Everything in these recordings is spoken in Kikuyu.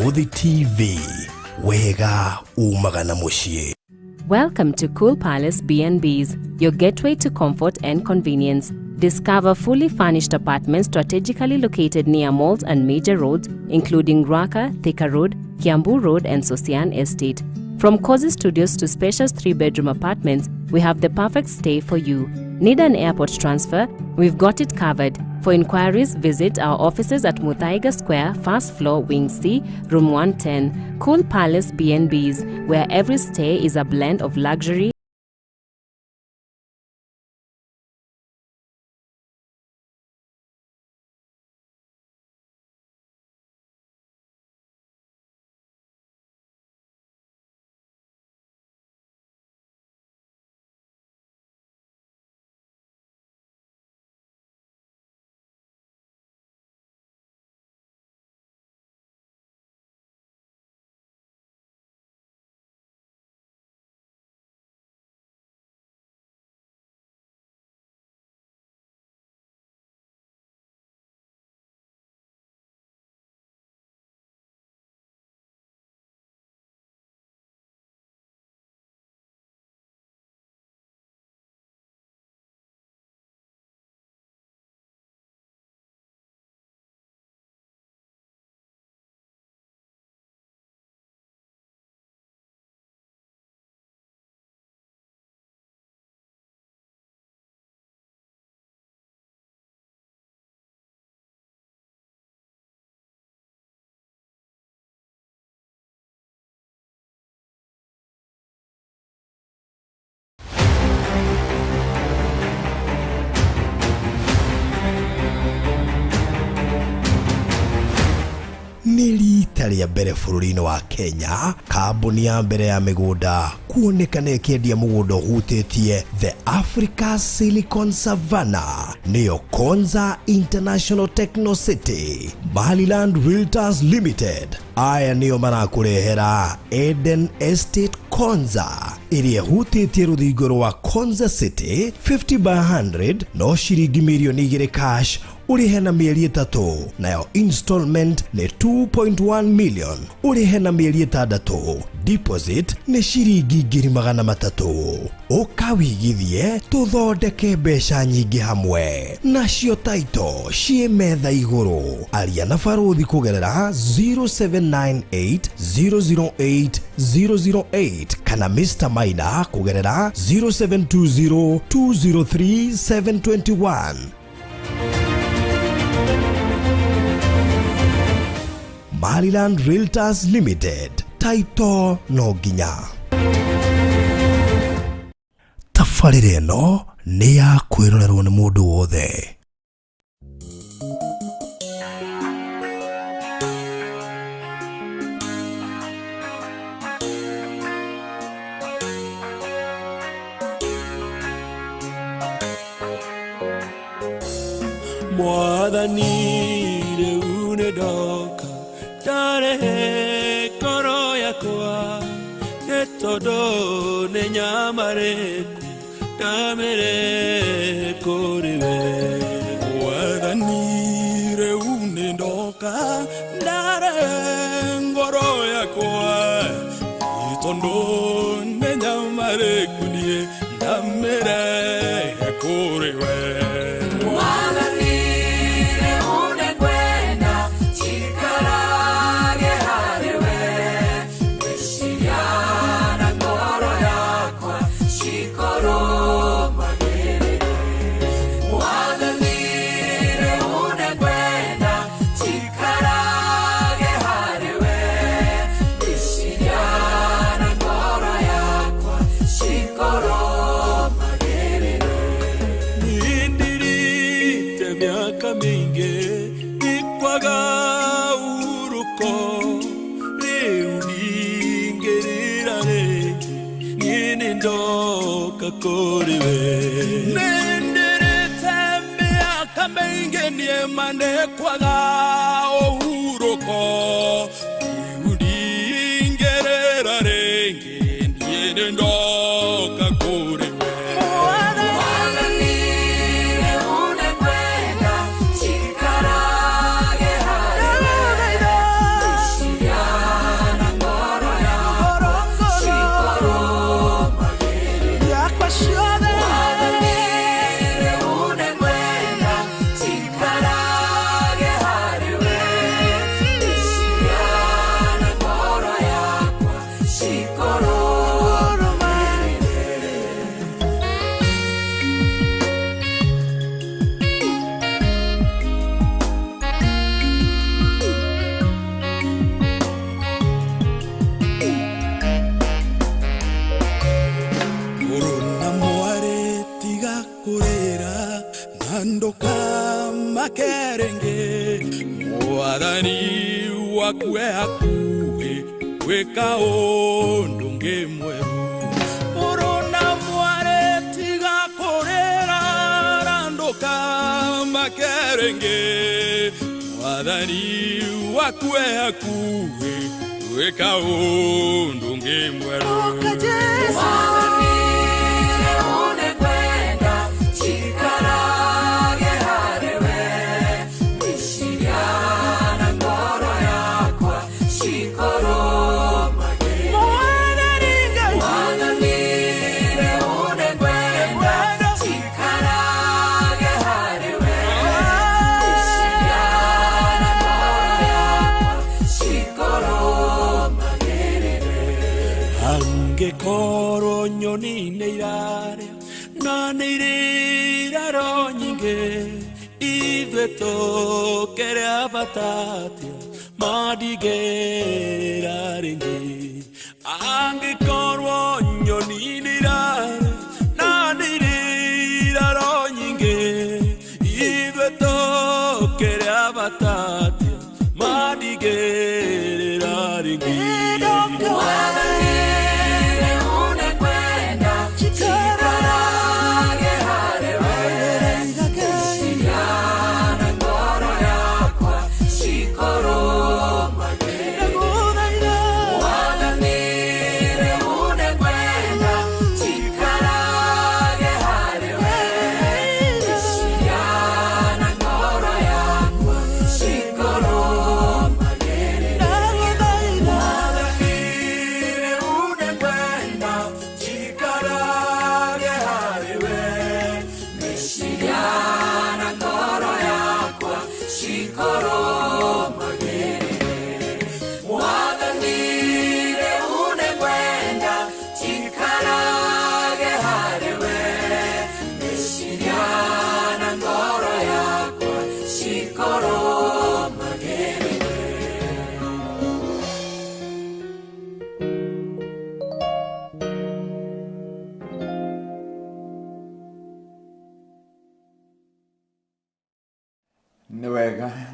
Barũthi TV, wega umaga na mũciĩ. Welcome to Cool Palace B&Bs, your gateway to comfort and convenience. Discover fully furnished apartments strategically located near malls and major roads, including Ruaka, Thika Road, Kiambu Road, and Sosian Estate. From cozy studios to spacious 3-bedroom apartments, we have the perfect stay for you. Need an airport transfer? We've got it covered. For inquiries, visit our offices at Muthaiga Square, first floor, Wing C, Room 110. Cool Palace B&Bs, where every stay is a blend of luxury Nĩ rita rĩa mbere bũrũri-inĩ wa Kenya, kambuni ya mbere ya mĩgũnda kuonekana ĩkĩendia mũgũnda ũhutĩtie The Africa Silicon Savannah, nĩyo Konza International Techno City. Maryland Realtors Limited aya nĩo marakũrehera Eden Estate Konza ĩrĩa ĩhutĩtie rũthingo rwa Konza City 50 by 100 no ciringi mirioni 2 cash ũrĩhe na mĩeri 3, nayo installment nĩ 2.1 million ũrĩhe na mĩeri 6, deposit nĩ ciringi 300,000. Ũka wigithie tũthondeke mbeca nyingĩ hamwe, nacio taito ciĩ metha igũrũ. Aria na Barũthi kũgerera 0798 008 008 kana Mr. Maina kũgerera 0720 203 721. Maryland Realtors Limited, taito no nginya. Tabarĩra ĩno nĩ ya kwĩrorerwo nĩ mũndũ wothe. Mwathani rĩu nĩ ndoka ndarehe ngoro yakwa, nĩ tondũ nĩ nyamarĩku ndamĩrehe kũrĩ we. Mwathani rĩu nĩ ndoka ndarehe ngoro yakwa, nĩ tondũ nĩ nyamarĩku niĩ ndamĩrehe kũrĩ we. Mwathani rĩu nĩ ngwenda njikarage harĩ we, meciria na ngoro yakwa cikũrũmagĩrĩre. Mwathani rĩu nĩ ngwenda njikarage harĩ we, meciria na ngoro yakwa cikũrũmagĩrĩre. Nindirite mĩaka mĩingĩ ndikwaga ũhurũko, rĩu ndingĩrĩra rĩngĩ, niĩ nĩ ndoka kũrĩ we. Nindirite mĩaka mĩingĩ niĩ ma ndĩkwaga ũhurũko, rĩu ndingĩrĩra rĩngĩ, niĩ nĩ ndoka kũrĩ we. Mwathani rĩu nĩ ngwenda njikarage harĩ we, meciria Ndũkamakerenge Mwathani waku e hakuhĩ gwĩka ũndũ ũngĩ mwerũ. Mũrũ na mwarĩ tiga kũrĩra na ndũkamakerenge Mwathani waku e hakuhĩ gwĩka ũndũ ũngĩ mwerũ. Mwathani rĩu nĩngwenda njikarage harĩwe, meciria na ngoro yakwa cikũrũmagĩrĩre. Mwathani rĩu nĩngwenda njikarage harĩwe, meciria na ngoro yakwa cikũrũmagĩrĩre. Angĩkorwo nyoni nĩ irarĩa na nĩ irĩ iraro nyingĩ, ithuĩ tũkĩrĩ a bata atĩa mandigĩrĩra rĩngĩ. Angĩkorwo nyoni nĩ irarĩa na nĩ irĩ iraro nyingĩ, ithuĩ tũkĩrĩ a bata atĩa mandigĩrĩra rĩngĩ. Mwathani rĩu nĩngwenda njikarage harĩwe, meciria na ngoro yakwa cikũrũmagĩrĩre. Mwathani rĩu nĩngwenda njikarage harĩwe, meciria na ngoro yakwa cikũrũmagĩrĩre. Mwathani rĩu nĩngwenda njikarage harĩwe, Meciria na ngoro yakwa cikũrũmagĩrĩre. Mwathani rĩu nĩngwenda njikarage harĩwe, meciria na ngoro yakwa cikũrũmagĩrĩre.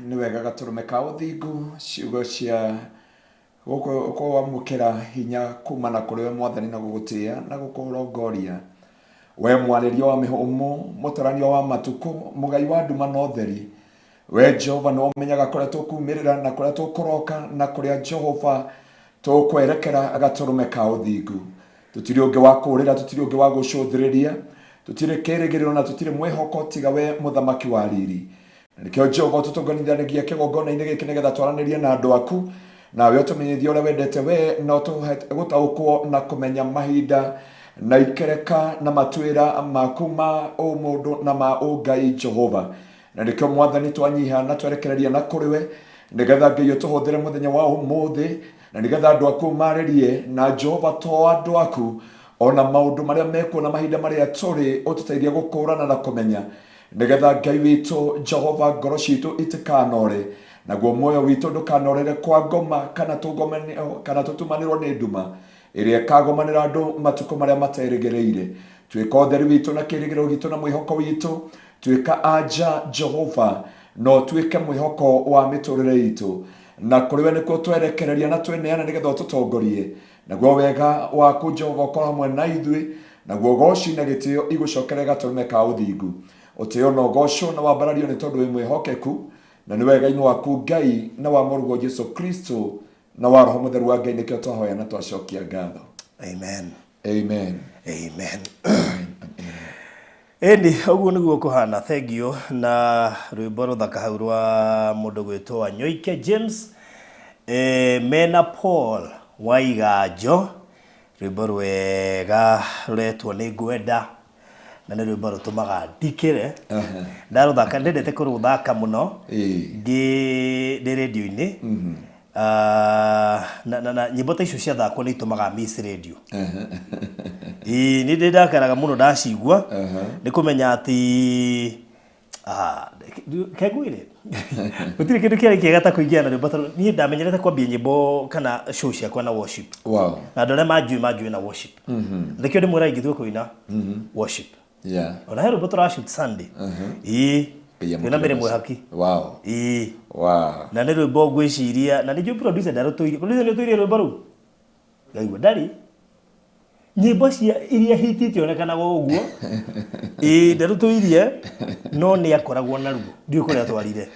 Nĩ wega gatũrũme ka ũthingu ciugo cia kwamũkĩra hinya kumana kũrĩ we Mwathani na gũgũtĩa na gũkũrongoria. We mwarĩria wa mĩhũmũ, mũtarania wa matukũ, mũgai wa nduma na ũtheri. We Jehova nĩwe ũmenyaga kũrĩa tũkumĩrĩra na kũrĩa tũkũroka na kũrĩa Jehova tũkwerekera gatũrũme ka ũthingu. Tũtirĩ ũngĩ wa kũũrĩra, tũtirĩ ũngĩ wa gũcũthĩrĩria, tũtirĩ kĩĩrĩgĩrĩro na tũtirĩ mwĩhoko tiga we mũthamaki wa riri. Na nĩkĩo Jehova tũtũnganithanagia kĩgongona-inĩ gĩkĩ nĩgetha twaranĩrie na andũ aku, nawe ũtũmenyithie ũrĩa wendete we, na ũtũhe gũtaũkwo na kũmenya mahinda na ikereka na matuĩra maku ma ũmũndũ na ma ũngai Jehova. Na nĩkĩo Mwathani twanyiha na twerekereria na kũrĩ we, nĩgetha Ngai ũtũhũthĩre mũthenya wa ũmũthĩ, na nĩgetha andũ aku marĩrie na Jehova to andũ aku ona maũndũ marĩa mekuo na mahinda marĩa tũrĩ, ũtũteithie gũkũrana na kũmenya, nĩgetha Ngai witũ Jehova ngoro citũ itikanore, naguo muoyo witũ ndũkanorere kwa ngoma kana kana tũtumanĩrwo nĩ nduma ĩrĩa ĩkagomanĩra andũ matukũ marĩa materĩgĩrĩire. Tuĩka ũtheri witũ na kĩĩrĩgĩrĩro gitũ na mwĩhoko witũ, tuĩka anja Jehova no tuĩke mwĩhoko wa mĩtũrĩre itũ, na kũrĩ we nĩkuo twerekereria na tweneana nĩgetha ũtũtongorie, naguo wega waku Jehova ũkorwo hamwe na ithuĩ, naguo ũgoci na gĩtĩo igũcokere gatũrũme ka ũthingu. Ũtĩo na ũgocwo na wambarario nĩ tondũ wĩ mwĩhokeku, na nĩ wega-inĩ waku Ngai na wa mũrũguo Jesu Kristo na wa Roho Mũtheru wa Ngai nĩkĩo twahoya na twacokia ngatho. Amen. Amen. Amen. Ĩni ũguo nĩguo kũhana. Thank you na rwĩmbo rũthaka hau rwa mũndũ gwĩtwo Wanyoike James mena Paul Waiganjo, rwĩmbo rwega rũretwo nĩ ngwenda, na nĩ rwĩmbo rũtũmaga ndikĩre. Ndarũthaka, ndendete kũrũthaka mũno ngĩ ndĩ rĩndiũ-inĩ. Na nyĩmbo ta icio ciathakwo nĩ itũmaga miss radio. Ĩĩ nĩ ndĩ ndakaraga mũno ndacigua nĩ kũmenya atĩ kengwĩre gũtirĩ kĩndũ kĩarĩ kĩega ta kũingĩra na rwĩmbo tondũ niĩ ndamenyerete kwambia nyĩmbo kana show ciakwa na worship. Wow. Na andũ arĩa manjũĩ na worship. Nĩkĩo ndĩmwĩra ingĩtua kũina worship. Yeah. Ona he rwĩmbo tũrashoot Sunday. Ĩĩ Twĩna Mary Mwĩhaki. Wow. Ĩĩ. Wow. Na nĩ rwĩmbo ngwĩciria na nĩnjũĩ producer ndarũtũirie. Producer nĩ ũtũirie rwĩmbo rũu? Ngaigua ndarĩ. Nyĩmbo cia iria hiti itionekanaga ũguo. Ĩĩ ndarũtũirie no nĩ akoragwo naruo. Ndiũĩ kũrĩa atwarire.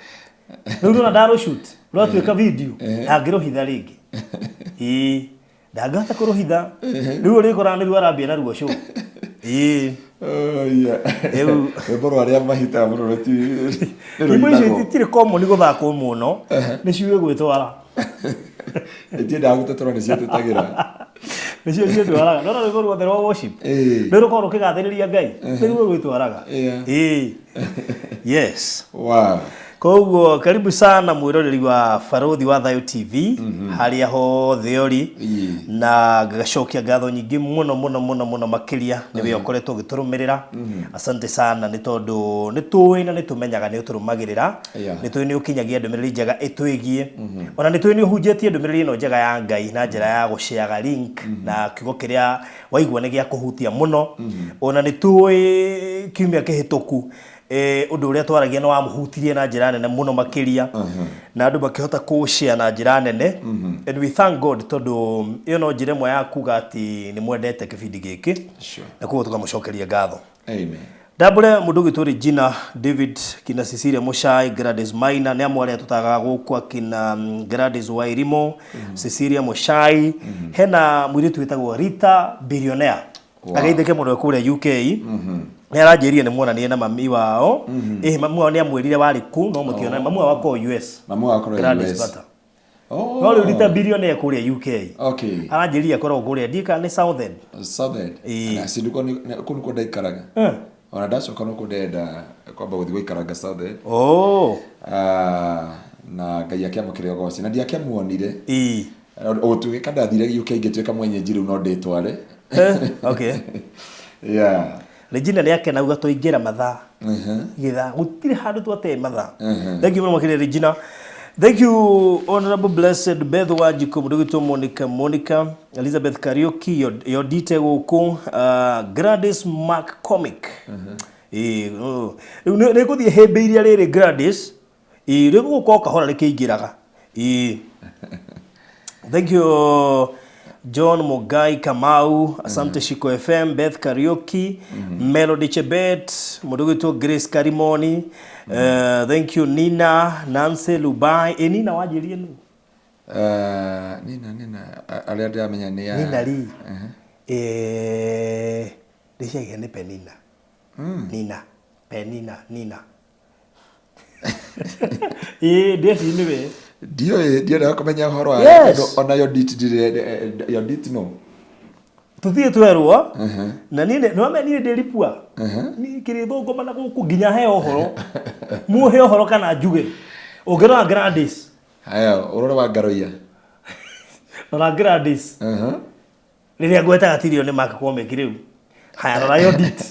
Rĩu ndona ndarũshoot rwatuĩka video ndangĩrũhitha rĩngĩ. Ĩĩ ndangĩhota kũrũhitha. Rĩu ũrĩkoraga nĩruo arambia naruo show. Ĩĩ. Oh yeah. Rĩu Rwĩmbo rwa arĩa mahitaga mũno nyĩmbo icio itirĩ common gũthakwo mũno nĩ ciũĩ gwĩtwara. Itiendaga gũtetera nĩ ciĩtetagĩra. Nĩcio ciĩtwaraga. Ndona rwĩmbo ruothe rwa worship Ĩĩ. nĩ rũkoragwo rũkĩgathĩrĩria Ngai nĩruo rwĩtwaraga. Yeah. Ĩĩ. Yes. Wow. Koguo karibu sana mwĩroreri wa Barothi wa Thayo TV harĩa hothe ũrĩ Ĩĩ. na ngacokia ngatho nyingĩ mũno mũno mũno mũno makĩria nĩ we ũkoretwo ũgĩtũrũmĩrĩra. Asante sana nĩ tondũ nĩ tũĩ na nĩ tũmenyaga nĩ ũtũrũmagĩrĩra. Yeah. Nĩ tũĩ nĩ ũkinyagia ndũmĩrĩri njega ĩtwĩgiĩ. Ona nĩ tũĩ nĩ ũhunjĩtie ndũmĩrĩri ĩno njega ya Ngai na njĩra ya gũceaga link na kiugo kĩrĩa waigua nĩ gĩa kũhutia mũno. Ona nĩ tũĩ kiumia kĩhĩtũku ũndũ ũrĩa twaragia nĩ wamũhutirie na njĩra nene mũno makĩria na andũ makĩhota kũshare na njĩra nene. And we thank God tondũ ĩyo no njĩra ĩmwe ya kuga atĩ nĩ mwendete kĩbindi gĩkĩ. Sure. Na koguo tũkamũcokeria ngatho. Amen. Ndambũre mũndũ ũgwĩtwo Regina David kina Cecilia Muchai Gladys Maina nĩ amwe arĩa tũtagaga gũkũ akina Gladys Wairimo Cecilia Muchai hena mũirĩtu wĩtagwo Rita Billionaire. Wow. Ageithĩke mũno kũrĩa UK. Nĩ aranjĩrire nĩ muonanie na mami wao. Ĩhĩ mami wao nĩ amwĩrire warĩ kũ no mũtiona mami wao akorwo US. Mamu wao akorwo Gladys US. Bata. Oh. No rĩu Rita Billionaire kũrĩa UK. Okay. Aranjĩrire akoragwo kũrĩa ndiũĩ kana nĩ Southend. Southend. Ĩĩ. Na sinduko kũu nĩkuo ndaikaraga. Eh. Ona ndacoka no ndenda kwamba gũthiĩ gũikaranga Southend. Oh. Na Ngai akĩamũkĩra ũgoci na ndiakĩamuonire. Ĩĩ. Ũgũtuĩka ndathire UK ngĩtuĩka mwenyeji rĩu no ndĩtware. Okay. Yeah. Regina nĩ akenauga twaingĩra mathaa gĩthaa gũtirĩ handũ twatee mathaa. Thank you mũno makĩria Regina. Thank you Honorable Blessed Beth Wanjikũ mũndũ ũgwĩtwo Monica Elizabeth Kariuki Yodite gũkũ Gladys Mark Comic. Ĩĩ rĩu nĩ ngũthiĩ hĩmbĩirie rĩrĩ Gladys. Ĩĩ rĩu gũka o kahora rĩkĩingĩraga. Ĩĩ. Thank you John Mugai Kamau, Asante Shiko FM, Beth Kariuki, Melody Chebet, mũndũ ũgwĩtwo Grace Karimoni. Thank you Nina, Nancy Lubai. Ĩ Nina wanjĩrie nũ? Nina arĩa ndĩramenya nĩ ya Nina Lee. Ndĩciagia nĩ Penina. Nina, Penina, Nina. Ĩ ndĩci nĩwe. Ndiũĩ ndiendaga kũmenya ũhoro wa Yes. tondũ ona Yodit ndirĩ Yodit no. Tuthiĩ twerwo na niĩ nĩwamenya niĩ ndĩ ripua niĩ kĩrĩthũngũma na gũkũ nginya heo ũhoro muhe ũhoro kana njuge ũngĩrora Gladys. Haya ũrore wa Ngaroia. Rora Gladys rĩrĩa ngwetaga tirio nĩ Mark Comic rĩu. Haya rora Yodit,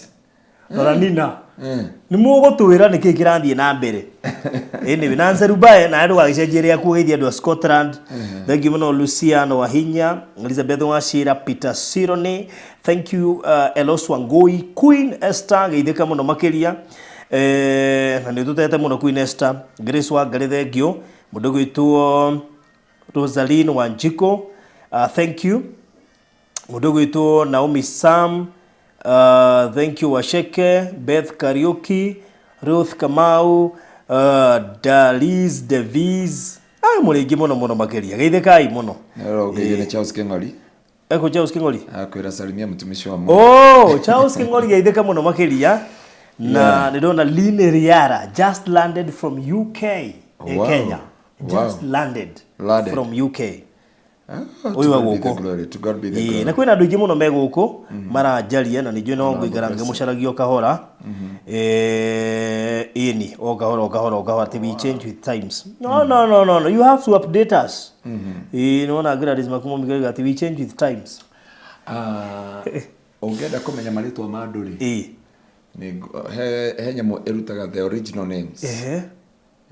rora Nina. Nĩ mũgũtwĩra nĩkĩĩ kĩrathiĩ na mbere. Anyway, Nancy Rubae na ndũgagĩcenjie rĩaku ũgeithie andũ a Scotland. Thank you mũno Luciano Wahinya, Elizabeth Wachira, Peter Sironi. Thank you Elos Wangui, Queen Esther geithĩka mũno makĩria. Na nĩ tũtete mũno Queen Esther. Grace Wangari thank you. Mũndũ ũgwĩtwo Rosaline Wanjiko, thank you. Mũndũ ũgwĩtwo Naomi Sam, thank you Washeke, Beth Kariuki, Ruth Kamau, Dalis Davies. Mũrĩ aingĩ mũno mũno makĩria. Geithĩkai mũno. Ũgeithio nĩ Charles Kĩng'ori. Eko Charles Kĩng'ori. Akwĩra salimia mtumishi wa Mungu. Oh, Charles Kĩng'ori geithĩka mũno makĩria. Na nĩ ndona Lynn Riara just landed from UK in Wow. Kenya. Just Wow. landed from UK. Ũyũ wa gũkũ. To God be the Ĩĩ, glory. na kwĩna andũ aingĩ mũno me gũkũ maranjaria na ningĩ no ngũikara ngĩmũcaragia o kahora. Ĩni o kahora o kahora o kahora atĩ we change with times. No no no no no you have to update us. Ĩĩ nĩwona Gladys Makumo Migori atĩ we change with times. Ũngĩenda kũmenya marĩtwa ma andũ rĩ, Ĩĩ. he nyamũ ĩrutaga the original names. Ehe.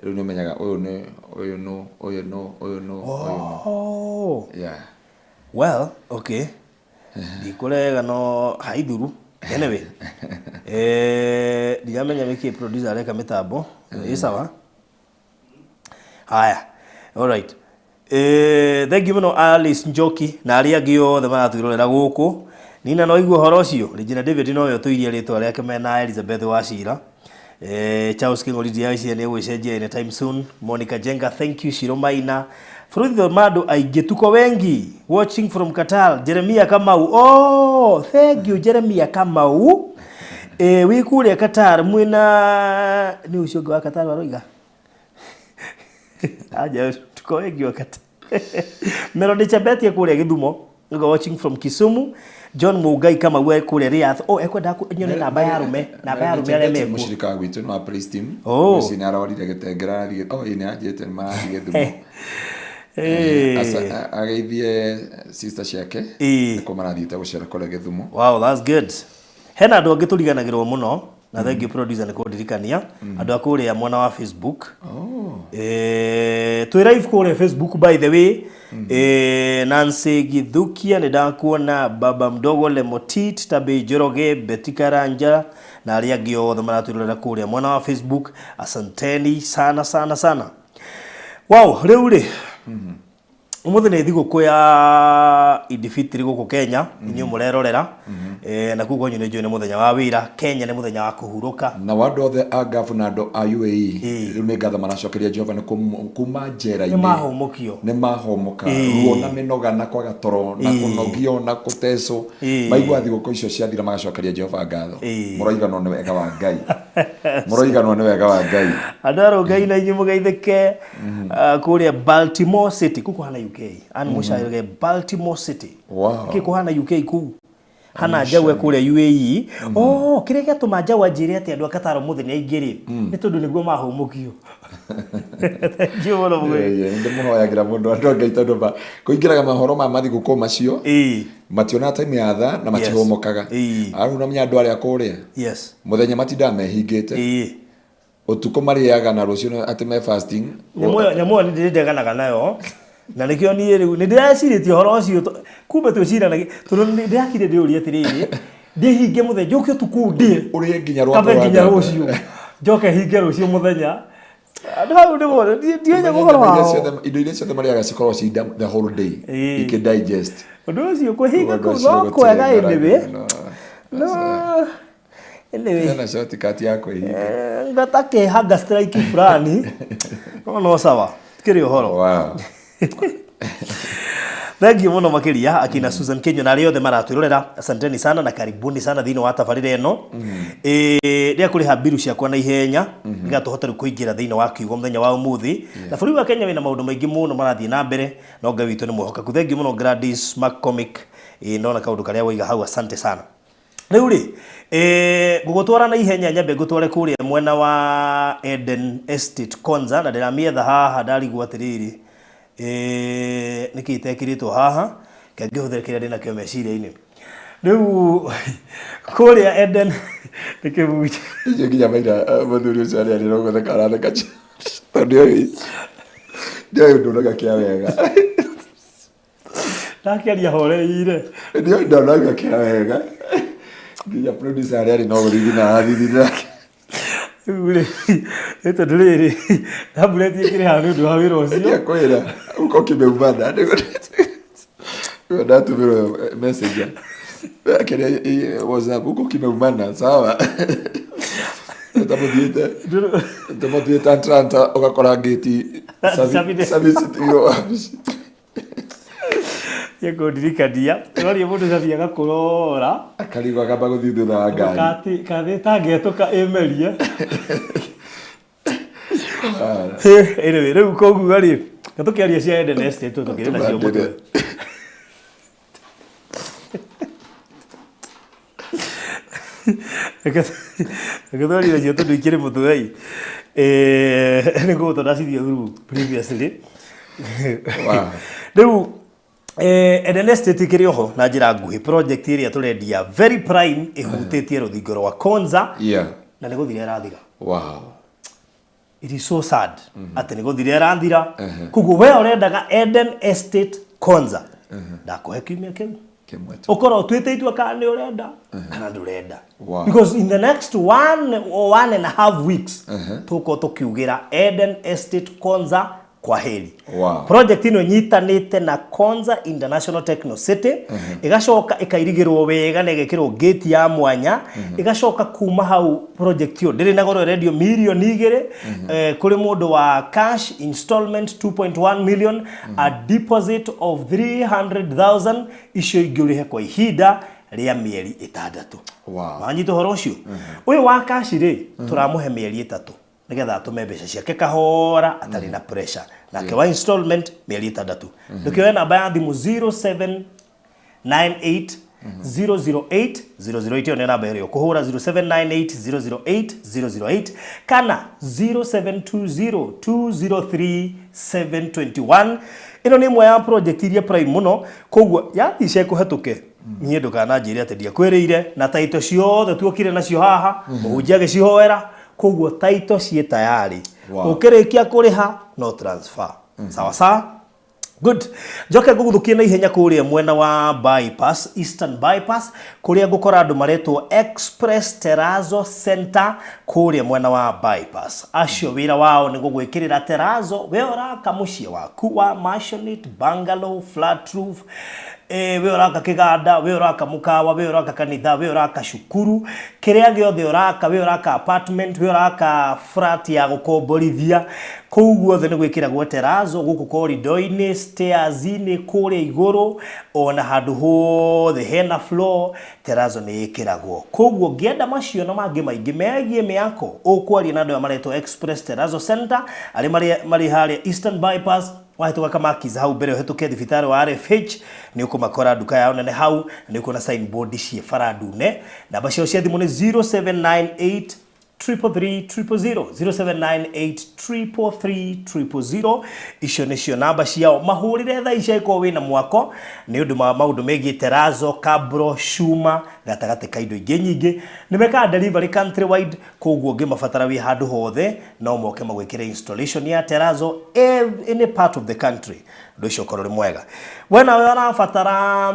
Rĩu nĩ ũmenyaga ũyũ nĩ ũyũ nũ ũyũ nũ ũyũ nũ ũyũ nũ. Oh. Yeah. Well, okay. Ndikũrega no haithuru. Anyway, ndiramenya nĩkĩ producer areka mĩtambo ĩ sawa. Haya, alright. Thank you mũno Alice Njoki na arĩa angĩ othe maratwĩrorera gũkũ. Nina no igua ũhoro ũcio. Regina David nowe ũtũirie rĩtwa rĩake mena Elizabeth Wachira. Charles King'ori ndiacia nĩ egwĩcenjia anytime soon. Monica Jenga, thank you. Shiro Maina. Bũrũri andũ aingĩ tuko wengi watching from Qatar. Jeremia Kamau. Oh, thank you Jeremia Kamau. Wĩ kũrĩa Qatar mwĩna nĩ ũcio ũngĩ wa Qatar waroiga. Aja tuko wengi wa Qatar. Melody Chebet kũrĩa Gĩthumo. Ngo watching from Kisumu. John Mugai Kamau e kũrĩa Riyadh. Oh, ekwenda nyone namba ya arũme, namba ya arũme arĩa mekuo. Mũshirika witũ nĩ wa praise team. Oh. Ũcio nĩ arorire Gĩtengera arathiĩ, oh, ĩ, nĩ anjĩte nĩ marathiĩ Gĩthumo. Ageithie sister ciake. Nĩkuo marathiĩte gũcera kũrĩa Gĩthumo. Wow, that's good. Hena andũ angĩ tũriganagĩrwo mũno na thank you producer nĩ kũndirikania. Andũ a kũrĩa mwena wa Facebook. Oh. Twĩ live kũrĩa Facebook by the way. Nancy Githukia nĩ ndakuona, Baba Mdogo Lemotit, Tabei Njoroge, Betty Karanja na arĩa angĩ othe maratwĩrorera kũrĩa mwena wa Facebook. Asanteni sana sana sana. Wow, rĩu rĩ ũmũthĩ nĩ thigũkũ ya Idil-Fitri gũkũ Kenya, inyuĩ mũrerorera. Na kũu kwanyu nĩ njũĩ nĩ mũthenya wa wĩra. Kenya nĩ mũthenya wa kũhurũka. Na wa andũ othe a Gafu na andũ a UAE Ĩĩ. rĩu nĩ ngatho maracokeria Jehova nĩ kuma njera-inĩ. Nĩ mahũmũkio. Nĩ mahomoka. Ĩĩ. Ruo na mĩnoga na kwaga toro na Ĩĩ. kũnogio na kũtecwo. Ĩĩ. Maigua thigũkũ icio ciathira magacokeria Jehova ngatho. Ĩĩ. Mũroiganwo nĩ wega wa Ngai. Mũroiganwo nĩ wega wa Ngai. Andũ a Rongai na inyuĩ mũgeithĩke kũrĩa Baltimore City. Kũu kũhana UK. Ann Mũcaĩrĩge Baltimore City. Wow. Kĩ kũhana UK kũu? Hana Njaũ e kũrĩa UAE. Oh, kĩrĩa gĩatũma Njaũ anjĩre atĩ andũ a Qatar ũmũthĩ nĩ aingĩ rĩ, nĩ tondũ nĩguo mahũmũkio. Thank you mũno mũgũri. Ĩĩ, ndĩmũhoyagĩra mũndũ andũ a Ngai tondũ kũingĩraga mohoro ma mathigũkũ macio mationaga time ya thaa na matihomokaga. Arabu namenya andũ arĩa kũrĩa mũthenya matindaga mehingĩte. Ũtukũ marĩaga na rũciũ atĩ me fasting. Nyamũ ĩyo nĩ ndĩndeganaga nayo. Na nĩkĩo niĩ rĩu nĩ ndĩrecirĩtie ũhoro ũcio kumbe twĩciranagia tondũ nĩ ndĩrakire ndĩũrie atĩrĩrĩ, ndĩhinge mũthenya njũke ũtukũ ndĩe ũrĩe nginya rwakwa kabe rwa nginya nganda. Rũciũ njoke hinge rũciũ mũthenya. Andũ hau nĩ ndienye ũhoro wao. Indo iria ciothe marĩaga cikoragwo ci the whole day ikĩ digest. Ũndũ ũcio kwĩhinga Ũndũ kũu ũcio no gũtirĩ kwega ng'aragu anyway. mũno. No anyway. Hena shortcut ya kwĩhinga. Ngatake hunger strike fulani. No sawa. Tikĩrĩ ũhoro. Wow. Thank you mũno makĩria akina Susan Kenyo na arĩa othe maratwĩrorera. Asanteni sana na karibuni sana thĩinĩ wa tabarĩra ĩno. Rĩa kũrĩha mbiru ciakwa na ihenya nĩgetha tũhote rĩu kũingĩra thĩinĩ wa kiugo mũthenya wa ũmũthĩ. Na bũrũri wa Kenya wĩna maũndũ maingĩ mũno marathiĩ na mbere no Ngai witũ nĩ mwĩhokeku. Thank you mũno Gladys McCormick. Ndona kaũndũ karĩa waiga hau, asante sana. Rĩu rĩ, ngũgũtwara na ihenya nyambe ngũtware kũrĩa mwena wa Eden Estate Konza na ndĩramĩetha haha ndarigwo atĩrĩrĩ, nĩkĩ itekĩrĩtwo haha reke ngĩhũthĩre kĩrĩa ndĩnakĩo meciria-inĩ. Rĩu kũrĩa Eden nĩ kĩbunje. Icio nginya maira mũthuri ũcio arĩa arĩ rogotheka aratheka tondũ ndioĩ ũndũ ũroiga kĩa wega. Ndakĩaria horeire. Ndioĩ ũndũ ũroiga kĩa wega. Nginya producer arĩa arĩ no gũthithina arathithina. Rĩu rĩ, nĩ tondũ rĩrĩ, ndambureti ĩkĩrĩ haha nĩ ũndũ wa wĩra ũcio. Ndiakwĩra, uko kimeumana. Nĩguo ndatũmĩrwo message. Akĩria WhatsApp, uko kimeumana, sawa. Tamũthiĩte Atlanta ũgakora ngĩti service tigwo wabici. Nĩekũndirikania. Ũroria mũndũ cabi agakũrora. Akarigwo akamba gũthiĩ thutha wa ngari. Kathĩ tangĩetũka ĩmerie. Anyway, rĩu koguo rĩ, na tũkĩaria cia Eden Estate tũkĩrĩ nacio mũtwe. Reke twarie nacio tondũ ikĩrĩ mũtwe ĩ. Nĩ ngũgũtwo ndacithia through previously. Wow. Rĩu Eden Estate ĩkĩrĩ oho na njĩra nguhĩ project ĩrĩa tũrendia very prime ĩhutĩtie rũthingo rwa Konza na nĩ gũthira ĩrathira. Wow. It is so sad atĩ nĩ gũthira ĩrathira. Koguo we ũrendaga Eden Estate Konza ndakũhe kiumia kĩu. Kĩmwe tu. Ũkorwo ũtuĩte itua kana nĩ ũrenda kana ndũrenda. Wow. Because in the next 1 or 1.5 weeks tũkorwo tũkiugĩra Eden Estate Konza kwa heri. Project ĩno ĩnyitanĩte na Konza International Techno City, ĩgacoka ĩkairigĩrwo wega na ĩgekĩrwo gate ya mwanya. Ĩgacoka kuma hau, project ĩyo ndĩrĩ na goro, ĩrendio mirioni 2 kũrĩ mũndũ wa cash, installment 2.1 million, a deposit of 300,000, icio ingĩ ũrĩhe kwa ihinda rĩa mĩeri 6. Wanyita ũhoro ũcio? Ũyũ wa cash rĩ, tũramũhe mĩeri 3 nigetha atũme mbeca ciake kahora atarĩ na pressure. Nake wa installment mĩeri 6. Ndũkĩoe namba ya thimũ 0798 008 008. Ĩyo nĩ namba ĩrĩa ũkũhũra, 0798 008 008 kana 0720 203 721. Ĩno nĩ ĩmwe ya project iria prime mũno, koguo yatica ĩkũhetũke niĩ ndũkananjĩre atĩ ndiakwĩrĩire. Na taito ciothe tuokire nacio haha, mũhunjia agĩcihoera, koguo taito ciĩ tayari. Ũkĩrĩkia kũrĩha no transfer. Sawa sawa, good. Njoke ngũgũthũkie na ihenya kũrĩa mwena wa bypass, Eastern Bypass, kũrĩa ngũkora andũ maretwo Express Terrazzo Center. Kũrĩa mwena wa bypass, acio wĩra wao nĩ gũgwĩkĩrĩra terrazzo we ũraka mũciĩ waku wa maisonette, bungalow, flat roof, we ũraka kĩganda, we ũraka mũkawa, we ũraka kanitha, we ũraka cukuru, kĩrĩa gĩothe ũraka, we ũraka apartment, we ũraka flat ya gũkomborithia, kũu guothe nĩ gwĩkĩragwo terrazzo gũkũ corridor-inĩ, stairs-inĩ, kũrĩa igũrũ, ona handũ hothe hena floor, terrazzo nĩ ĩkĩragwo. Koguo ngĩenda macio na mangĩ maingĩ megiĩ mĩako, ũkwaria na andũ aya maretwo Express Terrazzo Center, arĩa marĩ harĩa Eastern Bypass. Wahĩtũka Kamakis hau mbere, ũhĩtũke thibitarĩ wa RFH, nĩ ũkũmakora nduka yao nene hau, na nĩ ũkuona signboard ciĩ bara ndune. Namba ciao cia thimũ nĩ 0798 333 000, 0798 333 000. Icio nĩcio namba ciao, mahũrĩre thaa ici angĩkorwo wĩna mwako nĩ ũndũ wa maũndũ megiĩ terrazzo, cabro, cuma, gatagatĩ ka indo ingĩ nyingĩ. Nĩ mekaga delivery countrywide, koguo ũngĩmabatara wĩ handũ hothe no moke magwĩkĩre installation ya terrazzo any part of the country. Ũndũ ũcio ũkorwo ũrĩ mwega. We nawe ũrabatara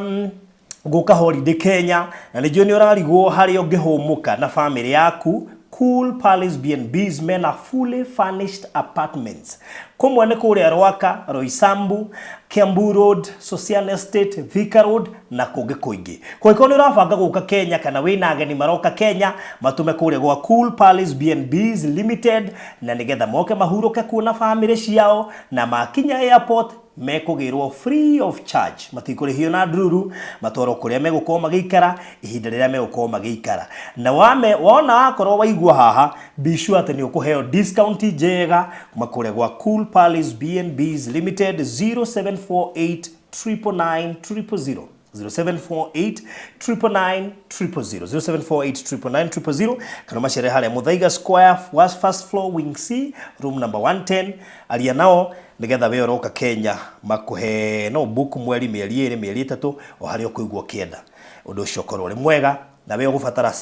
gũka holiday Kenya na nĩ njũĩ nĩ ũrarigwo harĩa ũngĩhũmũka na family yaku, Cool Palace B&Bs mena fully furnished apartments. Kũmwe nĩ kũrĩa Rwaka, Roysambu, Kiambu Road, Social Estate, Thika Road na kũngĩ kũingĩ. Kũngĩkorwo nĩ ũrabanga gũka Kenya kana wĩna ageni maroka Kenya, matũme kũrĩa gwa Cool Palace B&Bs Limited na nĩgetha moke mahurũke kuo na family ciao, na makinya airport mekũgĩrwo free of charge, matikũrĩhio na ndururu, matwarwo kũrĩa megũkorwo magĩikara ihinda rĩrĩa megũkorwo magĩikara. Na wame wona wakorwo waigua haha, be sure atĩ nĩ ũkũheo discount njega kuma kũrĩa gwa Cool Palace B&Bs Limited, 0748 999 000, 0748 999 000, 0748 999 000, kana macere harĩa Muthaiga Square, was first floor, wing C, room number 110. Aria nao nigetha we ũroka Kenya makũhe no book mweri, mĩeri 2, mĩeri 3, o harĩa ũkũigua ũkĩenda. Ũndũ ũcio ũkorwo ũrĩ mwega. Na we ũgũbatara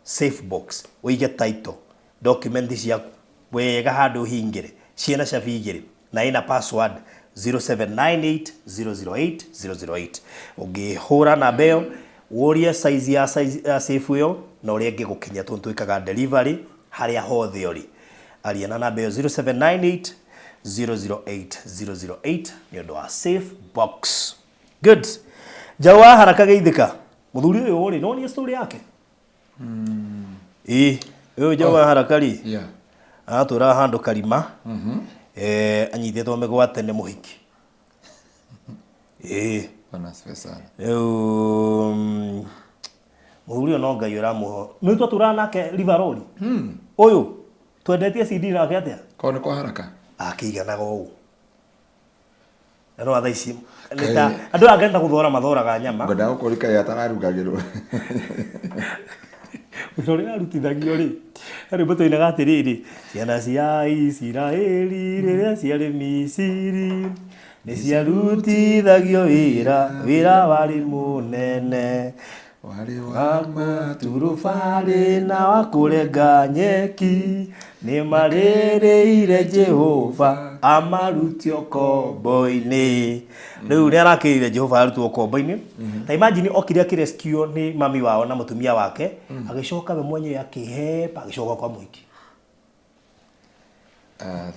safe box ũige title document ciaku wega handũ hingĩre, ciĩna cabi igĩrĩ na ĩna password 0798 008 008. Ũngĩhũra namba ĩyo ũrie size ya safe ĩyo na ũrĩa ĩngĩgũkinya, tondũ twĩkaga delivery harĩa hothe ũrĩ. Aria na namba ĩyo 0798 008 008 nĩ ũndũ wa safe box. Good. Njaũ wa haraka geithĩka mũthuri ũyũ rĩ, no nĩ story yake ĩĩ, ũyũ njaũ wa haraka rĩ, aratũraga handũ karima, anyitĩtwo mĩgwate nĩ mũhiki, ĩĩ. Bwana asifiwe sana. Rĩu mũthuri ũyũ no Ngai ũramũho. Nĩ twatũraga nake Liverpool ũyũ twendetie CD nake atĩa. Kwa nĩ kwa haraka. Akĩiganaga ũũ na no thaa ici nĩ ta andũ aya angĩenda gũthora mathoraga nyama. Ngwendaga gũkũria kaĩ atararugagĩrwo. Wĩra ũrĩa arutithagio rĩ, harĩ rwĩmbo twainaga atĩrĩrĩ, ciana cia Isiraeli rĩrĩa ciarĩ Misiri nĩ ciarutithagio wĩra, wĩra warĩ mũnene. Warĩ wa maturubarĩ na wa kũrenga nyeki, nĩ marĩrĩire Jehova. Amarute ũkombo-inĩ. Rĩu nĩ arakĩrire Jehova arutwo ũkombo-inĩ. Ta imagine okire akĩrescue nĩ mami wao na mũtumia wake, agĩcoka we mwenyewe akĩhepa agĩcoka kwa mũhiki.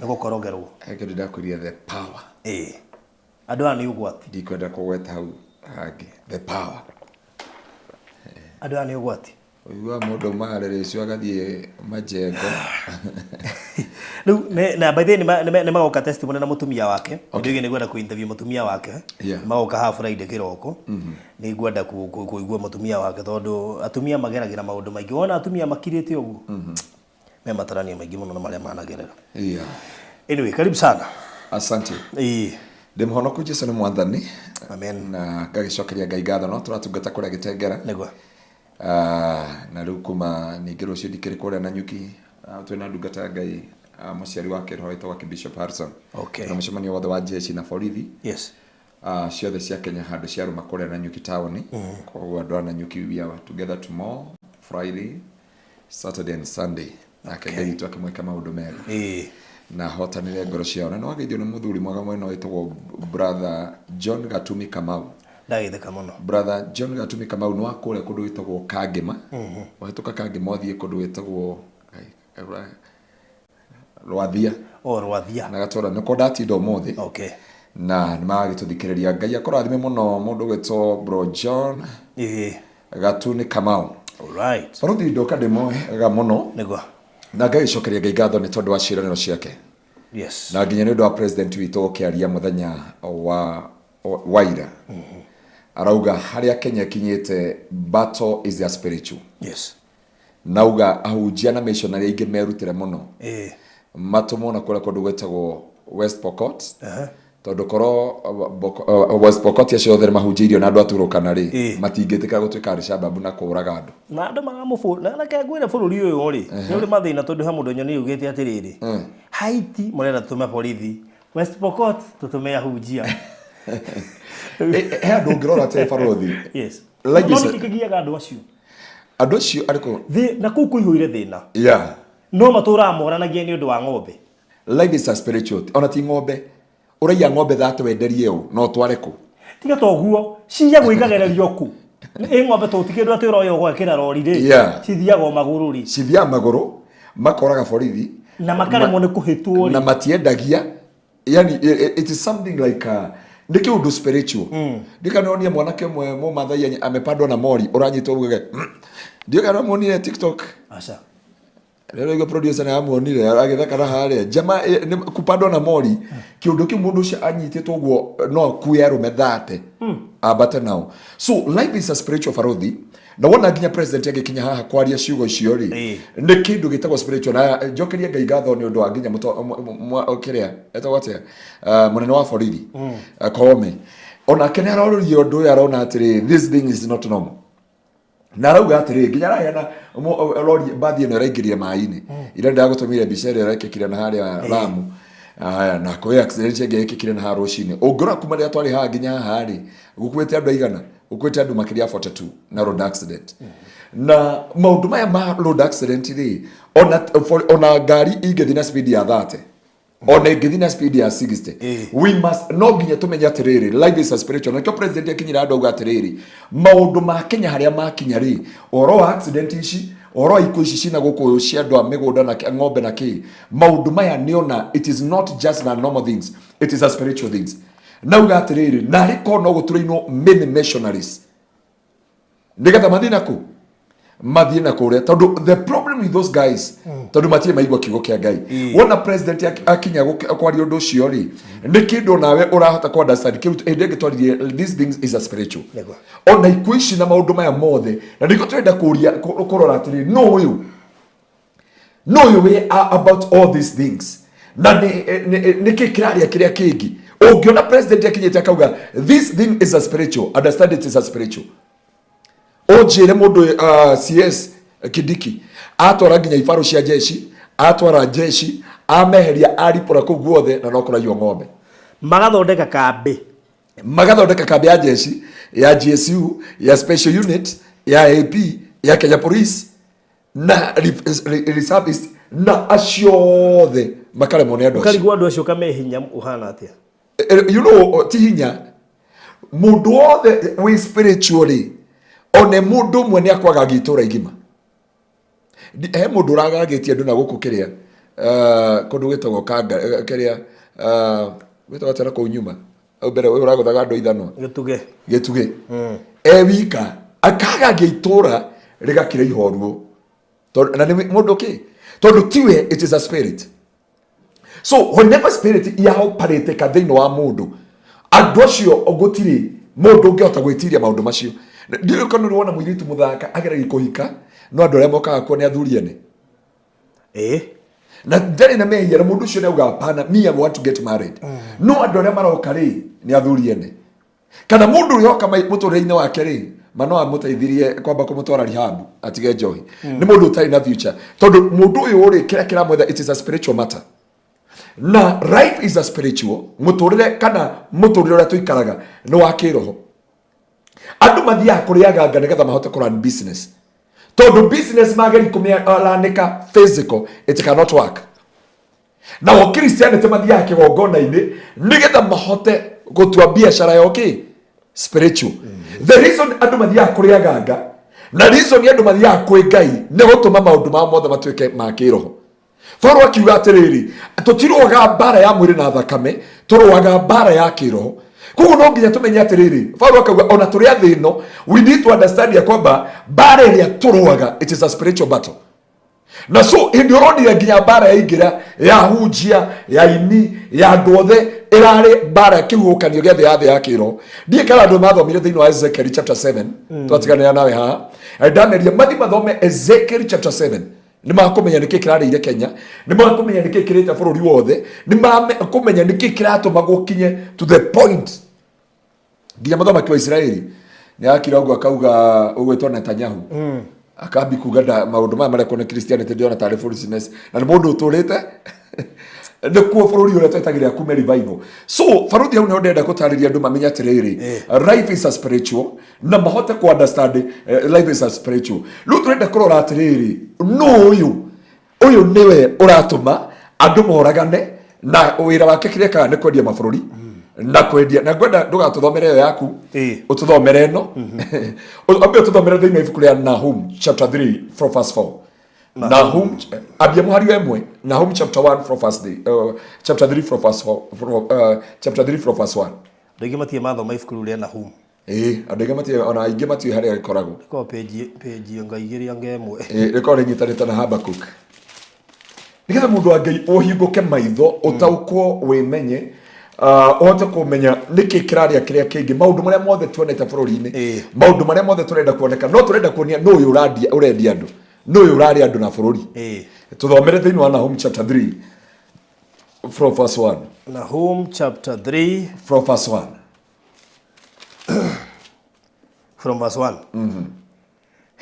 Nĩ gũkorogerwo. He kĩndũ ndakwĩrire, the power. Ĩĩ. Andũ aya nĩ ũgwati. Ndikwenda kũgweta hau hangĩ, the power. Andũ aya nĩ ũgwati. Ũiguaga mũndũ umaga rĩcio agathiĩ majengo. Rĩu na by the way nĩ magoka testimony na mũtumia wake. Okay. Nĩ ngwenda kũ-interview mũtumia wake. Nĩ magoka haha Friday kĩroko. Nĩ ngwenda kũigua mũtumia wake tondũ atumia mageragĩra maũndũ maingĩ. Wona atumia makirĩte ũguo, me matarania maingĩ mũno na marĩa managerera. Anyway, karibu sana. Asante. Ĩĩ. Ndĩ mũhonoku, Jesu nĩ mwathani. Amen. Na ngagĩcokeria Ngai ngatho no tũratungata kũrĩa Gĩtengera. Nĩguo. Ah, na rĩu kuma ningĩ rũciũ ndikĩrĩ kũrĩa Nanyuki. Ah, twĩna ndungata ya Ngai, ah, mũciari wa kĩroho wĩtagwo Bishop Harrison. Na mũcemanio wothe wa jeshi na borithi, ah, ciothe cia Kenya handũ ciarũma kũrĩa Nanyuki taũni. Koguo andũ a Nanyuki, we are together tomorrow, Friday, Saturday and Sunday. Nake Ngai witũ akĩmwĩka maũndũ mega na ahotanĩre ngoro ciao, na nĩwageithio nĩ mũthuri mwega mwena wĩtagwo Brother John Gatumi Kamau. Ndagĩtheka mũno. Brother John Gatumi Kamau nĩ wa kũrĩa kũndũ gwĩtagwo Kangĩma. Wahĩtũka Kangĩma ũthiĩ kũndũ gwĩtagwo Rwathia. O Rwathia. Na gatũra nĩko ndatinda ũmũthĩ. Na nĩ magagĩtũthikĩrĩria. Ngai akũrathime mũno mũndũ gwĩtwo Bro John Gatuni Kamau. Baruthi ndoka ndĩmwega mũno. Nĩguo. Na ngagĩcokeria Ngai ngatho nĩ tondũ wa ciĩranĩro ciake. Na nginya nĩ ũndũ wa president witũ ũkĩaria mũthenya wa waira. Arauga harĩa Kenya ĩkinyĩte, battle is a spiritual. Nauga ahunjia na missionary aingĩ merutĩre mũno. Matũmwo na kũrĩa kũndũ gwĩtagwo West Pokot. Tondũ korwo West Pokot acio othe nĩ mahunjĩirio na andũ a Turkana rĩ, matingĩtĩkĩra gũtuĩka Al-Shabaab na kũũraga andũ. Na andũ maramũbũ na reke ngwĩre, bũrũri ũyũ rĩ, nĩ ũrĩ mathĩna tondũ he mũndũ nyoni yugĩte atĩrĩrĩ, Haiti mũrenda tũtũme borithi, West Pokot tũtũme ahunjia. He andũ ũngĩrora atĩ barothi. Like No you nĩkĩ said- kĩgiaga andũ acio? Andũ acio arĩkũ? Na kũu kũihũire thĩna. No matũraga moranagia nĩ ũndũ wa ng'ombe. Life is a spiritual. Ona ti ng'ombe. Ũraiya ng'ombe thate wenderie ũ na ũtware kũ? Tiga ta ũguo, ciyagwo ikagererio kũ? Ĩ ng'ombe to ti kĩndũ atĩ ũroya ũgekĩra rori rĩ. Cithiaga o magũrũ rĩ. Cithiaga magũrũ, makoraga borithi. Na makaremwo nĩ kũhĩtwo rĩ. Na matiendagia. Yani it is something like a, nĩ kĩũndũ spiritual. Ndikanonia mwanake ũmwe Mũmathai amepandwa na mori ũranyitwo uge. Ndiũĩ muonire TikTok. Aca. Rĩrĩa igua producer nĩ amuonire agĩtheka na harĩa jama nĩ kupandwa na mori, kĩũndũ kĩu mũndũ ũcio anyitĩtwo ũguo no akue arũme thate ambate nao. So life is a spiritual, barothi, na wona nginya president agĩkinya haha kwaria ciugo icio rĩ, nĩ kĩndũ gĩtagwo spiritual. Na njokerie Ngai ngatho nĩ ũndũ wa nginya kĩrĩa etagwo atĩa, mũnene wa borithi, Koome, onake nĩ aroririe ũndũ ũyũ, arona atĩrĩ, this thing is not normal, na arauga atĩrĩ nginya araheana rori mbathi ĩno ĩraingĩrire maĩ-inĩ ira ndagũtũmire mbica ĩrĩa ĩrekĩkire na harĩa Lamu. Aya, na kwĩ accident ĩngĩ ĩkĩkire na haha rũcinĩ. Ũngĩrora kuma rĩrĩa twarĩ haha nginya haha rĩ, gũkuĩte andũ aigana? Gũkuĩte andũ makĩria ya 42 na road accident. Na maũndũ maya ma road accident rĩ, ona ngari ingĩthiĩ na speed ya 30, ona ĩngĩthiĩ na speed ya 60, we must, no nginya tũmenye atĩrĩrĩ, life is a spiritual. Nakĩo president akinyira andũ auga atĩrĩrĩ, maũndũ ma Kenya harĩa makinya rĩ, ũhoro wa accident ici, ũhoro wa ikuũ ici cina gũkũ cia andũ a mĩgũnda na ng'ombe na kĩ, maũndũ maya nĩona it is not just a normal things, it is a spiritual things. Nauga atĩrĩrĩ, narĩ korwo no gũtũrainwo many missionaries nĩgetha mathiĩ na kũ, mathiĩ na kũrĩa, tondũ the problem with those guys, tondũ matirĩ maigua kiugo kĩa Ngai. Wona president akinya kwaria ũndũ ũcio rĩ, nĩ kĩndũ nawe ũrahota ku understand kĩu hĩndĩ ĩngĩ twaririe, these things is a spiritual. Ona ikuũ ici na maũndũ maya mothe, na nĩkĩo tũrenda kũria kũrora atĩrĩ, no ũyũ no ũyũ wĩ about all these things, na nĩ kĩ kĩraria kĩrĩa kĩngĩ. Ũngĩona president akinyĩte akauga this thing is a spiritual, understand it is a spiritual. Ũnjĩre mũndũ, CS Kindiki atwara nginya ibarũ cia jeshi, atwara jeshi, ameheria, aripũra kũu guothe, na no kũraiywo ng'ombe. Magathondeka kambĩ. Magathondeka kambĩ ya jeshi, ya GSU, ya special unit, ya AP, ya Kenya Police na reservist na acio othe. Makaremwo nĩ andũ acio. Ũkarigwo andũ acio kame hinya ũhana atĩa. You know, ti hinya mũndũ wothe wĩ spiritually one mũndũ ũmwe nĩ akwagagia itũra igima. He mũndũ ũragagĩtie andũ na gũkũ kĩrĩa kũndũ gwĩtagwo kanga kĩrĩa gwĩtagwo atĩa na kũu nyuma hau mbere ũyũ ũragũthaga andũ ithanwa. Gĩtugĩ. Gĩtugĩ e wika akagagia itũra rĩgakira ihoruo. Tondũ na nĩ mũndũ kĩ tondũ tiwe, it is a spirit. So whenever spirit yaoperate thĩinĩ wa mũndũ, andũ acio gũtirĩ mũndũ ũngĩhota gwĩtiria maũndũ macio. Ndiũĩ kana nĩ wona mũirĩtu mũthaka ageragia kũhika, no andũ arĩa mokaga kuo nĩ athuri ene. Na ndarĩ na mehia na mũndũ ũcio nĩ auga hapana, me I want to get married, no andũ arĩa maroka rĩ nĩ athuri ene. Kana mũndũ ũrĩa oka mũtũrĩre-inĩ wake rĩ, ma no amũteithirie kwamba kũmũtwara rehab atige njohi, nĩ mũndũ ũtarĩ na future, tondũ mũndũ ũyũ rĩ, kĩrĩa kĩramwetha, it is a spiritual matter. Na life is a spiritual mũtũrĩre, kana mũtũrĩre ũrĩa tũikaraga nĩ wa kĩroho. Andũ mathiaga kũrĩ aganga nĩgetha mahote kũ run business, tondũ business mageri kũmĩranĩka physical, it cannot work. Nao Christianity mathiaga kĩgongona-inĩ nĩgetha mahote gũtua biacara yao kĩ spiritual. The reason andũ mathiaga kũrĩ aganga na reason andũ mathiaga kwĩ Ngai nĩ gũtũma maũndũ mao mothe matuĩke ma kĩroho. Paulo akiuga atĩrĩrĩ, tũtirũaga mbara ya mwĩrĩ na thakame, tũrũaga mbara ya kĩroho. Koguo no nginya tũmenye atĩrĩrĩ, Paulo akauga ona tũrĩ a thĩ ĩno, we need to understand ya kwamba mbara ĩrĩa tũrũaga, it is a spiritual battle. Na so hĩndĩ ũronire nginya mbara yaingĩra ya hunjia ya ini ya andũ othe, ĩrarĩ mbara kĩhuhũkanio gĩa thĩ ya thĩ ya kĩroho. Ndiĩ kana andũ mathomire thĩinĩ wa Ezekiel chapter 7. Twatiganĩra nawe haha, ndameria mathi mathome Ezekiel chapter 7, nĩ makũmenya nĩkĩ kĩrarĩire Kenya, nĩ makũmenya nĩkĩ kĩrĩte bũrũri wothe, nĩ makũmenya nĩkĩ kĩratũma gũkinye to the point nginya mũthamaki wa Isiraeli nĩ akira ũguo akauga ũgwĩtwo Netanyahu akambi kuga nda maũndũ maya marekwo nĩ Christianity ndĩrona tarĩ foolishness, na nĩ mũndũ ũtũrĩte nĩkuo bũrũri ũrĩa twetagĩrĩra kume revival. So baruthi hau nĩho ndĩrenda gũtarĩria andũ mamenye atĩrĩrĩ, life is a spiritual, na mahote ku understand life is a spiritual. Rĩu tũrenda kũrora atĩrĩrĩ, nũ ũyũ? Ũyũ nĩwe ũratũma andũ moragane, na wĩra wake kĩrĩa ekaga nĩ kwendia mabũrũri na kwendia. Na ngwenda ndũgatũthomere ĩyo yaku, ũtũthomere ĩno, ambe ũtũthomere thĩinĩ wa ibuku rĩa Nahum chapter 3 from verse 4. Nahum, ambia mũhari wa ĩmwe. Nahum chapter 1 from verse 3, chapter 3 from verse 4, from, chapter 3 from verse 1. Andũ aingĩ matirĩ mathoma ibuku rĩu rĩa Nahum. Ĩĩ, andũ aingĩ matiũĩ, ona aingĩ matiũĩ harĩa gĩkoragwo. Korwo page anga igĩrĩ anga ĩmwe. Ĩĩ, rĩkoragwo rĩnyitanĩte na Habakkuk, nĩgetha mũndũ wa Ngai ũhingũke maitho, ũtaũkwo, wĩmenye, ũhote kũmenya nĩkĩ kĩrarĩa kĩrĩa kĩngĩ, maũndũ marĩa mothe tuonete bũrũri-inĩ, maũndũ marĩa mothe tũrenda kuoneka. No tũrenda kuonia nũ ũyũ ũrandia, ũrendia andũ, nũ ũyũ ũrarĩa andũ na bũrũri. Tũthomere thĩinĩ wa Nahum chapter 3 from verse 1. Nahum chapter 3 from verse 1. From verse 1.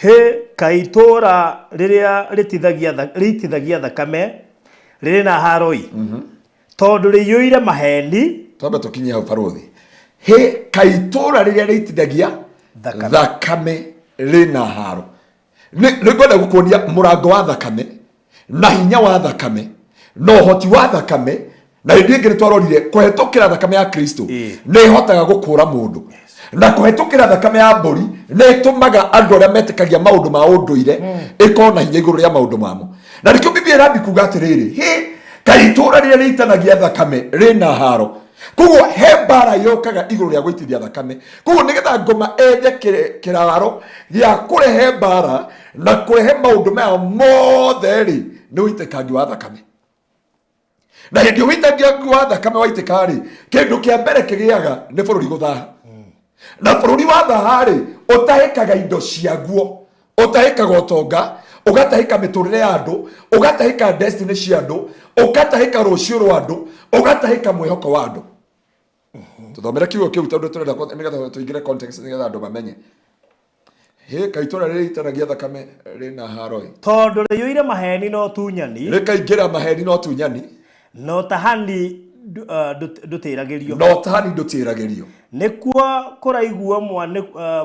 Hĩ, kaĩ itũũra rĩrĩa rĩitithagia thakame rĩrĩ na haroi, tondũ rĩiyũire maheni. Twambe tũkinye hau barũthi. Hĩ, kaĩ itũũra rĩrĩa rĩitithagia thakame thakame rĩna haro. Nĩ ngwenda gũkuonia mũrango wa thakame na hinya wa thakame na ũhoti wa thakame. Na hĩndĩ ĩngĩ nĩ twarorire kũhetũkĩra thakame ya Kristo nĩ ĩhotaga gũkũra mũndũ, na kũhetũkĩra thakame ya mbũri nĩ ĩtũmaga andũ arĩa metĩkagia maũndũ ma ũndũire ĩkorwo na hinya igũrũ rĩa maũndũ mamo. Na nĩkĩo Biblia ĩrambi kuga atĩrĩrĩ, hĩ, kaĩ itũũra rĩrĩa rĩitanagia thakame rĩna haro. Koguo he mbara yũkaga igũrũ rĩa gũitithia thakame. Koguo nĩgetha ngoma ethe kĩraro gĩa kũrehe mbara na kũrehe maũndũ maya mothe rĩ, nĩ ũitĩkangi wa thakame. Na hĩndĩ ũitĩkangi wa thakame waitĩka rĩ, kĩndũ kĩa mbere kĩgĩaga nĩ bũrũri gũthaha. Na bũrũri wa thaha rĩ, ũtahĩkaga indo ciaguo, ũtahĩkaga ũtonga, ũgatahĩka mĩtũrĩre ya andũ, ũgatahĩka destiny cia andũ, ũgatahĩka rũciũ rwa andũ, ũgatahĩka mwĩhoko wa andũ. Tũthomere kiugo kĩu tondũ tũrenda nĩgetha tũingĩre context, nĩgetha andũ mamenye. Hĩ, kaĩ itũũra rĩrĩa rĩitanagia thakame rĩna haroi, tondũ rĩiyũire maheni na ũtunyani, rĩkaingĩra maheni na ũtunyani, na ũtahani ndũtĩragĩrio. Na ũtahani ndũtĩragĩrio. Nĩkuo kũraiguo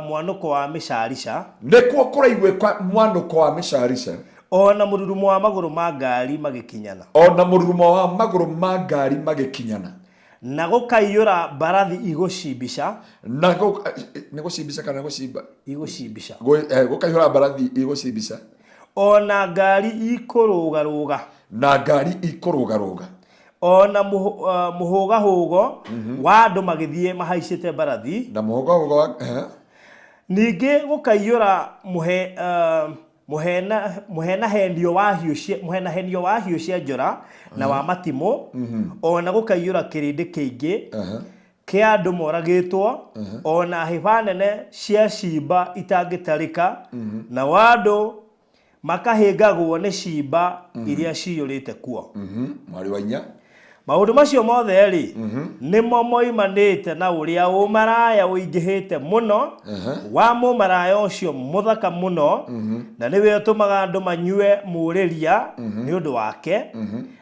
mwanũko wa mĩcarica, Nĩkuo kũraiguĩka mwanũko wa mĩcarica, Ona mũrurumo wa magũrũ ma ngari magĩkinyana. Ona mũrurumo wa magũrũ ma ngari magĩkinyana. Na gũkaiyũra mbarathi igũcimbica. Na nĩ gũcimbica kana gũcimba? Igũcimbica. Gũkaihũra mbarathi igũcimbica. Ona ngari ikũrũgarũga. Na ngari ikũrũgarũga. Ona mũhũgahũgo wa andũ magĩthiĩ mahaicĩte mbarathi. Na mũhũgahũgo wa Ningĩ gũkaiyũra mũhenahenio wa hiũ cia njora na wa matimũ, ona gũkaiyũra kĩrĩndĩ kĩingĩ kĩa andũ moragĩtwo, ona hĩba nene cia ciimba itangĩtarĩka, na andũ makahĩngagwo nĩ ciimba iria ciyũrĩte kuo. Mwari wa inya. Maũndũ macio mothe rĩ, nĩmo moimanĩte na ũrĩa ũmaraya ũingĩhĩte mũno, wa mũmaraya ũcio mũthaka mũno, na nĩwe ũtũmaga andũ manyue mũrĩria nĩ ũndũ wake,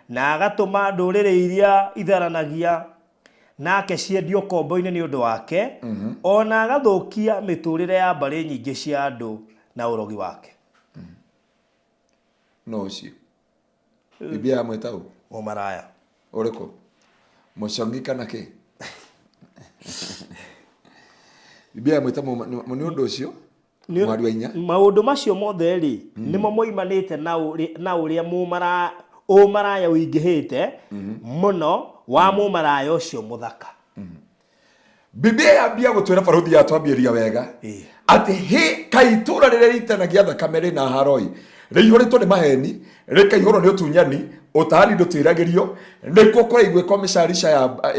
na agatũma ndũrĩrĩ iria itharanagia nake ciendio kombo-inĩ nĩ ũndũ wake, ona agathũkia mĩtũrĩre ya mbarĩ nyingĩ cia andũ na ũrogi wake. No ũcio Biblia yamwĩta ũ? Mũmaraya. Ũrĩkũ? Mũcongi kana kĩ? Biblia yamwĩta nĩ ũndũ ũcio mwari wa inya. Maũndũ macio mothe rĩ, nĩmo moimanĩte na ũrĩa ũmaraya ũingĩhĩte mũno wa mũmaraya ũcio mũthaka. Biblia yambia gũtwĩra baruthi yatwambĩrĩria wega atĩ hĩ kaitũra rĩrĩa rĩitanagia thakame rĩna haroi rĩihũrĩtwo nĩ maheni, rĩkaihũrwo nĩ ũtunyani, ũtahani ndũtĩragĩrio, nĩkuo kũraiguĩka mĩcarica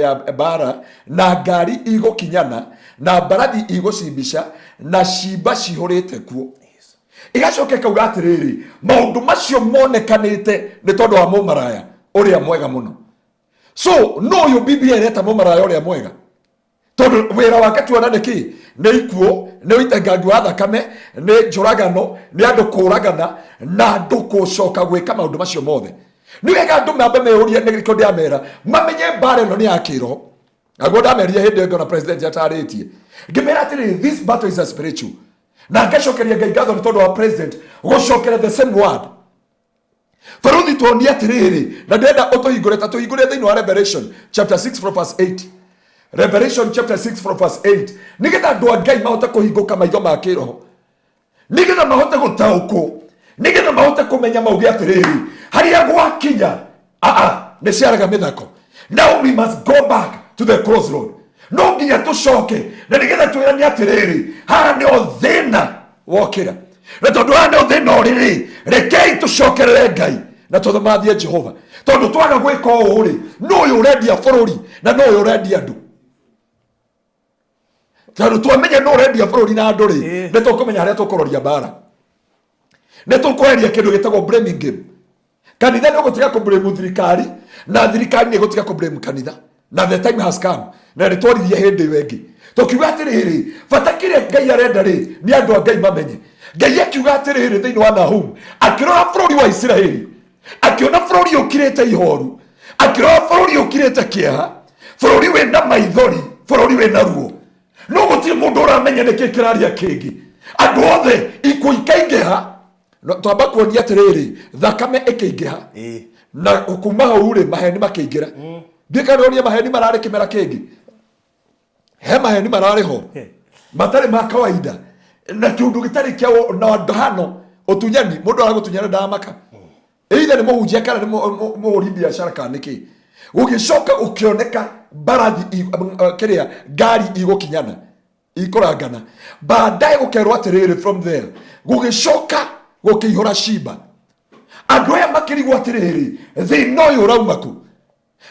ya mbara na ngari igũkinyana na mbarathi igũcimbica na cimba cihũrĩte kuo. Igacoka ĩkauga atĩrĩrĩ, maũndũ macio monekanĩte nĩ tondũ wa mũmaraya ũrĩa mwega mũno. So no ũyũ Biblia ĩreta mũmaraya ũrĩa mwega tondũ wĩra wake tuona nĩ kĩ? Nĩ ikuũ, nĩ ũitangangi wa thakame, nĩ njũragano, nĩ andũ kũragana na andũ gũcoka gwĩka maũndũ macio mothe. Nĩ wega andũ mambe meyũrie, nĩkĩo ndĩramera mamenye mbara ĩno nĩ ya kĩroho. Naguo ndamerire hĩndĩ ĩyo ngĩona president atarĩtie, ngĩmera atĩrĩrĩ, this battle is a spiritual. Na ngacokeria Ngai ngatho nĩ tondũ wa president gũcokera the same word. Baruthi tuonie atĩrĩrĩ, na ndĩrenda ũtũhingũre ta tũhingũre thĩinĩ wa Revelation chapter 6 from verse 8. Revelation chapter 6 from verse 8. Nĩgetha andũ a Ngai mahote kũhingũka maitho ma kĩroho, nĩgetha mahote gũtaũkwo, nĩgetha mahote kũmenya mauge atĩrĩrĩ, harĩa gwakinya nĩ ciaraga mĩthako. Now we must go back to the crossroad. No nginya tũcoke na nĩgetha twĩrane atĩrĩrĩ, haha nĩho thĩna wokĩra. Na tondũ haha nĩho thĩna ũrĩ rĩ, rekei tũcokerere Ngai na tũthamathiĩ Jehova. Tondũ twaga gwĩka ũũ rĩ, nũ ũyũ ũrendia bũrũri na nũ ũyũ ũrendia andũ? Tondũ twamenya nũ ũrendia bũrũri na andũ rĩ, nĩ tũkũmenya harĩa tũkũroria mbara. Nĩ tũkweheria kĩndũ gĩtagwo blaming game. Kanitha nĩ ũgũtiga kũblame thirikari na thirikari nĩ ĩgũtiga kũblame kanitha. Na the time has come. Na nĩ twaririe hĩndĩ ĩyo ĩngĩ. Tũkiuga atĩrĩrĩ, bata kĩrĩa Ngai arenda rĩ, nĩ andũ a Ngai mamenye. Ngai akiuga atĩrĩrĩ thĩinĩ wa Nahum, akĩrora bũrũri wa Isiraeli, akĩona bũrũri ũkirĩte ihoru, akĩrora bũrũri ũkirĩte kĩeha, bũrũri wĩna maithori, bũrũri wĩna ruo. No gũtirĩ mũndũ ũramenya nĩkĩ kĩraria kĩngĩ. Andũ othe ikuũ ikaingĩha. No, twamba kuonia atĩrĩrĩ, thakame ĩkĩingĩha. Na kuma hau rĩ, maheni makĩingĩra. Ndiĩ kana ũrĩa maheni mararĩ kĩmera kĩngĩ. He maheni mararĩ ho matarĩ ma kawaida na kĩũndũ gĩtarĩ kĩa na ndahano ũtunyani, mũndũ aragũtunyana ndamaka. Either nĩ mũhunjia kana nĩ mũhũri biacara kana nĩ kĩ. Gũgĩcoka gũkĩoneka mbarathi kĩrĩa ngari igũkinyana ikũrangana. Baadaye gũkerwo atĩrĩrĩ, from there gũgĩcoka gũkĩihũra cimba. Andũ aya makĩrigwo atĩrĩrĩ, thĩna ũyũ ũrauma kũ?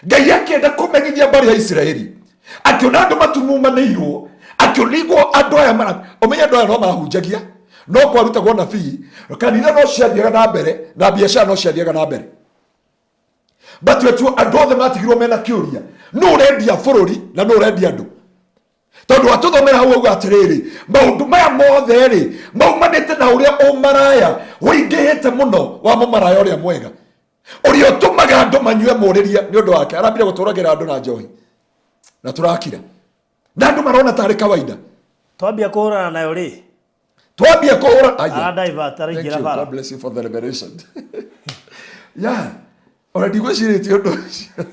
Ngai akĩenda kũmenyithia mbarĩ ya Isiraeli, akĩona andũ matumumanĩirwo, akĩonigwo andũ aya mara ũmenye andũ aya no mahunjagia, no kwarutagwo nabii, kanitha no ciathiaga na mbere na biacara no ciathiaga na mbere. But wetu andũ othe matigirwo mena kĩũria, nũ ũrendia bũrũri na nũ ũrendia andũ? Tondũ atũthomera hau auga atĩrĩrĩ, maũndũ maya mothe rĩ maumanĩte na ũrĩa ũmaraya ũingĩhĩte mũno wa mũmaraya ũrĩa mwega, ũrĩa ũtũmaga andũ manyue mũrĩria nĩ ũndũ wake. Arambire gũtũragĩra andũ na njohi na tũrakira na andũ marona tarĩ kawaida. Twambia kũhũrana nayo rĩ? Twambia kũhũra aya. Ara divert, Thank araingĩra you. bara. God bless you for the revelation. Yeah. Ona ndigwĩcirĩtie ũndũ ũcio.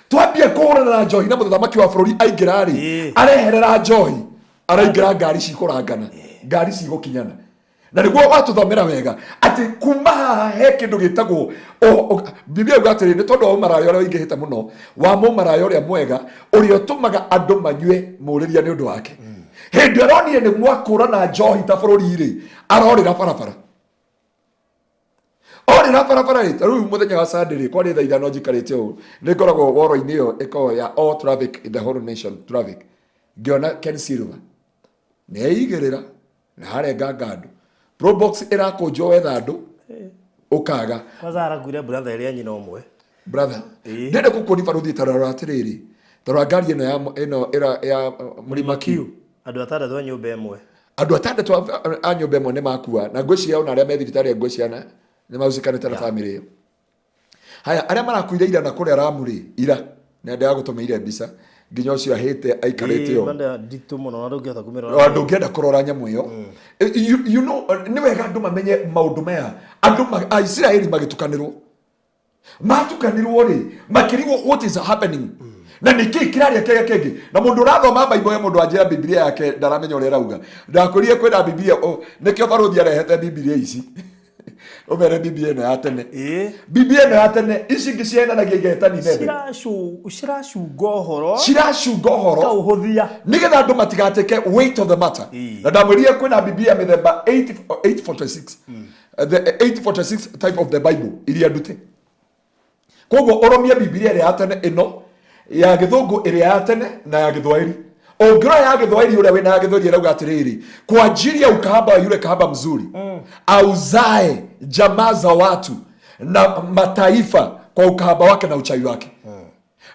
Twambia kũhũrana na njohi na mũthamaki wa bũrũri aingĩra rĩ, Ĩĩ. areherera njohi, araingĩra ngari cikũrangana, ngari cigũkinyana. Na nĩguo watũthomera wega atĩ kuma haha he kĩndũ gĩtagwo Biblia yuga atĩrĩ nĩ tondũ wa ũmaraya ũrĩa ũingĩhĩte mũno wa mũmaraya ũrĩa mwega ũrĩa ũtũmaga andũ manyue mũrĩria nĩ ũndũ wake. Hĩndĩ ĩrĩa aronire nĩ mwakũrana njohi ta bũrũri rĩ, arorĩra barabara orĩra barabara rĩ ta rĩu mũthenya wa Sunday rĩ kwarĩ thaa 5 njikarĩte ũũ nĩ ngoragwo woro-inĩ ĩyo ĩkoragwo ya all traffic in the whole nation traffic ngĩona Ken Silver nĩ eigĩrĩra na harenganga andũ probox ĩrakũnjwo wetha andũ ũkaga. Kwanza arakuire brother ĩrĩa nyina ũmwe. Brother, Ĩĩ. ndĩrenda gũkuonia barũthi ta rora atĩrĩrĩ, tarora ngari ĩno ya ĩno ĩra ya Mũrima Q. Andũ atandatũ a nyũmba ĩmwe. Andũ atandatũ a nyũmba ĩmwe nĩ makua na ngwĩciria ona arĩa me thibitarĩ ngwĩciria nĩ mahusikanĩte na bamĩrĩ ĩyo. Haya arĩa marakuire ira na kũrĩa Ramu rĩ, ira na ndĩragũtũmĩire mbica nginya ũcio ahĩte aikarĩte Ĩĩ, ũũ. manda nditũ mũno na ndũngĩhota kũmĩrora. Ndũngĩenda kũrora nyamũ ĩyo. You know, nĩ wega andũ mamenye maũndũ maya. Andũ a Isiraeli magĩtukanĩrwo. Matukanĩrwo rĩ, makĩrigwo what is happening. Na nĩ kĩĩ kĩrarĩa kĩrĩa kĩngĩ. Na mũndũ ũrathoma Bible ya mũndũ anjĩra Biblia yake ndaramenya ũrĩa ĩrauga. Ndakwĩrire kwĩna Biblia, nĩkĩo barũthi arehete Biblia ici. Ũmere Biblia ĩno ya tene. Ĩĩ. Biblia ĩno ya tene, ici ingĩ cienanagia igetani nende. Ciracunga ũhoro. Ciracunga ũhoro. Ikaũhũthia. Nĩgetha andũ matigateke weight of the matter. Ĩĩ. Na ndamwĩrire kwĩna Biblia mĩthemba 846. The 846 type of the Bible iria ndute. Koguo ũrũmie Biblia ĩrĩa ya tene ĩno, ya gĩthũngũ ĩrĩa ya tene na ya gĩthwaĩri. Ũngĩrora ya gĩthwaĩri ũrĩa wĩna ya gĩthwaĩri ĩrauga atĩrĩrĩ, kwa ajili ya ukahaba wa yule kahaba mzuri, auzae jamaa za watu na mataifa kwa ukahaba wake na uchawi wake.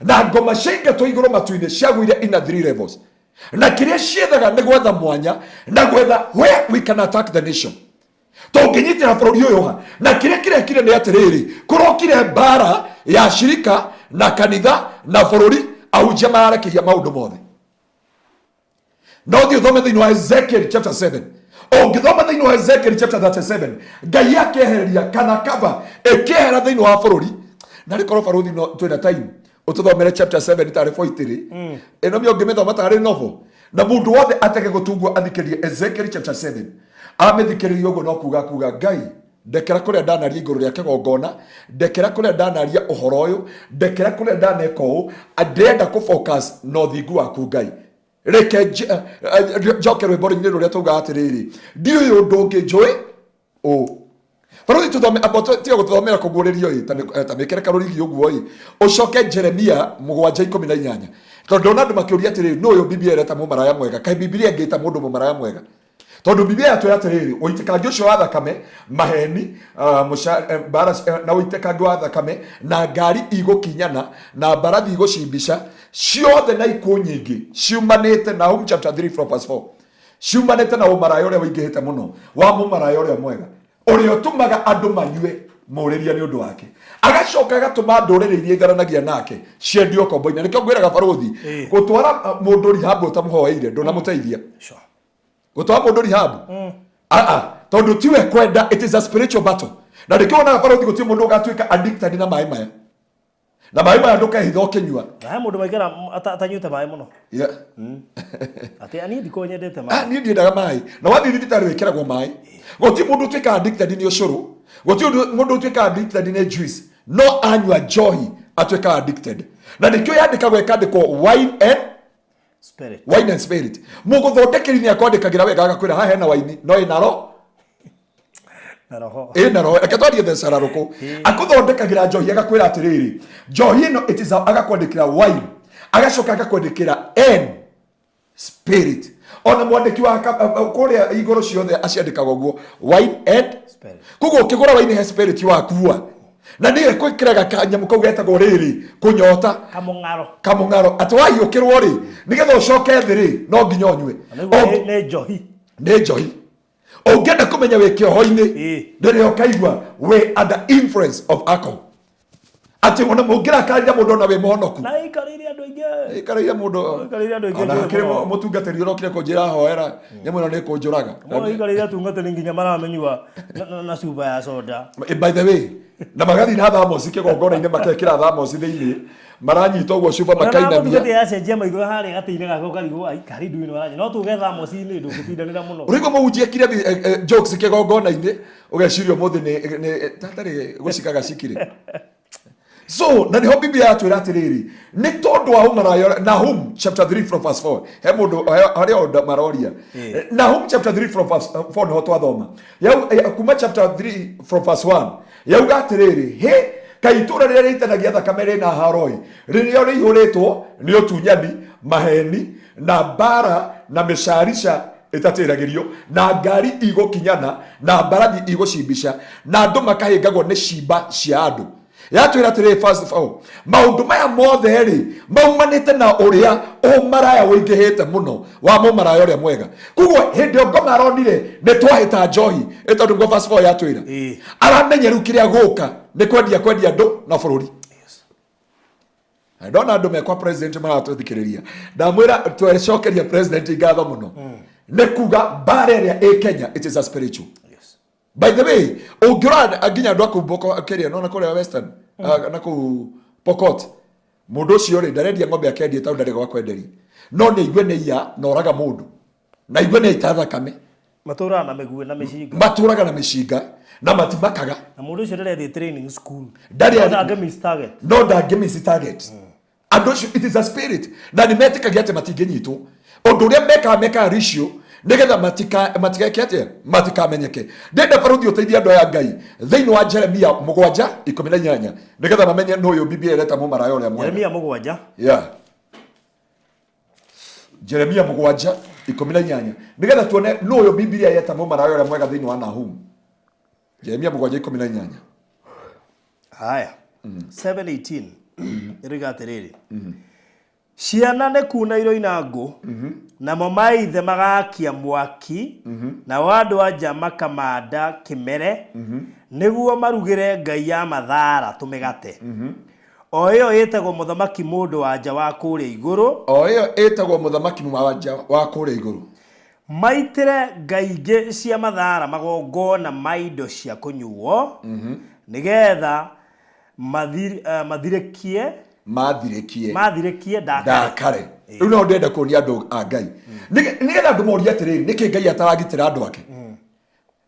Na ngoma ciaingatwo igũrũ matu-inĩ ciagũire in a 3 levels. Na kĩrĩa ciethaga nĩ gwetha mwanya na gwetha where we can attack the nation. Tũngĩnyitĩra bũrũri ũyũ ha. Na kĩrĩa kĩrekire nĩ atĩrĩrĩ, kũrokire mbara ya shirika na kanitha na bũrũri, ahunjia mararekeria maũndũ mothe. No thiĩ ũthome thĩinĩ wa Ezekiel chapter 7. Ũngĩthoma thĩinĩ wa Ezekiel chapter 37, Ngai akĩehereria kana cover ĩkĩehera thĩinĩ wa bũrũri. Na rĩkorwo barũthi no twĩna time, ũtũthomere chapter 7 tarĩ 43. Ĩno mĩo ũngĩmĩthoma tarĩ novel. Na mũndũ wothe atege gũtungwo athikĩrĩrie Ezekiel chapter 7. Amĩthikĩrĩrie ũguo no kuga kuga Ngai ndekera kũrĩa ndanaria igũrũ rĩa kĩgongona, ndekera kũrĩa ndanaria ũhoro ũyũ, ndekera kũrĩa ndaneka ũũ, ndĩrenda kũ focus na ũthingu waku Ngai. Reke njoke rwĩmbo-inĩ rũrĩa taugaga atĩrĩrĩ, ndiũĩ ũndũ ũngĩ njũĩ ũũ. Barũthi tũthome, amba tiga gũtũthomera kũguũrĩrio ĩ, ta mĩkĩre karũrigi ũguo ĩ. Ũcoke Jeremia 7:18. Tondũ ndona andũ makĩũria atĩrĩrĩ, nũ ũyũ Biblia ĩreta mũmaraya mwega? Kaĩ Biblia ĩngĩta mũndũ mũmaraya mwega? Tondũ Biblia yatwĩra atĩrĩrĩ, ũitĩkangi ũcio wa thakame, maheni, mbara na ũitĩkangi wa thakame, na ngari igũkinyana, na mbarathi igũcimbica, ciothe na ikuũ nyingĩ, ciumanĩte na Nahum chapter 3 from verse 4. Ciumanĩte na ũmaraya ũrĩa ũingĩhĩte mũno, wa mũmaraya ũrĩa mwega, ũrĩa ũtũmaga andũ manyue mũrĩria nĩ ũndũ wake. Agacoka agatũma ndũrĩrĩ iria itharanagia nake ciendio kombo-inĩ. Nĩkĩo ngwĩraga barũthi, gũtwara mũndũ rehab ũtamũhoeire ndũnamũteithia. Gũtwara mũndũ rehab? Tondũ tiwe kwenda, it is a spiritual battle. Na nĩkĩo wonaga barũthi gũtirĩ mũndũ ũgatuĩka addicted na maĩ maya. Na maĩ maya ndũkehitha ũkĩnyua. Na he mũndũ maikara atanyuĩte maĩ mũno. Yeah. Atĩ niĩ ndikoragwo nyendete maĩ. Niĩ ndiendaga maĩ. Na wathiĩ thibitarĩ wĩkĩragwo maĩ. Gũtirĩ mũndũ ũtuĩkaga addicted nĩ ũcũrũ. Gũtirĩ mũndũ ũtuĩkaga addicted nĩ juice. No anyua njohi atuĩkaga addicted. Na nĩkĩo yandĩkagwo ĩkandĩkwo wine and spirit. Wine and spirit. Mũgũthondekeri nĩ akwandĩkagĩra wega agakwĩra haha hena wine, no ĩna roho. Na roho. Ĩna roho. Reke twarie thecara rũkũ. Akũthondekagĩra njohi agakwĩra atĩrĩrĩ, njohi ĩno it is a, agakwandĩkĩra wine, agacoka agakwandĩkĩra N spirit. Ona mwandĩki wa kũrĩa igũrũ ciothe aciandĩkaga ũguo, wine and spirit. Koguo ũkĩgũra wine he spirit wakua. Na nĩyo ĩkwĩkĩraga kanyamũ kau getagwo rĩrĩ, kũnyota. Kamũng'aro. Kamũng'aro. Atĩ wahiũkĩrwo rĩ, nĩgetha ũcoke thĩ rĩ, no nginya ũnyue. Na nĩguo nĩ njohi. Nĩ njohi. Ũngĩenda kũmenya wĩ kĩoho-inĩ, rĩrĩa ũkaigua wĩ under influence of alcohol. Atĩ ona mũngĩrakarĩra mũndũ ona wĩ mũhonoku. Na ikarĩire andũ aingĩ. Ikarĩire mũndũ. Ikarĩire andũ aingĩ Ona njũĩ hakĩrĩ mũno. mũtungatĩri ũrokire kũnjĩra hoera nyamũ ĩno nĩ ĩkũnjũraga. Mũno ikarĩire atungatĩri nginya maramĩnyua na cuba ya soda. By the way, na magathiĩ na thamosi kĩgongona-inĩ, makekĩra thamosi thĩinĩ, maranyita ũguo cuba makainamia. Mũtungatĩri acenjia maitho harĩa gatĩ-inĩ gake ũkarigwo ai karĩ nduĩ nĩ no tuge thamosi-inĩ ndũngĩtindanĩra mũno. Ũraigua mũhunjia ekire jokes kĩgongona-inĩ, ũgeciria ũmũthĩ nĩ tatarĩ gũcika gacikire. So na niho Biblia yatwĩra atĩrĩrĩ, nĩ tondũ wa ũmaraya. Nahum chapter 3 from verse 4, he mũndũ harĩa o maroria. Nahum chapter 3 from verse 4 niho twathoma. Kuma chapter 3 from verse 1 yauga atĩrĩrĩ, he kaĩ itũũra rĩrĩa rĩitanagia thakame rĩna haroi, rĩrĩa rĩihũrĩtwo nĩ ũtunyani, maheni na mbara na mĩcarica ĩtatĩragĩrio, na ngari igũkinyana na mbarathi igũcimbica, na andũ makahĩngagwo nĩ cimba cia andũ. Yatwĩra atĩrĩrĩ, first of all, maũndũ maya mothe rĩ maumanĩte na ũrĩa ũmaraya ũingĩhĩte mũno wa mũmaraya ũrĩa mwega. Koguo hĩndĩ ĩyo ngoma aronire nĩ twahĩta njohi, ĩ tondũ nĩguo verse 4 yatwĩra. Aramenya rĩu kĩrĩa gũka nĩ kwendia andũ na bũrũri. Na ndona andũ mekwa president maratũthikĩrĩria, ndamwĩra twecokeria president ngatho mũno nĩ kuga mbara ĩrĩa ĩ Kenya, it is a spiritual. By the way, ũngĩrora nginya andũ a kũu Boko kĩrĩa nona kũrĩa Western, na kũu Pokot, mũndũ ũcio rĩ ndarendia ng'ombe, akendie tondũ ndarĩ gwa kwenderia, no nĩ aigue nĩ iya na oraga mũndũ, na aigue nĩ aita thakame. Matũraga na mĩguĩ na mĩcinga. Matũraga na mĩcinga na matimakaga. Na mũndũ ũcio ndarĩ athiĩ training school. Ndarĩ No ndangĩ miss target. No ndangĩ miss target. Andũ acio, it is a spirit, na nĩ metĩkagia atĩ matingĩnyitwo. Ũndũ ũrĩa mekaga rĩcio nĩgetha matigeke atĩa, matikamenyeke. Ndĩrenda barũthi ũteithie andũ aya Ngai thĩinĩ wa Jeremia 7:18, nĩgetha mamenye nũ ũyũ Biblia ĩreta mũmaraya ũrĩa mwega. Jeremia 7. Yeah. Jeremia 7:18, nĩgetha tuone nũ ũyũ Biblia yeta mũmaraya ũrĩa mwega thĩinĩ wa Nahum. Jeremia 7:18. Haya, 7:18 ĩroiga atĩrĩrĩ, ciana nĩ kuna iroina ngũ, namo maithe magakia mwaki, nao andũ a nja makamanda kĩmere nĩguo marugĩre ngai ya mathara tũmĩgate, o ĩyo ĩtagwo mũthamaki mũndũ wa nja wa kũrĩa igũrũ. O ĩyo ĩtagwo mũthamaki wa nja wa kũrĩa igũrũ. Maitĩre ngai ingĩ cia mathara magongona ma indo cia kũnyuo, nĩgetha mathirĩkie. Mathirĩkie. Mathirĩkie ndakare. Ndakare. Rĩu no ndĩrenda kuonia andũ a Ngai. Nĩgetha andũ morie atĩrĩrĩ, nĩkĩ Ngai ataragitĩra andũ ake?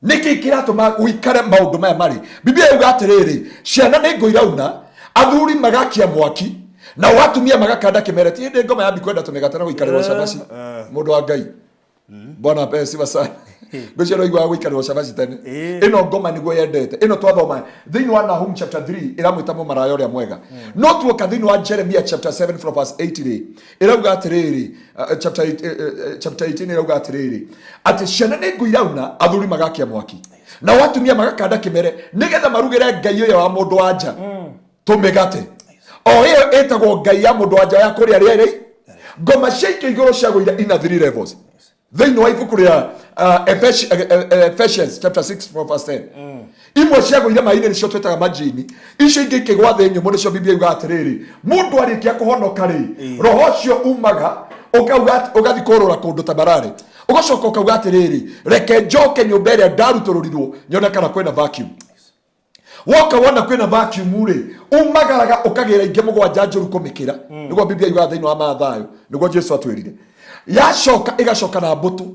Nĩkĩ kĩratũma gũikare maũndũ maya marĩ? Biblia yuga atĩrĩrĩ, ciana nĩ ngũ irauna, athuri magakia mwaki, nao atumia magakanda kĩmere. Ti hĩndĩ ngoma yambi kwenda tũmĩgate na gũikarĩrwo cabaci. Mũndũ wa Ngai, Bwana apewe sifa sana. Ngwĩciria ũraiguaga gũikarĩrwo cabaci tene. Ĩno ngoma nĩguo yendete. Ĩno twathoma thĩinĩ wa Nahum chapter 3 ĩramwĩta mũmaraya ũrĩa mwega. No tuoka thĩinĩ wa Jeremia chapter 7 from verse 8 rĩ, ĩrauga atĩrĩrĩ, chapter 8, chapter 18 ĩrauga atĩrĩrĩ, atĩ ciana nĩ ngũ irauna, athuri magakia mwaki, nao atumia magakanda kĩmere nĩgetha marugĩre ngai ĩyo ya mũndũ wa nja tũmĩgate, o ĩyo ĩtagwo ngai ya mũndũ wa nja ya kũrĩa rĩerĩ. Ngoma ciaikio igũrũ ciagũire ina three levels. Thĩinĩ wa ibuku rĩa Ephesians chapter 6 from verse 10, imwe ciagũire maĩ-inĩ, nĩcio twĩtaga majini. Icio ingĩ ikĩgwa thĩ nyũmũ, nĩcio Biblia yugaga atĩrĩrĩ, mũndũ arĩkia kũhonoka rĩ, roho ũcio umaga ũkauga ũgathiĩ kũrũra kũndũ tambarare, ũgacoka ũkauga atĩrĩrĩ, reke njoke nyũmba ĩrĩa ndarutũrũrirwo nyone kana kwĩna vacuum. Woka wona kwĩna vacuum rĩ, umagaraga ũkagĩra ingĩ mũgwanja njũru kũmĩkĩra. Nĩguo Biblia yugaga thĩinĩ wa Mathayo, nĩguo Jesu atwĩrire. Yacoka ĩgacoka na mbũtũ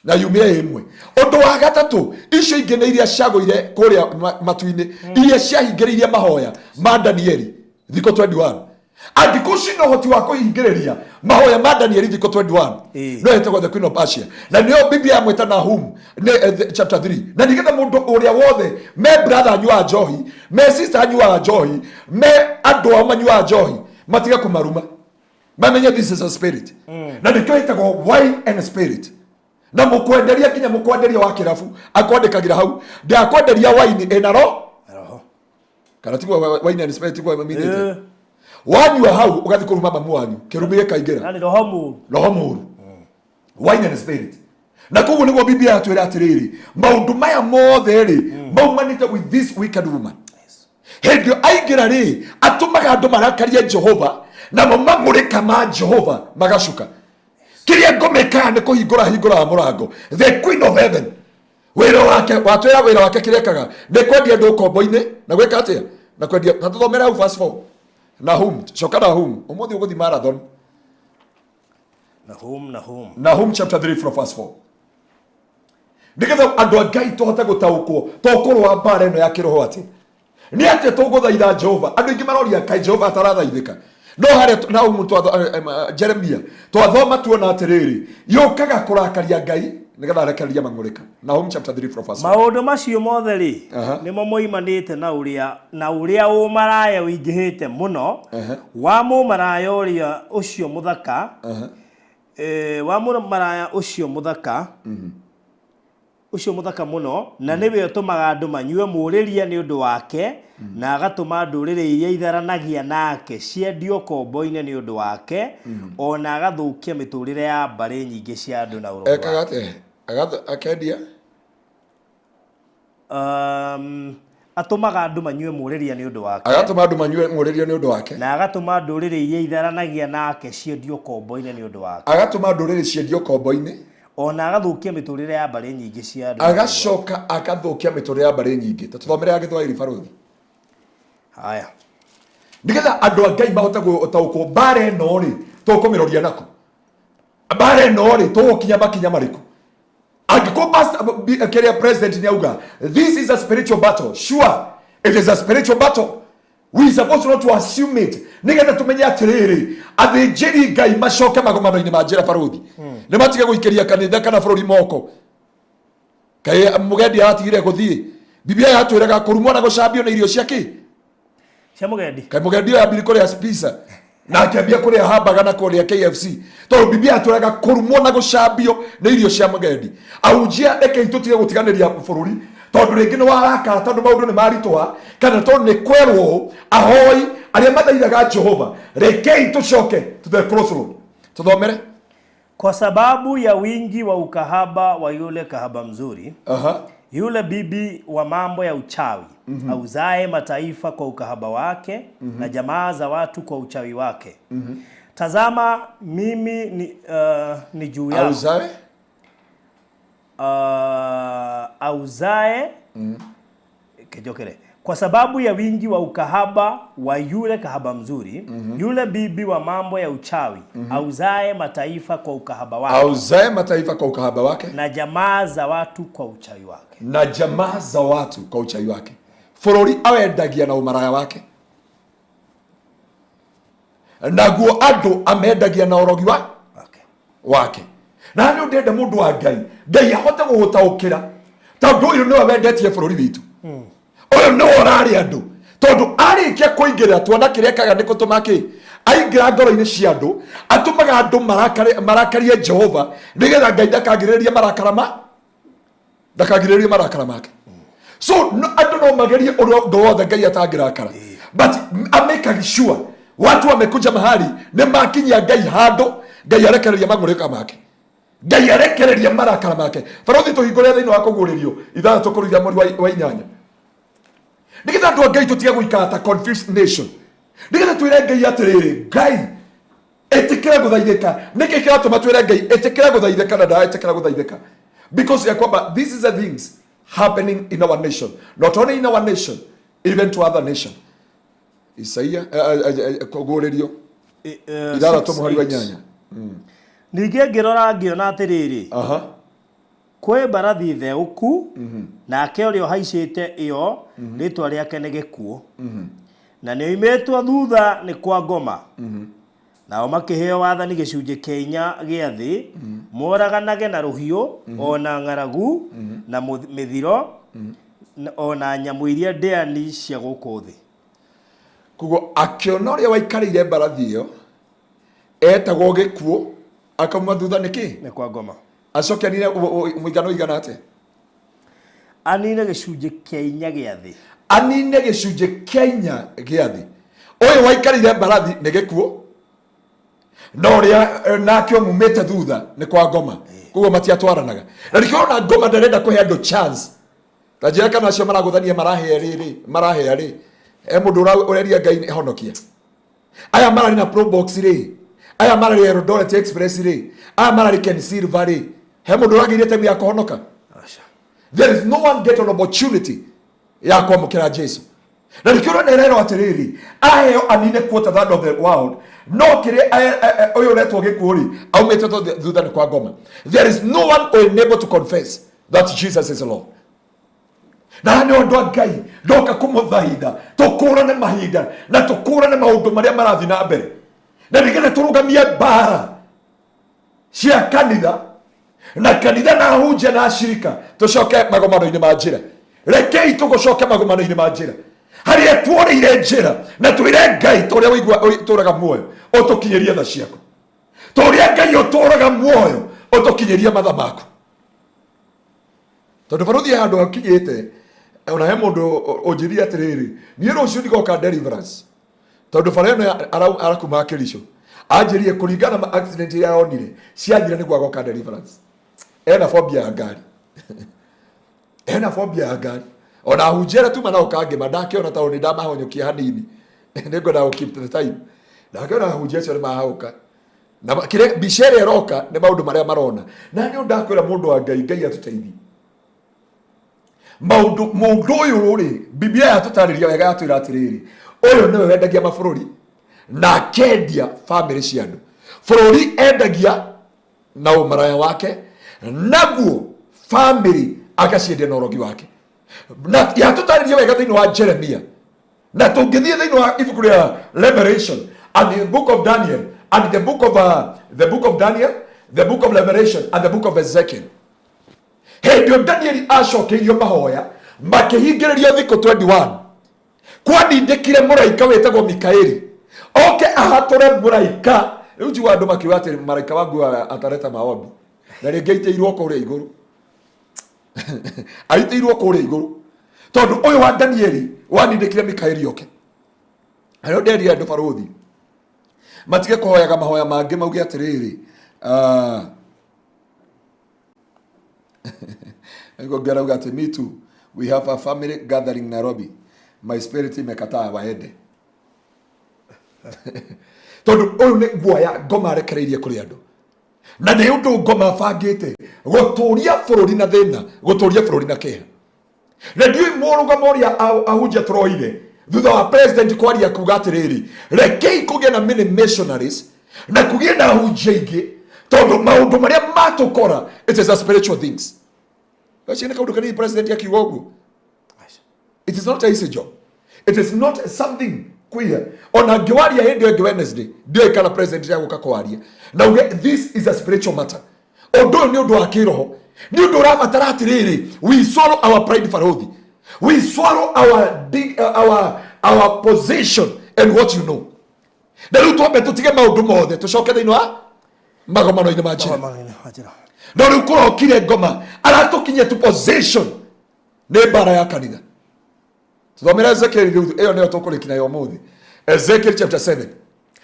na yumĩre ĩmwe. Ũndũ wa gatatũ, icio ingĩ nĩ iria ciagũire kũrĩa matu-inĩ, iria ciahingĩrĩirie mahoya ma Danieli thikũ 21. Angĩkorwo cina ũhoti wa kũhingĩrĩria mahoya ma Danieli thikũ 21, no ĩtagwo the Queen of Persia, na nĩyo Biblia yamwĩta Nahum nĩ chapter 3. Na nĩgetha mũndũ ũrĩa wothe me brother anyuaga njohi, me sister anyuaga njohi, me andũ ao manyuaga njohi, matige kũmaruma, mamenye this is a spirit. Na nĩkĩo ĩtagwo wine and spirit. Na mũkwenderia, nginya mũkwenderia wa kĩrabu akwandĩkagĩra hau, ndakwenderia wine ĩna ro Roho. Kana tiguo wine and spirit tiguo minĩte? Wanyua hau ũgathiĩ kũruma mamu wanyu, kĩrumi gĩkaingĩra. Yani roho mũru. Roho mũru, wine and spirit. Na koguo nĩguo Biblia yatwĩra atĩrĩrĩ, maũndũ maya mothe rĩ maumanĩte with this wicked woman. Hĩndĩ ĩyo aingĩra rĩ, atũmaga andũ marakarie Jehova, namo mang'ũrĩka ma Jehova magacuka. Kĩrĩa ngoma ĩkaga nĩ kũhingũra hingũraga mũrango. The Queen of Heaven, wĩra wake watwĩra wĩra wake kĩrĩa ekaga nĩ kwendia andũ ũkombo-inĩ na gwĩka atĩa na kwendia. Na tũthomere hau verse 4. Nahum, coka Nahum, ũmũthĩ ũgũthiĩ marathon. Nahum, Nahum. Nahum chapter 3 from verse 4, nĩgetha andũ a Ngai tũhote gũtaũkwo tũkũrũa mbara ĩno ya kĩroho atĩ nĩ atĩ tũgũthaitha Jehova. Andũ aingĩ maroria kaĩ Jehova atarathaithĩka, no harĩa Nahumu Jeremia twathoma tuona atĩrĩrĩ, yũkaga kũrakaria Ngai nĩgetha arekereria mang'ũrĩka. Nahum chapter 3 from verse 4. Maũndũ macio mothe rĩ, nĩmo moimanĩte na ũrĩa ũmaraya ũingĩhĩte mũno wa mũmaraya ũrĩa ũcio mũthaka, wa mũmaraya ũcio mũthaka mũno, na nĩwe ũtũmaga andũ manyue mũrĩria nĩ ũndũ wake, na agatũma ndũrĩrĩ iria itharanagia nake ciendio kombo-inĩ nĩ ũndũ wake, o na agathũkia mĩtũrĩre ya mbarĩ nyingĩ cia andũ na ũrogi Ekaga wake. Atĩa? Akendia Atũmaga andũ manyue mũrĩria nĩ ũndũ wake. Agatũma andũ manyue mũrĩria nĩ ũndũ wake. Na agatũma ndũrĩrĩ iria itharanagia nake ciendio kombo-inĩ nĩ ũndũ wake. Agatũma ndũrĩrĩ ciendio kombo-inĩ. O na agathũkia mĩtũrĩre ya mbarĩ nyingĩ cia andũ. Agacoka agathũkia mĩtũrĩre ya mbarĩ nyingĩ. Ta tũthomere ya Gĩthwaĩri, barũthi. Haya. Nĩgetha andũ a Ngai mahote gũtaũkwo mbara ĩno rĩ, tũkũmĩroria naku mbara ĩno rĩ, tũgũkinya makinya marĩkũ angĩkorwo kĩrĩa president nĩ auga, this is a spiritual battle. Sure, it is a spiritual battle. We supposed not to assume it, nĩgetha tũmenye atĩrĩrĩ, athĩnjĩri Ngai macoke magomano-inĩ ma njĩra, barũthi, nĩ matige gũikĩria kanitha kana bũrũri moko. Kaĩ mũgendi aratigire gũthiĩ? Biblia yatwĩraga kũrumwo na gũcambio nĩ irio cia kĩ? Cia mũgendi. Kaĩ mũgendi ũyũ ambiri kũrĩa pizza na akĩambia kũrĩa hamburger na kũrĩa KFC? Tondũ Biblia yatwĩraga kũrumwo na gũcambio nĩ irio cia mũgendi. Ahunjia, rekei tũtige gũtiganĩria bũrũri tondũ rĩngĩ nĩ warakara, tondũ maũndũ nĩ maritũha, kana tondũ nĩ kwerwo ũũ. Ahoi arĩa mathaithaga Jehova, rekei tũcoke to the crossroad. Tũthomere. Kwa sababu ya wingi wa ukahaba wa yule kahaba mzuri, yule bibi wa mambo ya uchawi, auzae mataifa kwa ukahaba wake na jamaa za watu kwa uchawi wake. Tazama, mimi ni juu yako. Auzae Auzae kejokere, kwa sababu ya wingi wa ukahaba wa yule kahaba mzuri, yule bibi wa mambo ya uchawi, auzae mataifa kwa ukahaba wake auzae mataifa kwa ukahaba wake na jamaa za watu kwa uchawi wake. Na jamaa za watu kwa uchawi wake. Bũrũri awendagia na ũmaraya wake, naguo andũ amendagia na ũrogi wa wake. Na nĩ ndĩrenda mũndũ wa Ngai, Ngai ahote gũgũtaũkĩra, tondũ ũyũ nĩwe wendetie bũrũri witũ, ũyũ nĩwe ũrarĩ andũ, tondũ arĩkia kũingĩra tuona kĩrĩa ekaga nĩ gũtũma kĩ aingĩra ngoro-inĩ cia andũ, atũmaga andũ marakarie Jehova, nĩgetha Ngai ndakagirĩrĩrie marakara ma ndakagirĩrĩrie marakara make. So no, andũ no magerie ũrĩa ũndũ wothe Ngai atangĩrakara, but amekaga sure watu wamekuja mahali nĩ makinyia Ngai handũ Ngai arekereria mang'ũrĩka make, Ngai arekereria marakara make. Barothi, tũhingũre thĩinĩ wa Kũguũrĩrio 6 kũrũithia mweri wa 8, nĩgetha andũ a Ngai tũtige gũikara ta confused nation, nĩgetha twĩre Ngai atĩrĩrĩ, Ngai, ĩtĩkĩra gũthaithĩka. Nĩkĩ kĩratũma twĩre Ngai ĩtĩkĩra gũthaithĩka na ndaraĩtĩkĩra gũthaithĩka? Because ya kwamba this is the things happening in our nation, not only in our nation, even to other nation. Isaia, Kũguũrĩrio 6 mũhari wa 8. Ningĩ ngĩrora ngĩona atĩrĩrĩ, kwĩ mbarathi theũku, nake ũrĩa ũhaicĩte ĩyo rĩtwa rĩake nĩ Gĩkuũ, na nĩ oimĩtwo thutha nĩ kwa ngoma. Nao makĩheo wathani gĩcunjĩ kĩa inya gĩa thĩ, moraganage na rũhiũ, o na ng'aragu, na mĩthiro, o na nyamũ iria ndĩani cia gũkũ thĩ. Koguo akĩona ũrĩa waikarĩire mbarathi ĩyo etagwo Gĩkuũ, akauma thutha nĩ kĩ? Nĩ kwa ngoma. Acoke anine mũigana ũigana atĩa? Anine gĩcunjĩ kĩa inya gĩa thĩ. Anine gĩcunjĩ kĩa inya gĩa thĩ. Ũyũ waikarĩire mbarathi nĩ Gĩkuũ, na ũrĩa nake ũmumĩte thutha nĩ kwa ngoma. Koguo matiatwaranaga, na nĩkĩo ona ngoma ndarenda kũhe andũ chance. Ta njĩra kana acio maragũthania marahĩa rĩrĩ marahĩa rĩ, He mũndũ ũreria Ngai honokia. Aya mararĩ na Probox rĩ, aya mararĩ Eldoret Express rĩ, aya mararĩ Ken Silver rĩ, he mũndũ ũragĩire time ya kũhonoka? Aca. There is no one get an opportunity ya kwamũkĩra Jesu. Na nĩkĩo ũrona ĩrerwo atĩrĩrĩ, aheo anine quarter third of the world, no kĩrĩa ũyũ ũretwo gĩkuũ rĩ, aumĩte thutha nĩ kwa ngoma. There is no one unable to confess that Jesus is Lord. Na nĩ ũndũ wa Ngai ndoka kũmũthaitha tũkũrane mahinda na tũkũrane maũndũ marĩa marathiĩ na mbere, na nĩgetha tũrũgamie mbara cia kanitha na kanitha na ahunjia na ashirika, tũcoke magomano-inĩ ma njĩra. Rekei tũgũcoke magomano-inĩ ma njĩra harĩa tuoreire njĩra, na twĩre Ngai ta ũrĩa ũigua ũtũũraga muoyo ũtũkinyĩrie tha ciaku, ta ũrĩa Ngai ũtũũraga muoyo ũtũkinyĩrie matha maku. Tondũ barũthi handũ hakinyĩte, ona he mũndũ ũnjĩrire atĩrĩrĩ, niĩ rũciũ ndigoka deliverance tondũ bara ĩno arakuma Kericho. Anjĩrire kũringana na accident ĩrĩa aronire ciathira nĩguo agoka deliverance. Ena phobia ya ngari, ena phobia ya ngari. Ona ahunjia arĩa tuma nao kangĩma ndakĩona tondũ nĩ ndamahonyũkia hanini, nĩngwenda gũ keep the time. Ndakĩona ahunjia acio nĩ mahauka na kĩrĩa mbica ĩrĩa ĩroka nĩ maũndũ marĩa marona. Na nĩ ũndũ ndakwĩra mũndũ wa Ngai, Ngai atũteithie. Maũndũ mũndũ ũyũ rĩ, Biblia yatũtarĩria wega, yatwĩra atĩrĩrĩ, ũyũ nĩwe wendagia mabũrũri na akendia bamĩrĩ cia andũ. Bũrũri endagia na ũmaraya wake, naguo bamĩrĩ agaciendia na ũrogi wake. Na yatũtarĩria wega thĩinĩ wa Jeremia, na tũngĩthiĩ thĩinĩ wa ibuku rĩa Revelation and the book of Daniel and the book of Daniel, the book of Revelation and the book of Ezekiel. Hĩndĩ ĩyo Danieli acokeirio mahoya makĩhingĩrĩrio thikũ 21, kwanindĩkire mũraika wĩtagwo Mikaeli oke ahatũre mũraika. Rĩu njigua andũ makiuga atĩ mũraika wa nguo atareta maombi, na rĩngĩ aitĩirwo kũrĩa igũrũ, aitĩirwo kũrĩa igũrũ, tondũ ũyũ wa Danieli wanindĩkire Mikaeli oke. Harĩa nderire andũ barũthi matige kũhoyaga mahoya mangĩ, mauge atĩrĩrĩ, nĩguo ngĩrauga atĩ me too, we have a family gathering Nairobi, my spirit imekataa waende, tondũ ũyũ nĩ guoya ngoma arekereirie kũrĩ andũ, na nĩ ũndũ ngoma bangĩte gũtũria bũrũri na thĩna, gũtũria bũrũri na kĩeha. Na ndiũĩ mũrũgamo ũrĩa ahunjia tũroire thutha wa president kwaria kuga atĩrĩrĩ, rekei kũgĩe na many missionaries na kũgĩe na ahunjia aingĩ, tondũ maũndũ marĩa matũkora, it is a spiritual things. Gacio nĩ kaũndũ kanini president akiuga ũguo. It is not a easy job, it is not something queer. Ona ngĩwaria hĩndĩ ĩyo ĩngĩ Wednesday, ndiũĩ kana president nĩagũka kwaria na uge this is a spiritual matter. Ũndũ ũyũ nĩ ũndũ wa kĩroho, nĩ ũndũ ũrabatara atĩrĩrĩ, we swallow our pride barothi, we swallow our position and what you know. Na rĩu twambe tũtige maũndũ mothe, tũcoke thĩinĩ wa magomano-inĩ ma njĩra. Magomano-inĩ ma njĩra. No rĩu kũrokire ngoma aratũkinyia to position nĩ mbara ya kanitha. Tũthomere Ezekiel rĩu, ĩyo nĩyo tũkũrĩkia nayo ũmũthĩ, Ezekiel chapter 7,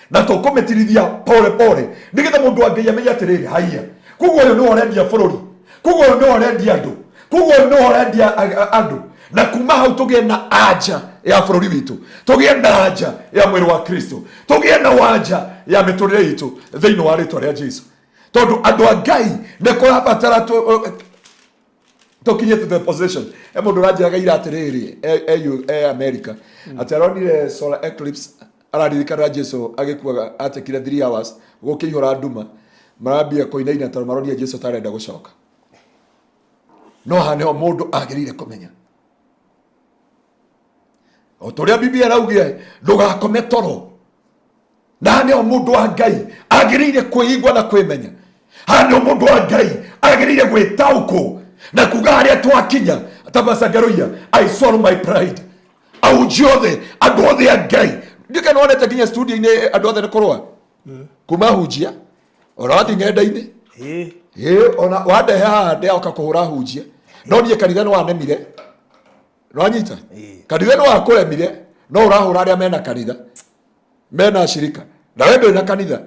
na tũkũmĩtirithia pole pole nĩgetha mũndũ wa Ngai amenye atĩrĩrĩ, haiya, koguo ũyũ nĩwe ũrendia bũrũri, koguo ũyũ nĩwe ũrendia andũ, koguo ũyũ nĩwe ũrendia andũ. Na kuma hau tũgĩe na anja ya bũrũri witũ, tũgĩe na anja ya mwĩrĩ wa Kristo, tũgĩe na wanja ya mĩtũrĩre itũ thĩinĩ wa rĩtwa rĩa Jesu. Tondũ andũ a Ngai nĩ kũrabatara tũkinye to the position. He mũndũ ũranjĩraga ira atĩrĩrĩ, e America, atĩ aronire solar eclipse, araririkana Jesu agĩkuaga atekire 3 hours gũkĩihũra nduma, marambia kũinaina tondũ maronire Jesu tarenda gũcoka. No haha nĩho mũndũ agĩrĩire kũmenya o ta ũrĩa Biblia ĩraugire, ndũgakome toro. Na haha nĩho mũndũ wa Ngai agĩrĩire kwĩigua na kwĩmenya. Haha nĩho mũndũ wa Ngai agĩrĩire gwĩtaũkwo na kuga harĩa twakinya. Tabasangaroia, I swallow my pride. Ahunjia othe, andũ othe a Ngai, ndikana wonete nginya studio-inĩ andũ othe nĩ kũrũa kuma hunjia, ona wathiĩ ng'enda-inĩ. Ĩĩ, ona wandehe haha ndĩoka kũhũra hunjia, no niĩ kanitha nĩ wanemire, nĩwanyita? Kanitha nĩ wakũremire, no ũrahũra arĩa mena kanitha, mena ashirika, na we ndũrĩ na kanitha.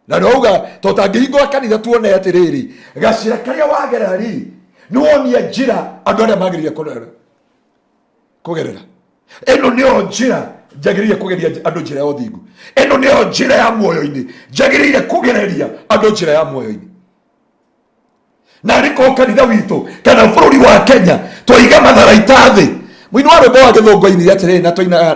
Na nĩwauga to tangĩhingũra kanitha tuone atĩrĩrĩ, gacĩra karĩa wagerera rĩ, nĩwonia njĩra andũ arĩa magĩrĩire kũgerera. Ĩno nĩyo njĩra njagĩrĩire kũgeria andũ njĩra ya ũthingu. Ĩno nĩyo njĩra ya muoyo-inĩ njagĩrĩire kũgereria andũ njĩra ya muoyo-inĩ. Na arĩkorwo kanitha witũ kana bũrũri wa Kenya twaiga matharaita thĩ. Mũini wa rwĩmbo wa gĩthũngũ ainire atĩrĩrĩ, na twaina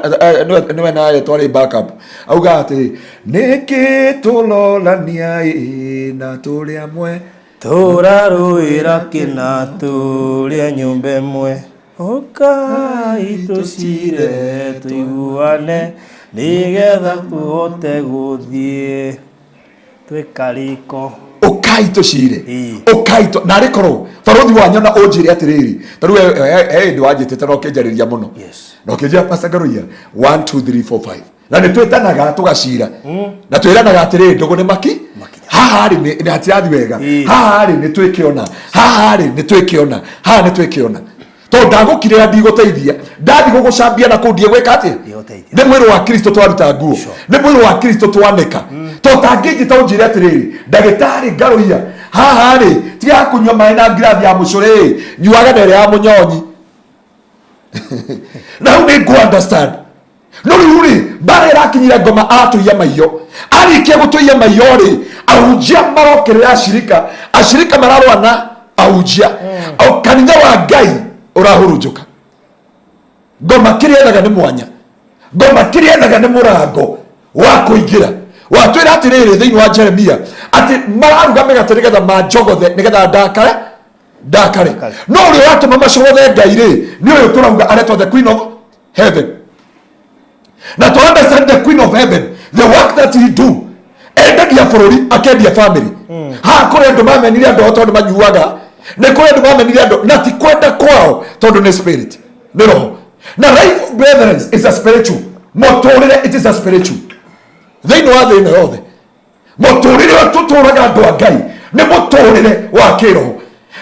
nĩwe nawe twarĩ backup, auga atĩrĩ, nĩkĩ tũrorania ĩ na tũrĩ amwe, tũrarũĩra kĩna tũrĩa nyũmba ĩmwe, ũkai tũcire tũiguane nĩgetha tũhote gũthiĩ twĩkarĩko. Ũkai tũcire, ũkai tũ na arĩkorwo barothi wanyona ũnjĩre atĩrĩrĩ, ta rĩu he hĩndĩ wanjĩtĩte na ũkĩnjarĩria mũno na ũkĩnjĩra Pastor Ngaruiya 1 2 3 4 5, na nĩ twĩtanaga tũgacira na twĩranaga atĩrĩrĩ, ndũgũ nĩ maki haha rĩ nĩ hatirathi wega, haha rĩ nĩ twĩkĩona, haha rĩ nĩ twĩkĩona, haha nĩ twĩkĩona, tondũ ndagũkirĩra ndigũteithia, ndathi gũgũcambia na kũu ndiĩ gwĩka atĩa. Nĩ mwĩrĩ wa Kristo twaruta nguo, nĩ mwĩrĩ wa Kristo twanĩka. Tondũ tangĩnjĩta ũnjĩre atĩrĩrĩ, ndagĩtarĩ Ngaruiya, haha rĩ tiga kũnyua maĩ na ngirathi ya mũcũrĩ, nyuaga na ĩrĩa ya mũnyonyi. Na hau nĩ ngũ understand. No rĩu rĩ, mbara ĩrakinyire ngoma atũiya maiyo. Arĩkia gũtũiya maiyo rĩ, ahunjia marokĩrĩra acirika, acirika mararũa na ahunjia. O kanitha wa Ngai ũrahurunjũka. Ngoma kĩrĩa ethaga nĩ mwanya, ngoma kĩrĩa ethaga nĩ mũrango wa kũingĩra. Watwĩra atĩrĩrĩ thĩinĩ wa Jeremia atĩ mararuga mĩgate nĩgetha manjogothe, nĩgetha ndakare ndakare. No ũrĩa ũratũma macogothe Ngai rĩ, nĩ ũyũ tũrauga aretwo the Queen of Heaven. Na to understand the Queen of Heaven, the work that he do, endagia bũrũri, akendia family. Haha kũrĩ andũ mamenire andũ ao tondũ manyuaga, nĩ kũrĩ andũ mamenire andũ na ti kwenda kwao tondũ nĩ spirit, nĩ roho. Na life of brethren is a spiritual mũtũrĩre, it is a spiritual thĩinĩ wa thĩ ĩno yothe. Mũtũrĩre ũrĩa tũtũraga andũ a Ngai nĩ mũtũrĩre wa kĩroho,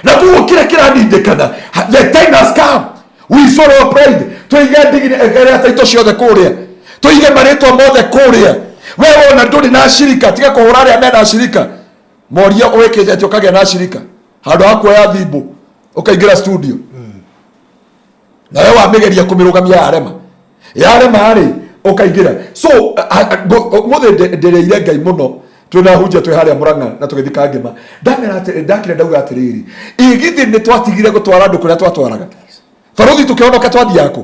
na koguo kĩrĩa kĩranindĩkana, the time has come we swallow our pride, tũige ndigi ĩrĩa taito ciothe kũrĩa, tũige marĩtwa mothe kũrĩa. We wona ndũrĩ na acirika, tiga kũhũra arĩa mena acirika, moria wĩkĩte atĩ ũkagĩa na acirika handũ ha kuoya thimbũ ũkaingĩra studio nawe wamĩgeria kũmĩrũgamia yarema yarema rĩ ũkaingĩra. So mũthĩ ndĩrĩire Ngai mũno, twĩna hunjia twĩ harĩa Mũrang'a na tũgĩthiĩ Kangĩma, ndamera atĩrĩ, ndakire ndauga atĩrĩrĩ, igithĩ nĩ twatigire gũtwara andũ kũrĩa twatwaraga barothi, tũkĩhonoka twathiaga kũ?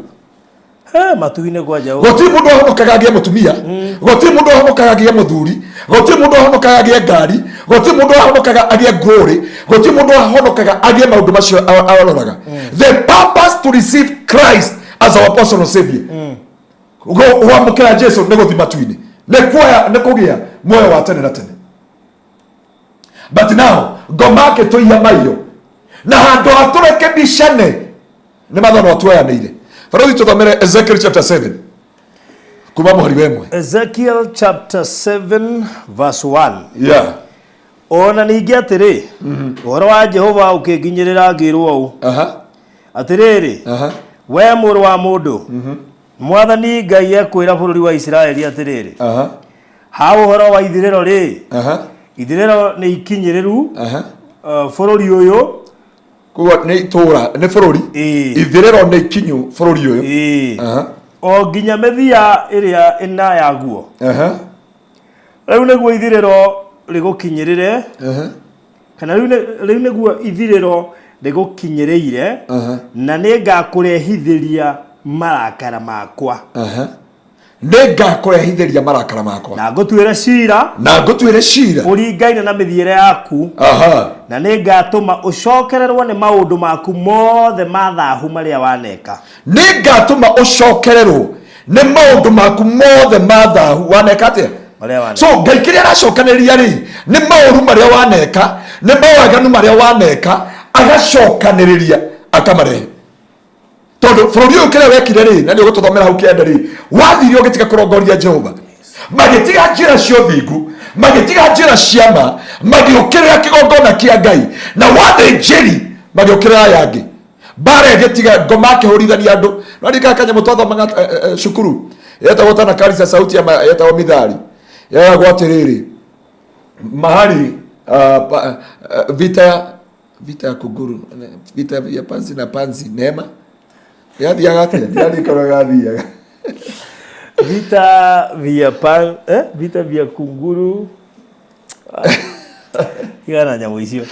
Matu-inĩ kwanja. Gũtirĩ mũndũ ahonokaga agĩe mũtumia, gũtirĩ mũndũ ahonokaga agĩe mũthuri, gũtirĩ mũndũ ahonokaga agĩe ngari, gũtirĩ mũndũ ahonokaga agĩe glory, gũtirĩ mũndũ ahonokaga agĩe maũndũ macio aroraga. The purpose to receive Christ as our personal savior, gwamũkĩra Jesu nĩ gũthiĩ matu-inĩ, nĩ kuoya, nĩ kũgĩa muoyo wa tene na tene. But now ngoma akĩtũiya maiyo na handũ ha tũrekebicane nĩ mathono tuoyanĩire. Barothi, tũthomere Ezekiel chapter 7 kuma mũhari wa 1. Ezekiel chapter 7 verse 1. Yeah. Ona ningĩ atĩrĩ, ũhoro wa Jehova ũkĩnginyĩrĩra ngĩrwo ũũ, atĩrĩrĩ, we mũrũ wa mũndũ, Mwathani Ngai ekwĩra bũrũri wa Isiraeli atĩrĩrĩ, ha ũhoro wa ithirĩro rĩ, ithirĩro nĩ ikinyĩrĩru bũrũri ũyũ. Koguo nĩ itũra, nĩ bũrũri. Ithirĩro nĩ ikinyu bũrũri ũyũ. O nginya mĩthia ĩrĩa ĩna yaguo. Rĩu nĩguo ithirĩro rĩgũkinyĩrĩre, kana rĩu nĩguo ithirĩro rĩgũkinyĩrĩire, na nĩ ngakũrehithĩria marakara makwa. Nĩ ngakũrehithĩria marakara makwa. Na ngũtuĩre cira. Na ngũtuĩre cira. Ũringaine na mĩthiĩre yaku. Na nĩ ngatũma ũcokererwo nĩ maũndũ maku mothe ma thahu marĩa waneka. Nĩ ngatũma ũcokererwo nĩ maũndũ maku mothe ma thahu waneka atĩa? Marĩa waneka. So Ngai kĩrĩa aracokanĩrĩria rĩ, nĩ maũru marĩa waneka, nĩ mawaganu marĩa waneka, agacokanĩrĩria akamarehe. Tondũ bũrũri ũyũ kĩrĩa wekire rĩ, na nĩ ũgũtũthomera hau kĩanda rĩ, wathire ũgĩtiga kũrongoria Jehova, magĩtiga njĩra cia ũthingu, magĩtiga njĩra cia ma, magĩũkĩrĩra kĩgongona kĩa Ngai, na wathĩnjĩri magĩũkĩrĩra aya angĩ. Mbara ĩgĩtiga ngoma akĩhũrithania andũ. No ndirikana kanyamũ twathomaga cukuru yetagwo Tana Karisa sauti ya yetagwo Mithali, yeragwo atĩrĩrĩ, mahali vita ya vita ya kuguru, vita ya panzi na panzi, neema. Yathiaga atĩa? Ndiririkana ũrĩa gathiaga. Vita vya pan, eh? Vita vya kunguru. Igana nyamũ icio.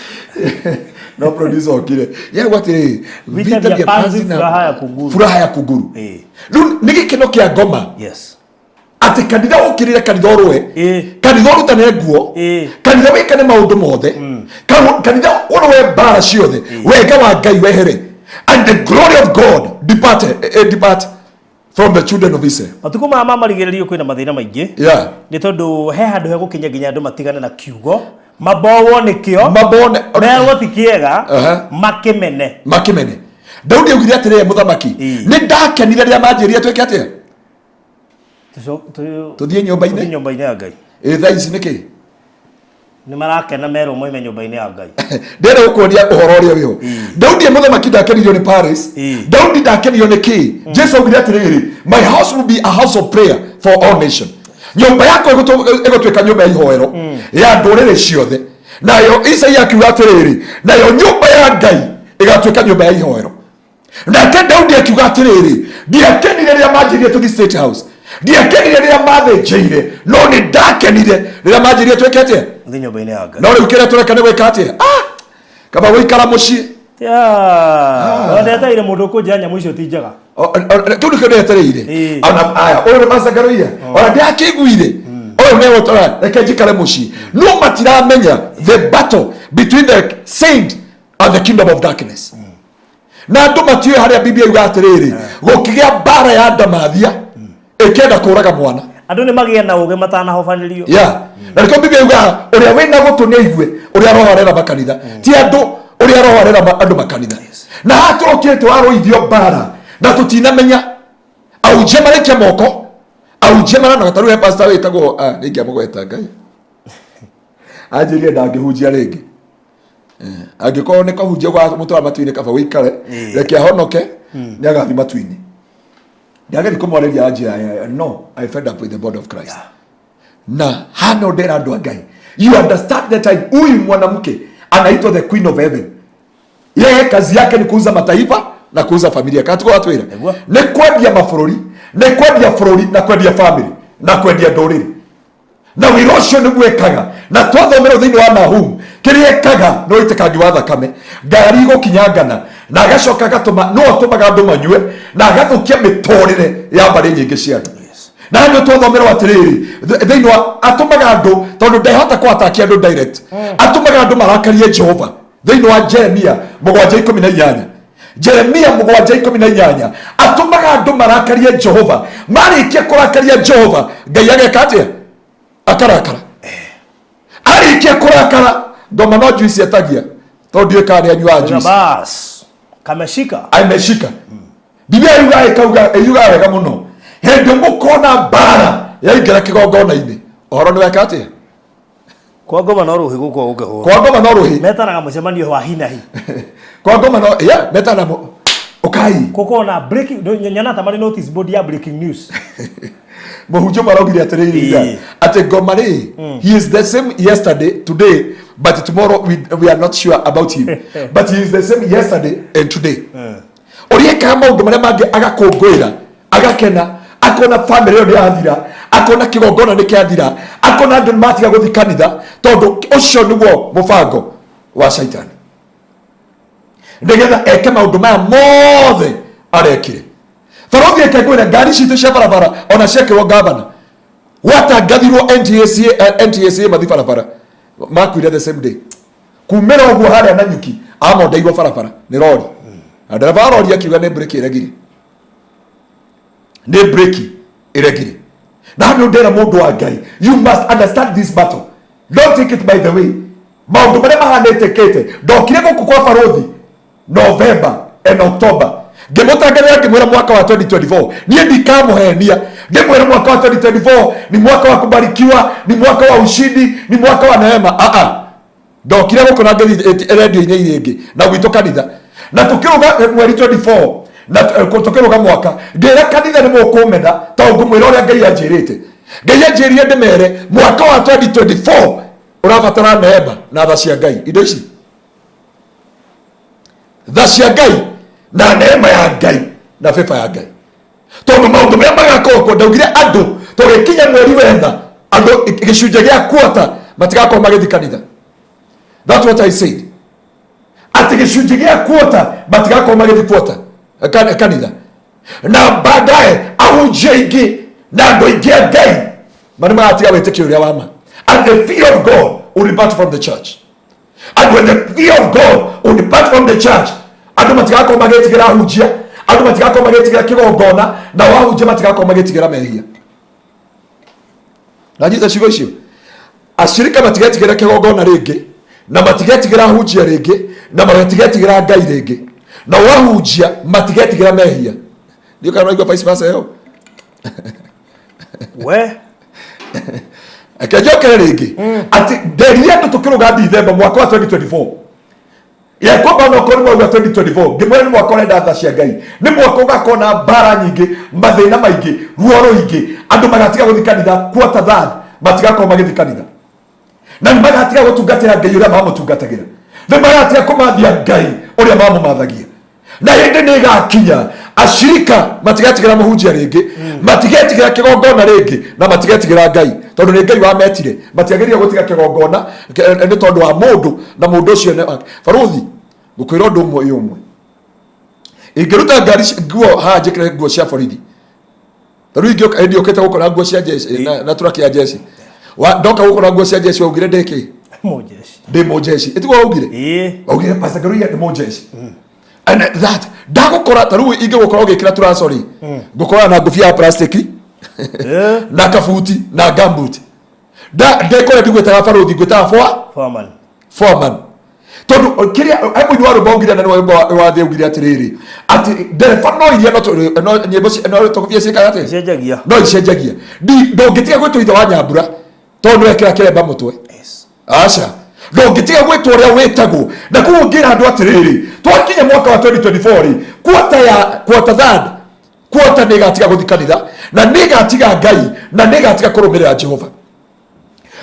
No producer okire yagwo atĩrĩrĩ, Vita vya panzi, furaha ya kunguru. Furaha ya kunguru. Ĩĩ. Rĩu nĩ gĩkeno kĩa ngoma Yes. atĩ kanitha ũkĩrĩre, kanitha ũrũe, Ĩĩ. kanitha ũrutane nguo, Ĩĩ. kanitha wĩkane maũndũ mothe, kanitha ũrũe mbara ciothe, wega wa Ngai wehere and the glory of God depart, depart from the children of Israel. Matukũ maya ma marigĩrĩrio kwĩna mathĩna maingĩ. Nĩ tondũ he handũ hegũkinya nginya andũ matigane na kiugo, mabowo nĩkĩo, mabone merwo ti kĩega, makĩmene. Makĩmene. Daudi augire atĩrĩrĩ, mũthamaki, Ĩĩ. nĩ ndakenire rĩrĩa manjĩrire twĩke atĩa? Tũthiĩ tũthiĩ nyũmba-inĩ. Nyũmba-inĩ ya Ngai. Ĩ thaa ici nĩkĩ? Nĩ marakena merwo moime nyũmba-inĩ ya Ngai. Ndĩrenda gũkuonia ũhoro ũrĩa wĩho. Daudi e mũthamaki ndakenirio nĩ Paris. Daudi ndakenirio nĩ kĩ. Jesu augire atĩrĩrĩ, "My house will be a house of prayer for all nation." Nyũmba yakwa ĩgũtuĩka nyũmba ya ihoero ya ndũrĩrĩ ciothe. Nayo Isaia akiuga atĩrĩrĩ, nayo nyũmba ya Ngai ĩgatuĩka nyũmba ya ihoero. Nake Daudi akiuga atĩrĩrĩ, ndiakenire rĩrĩa manjĩrire tũthiĩ State House, ndiakenire rĩrĩa mathĩnjĩire, no nĩ ndakenire rĩrĩa manjĩrire twĩke atĩa? Tũthiĩ nyũmba-inĩ ya Ngai. No rĩu kĩrĩa tũreka nĩ gwĩka atĩa? Ah, kaba gũikara mũciĩ. Ndeteire mũndũ ũkũnjĩra nyamũ icio ti njega. Kĩu nĩkĩo ndetereire. Ona aya ũyũ nĩ macangarũia, ona ndĩrakĩiguire ũyũ megũtwara, reke njikare mũciĩ. No matiramenya the battle between the saint and the kingdom of darkness. Na andũ matiũĩ harĩa Biblia yuga atĩrĩrĩ, gũkĩgĩa mbara ya ndamathia ĩkĩenda kũraga mwana. Andũ nĩ magĩe na ũgĩ matanahobanĩrio. Yeah, na nĩkĩo Biblia yugaga ũrĩa wĩna gũtũ nĩ aigue ũrĩa Roho arera makanitha, ti andũ, ũrĩa Roho arera andũ makanitha. Na haha tũrokire tũrarũithio mbara na tũtinamenya aunjia maraikia moko, aunjia maranoga. Tarĩu he pastor wĩtagwo, ah, nĩingĩamũgweta, Ngai anjĩrie ndangĩhunjia rĩngĩ. Angĩkorwo nĩ kũhunjia gwa mũtwara matu-inĩ, kaba wĩikare, reke ahonoke, nĩ agathiĩ matu-inĩ. Ndageri kũmwarĩria anjĩra, "No, I fed up with the body of Christ." Na hano ndera andũ a Ngai, you understand the time huyu mwanamke anaitwa the Queen of Heaven, yeye kazi yake ni kuuza mataifa na kuuza familia. Katuko watwira Nĩguo. Nĩ kwendia mabũrũri, nĩ kwendia bũrũri na kwendia family na kwendia ndũrĩrĩ, na wĩra ũcio nĩguo ekaga. Na twathomerwo thĩinĩ wa Nahum kĩrĩa ekaga nĩ ũitĩkangi wa thakame, ngari igũkinyangana, na agacoka agatũma, no atũmaga andũ manyue na agathũkia mĩtũrĩre ya mbarĩ nyingĩ cia andũ. Na nĩ twathomerwo atĩrĩrĩ, thĩinĩ wa atũmaga andũ, tondũ ndehota kwatakia andũ direct, atũmaga andũ marakarie Jehova thĩinĩ wa Jeremia 7:18. Jeremia 7:18, atũmaga andũ marakarie Jehova. Marĩkia kũrakaria Jehova, Ngai ageka atĩa? Akarakara. Arĩkia kũrakara, ngoma no juice etagia, tondũ ndiũĩ kana nĩ anyuaga juice. Bas kameshika. Ameshika. Biblia yugaga, ĩkauga, ĩyugaga wega mũno, hĩndĩ mũkona mbara yaingĩra kĩgongona-inĩ, ũhoro nĩ weka atĩa? Kwa ngoma no rũhĩ gũkorwo gũkĩhũrwo. Kwa ngoma no rũhĩ. Metanaga mũcemanio wa hinahi. Kwa ngoma no ya metana ũkai. Gũkorwo na breaking nyona ta marĩ notice board ya breaking news. Mũhunjia maraugire atĩrĩrĩ ira, atĩ ngoma rĩ, he is the same yesterday, today, but tomorrow we are not sure about him, but he is the same yesterday and today. Ũrĩa ekaga maũndũ marĩa mangĩ, agakũngũĩra, agakena, akona family ĩyo nĩ yathira, akona kĩgongona nĩ kĩathira, akona andũ nĩ matiga gũthiĩ kanitha, tondũ ũcio nĩguo mũbango wa Shaitani, nĩgetha eke maũndũ maya mothe arekire. Barothi eke ngwĩre, ngari citũ cia barabara ona ciekĩrwo gavana, gwatangathirwo NTSA, NTSA mathi barabara, makuire the same day. Kumĩra ũguo harĩa Nanyuki amondeirwo barabara nĩ rori, na ndereba wa rori akiuga nĩ breki ĩregire, nĩ breki ĩregire. Na nĩ ndĩra mũndũ wa Ngai, you must understand this battle. Don't take it by the way maũndũ marĩa mahanĩtĩkĩte. Ndokire gũkũ kwa barothi November and October, ngĩmũtangathĩra, ngĩmwĩra mwaka wa 2024, niĩ ndikamũhenia, ndĩmwĩra mwaka wa 2024 ni mwaka wa kubarikiwa, ni mwaka wa ushindi, ni mwaka wa neema. Aa, ndokire gũkũ na ngĩthiĩ rendio-inĩ iria ingĩ na gwitũ kanitha, na tũkĩrũga mweri 24 na tũkĩrũga mwaka, ngĩra kanitha, nĩ mũkũmena tondũ ngũmwĩra ũrĩa Ngai anjĩrĩte. Ngai anjĩrire ndĩmere mwaka wa 2024 ũrabatara neema na tha cia Ngai, indo ici, tha cia Ngai na neema ya Ngai. Na favor ya Ngai, tondũ maũndũ marĩa magakorwo kuo, ndaugire andũ tũgĩkinya mweri wetha, andũ gĩcunjĩ gĩa quarter matigakorwo magĩthiĩ kanitha. That's what I said, atĩ gĩcunjĩ gĩa quarter matigakorwo magĩthiĩ quarter kanitha, na baadaye ahunjia aingĩ na andũ aingĩ a Ngai ma nĩ magatiga wĩtĩkio ũrĩa wa ma, and the fear of God will depart from the church. And when the fear of God will depart from the church, andũ matigakorwo magĩtigĩra ahunjia, andũ matigakorwo magĩtigĩra kĩgongona, na ahunjia matigakorwo magĩtigĩra mehia. Na nyita ciugo icio, acirika matigetigĩra kĩgongona rĩngĩ, na matigetigĩra ahunjia rĩngĩ, na matigetigĩra Ngai rĩngĩ, na wahunjia matigetigĩra mehia. Ndio kana unaigua vice versa ĩyo? We. Reke njokere rĩngĩ, atĩ nderire andũ tũkĩrũga Dithemba mwaka wa 2024 ya kwamba onokorwo nĩ mwaka wa 2024, ngĩmwĩra nĩ mwaka ũrenda tha cia Ngai, nĩ mwaka ũgakorwo na mbara nyingĩ, mathĩna maingĩ, ruo rũingĩ. Andũ magatiga gũthiĩ kanitha, quarter third matigakorwo magĩthiĩ kanitha, na nĩ magatiga gũtungatĩra Ngai ũrĩa mamũtungatagĩra, nĩ magatiga kũmathia Ngai ũrĩa mamũmathagia. Na hĩndĩ nĩ ĩgakinya acirika matigetigĩra mũhunjia rĩngĩ, matigetigĩra kĩgongona rĩngĩ, na matigetigĩra Ngai, tondũ nĩ Ngai wametire. Matiagĩrĩire gũtiga kĩgongona nĩ tondũ wa mũndũ na mũndũ ũcio nĩ barũthi. Ngũkwĩra ũndũ ũmwe, ũyũ ũmwe, ingĩruta ngari nguo haha njĩkĩre nguo cia borithi, tarĩu ingĩũka hĩndĩ yũkĩte gũkũ na nguo cia jeshi na turaki ya jeshi, ndoka gũkũ na nguo cia jeshi, waugire ndĩkĩ? Mũjeshi. Ndĩ mũjeshi, ĩtiguo waugire? Ĩĩ. Waugire Pastor Ngaruiya nĩ mũjeshi. And that ndagũkora tarĩu ingĩgũkora ũgĩkĩra turaco rĩ, ngũkora na ngũbia ya plastic na kabuti na gumboot. Ndekora ndigwĩtaga barũthi, ngwĩtaga Foreman. Foreman, tondũ kĩrĩa he mũini wa rwĩmbo augire, na nĩ rwĩmbo wa thĩ augire atĩrĩrĩ, atĩ ndereba no iria no nyĩmbo no tũkobia ciĩkaga atĩa? Cenjagia. No icenjagia. Ndũngĩtiga gwĩtwo ithe wa Nyambura tondũ nĩ wekĩra kĩremba mũtwe. Aca, ndũngĩtiga gwĩtwo ũrĩa wĩtagwo. Na koguo ngĩra andũ atĩrĩrĩ, twakinya mwaka wa 2024 rĩ, quarter ya quarter, third quarter nĩ ĩgatiga gũthiĩ kanitha, na nĩ ĩgatiga Ngai, na nĩ ĩgatiga kũrũmĩrĩra Jehova.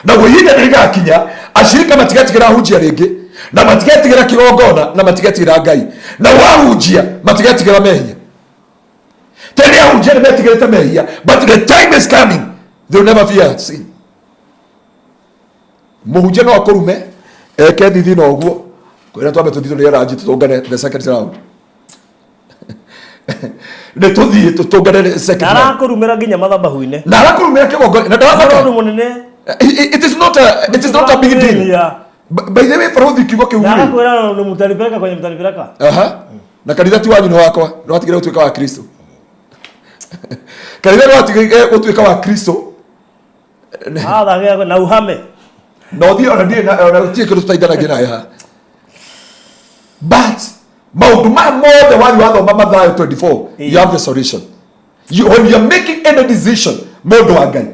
Naguo ihinda nĩ rĩgakinya acirika matigetigĩra ahunjia rĩngĩ, na matigetigĩra kĩgongona, na matigetigĩra Ngai, na wahunjia matigetigĩra mehia. Tene ahunjia nĩ metigĩrĩte mehia, but the time is coming they will never fear sin. Mũhunjia no akũrume, eke thithi na ũguo, kwĩra twambe tũthiĩ tũrĩe ranji, tũtũngane the second round, nĩ tũthiĩ tũtũngane the second Na round. arakũrumĩra nginya mathabahu-inĩ. Na arakũrumĩra kĩgongona na ndaramaka. Ũndũ mũnene. It is not a big deal. By the way, barũthi, kiugo kĩu Na rĩ, agakwĩra nĩ mũtanipeleka kwenye mtanipeleka. Aha. Na kanitha ti wanyu, nĩ wakwa. Nĩ watigire gũtuĩka wa Kristo, kanitha nĩ watigire gũtuĩka wa Kristo. Athagĩa na uhame. Na ũthiĩ ona ndirĩ na ona gũtirĩ kĩndũ tũteithanagia nawe haha, but maũndũ maya mothe wathiĩ wathoma Mathayo 24, you have the solution. When you are making any decision, mũndũ wa Ngai,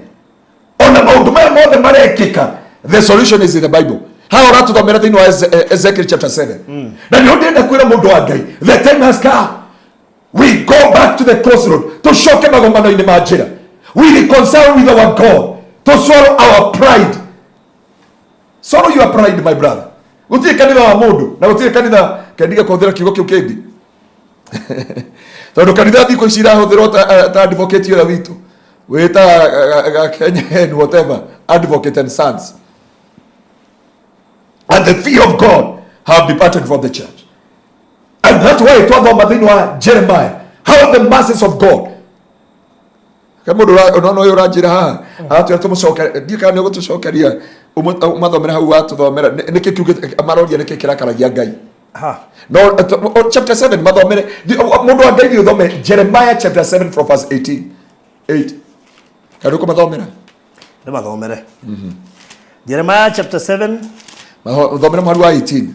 ona maũndũ maya mothe marekĩka, the solution is in the Bible. Haha ũratũthomera thĩinĩ wa Ezekiel chapter 7, na nĩho ndĩrenda kwĩra mũndũ wa Ngai, the time has come we go back to the crossroad, tũcoke magomano-inĩ ma njĩra, we reconcile with our God, to swallow our pride. Swallow your pride, my brother. Gũtirĩ kanitha wa mũndũ, na gũtirĩ kanitha kendige kũhũthĩra kiugo kĩu kĩngĩ, tondũ kanitha thikũ ici irahũthĩrwo ta advocate ũrĩa witũ wĩtaga Kenya and whatever, advocate and sons. And the fear of God have departed from the church, and that's why twathoma thĩinĩ wa Jeremiah how the mercies of God. He mũndũ ũrona ũyũ ũranjĩra haha, aratwĩra tũmũcokerie, ndiũ kana nĩ ũgũtũcokeria ũmathomere hau watũthomera. Nĩkĩ kiugĩte maroria nĩkĩ kĩrakaragia Ngai? Ha. No chapter 7 mathomere. Mũndũ wa Ngai, thiĩ ũthome Jeremiah chapter 7 from verse 18 8, kana ũkũmathomera? Nĩ mathomere. Jeremiah chapter 7. Ũthomere mũhari wa 18.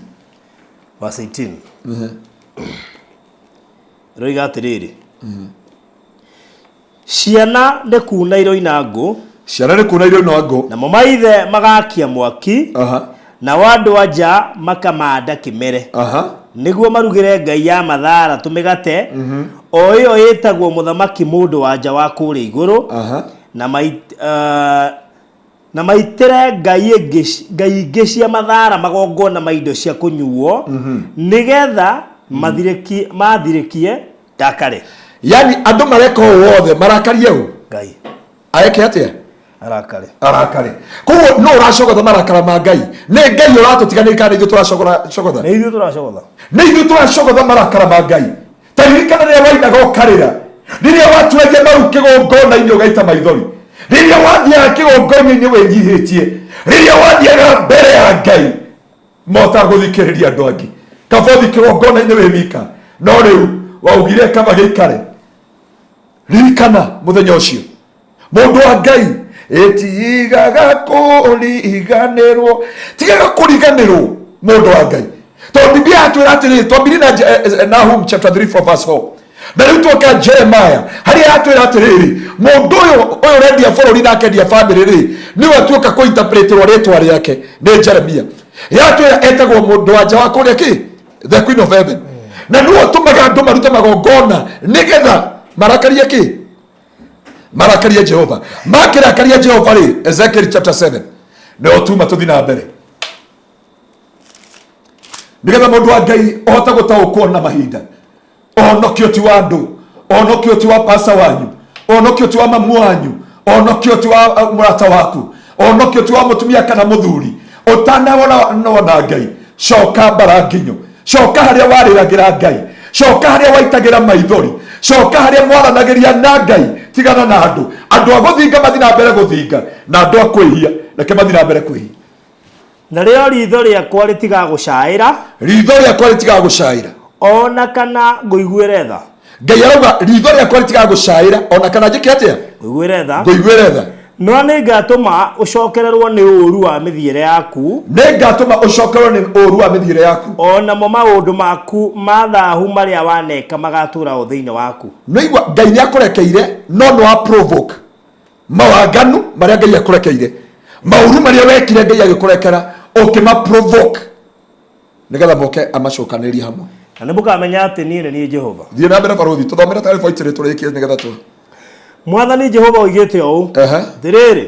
Verse 18. Roiga atĩrĩrĩ, ciana nĩ kuna iroina ngũ. Ciana nĩ kuna iroina ngũ. Namo maithe magakia mwaki. Nao andũ a nja makamanda kĩmere nĩguo marugĩre ngai ya mathara tũmĩgate, o ĩyo ĩtagwo mũthamaki mũndũ wa nja wa kũrĩa igũrũ, na maitĩre ngai ingĩ cia mathara magongona ma indo cia kũnyuo, nĩgetha mathirĩkie ndakare. Yani andũ mareka ũũ wothe marakarie ũ? Ngai. Aeke atĩa? Arakare. Arakare. Koguo no ũracogotha marakara ma Ngai. Nĩ Ngai ũratũtiganĩria kana nĩ ithuĩ tũracogotha? Nĩ ithuĩ tũracogotha. Nĩ ithuĩ tũracogotha marakara ma Ngai. Ta ririkana rĩrĩa wainaga ũkarĩra, rĩrĩa waturagia maru kĩgongona-inĩ ũgaita maithori, rĩrĩa wathiaga kĩgongona-inĩ wĩnyihĩtie, rĩrĩa wathiaga mbere ya Ngai motagũthikĩrĩria andũ angĩ, kaba ũthiĩ kĩgongona-inĩ wĩ wika, no rĩu waugire kaba gĩikare. Ririkana mũthenya ũcio, mũndũ wa Ngai, ĩtigaga kũriganĩrwo, tigaga kũriganĩrwo mũndũ wa Ngai. Tondũ Biblia yatwĩra atĩrĩrĩ, twambirie na Nahum chapter 3 4 verse 4, na rĩu twoka Jeremiah harĩa yatwĩra atĩrĩrĩ, mũndũ ũyũ ũyũ ũrendia bũrũri na akendia bamĩrĩ rĩ, nĩwe atuĩka kũinterpreterwo rĩtwa rĩake nĩ Jeremia. Yatwĩra etagwo mũndũ wa nja wa kũrĩa kĩ the queen of heaven, na nĩwe ũtũmaga andũ marute magongona nĩgetha marakarie kĩ, marakarie Jehova. Makĩrakaria Jehova rĩ, Ezekiel chapter 7 nĩo tuma tũthi na mbere nĩgetha mũndũ wa Ngai ũhote gũtaũkwo na mahinda. Ũhonokio ti wa andũ, ũhonokio ti wa pasa wanyu, ũhonokio ti wa mamu wanyu, ũhonokio ti wa mũrata waku, ũhonokio ti wa mũtumia kana mũthuri. Ũtanawona na Ngai, coka mbara nginyo, coka harĩa warĩragĩra Ngai, coka harĩa waitagĩra maithori, coka harĩa mwaranagĩria na Ngai. Tigana na andũ, andũ a gũthinga mathi na mbere gũthinga, na andũ a kwĩhia reke mathi na mbere kwĩhia. Narĩo ritho rĩakwa rĩtigagũcaĩra, ritho rĩakwa rĩtigagũcaĩra, ona kana ngũiguĩre tha. Ngai arauga ritho rĩakwa rĩtigagũcaĩra ona kana njĩke atĩa? Ngũiguĩre tha. Ngũiguĩre tha. No nĩngatũma ũcokererwo nĩ ũũru wa mĩthiĩre yaku, nĩngatũma ũcokererwo nĩ ũũru wa mĩthiĩre yaku, o namo maũndũ maku ma thaahu marĩa waneka magatũũra o thĩinĩ waku. Nĩigua Ngai nĩ akũrekeire, no nĩ wa provoke mawaganu marĩa Ngai akũrekeire, maũru marĩa wekire Ngai agĩkũrekera, ũkĩma provoke nĩgetha moke amacokanĩrie hamwe. Na nĩ mũkamenya atĩ niĩ nĩ niĩ Jehova. Thiĩ na mbere barũthi, tũthomere tarĩ boitĩrĩ tũrĩkie nĩgetha tu. Mwathani Jehova oigĩte ũũ, atĩrĩrĩ,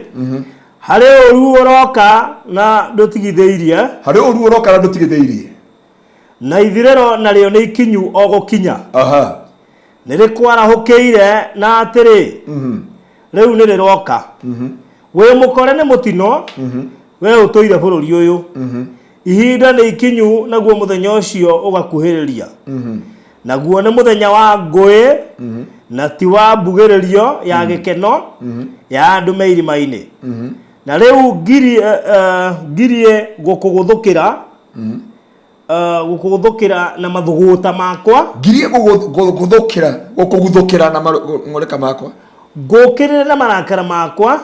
harĩ ũũru ũroka na ndũtigithĩirie, harĩ ũũru ũroka na ndũtigithĩirie, na ithirĩro narĩo nĩ ikinyu o gũkinya. Nĩ rĩkwarahũkĩire na atĩrĩ, rĩu nĩ rĩroka. Wĩ mũkore nĩ mũtino, we ũtũire bũrũri ũyũ. Ihinda nĩ ikinyu, naguo mũthenya ũcio ũgakuhĩrĩria. Naguo nĩ mũthenya wa ngũĩ, na ti wa mbugĩrĩrio ya gĩkeno ya andũ me irima-inĩ. Na rĩu ngirie gũkũgũthũkĩra, gũkũgũthũkĩra na mathũgũta makwa, ngirie gũkũgũthũkĩra gũkũguthũkĩra na mang'ũrĩka makwa, ngũkĩrĩre na marakara makwa,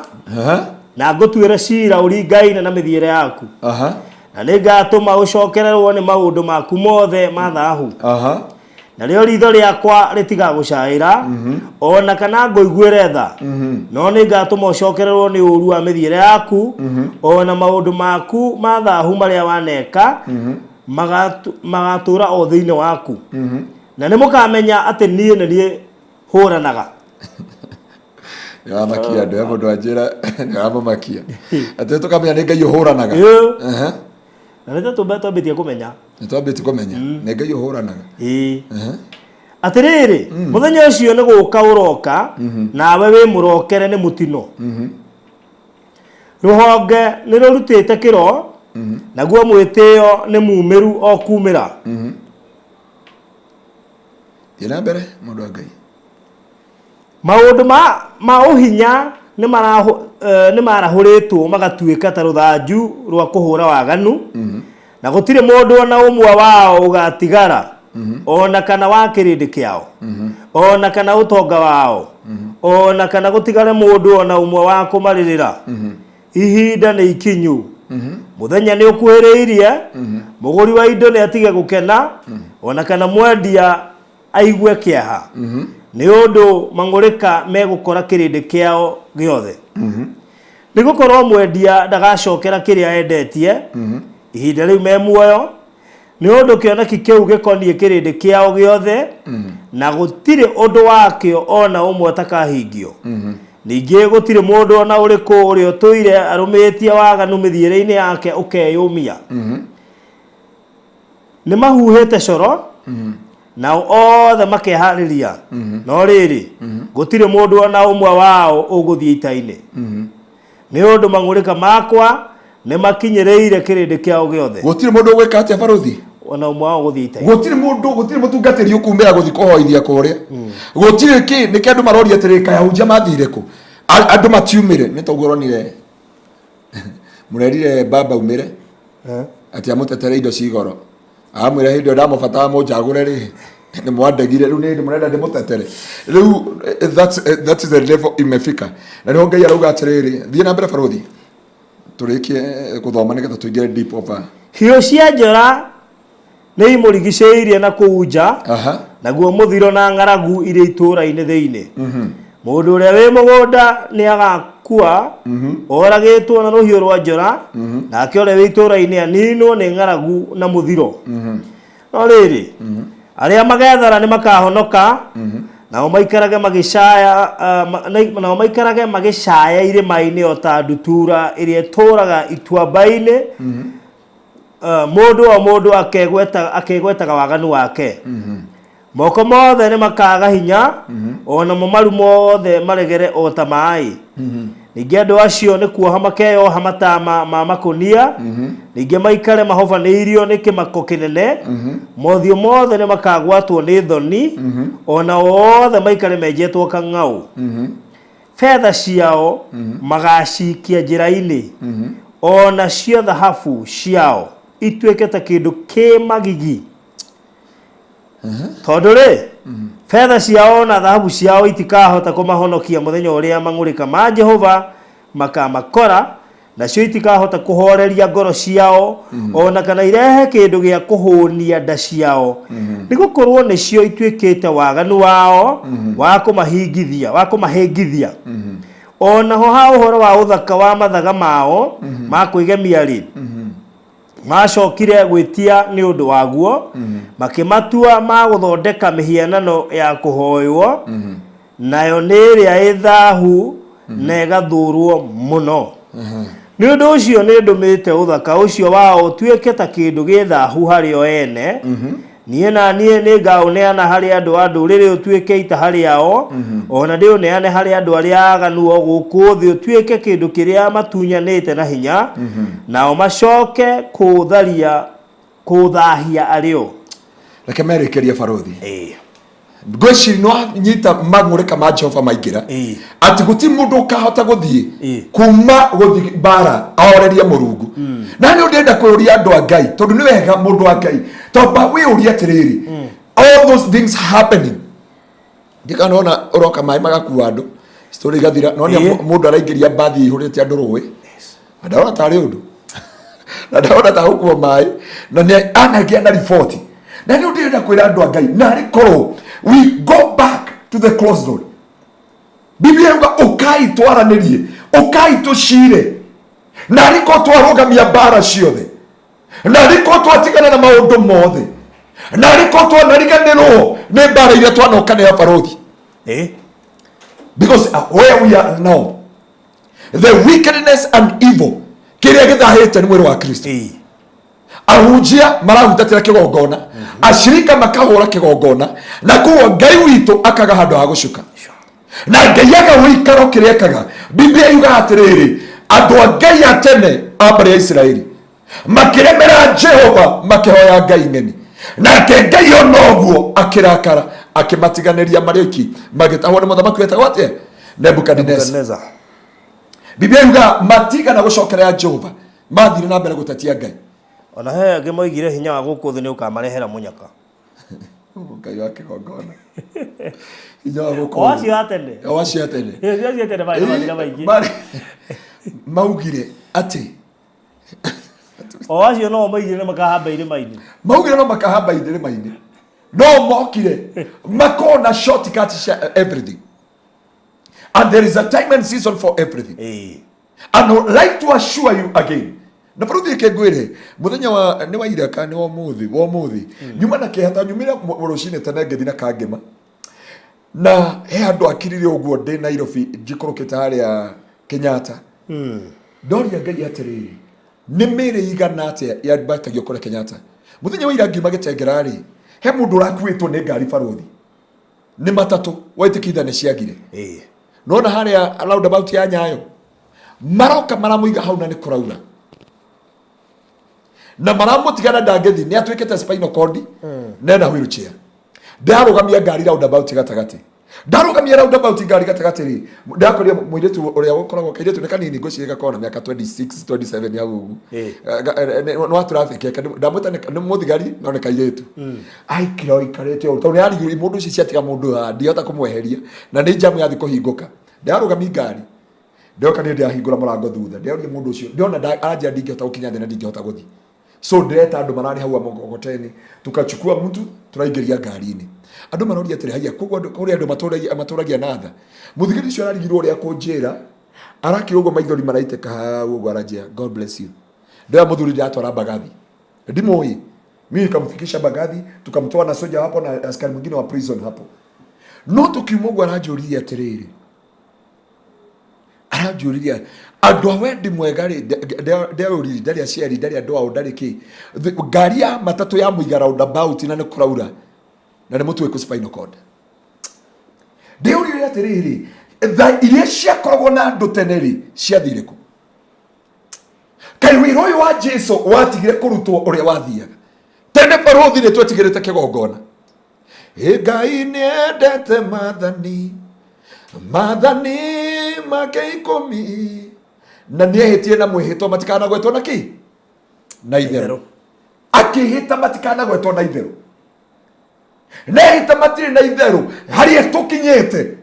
na ngũtuĩre cira ũringaine na mĩthiĩre yaku. Na nĩngatũma ũcokererwo nĩ maũndũ maku mothe ma thaahu. Narĩo ritho rĩakwa rĩtigagũcaĩra, ona kana ngũiguĩre tha, no nĩngatũma ũcokererwo nĩ ũũru wa mĩthiĩre yaku, o na maũndũ maku ma thaahu marĩa waneka magatũũra o thĩinĩ waku. Na nĩ mũkamenya atĩ niĩ nĩ niĩ hũranaga. Nĩwamakia andũ, he mũndũ anjĩra nĩwamamakia atĩ tũkamenya nĩ Ngai ũhũranaga. Na nĩ tũmbe twambĩtie kũmenya. Nĩ twambĩtie kũmenya nĩ Ngai ũhũranaga. Ĩĩ. Atĩrĩrĩ, mũthenya ũcio nĩ gũka ũroka, nawe wĩ mũrokere nĩ mũtino. Rũhonge nĩ rũrutĩte kĩro, naguo mwĩtĩo nĩ mumĩru o kumĩra. Thiĩ na mbere mũndũ wa Ngai. Maũndũ ma ũhinya nĩ marahũrĩtwo magatuĩka ta rũthanju rwa kũhũra waganu, na gũtirĩ mũndũ ona ũmwe wao ũgatigara, ona kana wa kĩrĩndĩ kĩao, ona kana ũtonga wao, ona kana gũtigare mũndũ ona ũmwe wa kũmarĩrĩra. Ihinda nĩ ikinyu, mũthenya nĩ ũkuhĩrĩirie. Mũgũri wa indo nĩ atige gũkena, ona kana mwendia aigue kĩeha, nĩ ũndũ mang'ũrĩka megũkora kĩrĩndĩ kĩao gĩothe. Nĩ gũkorwo mwendia ndagacokera kĩrĩa endetie ihinda rĩu me muoyo, nĩ ũndũ kĩoneki kĩu gĩkoniĩ kĩrĩndĩ kĩao gĩothe, na gũtirĩ ũndũ wakĩo ona ũmwe ũtakahingio. Ningĩ gũtirĩ mũndũ ona ũrĩkũ ũrĩa ũtũire arũmĩtie waganu mĩthiĩre-inĩ yake ũkeyũmia. Nĩ mahuhĩte coro, Nao othe makeharĩria. No rĩrĩ, gũtirĩ mũndũ ona ũmwe wao ũgũthiĩ ita-inĩ. Nĩ ũndũ mang'ũrĩka makwa nĩ makinyĩrĩire kĩrĩndĩ kĩao gĩothe. Gũtirĩ mũndũ ũgwĩka atĩa barothi? Ona ũmwe wao ũgũthiĩ ita-inĩ. Gũtirĩ mũndũ, gũtirĩ mũtungatĩri ũkumĩra gũthiĩ kũhoithia kũrĩa. Gũtirĩ kĩ, nĩkĩ andũ maroria atĩrĩ, kaĩ ahunjia mathire kũ? Andũ matiumire, nĩ toguo ũronire mũrerire baba umĩre atĩ amũtetere indo cigoro. Amwĩra hĩndĩ ĩyo ndamũbatara mũnjagũre rĩ, nĩ mwandegire, rĩu nĩ hĩndĩ mũrenda ndĩmũtetere. Rĩu that is the level imefika. Na nĩho Ngai arauga atĩrĩrĩ, thiĩ na mbere barothi, tũrĩkie gũthoma nĩgetha tũingĩre deep over. Hiũ cia njora nĩ imũrigicĩirie na kũu nja, naguo mũthiro na ng'aragu irĩ itũũra-inĩ thĩinĩ. Mũndũ ũrĩa wĩ mũgũnda nĩ agakua oragĩtwo na rũhiũ rwa njora, nake ũrĩa wĩ itũũra-inĩ aninwo nĩ ng'aragu na mũthiro. No rĩrĩ, arĩa magethara nĩ makahonoka, nao maikarage magĩcaya nao maikarage magĩcaya irĩma-inĩ o ta ndutura ĩrĩa ĩtũũraga ituamba-inĩ. Mũndũ o mũndũ akegwetaga waganu wake. Moko mothe nĩ makaga hinya, o namo maru mothe maregere o ta maĩ. Ningĩ andũ acio nĩ kuoha makeyoha matama ma makũnia, ningĩ maikare mahobanĩirio nĩ kĩmako kĩnene. Mothiũ mothe nĩ makagwatwo nĩ thoni, o nao othe maikare menjetwo kang'aũ. Betha ciao magacikia njĩra-inĩ, o nacio thahabu ciao ituĩke ta kĩndũ kĩ magigi. Tondũ rĩ, betha ciao na thahabu ciao itikahota kũmahonokia mũthenya ũrĩa mang'ũrĩka ma Jehova makamakora, nacio itikahota kũhoreria ngoro ciao, ona kana irehe kĩndũ gĩa kũhũnia nda ciao. Nĩ gũkorwo nĩcio ituĩkĩte waganu wao wa kũmahingithia, wa kũmahĩngithia. O naho ha ũhoro wa ũthaka wa mathaga mao ma kwĩgemia rĩ, macokire gwĩtia nĩ ũndũ waguo, makĩmatua ma gũthondeka mĩhianano ya kũhoywo, nayo nĩ ĩrĩa ĩ thahu na ĩgathũrwo mũno. Nĩ ũndũ ũcio nĩ ndũmĩte ũthaka ũcio wao ũtuĩke ta kĩndũ gĩ thahu harĩ o ene. Niĩ na niĩ nĩ ngaũneana harĩ andũ a ndũrĩrĩ ũtuĩke ita rĩao, o na ndĩũneane harĩ andũ arĩa aganu o gũkũ thĩ ũtuĩke kĩndũ kĩrĩa matunyanĩte na hinya, nao macoke kũũtharia kũũthahia arĩ o. Reke merekerie barothi. Ngwĩciria no nyita mang'ũrĩka ma Jehova maingĩra, atĩ gũtirĩ mũndũ ũkahota gũthiĩ kuma gũthiĩ mbara ahorerie Mũrungu. Na nĩ ndĩrenda kũũria andũ a Ngai, tondũ nĩ wega mũndũ wa Ngai tomba wĩyũrie atĩrĩrĩ, all those things happening, ndikanona ũroka maĩ magakua andũ, story igathira. No nĩ mũndũ araingĩria mbathi ĩihũrĩte andũ rũĩ, na ndarona tarĩ ũndũ, na ndarona ta gũkua maĩ, na nĩ anagĩa na riboti. Na nĩ ndĩrenda kwĩra andũ a Ngai, narĩ korwo we go back to the cross road. Biblia yuga ũkai twaranĩrie, ũkai tũcire. Narĩ korwo twarũgamia mbara ciothe, narĩ korwo twatigana na maũndũ mothe, narĩ korwo twanariganĩrwo nĩ mbara iria twanoka nĩ abarothi. Because where we are now, the wickedness and evil kĩrĩa gĩthahĩte nĩ mwĩrĩ wa Kristo. Ahunjia marahutatĩra kĩgongona, ashirika makahũra kĩgongona, na koguo Ngai witũ akaga handũ ha gũcuka, na Ngai aga ũikaro. Kĩrĩa ekaga, Biblia yugaga atĩrĩrĩ, andũ a Ngai a tene a mbarĩ ya Isiraeli makĩremera Jehova, makĩhoya ngai ng'eni, nake Ngai ona ũguo akĩrakara, akĩmatiganĩria marĩ oiki, magĩtahwo nĩ mũthamaki wetagwo atĩa? Nebukadineza. Nebukadneza. Biblia yugaga matigana gũcokerera Jehova, mathire na mbere gũtetia Ngai. Ona he angĩ moigire hinya wa gũkũ thĩ nĩ ũkamarehera mũnyaka. Ngai wa kĩgongona, hinya wa gũkũ O acio a tene. O acio a tene. Acio a tene marĩ na mathĩna maingĩ. Maugire atĩ O acio no moigire nĩ makahamba irĩma-inĩ. Maugire no makahamba irĩma-inĩ, no mokire makona shortcut cia everything, and there is a time and season for everything. And I would like to assure you again, na baruthi reke ngwĩre, mũthenya wa nĩ wa ira kana nĩ wa ũmũthĩ, wa ũmũthĩ, nyuma na kĩeha ta nyumire rũcinĩ tene ngĩthiĩ na kangĩma, na he handũ akirire ũguo ndĩ Nairobi njikũrũkĩte harĩa Kenyatta. Ndoria Ngai atĩrĩrĩ, nĩ mĩrĩ igana atĩa yambatagio kũrĩa Kenyatta? Mũthenya wa ira ngiuma Gĩtengera rĩ, He mũndũ ũrakuĩtwo nĩ ngari barũthi nĩ matatũ waitĩkitha nĩ ciagire. Ĩĩ. Nona harĩa roundabout ya Nyayo maroka maramũiga hau na nĩ kũraura na maramũtigana ndangĩthiĩ nĩ atuĩkĩte spinal cord na ena wheelchair. Ndarũgamia ngari roundabout gatagatĩ, ndarũgamia roundabout ngari gatagatĩ rĩ, ndakorire mũirĩtu ũrĩa ũkoragwo kairĩtu nĩ kanini ngwĩciria gakoragwo na mĩaka 26 27 hau ũguo. Nĩ wa traffic ndamwĩta nĩ mũthigari no nĩ kairĩtu aikira oikarĩte ũguo tondũ nĩ arigirwo mũndũ ũcio ciatiga mũndũ haha ndihota kũmweheria na nĩ njamu yathi kũhingũka. Ndarũgamia ngari ndoka nĩ ndĩrahingũra mũrango thutha ndĩroria mũndũ ũcio ndĩrona aranjĩra ndingĩhota gũkinya thĩ na ndingĩhota gũthiĩ, so ndĩreta andũ mararĩ hau a mkokoteni, tukachukua mtu tũraingĩria ngari-inĩ. Andũ maroria atĩrĩ, haiya, koguo andũ kũrĩ andũ matũragia na tha. Mũthigari ũcio ararigirwo ũrĩa kũnjĩra arakira ũguo maithori maraitĩka hau ũguo aranjĩra God bless you. Ndoya mũthuri ndĩratwara Mbagathi ndimũĩ mimi, nikamfikisha Mbagathi tukamtoa na soja hapo na askari mwingine wa prison hapo. No tukiuma ũguo aranjũririe atĩrĩrĩ, aranjũririe andũ a wendi mwega rĩ, ndeũriri ndarĩ aciari ndarĩ andũ ao ndarĩ kĩ. Ngari ya matatũ ya mũiga roundabout na nĩ kũraura na nĩ mũtuĩku spinal cord. Ndĩũrire atĩrĩrĩ, tha iria ciakoragwo na andũ tene rĩ ciathire kũ? Kaĩ wĩra ũyũ wa Jesu watigire kũrutwo ũrĩa wathiaga tene? Barũthi nĩ twetigĩrĩte kĩgongona. Ĩ Ngai nĩendete maathani maathani make 10 na nĩehĩtie na mwĩhĩtwa matikanagwetwo na kĩ na itherũ. Akĩhĩta matikanagwetwo na itherũ, nehĩta matirĩ na itherũ. Harĩa tũkinyĩte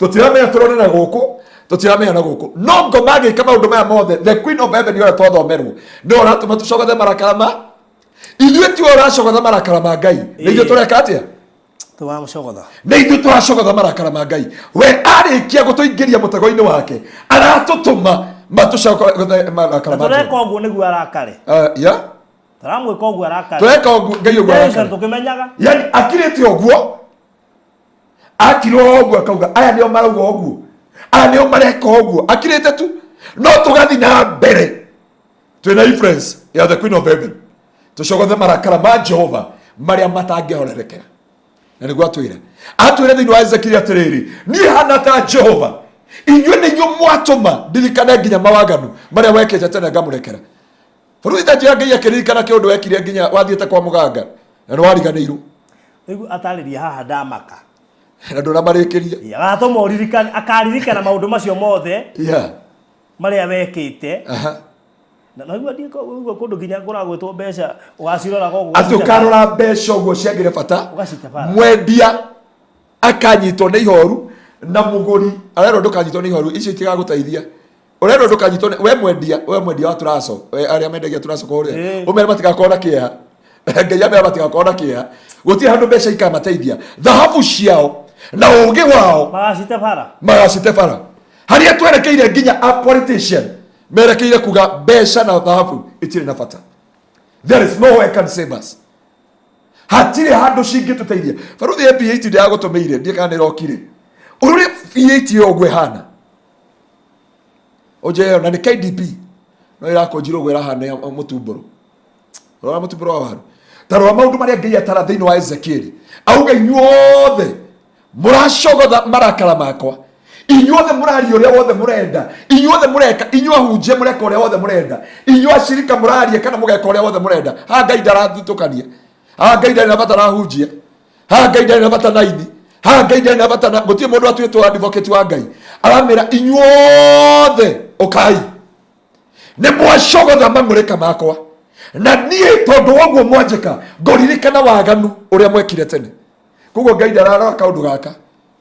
tũtiramenya tũrone na gũkũ tũtiramenya na gũkũ no ngoma agĩka maũndũ maya mothe. The Queen of Heaven ũrĩa twathomerwo nĩwe ũratũma tũcogothe marakara ma ithuĩ, tiwe ũracogotha marakara ma Ngai, nĩ ithuĩ tũreka atĩa? Tũramũcogotha. Nĩ ithuĩ tũracogotha marakara ma Ngai. We arĩkia gũtũingĩria mũtego-inĩ wake aratũtũma matũcogothe marakara Na ma tũreka Jehova. ũguo nĩguo arakare. Yeah? Tũramwĩka ũguo arakare. Tũreka ũguo Ngai ũguo Tension arakare. tũkĩmenyaga. Yani akirĩte ũguo akirwo ũguo akauga aya nĩo marauga ũguo aya nĩo mareka ũguo akirĩte tu no tũgathi na mbere twĩna influence ya the Queen of Heaven tũcogothe marakara ma Jehova marĩa matangĩhorerekera. Na nĩguo atwĩra atwĩra thĩinĩ wa Ezekiel atĩrĩrĩ, niĩ hana ta Jehova, inyuĩ nĩ inyuĩ mwatũma ndirikane nginya mawaganu marĩa wekĩte tene ngamũrekera. Bũrũri ta njĩra Ngai akĩririkana kĩũndũ wekire nginya wathiĩte kwa mũganga na nĩ wariganĩirwo. Rĩu atarĩria haha ndamaka. Na ndũnamarĩkĩria. Agatũma ũririkane akaririkana maũndũ macio mothe marĩa wekĩte. Na naigua ndiĩ kũndũ nginya kũragwĩtwo mbeca ũgaciroraga ũguo atĩ ũkarora mbeca ũguo ciagire bata. Ũgacite bara. Mwendia akanyitwo nĩ ihoru na mũgũri arerwo ndũkanyitwo nĩ ihoru icio itigagũteithia. Ũrerwo ndũkanyitwo we mwendia, we mwendia wa turaco, we arĩa mendagia turaco kũrĩa ũmere matigakorwo na kĩeha. Ngai amera matigakorwo na kĩeha, gũtirĩ handũ mbeca ikamateithia, thahabu ciao na ũũgĩ wao magacite bara. Magacite bara. Harĩa twerekeire nginya a politician merekeire kuga mbeca na thahabu itirĩ na bata. There is no way can save us. Hatirĩ handũ cingĩtũteithia. Baruthi ya V8 ndĩragũtũmĩire ndiĩ kana nĩrokire ũrũre V8 ĩyo ũguo ĩhana ũnjĩre na nĩ KDP no ĩrakũnjirwo ũguo ĩrahana ya mũtumbũrũ. Rora mũtumbũrũ wa waru. Ta rora maũndũ marĩa Ngai atara thĩinĩ wa Ezekieli auga inyuothe mũracogotha marakara makwa, inyuothe mũraria ũrĩa wothe mũrenda, inyuothe mũreka, inyuĩ ahunjia mũreka ũrĩa wothe mũrenda, inyuĩ acirika mũraria kana mũgeka ũrĩa wothe mũrenda. Haha Ngai ndarathutũkania, haha Ngai ndarĩ na bata na ahunjia, haha Ngai ndarĩ na bata na aini, haha Ngai ndarĩ na bata na gũtirĩ mũndũ atuĩtwo advocate wa Ngai. Aramĩra inyuothe ũkai nĩ mwacogotha mang'ũrĩka makwa na niĩ tondũ wa ũguo mwanjĩka ngũririkana waganu ũrĩa mwekire tene. Koguo Ngai ndararora kaũndũ gaka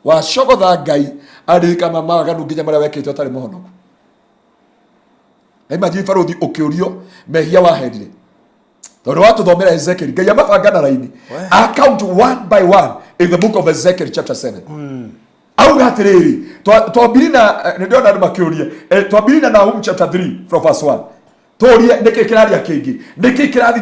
wacogotha Ngai aririkana mawaganu nginya marĩa wekĩte ũtarĩ mũhonoku. Na imagine barũthi ũkĩũrio mehia waherire tondũ watũthomera Ezekiel Ngai amabanga na raini account one by one in the book of Ezekiel chapter 7 auga atĩrĩrĩ twambiri na nĩ ndĩrona andũ makĩũria twambiri na Nahum chapter 3 from verse 1 tũrie nĩkĩ kĩraria kĩngĩ nĩkĩ kĩrathiĩ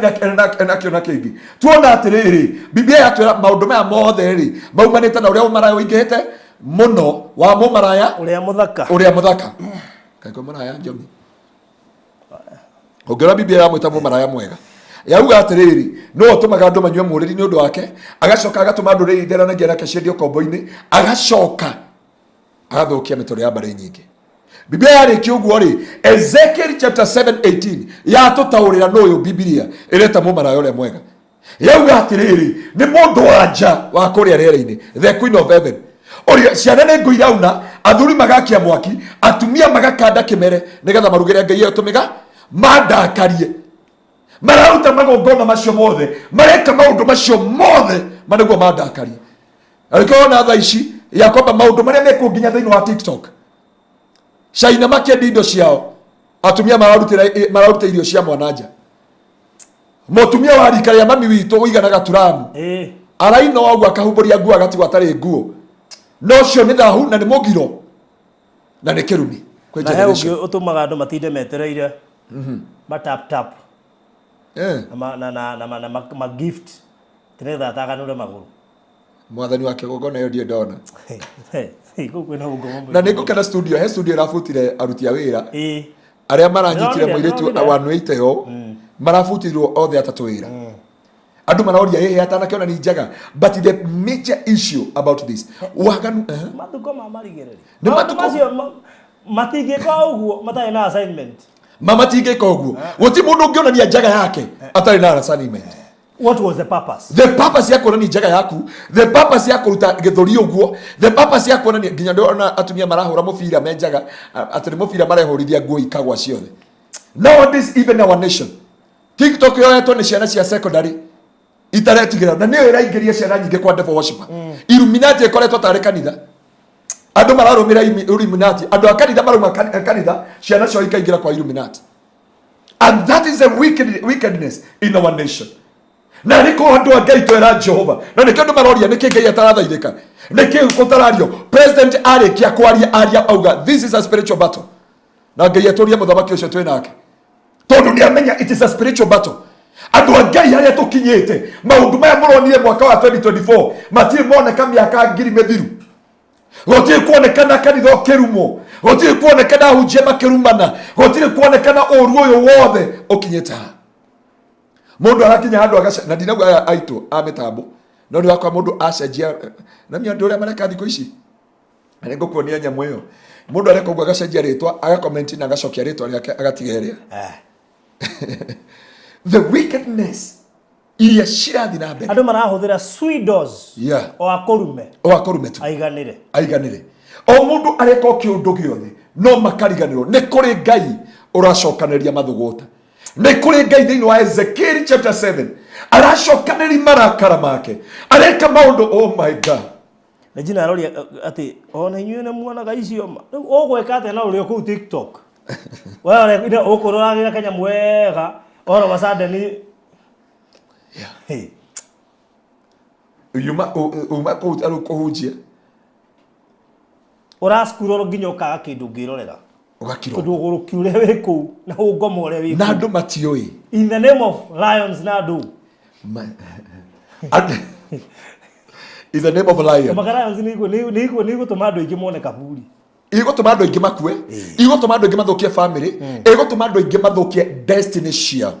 nakĩo na kĩngĩ. Tuona atĩrĩrĩ Biblia yatwĩra maũndũ maya mothe rĩ maumanĩte na ũrĩa ũmaraya ũingĩhĩte mũno wa mũmaraya ũrĩa mũthaka. Ũrĩa mũthaka kaĩ kwĩ mũraya njomi ũngĩona Biblia yamwĩta mũmaraya mwega. Yauga atĩrĩrĩ, no ũtũmaga andũ manyue mũrĩri nĩ ũndũ wake, agacoka agatũma ndũrĩrĩ itheranagia nake ciendio kombo-inĩ, agacoka agathũkia mĩtũrĩre ya mbarĩ nyingĩ. Biblia yarĩkia ũguo rĩ, Ezekiel chapter 7:18 yatũtaũrĩra nũ ũyũ Biblia ĩreta mũmaraya ũrĩa mwega. Yauga atĩrĩrĩ, nĩ mũndũ wa nja wa kũrĩa rĩera-inĩ, the queen of heaven. Ũrĩa ciana nĩ ngũ irauna, athuri magakia mwaki, atumia magakanda kĩmere nĩgetha marugĩre ngai ĩyo tũmĩga mandakarie. Mararuta magongona macio mothe, mareka maũndũ macio mothe ma nĩguo mandakarie. Na nĩkĩo wona thaa ici ya kwamba maũndũ marĩa mekwo nginya thĩinĩ wa TikTok. China makĩendia indo ciao, atumia mararuta irio cia mwana nja. Mũtumia wa rika rĩa mami witũ ũiganaga turamu araina ũguo akahumbũria nguo agatigwo atarĩ nguo. No ũcio nĩ thahu na nĩ mũgiro na nĩ kĩrumi kwĩ Na he generation. ũngĩ ũtũmaga andũ matinde metereire ma tap tap na ma na na na ma, na ma, ma gift nĩgetha ataganũre magũrũ. Mwathani wa kĩgongona ĩyo ndirĩ ndona. Kũu kwĩna ũngoma Na nĩ ngũkena studio, he studio ĩrabutire aruti a wĩra Ĩĩ. arĩa maranyitire Ndĩronire, mũirĩtu ndĩronire. wanwĩte ũũ, marabutirwo othe atatũ wĩra. Andũ maroria ĩhĩ atanakĩona nĩ njega, but the major issue about this waganu Matukũ ma marigĩrĩrio. Nĩ Maũndũ matukũ- macio matingĩka ũguo matarĩ na assignment. ma matingĩka ũguo, gũtirĩ mũndũ ũngĩonania njaga yake atarĩ na assignment. What was the purpose? The purpose ya kuonania njaga yaku, the purpose ya kũruta gĩthũri ũguo, the purpose ya kuonania nginya ndĩrona atumia marahũra mũbira me njaga, atĩ nĩ mũbira marehũrithia nguo ikagwa ciothe. Nowadays even our nation, TikTok yoetwo nĩ ciana cia secondary itaretigĩra, na nĩyo ĩraingĩria ciana nyingĩ kwa devil worshiper. Illuminati ĩkoretwo tarĩ kanitha, andũ mararũmĩra Illuminati, andũ a kanitha marauma kanitha, ciana ciao ikaingĩra kwa Illuminati. And that is a wickedness in our nation. Na nĩkũ andũ a Ngai twera Jehova, na nĩkĩo andũ maroria nĩkĩ Ngai atarathaithĩka, nĩkĩ gũtarario. President arĩkia kwaria aria auga this is a spiritual battle, na Ngai atũrie mũthamaki ũcio twĩ nake, tondũ nĩ amenya it is a spiritual battle. Andũ a Ngai harĩa tũkinyĩte, maũndũ maya mũronire mwaka wa 2024 matirĩ moneka mĩaka ngiri mĩthiru. Gũtirĩ kuonekana kanitha ũkĩrumwo, gũtirĩ kuonekana ahunjia makĩrumana, gũtirĩ kuonekana ũru ũyũ wothe ũkinyĩte haha. Mũndũ arakinya handũ agaca, na ndinauga aya aitũ a mĩtambo, no nĩ wakwa mũndũ acenjia, na mĩ andũ ũrĩa mareka thikũ ici, na nĩ ngũkuonia nyamũ ĩyo. Mũndũ areka ũguo agacenjia rĩtwa, agakomenti na agacokia rĩtwa rĩake agatiga ĩrĩa. The wickedness iria cirathiĩ na mbere. Andũ marahũthĩra pseudos o akũrume. O akũrume tu. Aiganĩre. Aiganĩre. O mũndũ areka o kĩũndũ gĩothe, no makariganĩrwo nĩ kũrĩ Ngai ũracokanĩria mathũgũta. Nĩ kũrĩ Ngai thĩinĩ wa Ezekiel chapter 7 aracokanĩria marakara make, areka maũndũ, oh my God. Na jina aroria atĩ ona inyuĩ nĩ muonaga icio ma. Rĩu ũgwĩka atĩa na ũrĩ o kũu TikTok? We ũkũroragĩra kanyamũ wega, all of a sudden Hey. Uma kũu arĩ kũhunjia. Ũracukuru nginya ũkaga kĩndũ ũngĩrorera. Ũgakirwo. Tondũ ũgũrũki ũrĩa wĩ kũu na ũngoma ũrĩa wĩ Na kũu. andũ matiũĩ. In the name of lions na andũ. In the name of lion. Maka lions nĩ igũtũma andũ aingĩ mone kaburi. Igũtũma andũ aingĩ makue, igũtũma andũ aingĩ mathũkie family, igũtũma andũ aingĩ mathũkie destiny ciao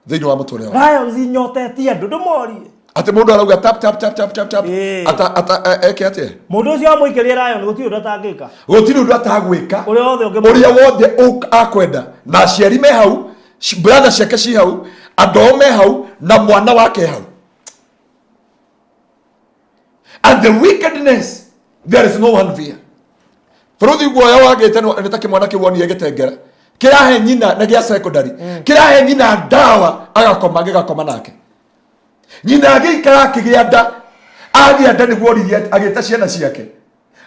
thĩinĩ wa mũtũrĩre wao. Lions inyotetie andũ, ndũmorie. Atĩ mũndũ arauga tap tap tap tap tap tap. Ata ata eke atĩa? Mũndũ ũcio amũikĩrie lion gũtirĩ ũndũ atangĩka. Gũtirĩ ũndũ atagwĩka. Ũrĩa wothe ũngĩmwĩka. Ũrĩa wothe akwenda. Na aciari me hau, brother ciake ci hau, andũ ao me hau, na mwana wake hau. And the wickedness, there is no one fear. Bũrũthi guoya wagĩte nĩ ta kĩmwana kĩu wonire gĩtengera. Kĩrahe nyina na gĩa secondary. Kĩrahe nyina ndawa agakoma gĩgakoma nake. Nyina agĩikara akĩgĩa nda. Agĩa nda nĩguo oririe agĩta ciana ciake.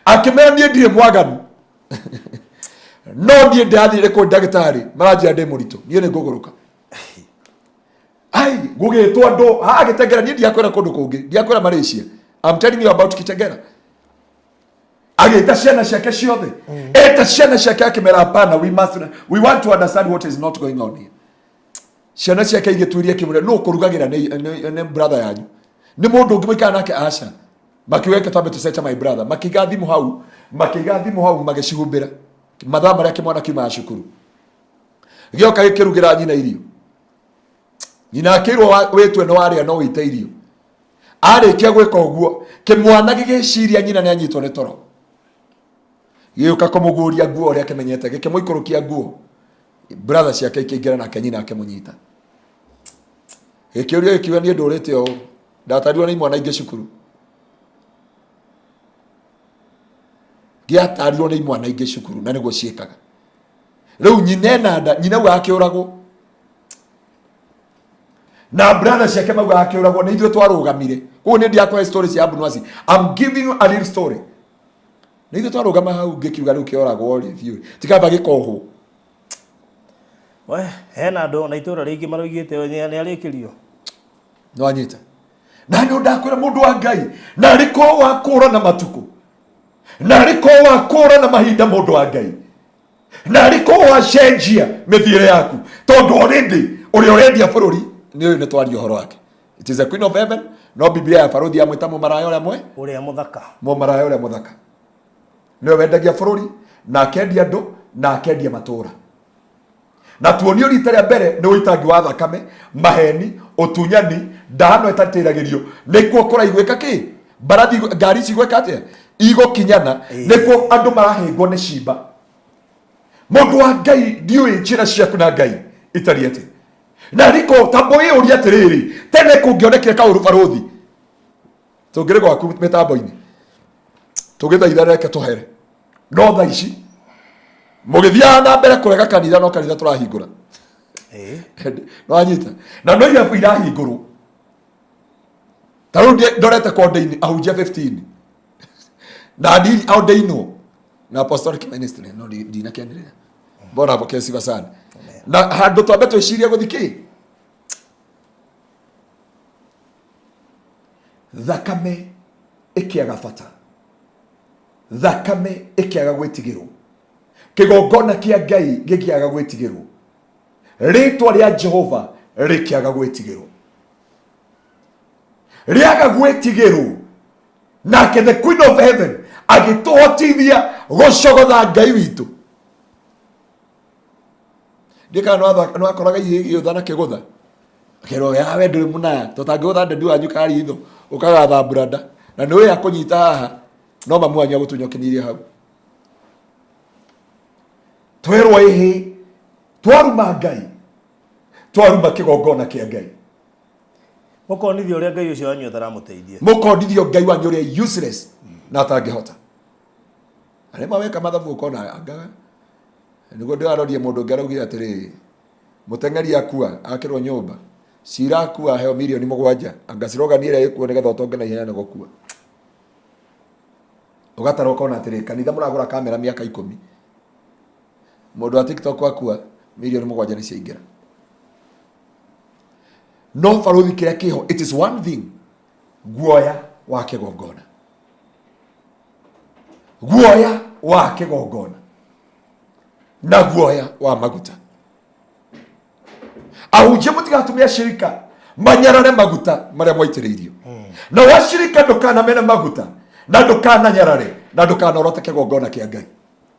Akĩmera niĩ ndirĩ mwaganu. No niĩ ndĩrathire kwĩ ndagĩtarĩ maranjĩra ndĩ mũritũ. Niĩ nĩ ngũgũrũka. Ai, gũgĩtwo andũ, ha gĩtengera niĩ ndiakwĩra kũndũ kũngĩ, ndiakwĩra Malaysia. I'm telling you about Kitengela. Agĩta ciana ciake ciothe. Eta ciana ciake akĩmera hapana, we want to understand what is not going on here. Ciana ciake igĩtuĩria kĩmũrĩa, nũ ũkũrugagĩra nĩ brother yanyu. Nĩ mũndũ ũngĩ mũikara nake aca. Makiuga reke twambe tũcenje my brother. Makĩiga thimũ hau, makĩiga thimũ hau magĩcihumbĩra. Mathaa marĩa kĩmwana kiumaga cukuru. Gĩoka gĩkĩrugĩra nyina irio. Nyina akĩrwo wĩtue nĩ warĩa no wĩite irio. Arĩkia gwĩka ũguo, kĩmwana gĩgĩciria nyina nĩ anyitwo nĩ toro. Gĩũka kũmũguũria nguo ũrĩa kĩmenyete, gĩkĩmũikũrũkia nguo. Brother ciake ikĩingĩra nake nyina akĩmũnyita. Gĩkĩũrio gĩkiuga niĩ ndũrĩte ũũ, ndatarirwo nĩ imwana ingĩ cukuru. Gĩatarirwo nĩ imwana ingĩ cukuru na nĩguo ciĩkaga. Rĩu nyina ena nda, nyina augaga akĩũragwo. Na brother ciake maugaga akĩũragwo nĩ ithuĩ twarũgamire. Koguo nĩ ndiakũhe story cia Abunwasi. I'm giving you a real story. Nĩ ithuĩ twarũgama hau ngĩkiuga rĩu kĩoragwo rĩ biũ. Tikamba gĩkohwo. We, hena andũ na itũra rĩngĩ maroigĩte nĩ arĩkĩrio. Nĩwanyita. Na nĩ ndakwĩra mũndũ wa Ngai, na arĩ korwo wakũra na matukũ, na arĩ korwo wakũra na mahinda mũndũ wa Ngai, na arĩ korwo wacenjia mĩthiĩre yaku, tondũ already ũrĩa ũrendia bũrũri nĩ ũyũ nĩ twaria ũhoro wake. It is a queen of heaven, no Biblia ya barũthi yamwĩta mũmaraya ũrĩa mwe Ũrĩa mũthaka. Mũmaraya ũrĩa mũthaka. Nĩwe wendagia bũrũri, na akendia andũ, na akendia matũũra. Na tuonio rita rĩa mbere nĩ ũitangi wa thakame, maheni, ũtunyani, ndano ĩtatĩragĩrio. Nĩkuo kũraiguĩka kĩ? Mbarathi ngari ici igwĩka atĩa? Igũkinyana. Nĩkuo andũ marahĩngwo nĩ cimba. Mũndũ wa Ngai ndiũĩ njĩra ciaku na Ngai itariĩ atĩa. Na riko tambo ĩyũria atĩrĩrĩ, tene kũngĩonekire kaũru barũthi, tũngĩrĩ gwaku mĩtambo-inĩ, tũgĩthaitha reke tũhere. No thaa ici mũgĩthiaga na mbere kũrega kanitha, no kanitha tũrahingũra. No anyita. Na no irabu irahingũrwo. Ta rĩu ndorete konde-inĩ ahunjia 15. Na ndiri ordainwo na apostolic ministry no ndinakĩanĩrĩra. Bora apokee sifa sana. Na handũ twambe twĩcirie gũthiĩ kĩ? Thakame ĩkĩaga bata. Thakame ĩkĩaga gwĩtigĩrwo. Kĩgongona kĩa Ngai gĩkĩaga gwĩtigĩrwo. Rĩtwa rĩa Jehova rĩkĩaga gwĩtigĩrwo. Rĩaga gwĩtigĩrwo. Nake the Queen of Heaven agĩtũhotithia gũcogotha Ngai witũ. Ndiĩ kana nĩwakoraga ihĩĩ igĩũtha na kĩgũtha. Akerwo ya we ndũrĩ mũnaya, tũtangĩgũtha ndedu wanyu karitho, ũkagathambura nda. Na nĩũĩ akũnyita haha, no mamu wanyu agũtunya ũkinyĩrie hau. Twerwo ĩhĩ, twaruma Ngai, twaruma kĩgongona kĩa Ngai. Mũkonithio ũrĩa Ngai ũcio wanyu ataramũteithia. Mũkonithio Ngai wanyu ũrĩa useless na atangĩhota. Arĩa maweka mathabu ũkona angaga. Nĩguo ndĩrarorie mũndũ ũngĩ araugire atĩrĩrĩ, mũteng'eri akua akĩrwo nyũmba, cira akua aheo mirioni 7, anga cirogani ĩrĩa ĩkuo nĩgetha ũtonge na ihenya nĩ gũkua. Ũgatara ũkona atĩrĩ, kanitha mũragũra kamera mĩaka 10. Mũndũ wa TikTok akua mirioni 7 nĩ ciaingĩra. No barũthi kĩrĩa kĩho, it is one thing, guoya wa kĩgongona. Guoya wa kĩgongona na guoya wa maguta. Ahunjia mũtigatumia shirika manyarare maguta marĩa mwaitĩrĩirio. Na washirika ndũkanamene maguta na ndũkananyarare na ndũkanorote kĩgongona kĩa Ngai.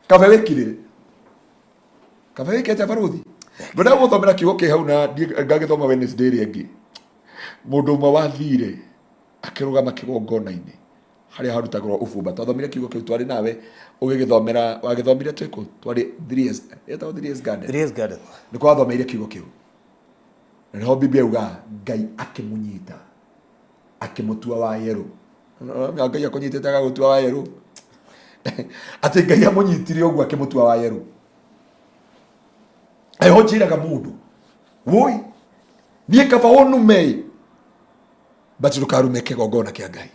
Kabe wĩkirĩre. Kabe wĩkĩte barũthi. Ngwenda gũthomera kiugo kĩ hau na ngagĩthoma Wednesday ĩrĩa ĩngĩ. Mũndũ ũmwe wathire akĩrũgama kĩgongona-inĩ harĩa harutagĩrwo ũbumba. Twathomire kiugo kĩu twarĩ nawe ũgĩgĩthomera, wagĩthomire twĩ kũ? Twarĩ 3S, ĩtagwo 3S Garden. 3S Garden. Nĩ kwa wathomeire kiugo kĩu. Na nĩho Biblia yugaga Ngai akĩmũnyita akĩmũtua wa yerũ. Ngai akũnyitĩte agagũtua wa yerũ. Atĩ Ngai amũnyitire ũguo akĩmũtua wa yerũ. Eho njĩraga mũndũ, woi, niĩ kaba ũnume, but ndũkarume kĩgongona kĩa Ngai.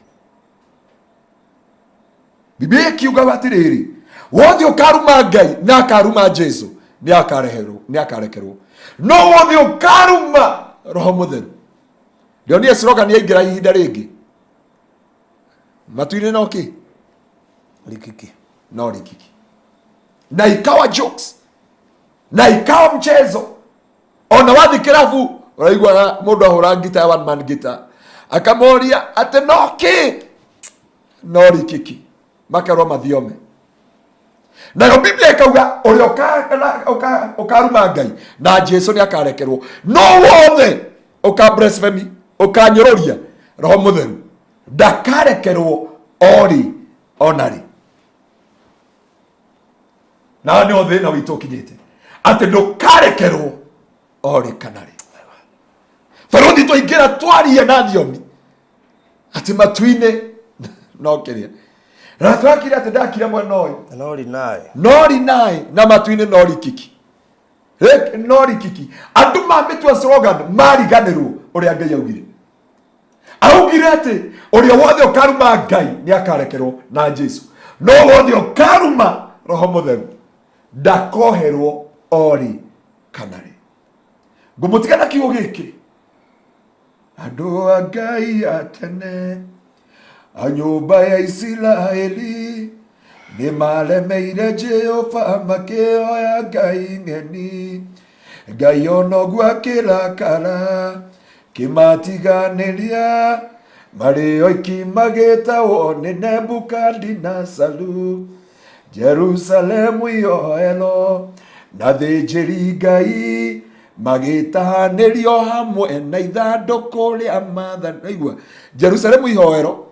Biblia ĩkiuga atĩrĩrĩ, wothe ũkaruma Ngai na akaruma Jesu nĩ akarekerwo. No wothe ũkaruma Roho Mũtheru. Ndionire slogan yaingĩra ihinda rĩngĩ. Matu-inĩ no kĩ? Rikiki. No rikiki. Na ikawa jokes. Na ikawa mchezo. Ona wathi kĩrabu ũraiguaga mũndũ ahũra ngita ya one man guitar. Akamoria atĩ no kĩ? No rikiki. Makerwo mathiome. Nayo Biblia ĩkauga ũrĩa ũkaruma Ngai na Jesu nĩ akarekerwo. No wothe Ũka blasphemy, ũkanyũrũria Roho Mũtheru ndakarekerwo orĩ ona rĩ. Na nĩho thĩna witũ ũkinyĩte, atĩ ndũkarekerwo orĩ kana rĩ. Barothi twaingĩra twarie na thiomi atĩ matu-inĩ no kĩrĩa na twakire atĩ ndakire mwena ũyũ No rinaĩ. No rinaĩ na matu-inĩ no rikiki. No rikiki. Andũ mamĩtua slogan mariganĩrwo ũrĩa Ngai augire. Augire atĩ ũrĩa wothe ũkaruma Ngai nĩ akarekerwo na Jesu, no wothe ũkaruma Roho Mũtheru ndakoherwo orĩ kana rĩ. Ngũmũtiga na kiugo gĩkĩ, andũ a Ngai a tene a nyũmba ya Isiraeli nĩ maremeire Jehova makĩoya ngai ng'eni. Ngai ona ũguo akĩrakara kĩmatiganĩria marĩ oiki magĩtagwo nĩ Nebukadinasaru. Jerusalemu ihoero na thĩnjĩri Ngai magĩtahanĩrio hamwe na ithandũkũ rĩa maathani. Naigua Jerusalemu ihoero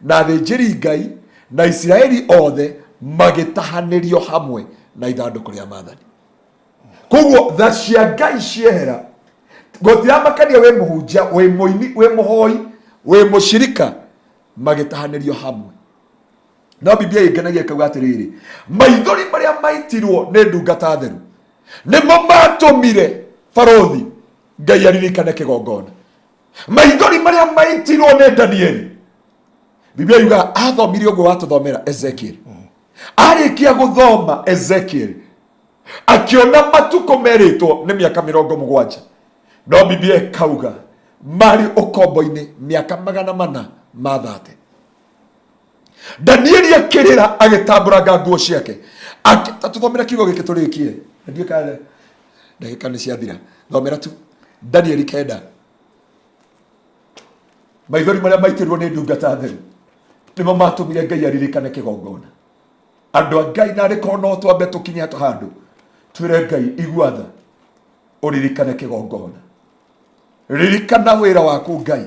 na thĩnjĩri Ngai na Isiraeli othe magĩtahanĩrio hamwe na ithandũkũ rĩa maathani. Koguo tha cia Ngai ciehera, gũtiramakania wĩ mũhunjia, wĩ mũini, wĩ mũhoi, wĩ mũcirika, magĩtahanĩrio hamwe. No Biblia ĩngenagia ĩkauga atĩrĩrĩ, maithori marĩa maitirwo nĩ ndungata theru nĩmo matũmire barothi Ngai aririkane kĩgongona. Maithori marĩa maitirwo nĩ Danieli, Biblia yugaga athomire ũguo watũthomera Ezekiel. Arĩkia gũthoma Ezekiel akĩona matukũ merĩtwo nĩ mĩaka 70, no Biblia ĩkauga marĩ ũkombo-inĩ mĩaka 430. Danieli akĩrĩra agĩtambũranga nguo ciake. Tũthomere kiugo gĩkĩ tũrĩkie, ndiĩ kana ndagĩka nĩ ciathira. Thomera tu Danieli 9. Maithori marĩa maitirwo nĩ ndungata theru nĩmo matũmire Ngai aririkane kĩgongona. Andũ a Ngai, narĩ korwo no twambe tũkinye handũ twĩre Ngai, igua tha ũririkane kĩgongona, ririkana wĩra waku Ngai,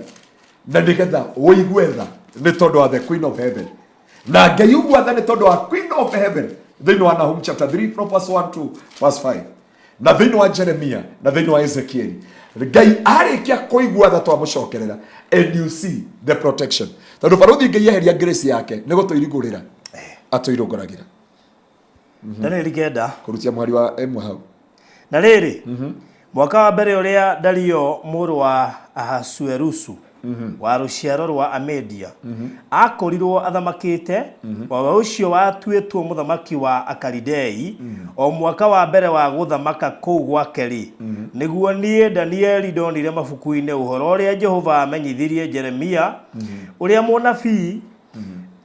na nĩgetha ũigue tha nĩ tondũ wa the Queen of Heaven. Na Ngai ũgua tha nĩ tondũ wa Queen of Heaven thĩinĩ wa Nahum chapter 3 from verse 1 to verse 5, na thĩinĩ wa Jeremia, na thĩinĩ wa Ezekiel. Ngai arĩkia kũigua tha twamũcokerera, and you see the protection, tondũ barothi Ngai eheria grace yake nĩ gũtũirigũrĩra atũirũngũragĩra. Danieli 9. Kũrutia mũhari wa 1 hau. Na rĩrĩ, mwaka wa mbere ũrĩa Dario mũrũ wa Ahasuerusu wa rũciaro rwa Amedia akorirwo athamakĩte, o we ũcio watuĩtwo mũthamaki wa Akalidei, o mwaka wa mbere wa gũthamaka kũu gwake-rĩ, nĩguo niĩ Danieli ndonire mabuku-inĩ ũhoro ũrĩa Jehova amenyithirie Jeremia ũrĩa mũnabii,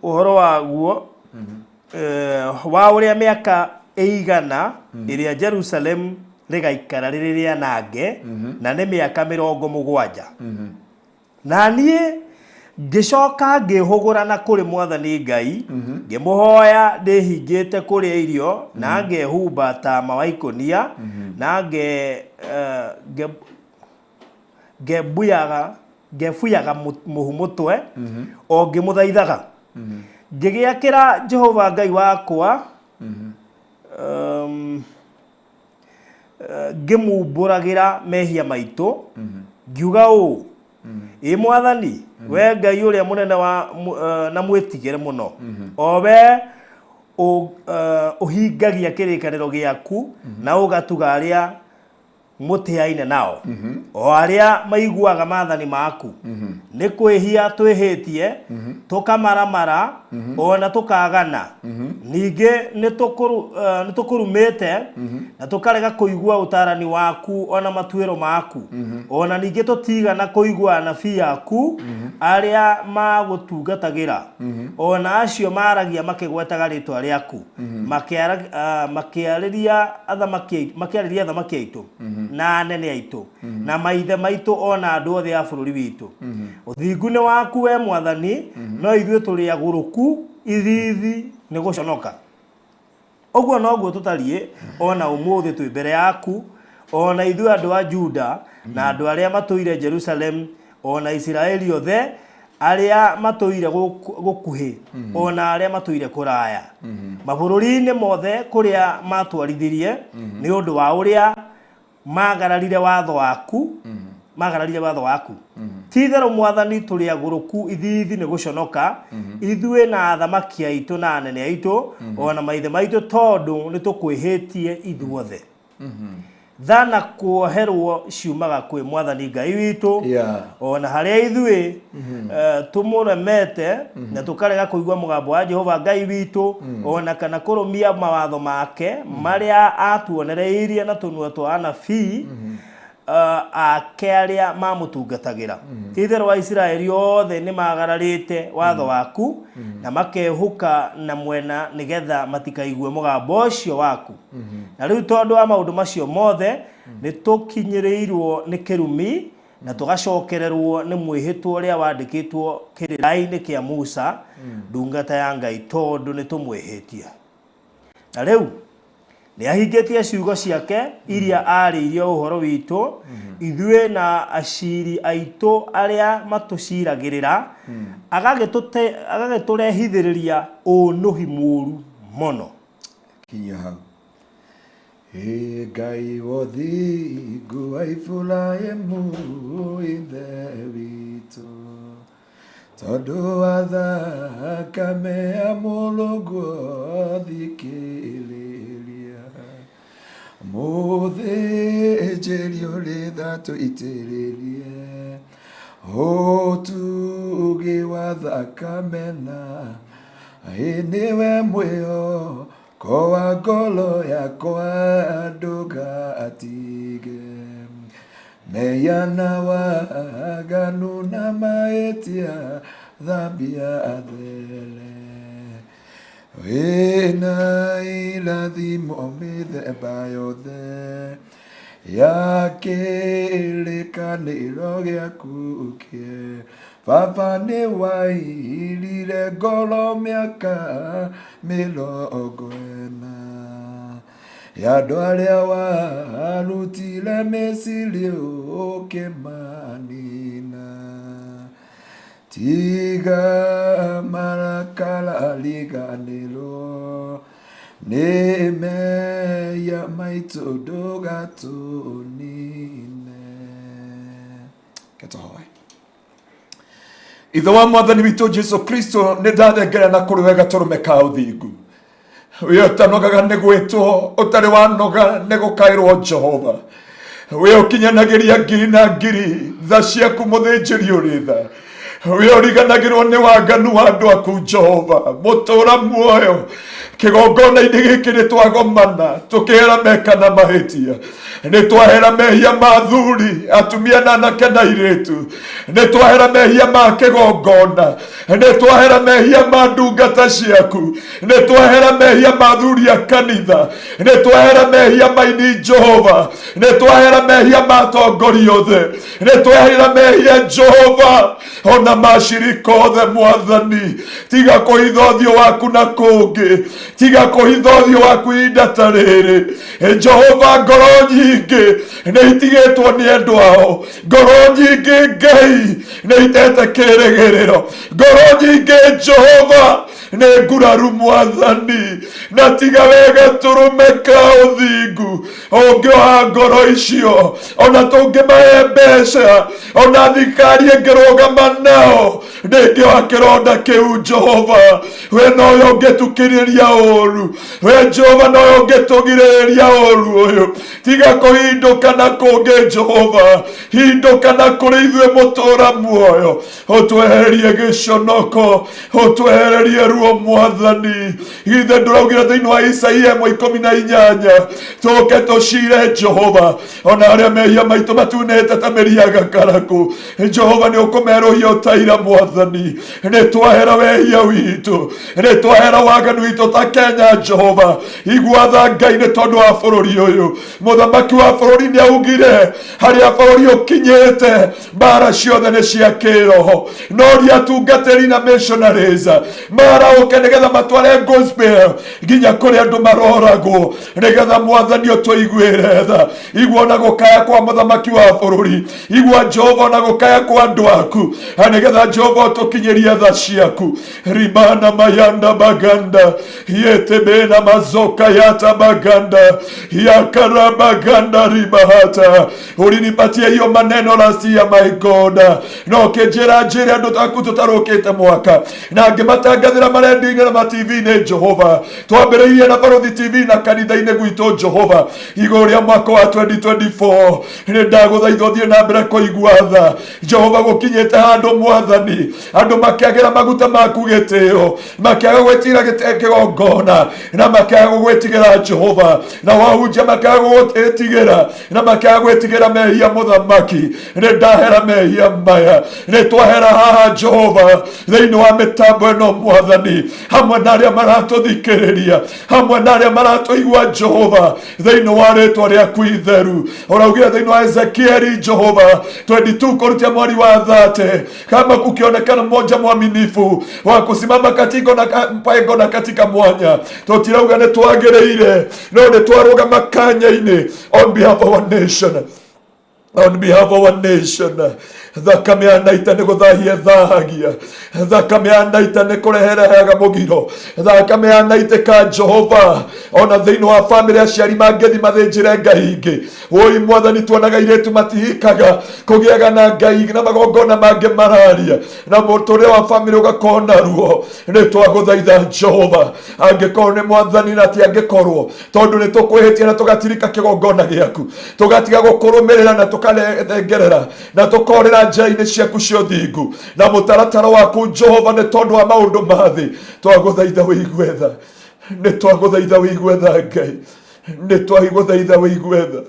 ũhoro waguo wa ũrĩa mĩaka ĩigana ĩrĩa Jerusalemu rĩgaikara rĩrĩ rĩanange, na nĩ mĩaka 70. Na niĩ ngĩcoka ngĩhũgũra na kũrĩ Mwathani Ngai, ngĩmũhoya ndĩhingĩte kũrĩa irio na ngehumba tama wa ikũnia na ngebuyaga mũhu mũtwe o ngĩmũthaithaga. Ngĩgĩakĩra Jehova Ngai wakwa, ngĩmumbũragĩra mehia maitũ, ngiuga ũũ: Ĩ Mwathani, we Ngai ũrĩa mũnene wa na mwĩtigĩre mũno, o we ũhingagia kĩrĩkanĩro gĩaku na ũgatuga arĩa mũtĩaine nao, o arĩa maiguaga maathani maku, nĩ kwĩhia twĩhĩtie, tũkamaramara ona tũkagana, ningĩ nĩ tũkũrumĩte na tũkarega kũigua ũtarani waku ona matuĩro maku, ona ningĩ tũtigana kũigua anabii aku arĩa magũtungatagĩra, ona acio maragia makĩgwetaga rĩtwa rĩaku, makĩarĩria athamaki aitũ na anene aitũ na maithe maitũ ona andũ othe a bũrũri witũ. Ũthingu nĩ waku we Mwathani, no ithuĩ tũrĩ agũrũku ithithi nĩ gũconoka. Ũguo noguo tũtariĩ ona ũmũthĩ twĩ mbere yaku, Ona ithuĩ andũ a Juda na andũ arĩa matũire Jerusalem ona Isiraeli othe arĩa matũire gũkuhĩ ona arĩa matũire kũraya mabũrũri-inĩ mothe kũrĩa matwarithirie nĩ ũndũ wa ũrĩa magararire watho waku magararire watho waku. Ti itherũ mwathani tũrĩ agũrũku ithithi nĩ gũconoka ithuĩ na athamaki aitũ na anene aitũ ona maithe maitũ tondũ nĩ tũkwĩhĩtie ithuothe. Tha na kuoherwo ciumaga kwĩ mwathani Ngai witũ ona harĩa ithuĩ tũmũremete na tũkarega kũigua mũgambo wa Jehova Ngai witũ ona kana kũrũmia mawatho make marĩa atuonereirie na tũnua twa anabii ake arĩa mamũtungatagĩra. Ti itherũ wa Isiraeli othe nĩ magararĩte watho waku na makehũka na mwena nĩgetha matikaigue mũgambo ũcio waku. Na rĩu tondũ wa maũndũ macio mothe nĩ tũkinyĩrĩirwo nĩ kĩrumi na tũgacokererwo nĩ mwĩhĩtwa ũrĩa wandĩkĩtwo kĩrĩra-inĩ kĩa Musa ndungata ya Ngai tondũ nĩ tũmwĩhĩtie. Na rĩu nĩ ahingĩtie ciugo ciake iria aarĩirie ũhoro witũ ithuĩ na aciri aitũ arĩa matũciragĩrĩra agagĩtũrehithĩrĩria ũnũhi mũũru mũno. Kinyia hau. Ĩ Ngai wothingu wa Iburahĩmu ithe witũ tondũ wa thakame ya Mũrũguo thikĩrĩria mũthĩnjĩri ũrĩ tha tũitĩrĩrie ũtugi wa thakame na ĩ nĩwe mwĩhoko wa ngoro yakwa ndũgatige mehia na waganu na mahĩtia thambia there wĩna irathimo mĩthemba yothe ya kĩrĩkanĩro gĩaku kĩerũ. Baba nĩ wairire ngoro mĩaka 40 ya andũ arĩa warutire Misiri ũkĩmanina. Tiga marakara riganĩrwo nĩ mehia maitũ ndũgatũnine. Ketũhoe. Ithe wa mwathani witũ Jesu Kristo nĩ ndathengera na kũrĩ wega tũrũme ka ũthingu. Wĩ ũtanogaga nĩ gwĩtwo ũtarĩ wanoga nĩ gũkaĩrwo Jehova. Wĩ ũkinyanagĩria ngiri na ngiri tha ciaku mũthĩnjĩri ũrĩ tha. Wĩ ũriganagĩrwo nĩ waganu wa andũ aku Jehova mũtũra muoyo kĩgongona-inĩ gĩkĩ nĩ twagomana tũkĩhera meka na mahĩtia nĩ twahera mehia ma athuri atumia na anake na airĩtu nĩ twahera mehia ma kĩgongona nĩ twahera mehia ma ndungata ciaku nĩ twahera mehia ma athuri a kanitha nĩ twahera mehia ma ini Jehova nĩ twahera mehia ma atongoria othe nĩ twahera mehia Jehova ona macirika othe mwathani tiga kũhitha ũthiũ waku na kũngĩ tiga kũhitha ũthiũ waku ihinda ta rĩrĩ. Jehova ngoro nyingĩ nĩ itigĩtwo nĩ endwa ao ngoro nyingĩ Ngai nĩ itete kĩrĩgĩrĩro ngoro nyingĩ Jehova nĩ nguraru mwathani na tiga wega tũrũme ka ũthingu ũngĩoha ngoro icio ona tũngĩmahe mbeca ona thirikari ĩngĩrũgama nao ndĩngĩoha kĩronda kĩu Jehova. We nowe ũngĩtukĩrĩria ũru we Jehova nowe ũngĩtũgirĩrĩria ũru ũyũ tiga kũhindũka na kũngĩ Jehova hindũka na kũrĩ ithuĩ mũtũra muoyo ũtwehererie gĩconoko ũtwehererie ruo mwathani. Ithe ndũraugire thĩinĩ wa Isaia 18 tũke tũcire Jehova ona arĩa mehia maitũ matunĩte ta mĩri ya gakarakũ Jehova nĩ ũkũmerũhia ũtaira mwathani nĩ twahera wehia witũ nĩ twahera waganu witũ ta Kenya Jehova igua tha Ngai nĩ tondũ wa bũrũri ũyũ mũthamaki wa bũrũri nĩ augire harĩa bũrũri ũkinyĩte mbara ciothe nĩ cia kĩroho no ria atungatĩri na missionaries mara Marahũke nĩgetha matware gospel nginya kũrĩa andũ maroragwo, nĩgetha mwathani ũtũiguĩre tha. Igua ona gũkaya kwa mũthamaki wa bũrũri, igua Jehova ona gũkaya kwa andũ aku, na nĩgetha Jehova ũtũkinyĩrie tha ciaku. Rimana mayanda baganda yetebena mazoka yata baganda yakarabaganda ribahata. Ulinipatia hiyo maneno last year, my God, no kĩnjĩra njĩre andũ aku tũtarũkĩte mwaka, na ngĩmatangathĩra marendio-inĩ na ma-TV-inĩ. Jehova, twambĩrĩirie na Barothi TV na kanitha-inĩ gwitũ. Jehova, igũrũ rĩa mwaka wa 2024, nĩ ndagũthaitha ũthiĩ na mbere kũigua tha. Jehova, gũkinyĩte handũ mwathani andũ makĩagĩra maguta maku gĩtĩo, makĩaga gwĩtigĩra kĩgongona, na makĩaga gũgwĩtigĩra Jehova, na wahunjia makĩaga gũgwĩtigĩra, na makĩaga gwĩtigĩra mehia. Mũthamaki, nĩ ndahera mehia maya, nĩ twahera haha Jehova thĩinĩ wa mĩtambo ĩno mwathani, hamwe na arĩa maratũthikĩrĩria, hamwe na arĩa maratũigua Jehova, thĩinĩ wa rĩtwa rĩaku itheru. Ũraugire thĩinĩ wa Ezekieli Jehova 22 kũrutia mweri wa 30, kama kukionekana mmoja mwaminifu wa kusimama katika na mpango na katika mwanya. Tũtirauga nĩ twagĩrĩire, no nĩ twarũgama kanya-inĩ on behalf of our nation, on behalf of our nation. Thakame ya naita nĩ gũthahia thahagia, thakame ya naita nĩ kũreherehaga mũgiro, thakame ya naitĩka Jehova. Ona thĩinĩ wa bamĩrĩ aciari mangĩthi mathĩnjĩre ngai ingĩ, woi mwathani, tuonaga irĩtu matihikaga, kũgĩaga na ngai na magongona mangĩ mararia, na mũtũrĩre wa bamĩrĩ ũgakorwo na ruo. Nĩ twagũthaitha Jehova, angĩkorwo nĩ mwathani, na ti angĩkorwo, tondũ nĩ tũkwĩhĩtia na tũgatirika kĩgongona gĩaku, tũgatiga gũkũrũmĩrĩra na tũkarethengerera na tũkorĩra njĩra-inĩ ciaku cia ũthingu na mũtaratara waku Jehova, nĩ tondũ wa maũndũ ma thĩ. Twagũthaitha wĩigue tha, nĩ twagũthaitha wĩigue tha Ngai, nĩ twagũthaitha wĩigue tha,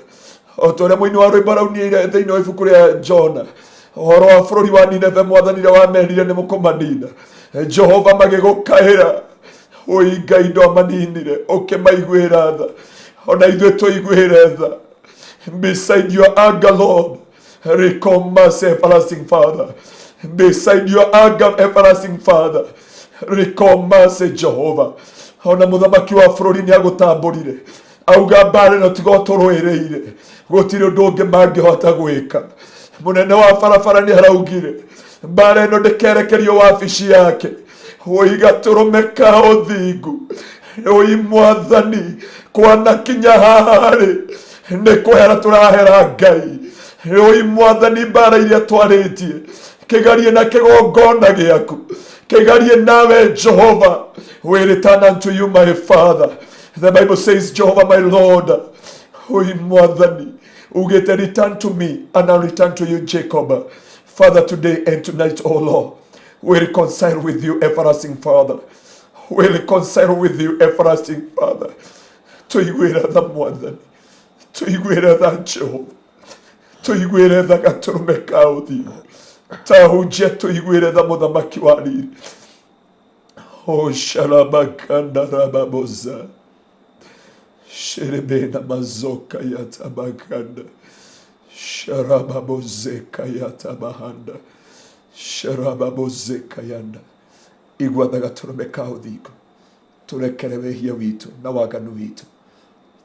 o ta ũrĩa mũini wa rwĩmbo araunire thĩinĩ wa ibuku rĩa Jona ũhoro wa bũrũri wa Nineve. Mwathani, rĩa wamerire nĩ mũkũmanina, Jehova, magĩgũkaĩra, ũi Ngai, ndwamaninire, ũkĩmaiguĩra tha. Ona ithuĩ tũiguĩre tha. Beside your anger, Lord, recall mercy, everlasting Father. Beside your anger, everlasting Father, recall mercy, Jehovah. Ona mũthamaki wa bũrũri nĩ agũtambũrire, auga mbara ĩno tiga ũtũrũĩrĩire, gũtirĩ ũndũ ũngĩ mangĩhota gwĩka. Mũnene wa barabara nĩ araugire mbara ĩno ndĩkerekerio wabici yake. Woi gatũrũme ka ũthingu, oi mwathani, kwanakinya haha rĩ, nĩ kwehera tũrahera Ngai. Oi mwathani, mbara iria twarĩtie, kĩgarie na kĩgongona gĩaku, kĩgarie nawe Jehova. We return unto you, my Father. The Bible says, Jehovah my Lord, oi mwathani, ugĩte, "Return to me and I'll return to you, Jacob." Father, today and tonight, oh Lord, we reconcile with you, everlasting Father. We reconcile with you, everlasting Father. Tũiguĩre tha mwathani, tũiguĩre tha Jehova, tũiguĩre tha gatũrũme ka ũthingu. Tahunjia, tũiguĩre tha mũthamaki wa riri. O sharabakanda rababoza sherebena mazoka yatabakanda sharababozeka yatabahanda sharababozeka yanda. Igua tha gatũrũme ka ũthingu, tũrekere wĩhia witũ na waganu witũ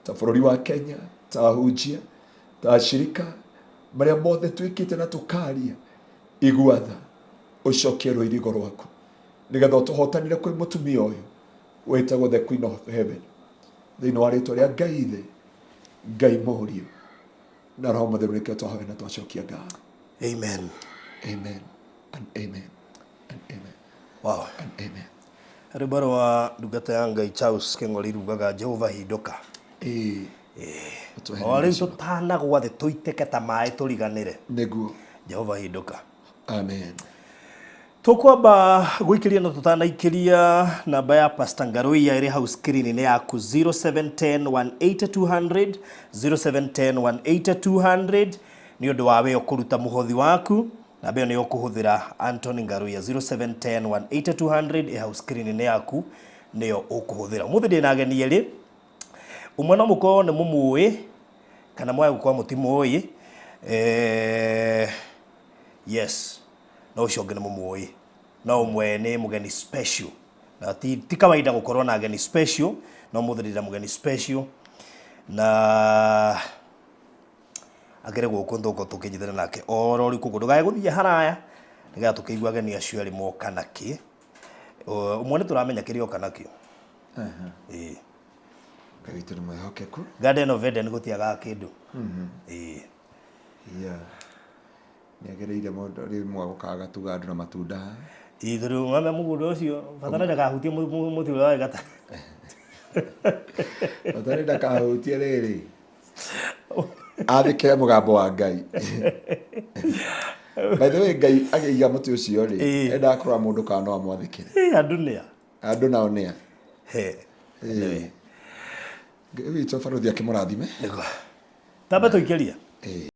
ta bũrũri wa Kenya, ta ahunjia, ta ashirika, marĩa mothe twĩkĩte na tũkaria. Igua tha, ũcokie rũirigo rwaku, nĩgetha ũtũhotanire kwĩ mũtumia ũyũ wĩtagwo the Queen of Heaven. Thĩinĩ wa rĩtwa rĩa Ngai Ithe, Ngai Mũriũ na Roho Mũtheru, nĩkĩo twahoya na twacokia ngatho. Amen. Amen and amen and amen and amen. Rwĩmbo rwa ndungata ya Ngai Charles Kĩng'ori rugaga, "Jehova hindũka." Ĩĩ. O rĩu tũtanagwa thĩ tũitĩke ta maĩ tũriganĩre. Nĩguo. Jehova hindũka. Amen. Tũkwamba gũikĩria, no tũtanaikĩria, namba ya Pastor Ngaruiya ĩrĩ hau screen-inĩ yaku, 0710 180 200, 0710 180 200, nĩ ũndũ wa we ũkũruta mũhothi waku. Namba ĩyo nĩ ũkũhũthĩra Anthony Ngaruiya, 0710 180 200, ĩ hau screen-inĩ yaku, nĩyo ũkũhũthĩra. Ũmũthĩ ndĩna ageni erĩ, ũmwe no mũkorwo nĩ mũmũĩ kana mwaya gũkorwo mũtimũĩ, yes, no ũcio ũngĩ nĩ mũmũĩ, no ũmwe nĩ mũgeni special. Na ti kawaida gukorwo na ageni special, no muthirira mugeni special na akere guku nduko tukinyithana nake oro riku ndugae guthie haraya nigetha tukiigua ageni acio eri moka naki. Umwe ni turamenya kiria oka nakio. Ĩĩ. Ngai witũ nĩ mwĩhokeku. Garden of Eden gutiagaga kindu. Ĩĩ. Yeah. Nĩagĩrĩire mũndũ rĩmwe gũkaga gatuga andũ na matunda. Ĩĩ tondũ mama mũgũnda ũcio bata nĩ ndakahutie mũtĩ ũrĩa wa gata. Bata nĩ ndakahutie rĩrĩ. Athĩkĩre mũgambo wa Ngai. By the way, Ngai agĩiga mũtĩ ũcio rĩ, endaga kũrora mũndũ kana no amwathĩkĩre. Ĩĩ andũ nĩa. Andũ nao nĩa. He. Ĩĩ. Ngai witũ barũthi akĩmũrathime. Nĩguo. Tamba tũikĩria. Ĩĩ.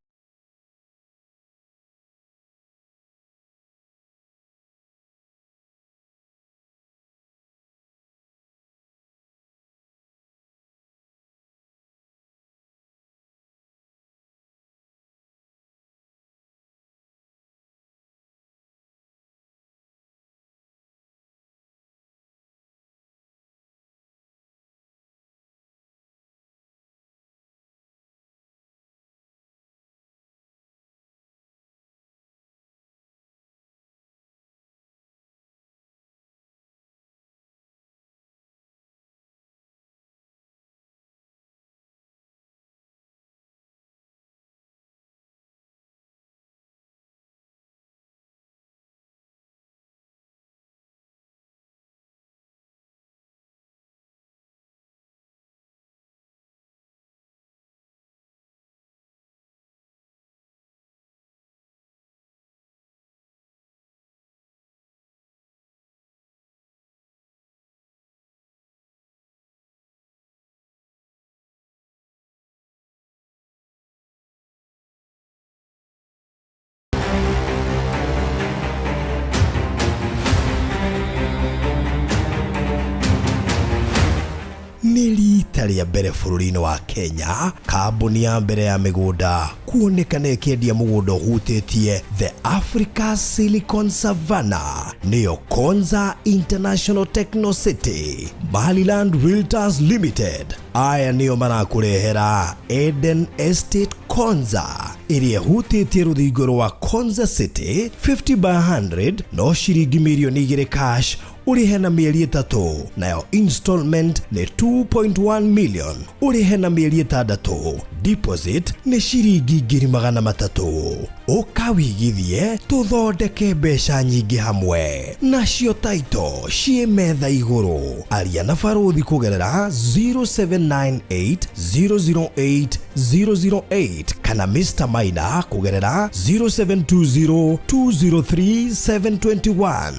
Nĩ rita rĩa mbere bũrũri-inĩ wa Kenya, kambuni ya mbere ya mĩgũnda kuonekana ĩkĩendia mũgũnda ũhutĩtie The Africa Silicon Savannah, nĩyo Konza International Techno City. Maryland Realtors Limited aya nĩo marakũrehera Eden Estate Konza ĩrĩa ĩhutĩtie rũthingo rwa Konza City 50 by 100 no ciringi mirioni 2 cash ũrĩhe na mĩeri 3, nayo installment nĩ 2.1 million ũrĩhe na mĩeri 6, deposit nĩ ciringi 300,000. Ũkawigithie tũthondeke mbeca nyingĩ hamwe nacio taito ciĩ metha igũrũ. Aria na barũthi kũgerera 0798 008 008 kana Mr. Maina kũgerera 0720 203 721.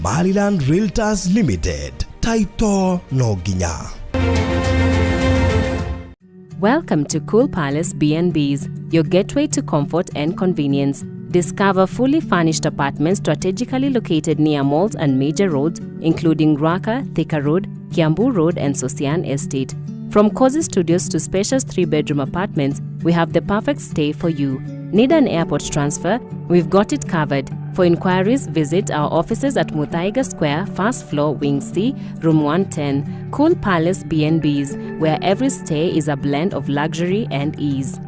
Maryland Realtors Limited, taito no nginya. Welcome to Cool Palace B&Bs, your gateway to comfort and convenience. Discover fully furnished apartments strategically located near malls and major roads, including Ruaka, Thika Road, Kiambu Road, and Sosian Estate. From cozy studios to spacious 3-bedroom apartments, we have the perfect stay for you. Need an airport transfer? We've got it covered. For inquiries, visit our offices at Muthaiga Square, first floor, Wing C, Room 110. Cool Palace B&Bs, where every stay is a blend of luxury and ease.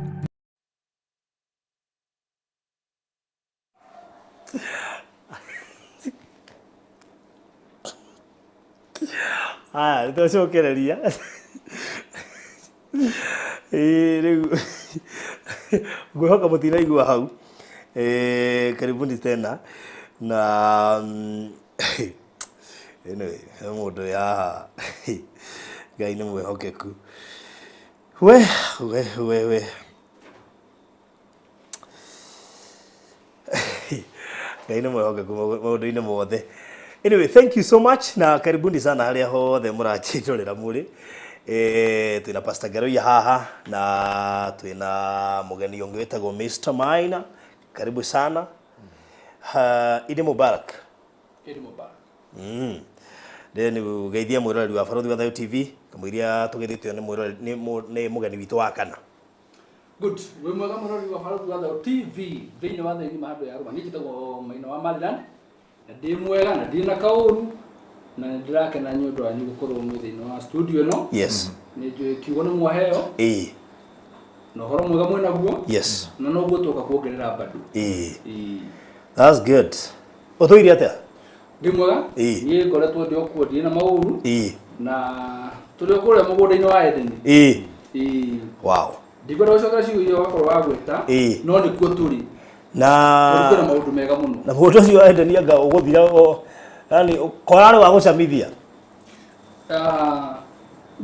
Haya, nĩtwacokereria. Ĩĩ rĩu ngwĩhoka mũtinaigua hau. Karibuni tena na anyway, he mũndũ wĩ haha Ngai nĩ mwĩhokeku. We we we we Ngai nĩ mwĩhokeku maũndũ-inĩ mothe. Anyway, thank you so much na karibuni sana harĩa hothe mũranjĩrorera mũrĩ. Twĩna Pastor Ngaruiya haha na twĩna mũgeni ũngĩ wĩtagwo Mr. Maina. Karibu sana. Idi Mubarak. Idi Mubarak. Then geithia mwiroreri wa Barũthi wa Thayũ TV kamũiria tũgeithĩtio nĩ mwiroreri nĩ mũgeni witũ wa kana. Good. Wĩ mwega mũrori wa Barũthi wa Thayũ TV thĩinĩ wa thĩ ng'ima handũ ya rũma. Niĩ njĩtagwo Maina wa Maryland na ndĩ mwega na ndirĩ na kaũru na nĩ ndĩrakena nĩ ũndũ wanyu gũkorwo mwĩ thĩinĩ wa studio ĩno. Nĩ njũĩ kiugo nĩ mwaheo na ũhoro mwega mwĩ naguo na noguo twoka kuongerera bado. Ĩĩ. That's good. Ũtũire atĩa? Ndĩ mwega. Niĩ ngoretwo ndĩ o kuo ndirĩ na maũru na tũrĩ o kũrĩa mũgũnda-inĩ wa Edeni. Ĩĩ. Ndikwenda gũcokera ciugo iria wakorwo wagweta no nĩkuo tũrĩ. Na kwĩna maũndũ mega mũno. Na mũgũnda ũcio wa Edeni anga ũgũthira o yani korarĩ wa gũcamithia.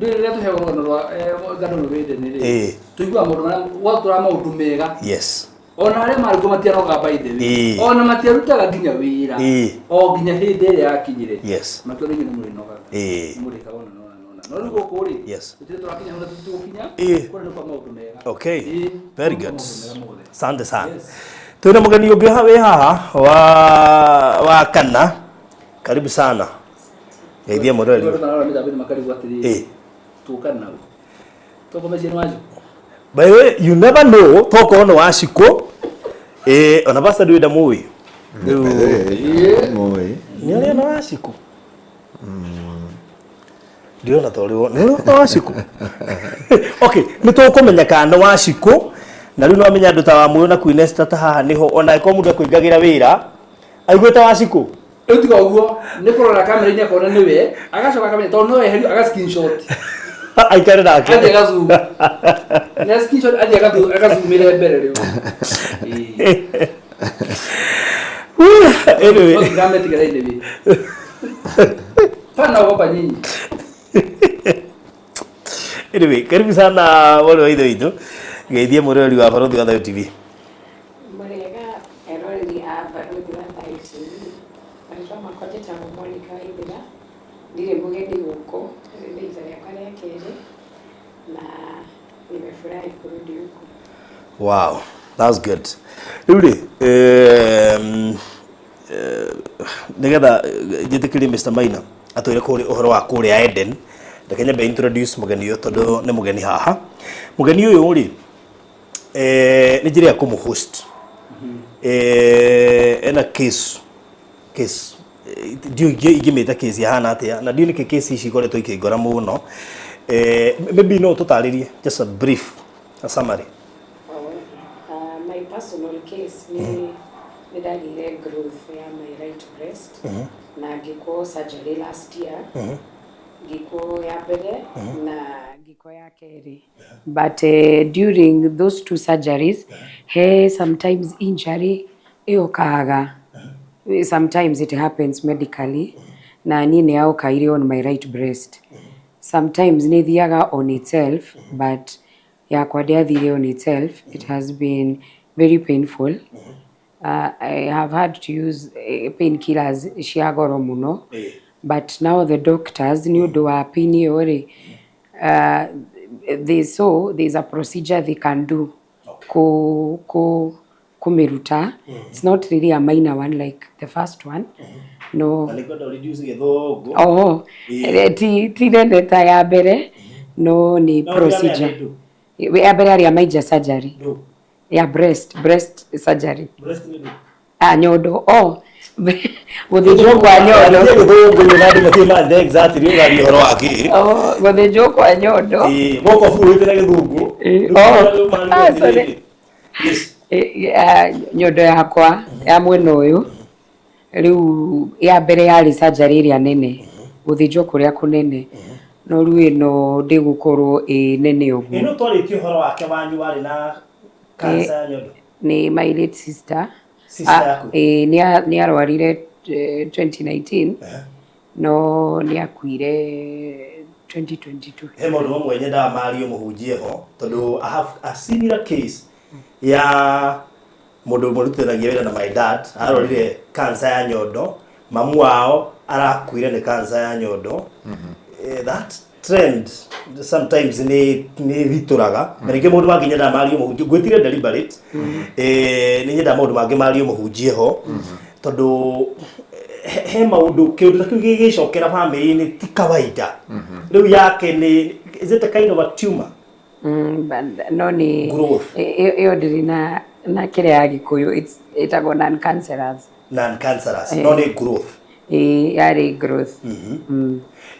Rĩrĩa tũheagwo rũgano rwa ngano rũrũ Edeni rĩ, tũiguaga maũndũ marĩa gwatũraga maũndũ mega. Ona arĩa marĩ kuo matianoga by the way. Ona matiarutaga nginya wĩra. O nginya hĩndĩ ĩrĩa yakinyire. Makiona inyuĩ nĩ mũrĩnogaga. Nĩ mũrĩkaga ona na ona na ona. No rĩu gũkũ rĩ, tũtirĩ tũrakinya hau na tũtigũkinya. Kũrĩa nĩ kwa maũndũ mega. Okay. Very Kũrĩ kwa good. maũndũ mega mothe. Asante sana. Twĩna mũgeni ũngĩ wĩ haha wa kana. Karibu sana. Geithia mũrori. Andũ marora mĩtambo-inĩ makarigwo atĩrĩrĩ, tũka nao. Tũkomecie nĩ Wanjikũ. By the way, you never know, tokorwo nĩ Wanjikũ. Ona pastor ndũĩ ndamũĩ. Mũĩ. Nĩ ũrĩ ona Wanjikũ? Ndĩrona ta ũrĩ nĩ ũrĩ ona Wanjikũ. Okay, nĩ tũkũmenya kana nĩ Wanjikũ. Na rĩu no amenya andũ ta Wamũyũ na Queen Esther ta haha nĩho ona angĩkorwo mũndũ ekũingagĩra wĩra aiguĩte Wanjikũ. Rĩu tiga ũguo nĩ kũrora kamera-inĩ akona nĩwe agacoka akamenya tondũ no eherio aga screenshot. Aikare nake. Athiĩ agazoom. Nĩ screenshot athiĩ agazoomĩre mbere rĩu. Anyway. No ndirametigĩra anyway. Pana ogopa nyinyi. Anyway, karibu sana mwarĩ wa ithe witũ. Geithie mũrori wa Barũthi wa Thayũ TV. Mũrĩega eroreri a Barũthi wa Thayũ TV. Marĩtwa makwa njĩtagwo Monica Waithera. Ndirĩ mũgeni gũkũ, rĩrĩ nĩ rita rĩakwa rĩa kerĩ na nimefurahi kurudi huku. Wow, that's good. Rĩu rĩ, nĩgetha njĩtĩkĩrie Mr. Maina atwĩre kũrĩa ũhoro wa kũrĩa Eden, reke nyambe introduce mũgeni ũyũ tondũ nĩ mũgeni haha. Mũgeni ũyũ rĩ, nĩ njĩra ya kũmũ-host. Ena case ndiũĩ ingĩmĩta case yahana atĩa na ndiũĩ nĩkĩ case ici ikoretwo ikĩngora mũno. Maybe no tũtarĩrie just a brief a summary. My personal case nĩ ndagĩire growth ya my right breast na ngĩkwo surgery last year. Ngĩkwo ya mbere na ngĩkwo ya kerĩ. But during those two surgeries, he sometimes injury ĩũkaga. Sometimes it happens medically na niĩ nĩ yaũkaire on my right breast. Sometimes nĩ ĩthiaga on itself but yakwa ndĩathire on itself. It has been very painful. I have had to use painkillers cia goro mũno. But now the doctors nĩ ũndũ wa pain ĩyo rĩ, they saw there's a procedure they can do kũmĩruta. It's not really a minor one like the first one. No. Na nĩngwenda reduce gĩthũngũ. Oh, ti nene ta ya mbere no nĩ No, procedure. ya mbere Ya mbere yarĩ ya major surgery. Ndũ. Ya breast surgery. Breast nĩ ndũ. Ah, nyondo. Oh, gũthĩnjwo kwa nyondo. Gĩthũngũ na andũ matirĩ mathe exactly ũraria ũhoro wa kĩ. Oh, gũthĩnjwo kwa nyondo. Moko buhĩte na gĩthũngũ. Oh, ah, sorry. Yes. Nyondo yakwa ya mwena ũyũ rĩu ya mbere yarĩ surgery ĩrĩa nene gũthĩnjwo kũrĩa kũnene no rĩu ĩno ndĩgũkorwo ĩ nene ũguo. Ĩno twarĩtie ũhoro wake wanyu warĩ na cancer ya nyondo. Nĩ my late sister. Sister yaku? Nĩ arwarire 2019 no nĩ akuire 2022. He maũndũ mamwe nyendaga mario mũhunjie ho tondũ I have a similar case ya mũndũ ũmwe rutithanagia wĩra na my dad arorire cancer ya nyondo, mamu wao arakuire nĩ cancer ya nyondo. That trend sometimes nĩ ritũraga na ningĩ maũndũ mangĩ nyendaga mario mũhunjie ngwĩtire deliberate. Nĩ nyendaga maũndũ mangĩ mario mũhunjie ho tondũ he maũndũ kĩũndũ ta kĩu gĩgĩcokera family-inĩ ti kawaida. Rĩu yake nĩ is it a kind of a tumor? No nĩ Growth. Ĩyo ndĩrĩ na kĩrĩa ya Gĩkũyũ, ĩtagwo non cancerous. Non cancerous, no nĩ growth. Ĩĩ, yarĩ growth.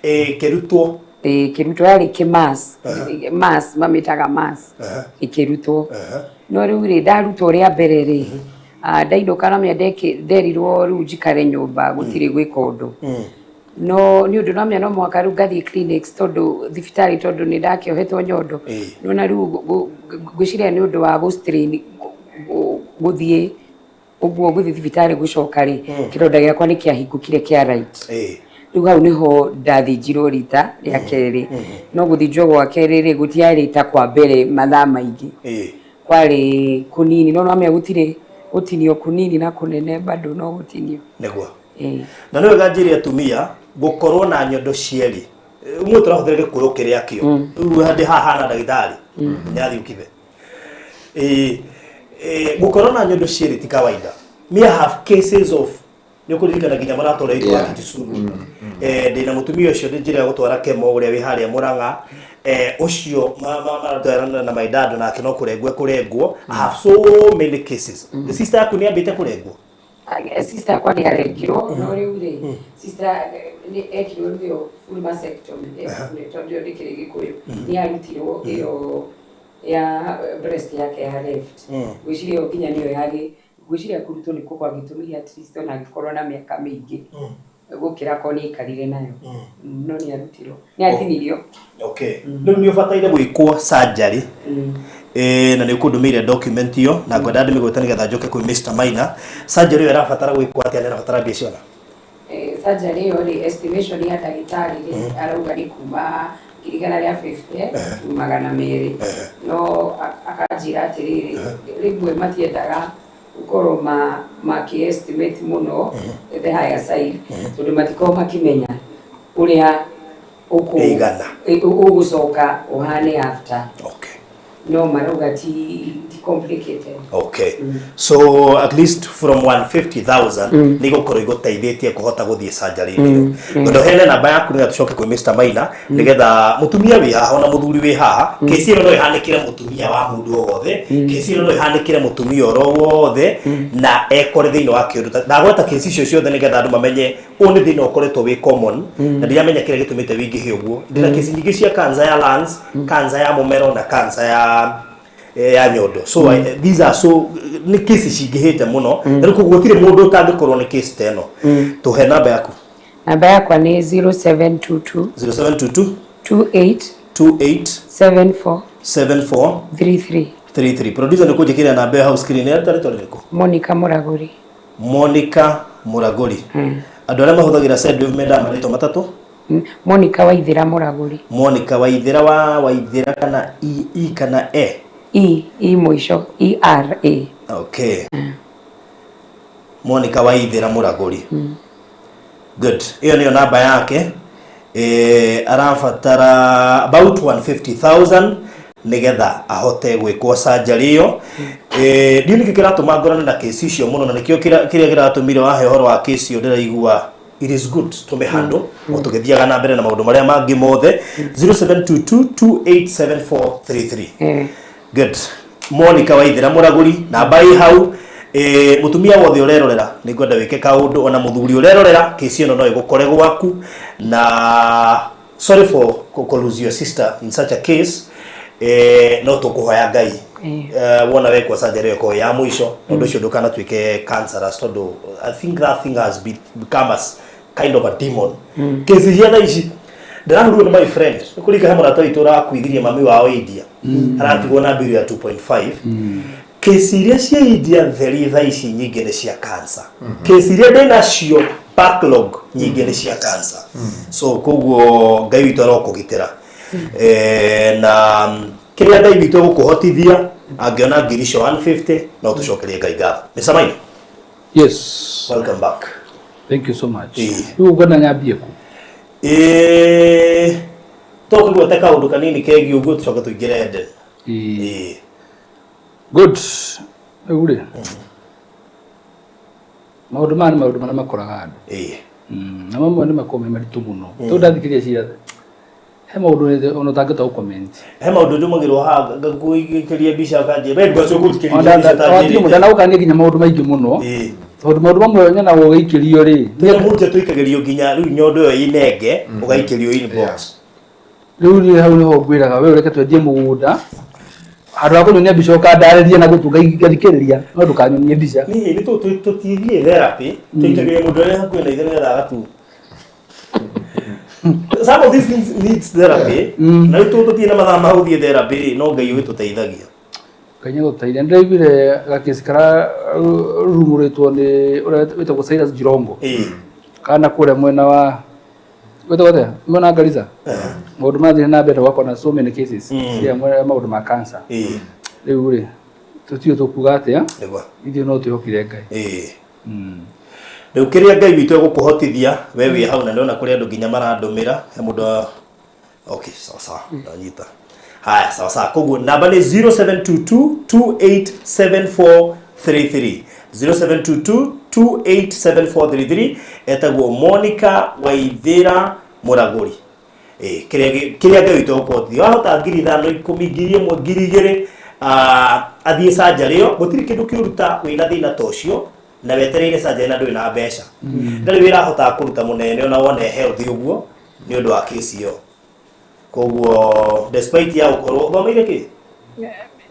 Ĩkĩrutwo? Ĩĩ, kĩrutwo, yarĩ kĩmass, mass mamĩtaga mass, ĩkĩrutwo. No rĩu rĩ, ndarutwo rĩa mbere rĩ, ndainũka namĩa nderirwo rĩu njikare nyũmba, gũtirĩ gwĩka ũndũ. No nĩ ũndũ namĩa no mũhaka rĩu ngathiĩ clinics, tondũ thibitarĩ, tondũ nĩ ndakĩohetwo nyondo. Nona rĩu ngwĩciria nĩ ũndũ wa gũ strain gũthiĩ ũguo, gũthiĩ thibitarĩ gũcoka rĩ, kĩronda gĩakwa nĩ kĩahingũkire kĩa right. Rĩu hau nĩho ndathĩnjirwo rita rĩa kerĩ. No gũthĩnjwo gwa kerĩ rĩ, gũtiarĩ ta kwa mbere mathaa maingĩ, kwarĩ kũnini. No namenya gũtirĩ gũtinio kũnini na kũnene, bado no gũtinio. Nĩguo. Ĩĩ. Na nĩ wega njĩre atumia gũkorwo na nyondo cierĩ. Ũmwe tũrahũthĩra gĩkũyũ kĩrĩa kĩo rĩu handĩ haha na ndagĩtarĩ nĩathiĩ ũkibe. Ĩĩ, gũkorwo na nyondo cierĩ ti kawaida. Me, I have cases of, nĩ ũkũririkana nginya maratwara itũ wa Kisumu, ndĩna mũtumia ũcio ndĩ njĩra ya gũtwara kemo, ũrĩa wĩ harĩa Mũrang'a, ũcio maratwarana na my dad, nake no kũrengwo kũrengwo. I have so many cases. The sister yaku nĩ ambĩte kũrengwo? Sister yakwa nĩ arengirwo, no rĩu rĩ, sister nĩ ekirwo rĩu ĩyo full mastectomy, tondũ ĩyo ndĩkĩrĩ Gĩkũyũ, nĩ arutirwo ĩyo ya breast yake ya left. Ngwĩciria ĩyo nginya nĩyo yagĩ, ngwĩciria kũrutwo nĩkuo gwagĩtũmire at least ona angĩkorwo na mĩaka mĩingĩ gũkĩra korwo nĩ aikarire nayo. No nĩ arutirwo, nĩ atinirio. Okay, rĩu nĩ ũbataire gwĩkwo surgery. Na nĩ ũkũndũmĩire document ĩyo na ngwenda ndĩmĩgwete nĩgetha njoke kwĩ Mr. Maina. Surgery ĩyo ĩrabatara gwĩkwo atĩa na ĩrabatara mbia ciona? Surgery ĩyo rĩ, estimation ya ndagĩtarĩ rĩ, arauga nĩ kuma 150,200. No akanjĩra atĩrĩrĩ, rĩmwe matiendaga gũkorwo makĩ estimate mũno the higher side, tondũ matikoragwo makĩmenya ũrĩa Ĩigana. Ũgũcoka ũhane after. No marauga ti complicated. Okay, so at least from 150,000 nĩ igũkorwo igũteithĩtie kũhota gũthiĩ surgery ĩyo. Tondũ hene namba yaku nĩgetha tũcoke kwĩ Mr. Maina, nĩgetha mũtumia wĩ haha ona mũthuri wĩ haha, kesi ĩno no ĩhanĩkĩre mũtumia wa mũndũ o wothe, kesi ĩno no ĩhanĩkĩre mũtumia oro wothe na ekore thĩinĩ wa kĩũndũ. Ndagweta kesi icio ciothe nĩgetha andũ mamenye ũyũ nĩ thĩna ũkoretwo wĩ common, na ndiramenya kĩrĩa gĩtũmĩte wĩingĩhe ũguo. Ndĩna kesi nyingĩ cia cancer ya lungs, cancer ya mũmero na cancer ya nyondo. So these are so, nĩ kesi cingĩhĩte mũno, na rĩu koguo gũtirĩ mũndũ ũtangĩkorwo nĩ kesi ta ĩno. Tũhe namba yaku. Namba yakwa nĩ 0722 0722 28 28 74 74 33. 33. Producer nĩ kũnjĩkĩrĩra namba ĩyo hau screen. Ĩrĩa rĩtwa rĩrĩkũ? Monica Mũragũri. Monica Mũragũri. Andũ arĩa mahũthagĩra Sendwave mendaga marĩtwa matatũ. Monica Waithĩra Mũragũri. Monica Waithĩra, wa Waithĩra kana I, I kana E? E, E mũico, E R A. Okay, Monica Waithĩra Mũragũri. Good, ĩyo nĩyo namba yake. Arabatara about 150,000 nĩgetha ahote gwĩkwo surgery ĩyo. Ndiũ nĩkĩ kĩratũma ngorane na kesi icio mũno, na nĩkĩo kĩrĩa kĩratũmire wahe ũhoro wa kesi ĩyo, ndĩraigua it is good tũmĩhandũ o tũgĩthiaga na mbere na maũndũ marĩa mangĩ mothe. 0722287433. Good. Monica Waithĩra Mũragũri, namba ĩ hau. Mũtumia wothe ũrerorera, nĩ ngwenda wĩke kaũndũ, ona mũthuri ũrerorera, kesi ĩno no ĩgũkore gwaku. Na sorry for ku lose your sister in such a case. No tũkũhoya Ngai, wona wekwo surgery ĩyo ĩkorwo ya mũico, ũndũ ũcio ndũkanatuĩke cancerous, tondũ I think that thing has become as kind of a demon. Kesi cia thaa ici ndĩrahũrirwo nĩ my friend, nĩ kũrika he mũrata witũ ũrakuithirie mami wao India, aratigwo na bill ya 2.5. Kesi iria cia India theri thaa ici nyingĩ nĩ cia cancer. Kesi iria ndĩnacio backlog nyingĩ nĩ cia cancer. So koguo Ngai witũ arokũgitĩra. Na kĩrĩa Ngai witũ egũkũhotithia, angĩona ngiri icio 150, no tũcokerie Ngai ngatho. Mr. Maina. Yes. Welcome back. Thank you so much. Rĩu ngwenda nyambie ku? Tũkũgwete kaũndũ kanini kegiĩ ũguo, tũcoke tũingĩre Eden. Ĩĩ. Good. Rĩu rĩ, maũndũ maya nĩ maũndũ marĩa makoraga andũ. Na mamwe nĩ makoragwo me maritũ mũno. Tondũ ndathikĩrĩria cira, he He maũndũ ona ũtangĩhota gũ-comment. He maũndũ ndũmagĩrwo haha ngagũikĩria mbica ũkanjĩra we ndũgacũkũthikĩrĩria mbica ta njĩrĩte. Ndanagũkania nginya maũndũ maingĩ mũno. Tondũ maũndũ mamwe nyonaga ũgĩikĩrio rĩ. Tũrĩa mũrutwo tũikagĩrio nginya rĩu nyondo ĩyo ĩnenge ũgaikĩrio inbox. Rĩu niĩ hau nĩho ngwĩraga we ũreke twendie mũgũnda. Handũ ha kũnyonia mbica ũkandarĩria na gũtũ ngathikĩrĩria no ndũkanyonie mbica. Niĩ nĩ tũtithiĩ therapy tũikagĩria mũndũ ũrĩa hakuhĩ na ithe nĩgetha agatu. Some of these things needs therapy. Na rĩu tũthiĩ na mathaa ma gũthiĩ therapy rĩ, no Ngai ũgĩtũteithagia. Ngai nĩagũtũteithia. Nĩndĩraiguire gakesi karĩa rurumũrĩtwo nĩ ũrĩa wĩtagwo Cyrus Jirongo. Kana kũrĩa mwena wa wĩtagwo atĩa? Mwena wa Garissa. Maũndũ marathiĩ na mbere gwakorwo na so many cases cia maũndũ ma cancer. Rĩu rĩ tũtiũĩ tũkuga atĩa. Ithuĩ no twĩhokire Ngai. Rĩu kĩrĩa Ngai witũ egũkũhotithia we wĩ hau na ndĩrona kũrĩ andũ nginya marandũmĩra he mũndũ. Okay, sawa sawa, ndanyita. Haya, sawa sawa. Koguo namba nĩ 0722 287433. 0722 287433 etagwo Monica Waithira Muraguri. Kĩrĩa Ngai witũ egũkũhotithia wahota 5,000 10,000 1,000 2,000 athiĩ surgery ĩyo gũtirĩ kĩndũ kĩũruta wĩna thĩna ta ũcio na wetereire surgery na ndũrĩ na mbeca. Ndarĩ wĩra ahotaga kũruta mũnene ona wone health ũguo nĩ ũndũ wa case ĩyo. Koguo despite ya gũkorwo ũthomeire kĩ?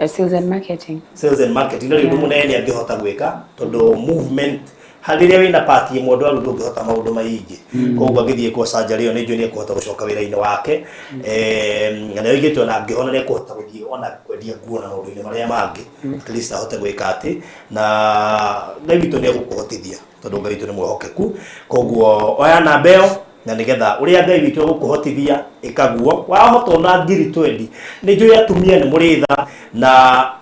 Sales and marketing. Sales and marketing ndarĩ ũndũ mũnene angĩhota gwĩka tondũ movement harĩrĩa wĩna part ĩmwe ndwaru ndũngĩhota maũndũ maingĩ. Koguo angĩthiĩ kwa surgery ĩyo nĩ njũĩ nĩ ekũhota gũcoka wĩra-inĩ wake. Na nĩ oigĩte ona angĩhona nĩ ekũhota gũthiĩ ona kwendia nguo na maũndũ-inĩ marĩa mangĩ. At least ahote gwĩka atĩ na Ngai witũ nĩ egũkũhotithia tondũ Ngai witũ nĩ mwĩhokeku. Koguo oya namba ĩyo na nĩgetha ũrĩa Ngai witũ egũkũhotithia ĩkaguo wahota ona 20,000. Nĩ njũĩ atumia nĩ mũrĩ tha na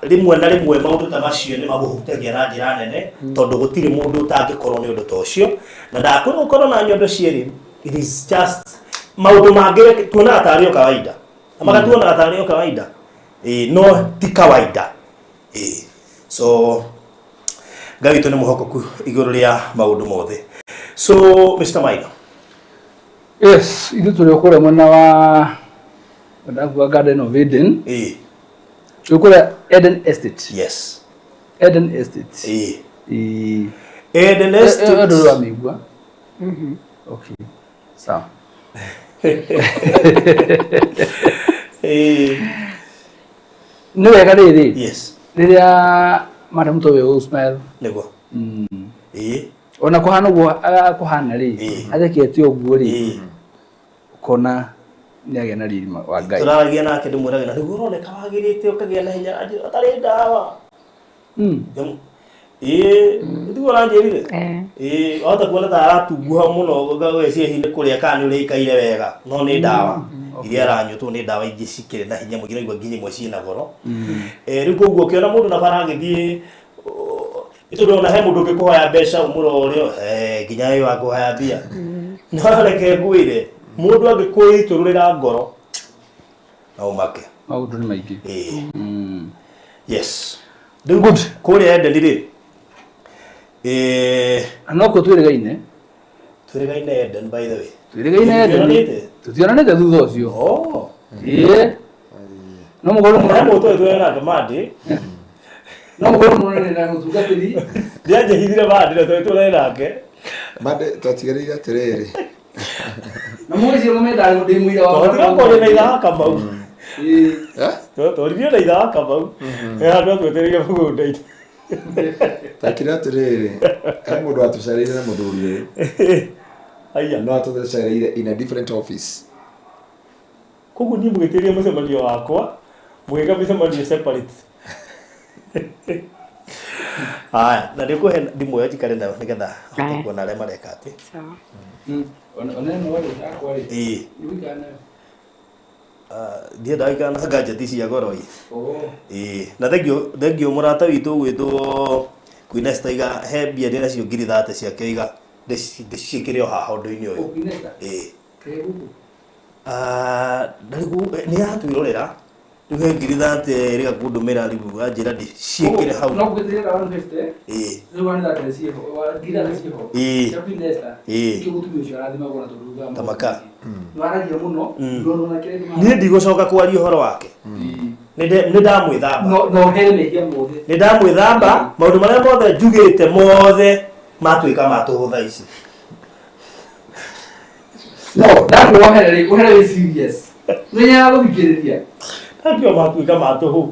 rĩmwe na rĩmwe maũndũ ta macio nĩ magũhutagia na njĩra nene tondũ gũtirĩ mũndũ ũtangĩkorwo nĩ ũndũ ta ũcio na ndakwĩra ũkorwo na nyondo cierĩ. It is just maũndũ mangĩ tuonaga tarĩ o kawaida na magatuonaga tarĩ o kawaida no ti kawaida. So Ngai witũ nĩ mwĩhokeku igũrũ rĩa maũndũ mothe. So Mr. Maina. Yes, ithuĩ tũrĩ kũrĩa mwena wa ndakuga Garden of Eden. Tũrĩ kũrĩa Eden Estate. Yes. Eden Estate. Eden Estate. Andũ wa mĩigua. Okay. Sawa. Nĩ wega rĩrĩ. Yes. Rĩrĩa madam Towe ũyũ smile. Nĩguo. Ona kũhana ũguo kũhana rĩ, athekete ũguo rĩ, ũkona nĩ agĩa na riri wa Ngai. Tũraragia nake ndĩmwĩrage na nĩguo ũroneka wagĩrĩte ũkagĩa na hinya atarĩ ndawa. Nĩguo ũranjĩrire? Wahota kuona ta aratunguha mũno ũgeciria hihi nĩ kũrĩa kana nĩ ũrĩa aikaire wega no nĩ ndawa iria aranyua tondũ nĩ ndawa ingĩ cikĩrĩ na hinya mũingĩ naigua nginya imwe ciĩna goro. Rĩu koguo ũkĩona mũndũ na bara agĩthiĩ tondũ ona he mũndũ ũngĩkũhoya mbeca ũmũrore nginya ĩyo akũhoya mbia. No reke ngwĩre mũndũ angĩkũitũrũrĩra ngoro no ũmake. Maũndũ nĩ maingĩ. Yes. Rĩu kũrĩa Eden rĩ no kuo twĩrĩgaine. Twĩrĩgaine Eden by the way. Twĩrĩgaine Eden. Tũtionanĩte thutha ũcio. No mũkorwo mũno. He mũndũ twĩrĩgaine nake Mandi. No mũkorwo mũnene na mũtungatĩri. Ndianjĩhithire Mandi na twĩtũrane nake. Mandi twatigarĩire atĩrĩrĩ. Na mũgĩciĩ mũmendaga ndĩ mũira wa. Tũtigakorwo na itha wa Kamau. Tworirio na itha wa Kamau. He handũ atwetereire mũgũnda-inĩ. Takire atĩrĩrĩ, he mũndũ atũcereire na mũthuri ũyũ. Aya. No atũcereire in a different office. Koguo niĩ mũgĩtĩria mũcemanio wakwa, mũgĩka mĩcemanio separate. Haya, na nĩngũhe thimũ ĩyo njikare nayo nĩgetha ahote kuona arĩa mareka atĩ. Sawa. Ona ĩno rĩ, yakwa rĩ. Nĩũikara nayo? Ndiendaga gũikara na gadget cia goro ĩ. Na thengio mũrata witũ ũgwĩtwo Queen Esther iga he mbia ndĩ nacio 30,000 ciake iga ndĩciĩkĩre o haha ũndũ-inĩ ũyũ. Queen Esther? Nĩ yatwĩrorera rĩu he 30,000 ĩrĩga kũndũmĩra rĩu anjĩra ndĩciĩkĩre hau. No ngwĩtĩrĩra 150. Rĩu 130 ciĩho, 30,000 ciĩho. Cia Queen Esther. Kĩu mũtumia ũcio arathimagwo na tondũ ugaga Tamaka. Waragia mũno no no na kĩrĩa Niĩ ndigũcoka kwaria ũhoro wake. Nĩ ndamwĩthamba. No no here mehia mothe. Nĩ ndamwĩthamba maũndũ marĩa mothe njugĩte mothe matuĩka ma tũhũ thaa ici. No ndakwĩra ũhere rĩ ũhere wĩ serious. Nĩ gũthikĩrĩria. Ndatio matuĩka ma tũhũ.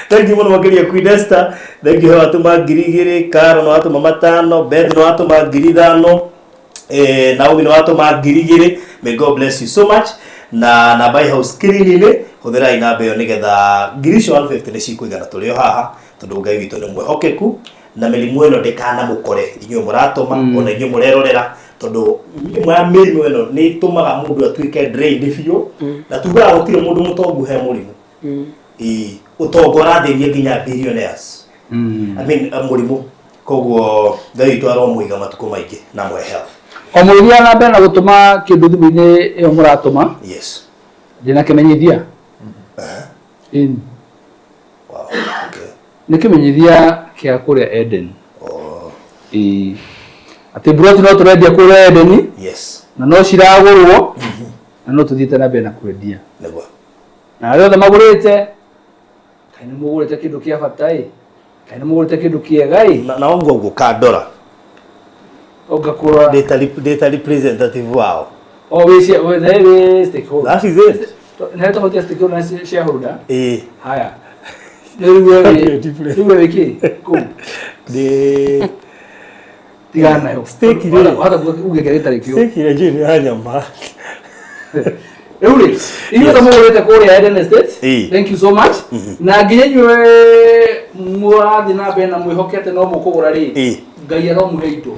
Thank you mũno makĩria Queen Esther. Thank you watũma 2000, Karo nĩ watũma 5, Beth nĩ watũma 5000, Naomi nĩ watũma 2000. May God bless you so much. Na namba ĩ hau screen-inĩ, hũthĩrai namba ĩyo nĩgetha ngiri icio 150 nĩ cikũigana tũrĩ o haha, tondũ Ngai witũ nĩ mwĩhokeku na mĩrimũ ĩno ndĩkanamũkore inyuĩ mũratũma ona inyuĩ mũrerorera, tondũ ĩmwe ya mĩrimũ ĩno nĩ ĩtũmaga mũndũ atuĩke drained biũ, na tugaga gũtirĩ mũndũ mũtongu he mũrimũ. Ĩĩ, ũtonga ũrathĩnia nginya billionaires. I mean, mũrimũ. Koguo Ngai witũ aromũiga matukũ maingĩ na amũhe health. O mũgĩthiaga na mbere na gũtũma kĩndũ thimũ-inĩ ĩyo mũratũma. Yes. Ndĩna kĩmenyithia. Ĩni. Wow, okay. Nĩ kĩmenyithia kĩa kũrĩa Eden. Oh. Ĩĩ. Atĩ mburoti no tũrendia kũrĩa Eden. Yes. Na no ciragũrwo. Na no tũthiĩte na mbere na kwendia. Nĩguo. Na arĩa othe magũrĩte, kaĩ nĩ mũgũrĩte kĩndũ kĩa bata ĩ? Kaĩ nĩ mũgũrĩte kĩndũ kĩega ĩ? Na ũguo ngũkandora. Ũngakũrora. Ndĩ ta representative wao. O wĩ wĩ stakeholder. That is it. Nĩ tofauti ya stakeholder na shareholder. Ĩĩ. Haya. Rĩu we wĩ rĩu we wĩ kĩ? Kũu. Ndĩ Tigana nayo. Stake rĩ. Hata uge kĩrĩa gĩtarĩ kĩo. Stake ĩrĩa njũĩ nĩ ya nyama. Rĩu rĩ, inyuĩ othe mũgũrĩte kũrĩa Eden Estate. Ĩĩ. Thank you so much. Na nginya inyuĩ mũrathiĩ na mbere na mwĩhokete no mũkũgũra rĩ. Ĩĩ. Ngai aromũhe indo.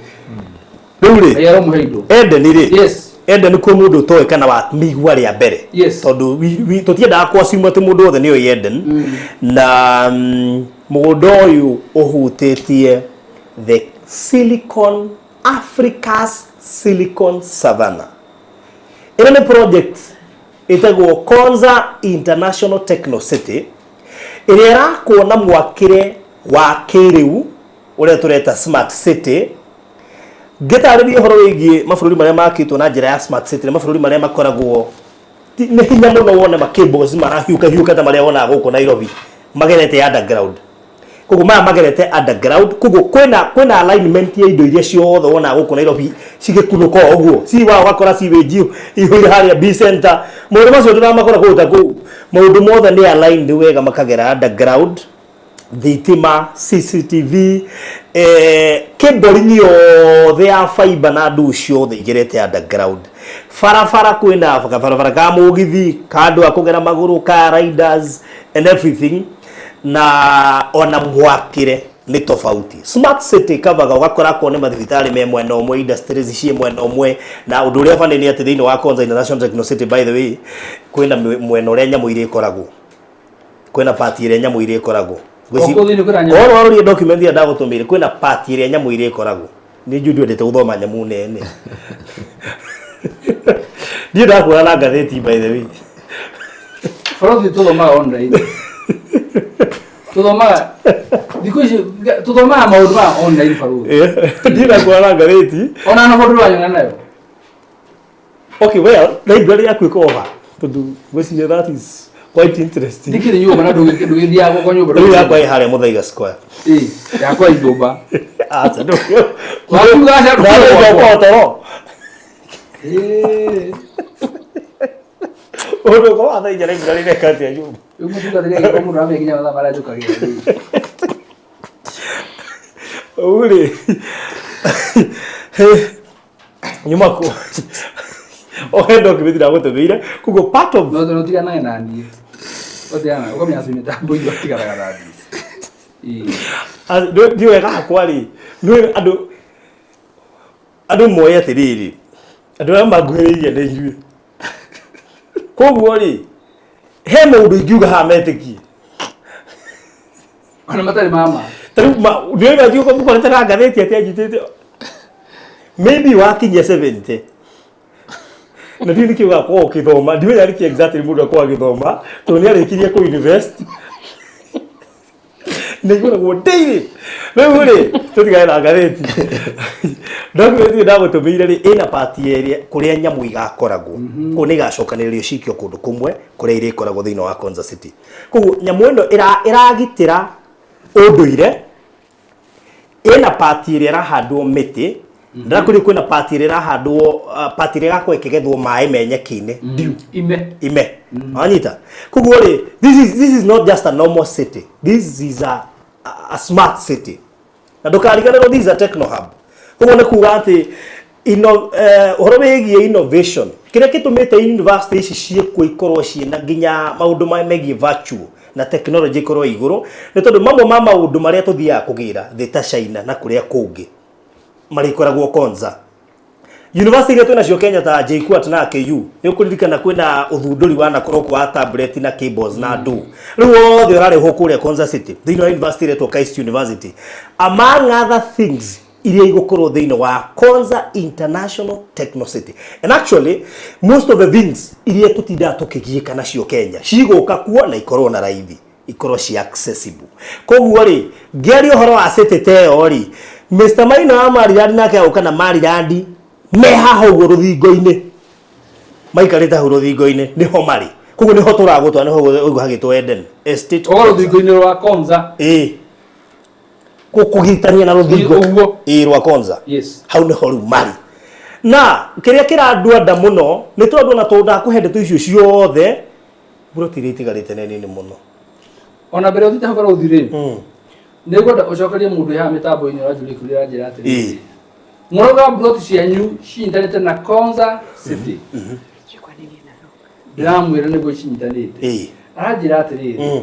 Rĩu rĩ. Ngai aromũhe indo. Eden rĩ. Yes. Eden kwĩ mũndũ ũtoĩ kana wamĩigua rĩa mbere. Yes. Tondũ tũtiendaga kũ-assume atĩ mũndũ wothe nĩoĩ Eden. Na mũgũnda ũyũ ũhutĩtie the Silicon Africa's Silicon Savannah. Ĩno nĩ project ĩtagwo Konza International Techno City ĩrĩa ĩrakwo na mwakĩre wa kĩrĩu ũrĩa tũreta smart city. Ngĩtarĩria ũhoro wĩgiĩ mabũrũri marĩa makĩtwo na njĩra ya smart city nĩ mabũrũri marĩa makoragwo nĩ hinya mũno wone ma-cables marahiũka hiũka ta marĩa wonaga gũkũ Nairobi magerete underground. Koguo maya magerete underground, koguo kwĩna alignment ya indo iria ciothe wonaga gũkũ Nairobi cigĩkunũka o ũguo, ci wa ũgakora sewage ihũire harĩa B center, maũndũ macio ndũramakora kũu ta kũu, maũndũ mothe nĩ aligned wega makagera underground, thitima, CCTV, cabling yothe ya fiber na ndũ ciothe igerete underground. Barabara kwĩna barabara ka mũgithi, ka andũ a kũgera magũrũ, ka riders and everything, na ona mwakĩre nĩ tofauti. Smart city kavaga ũgakora akorwo nĩ mathibitarĩ me mwena ũmwe, industries ciĩ mwena ũmwe, na ũndũ ũrĩa bani nĩ atĩ thĩinĩ wa Konza International Techno City, by the way, kwĩna mwena ũrĩa nyamũ iria ikoragwo, kwĩna part ĩrĩa nyamũ iria ikoragwo. O kũu thĩinĩ kwĩna nyamũ. Korwo warorire document ĩrĩa ndagũtũmĩire, kwĩna part ĩrĩa nyamũ iria ikoragwo. Nĩ njũĩ ndwendete gũthoma nyamũ nene. Ndiĩ ndakuona na ngathĩti, by the way. Balothi tũthomaga online. Tũthomaga thikũ ici tũthomaga maũndũ maya online balothi. Ndiĩ ndakuona na ngathĩti. Ona nobo ndũranyona nayo. Okay, well, library yaku ĩkorwo ha? Tondũ ngwĩciria that is quite interesting. Ndikĩrĩ nyũmba na ndũgĩthiaga gwakwa nyũmba. Rĩu yakwa ĩ harĩa Muthaiga Square. Ĩ, yakwa ĩ nyũmba. Aca, ndũ- Wakiuga aca ndũkĩrĩ gwakwa. Ndagũcoka toro. Ĩ. Ũndũ ũkorwo wa thaa inya library ĩreka atĩa nyũmba? Rĩu mũtungatĩri agĩkorwo mũndũ aramenya nginya mathaa marĩa njũkagĩra rĩ. Ũũ rĩ. Nyuma kũ. Ohe document ndagũtũmĩire. Koguo part of No no tiganage na niĩ. Ũtigana, ũkamenya ci mĩtambo iria ũtiganaga na niĩ. Ĩ. Ndi wega hakwa rĩ, nĩ andũ moĩ atĩrĩrĩ, andũ arĩa manguhĩrĩirie nĩ inyuĩ. Koguo rĩ, he maũndũ ingiuga haha metĩkie. Ona matarĩ mama. Ta rĩu ndĩrona ngiuga mũkorete na ngathĩti atĩ anjitĩte maybe wakinyia 70 na ndiũ nĩkĩ ũgakorwo ũkĩthoma, ndimenya nĩkĩ exactly mũndũ akorwo agĩthoma tondũ nĩ arĩkirie kũ invest Nĩ igũragwo daily. Rĩu rĩ, tũtigane na ngathĩti. Document ĩyo ndagũtũmĩire rĩ, ĩna part ĩrĩa kũrĩa nyamũ igakoragwo. Kũu nĩ igacokanĩrĩrio cikio kũndũ kũmwe kũrĩa irĩkoragwo thĩinĩ wa Konza City. Koguo nyamũ ĩno ĩragitĩra ũndũire, ĩna part ĩrĩa ĩrahandwo mĩtĩ, ndĩrakwĩrire kwĩna part ĩrĩa ĩrahandwo, part ĩrĩa ĩgakorwo ĩkĩgethwo maĩ me nyeki-inĩ, dew. Ime. Ime. Wanyita? Koguo rĩ, this is not just a normal city, this is a smart city. Na ndũkariganĩrwo, this is a techno hub. Koguo nĩ kuga atĩ ũhoro wĩgiĩ innovation, kĩrĩa gĩtũmĩte university ici ciĩkuo ikorwo ciĩna nginya maũndũ megiĩ virtual na technology ikorwo igũrũ, nĩ tondũ mamwe ma maũndũ marĩa tũthiaga kũgĩra thĩ ta China na kũrĩa kũngĩ marĩkoragwo Konza. University iria twĩnacio Kenya ta JKUAT na KU, nĩ ũkũririkana kwĩna ũthundũri wa nakorwo kwa tablet na cables na ndũ, rĩu wothe ũrarehwo kũrĩa Konza City thĩinĩ wa university ĩretwo KAIST University, among other things iria igũkorwo thĩinĩ wa Konza International Techno City. And actually most of the things iria tũtindaga tũkĩgiĩka nacio Kenya cigũka kuo na ikorwo na raithi, ikorwo ci accessible. Koguo rĩ, ngĩaria ũhoro wa city ta ĩyo rĩ, Mr Maina wa Maryland nake agũka na Maryland me haha ũguo rũthingo-inĩ, maikarĩte hau rũthingo-inĩ nĩho marĩ. Koguo nĩho tũragũtwa, nĩho ũguo hagĩtwo Eden Estate. Ogo rũthingo-inĩ rwa Konza. Ĩĩ, kũgitania na rũthingo. Ũguo. Ĩĩ, rwa Konza. Yes. Hau nĩho rĩu marĩ. Na kĩrĩa kĩrandua nda mũno nĩ tondũ ona tondũ ndakũhe ndeto icio ciothe, buroti iria itigarĩte nĩ nini mũno. Ona mbere ũthiĩte hau barũthi rĩ, nĩ ngwenda ũcokerie mũndũ haha mĩtambo-inĩ ũranjũria kũrĩa aranjĩra atĩrĩrĩ, mũrauga buroti cianyu cinyitanĩte na Konza City. Ndĩramwĩra nĩguo cinyitanĩte. Aranjĩra atĩrĩrĩ,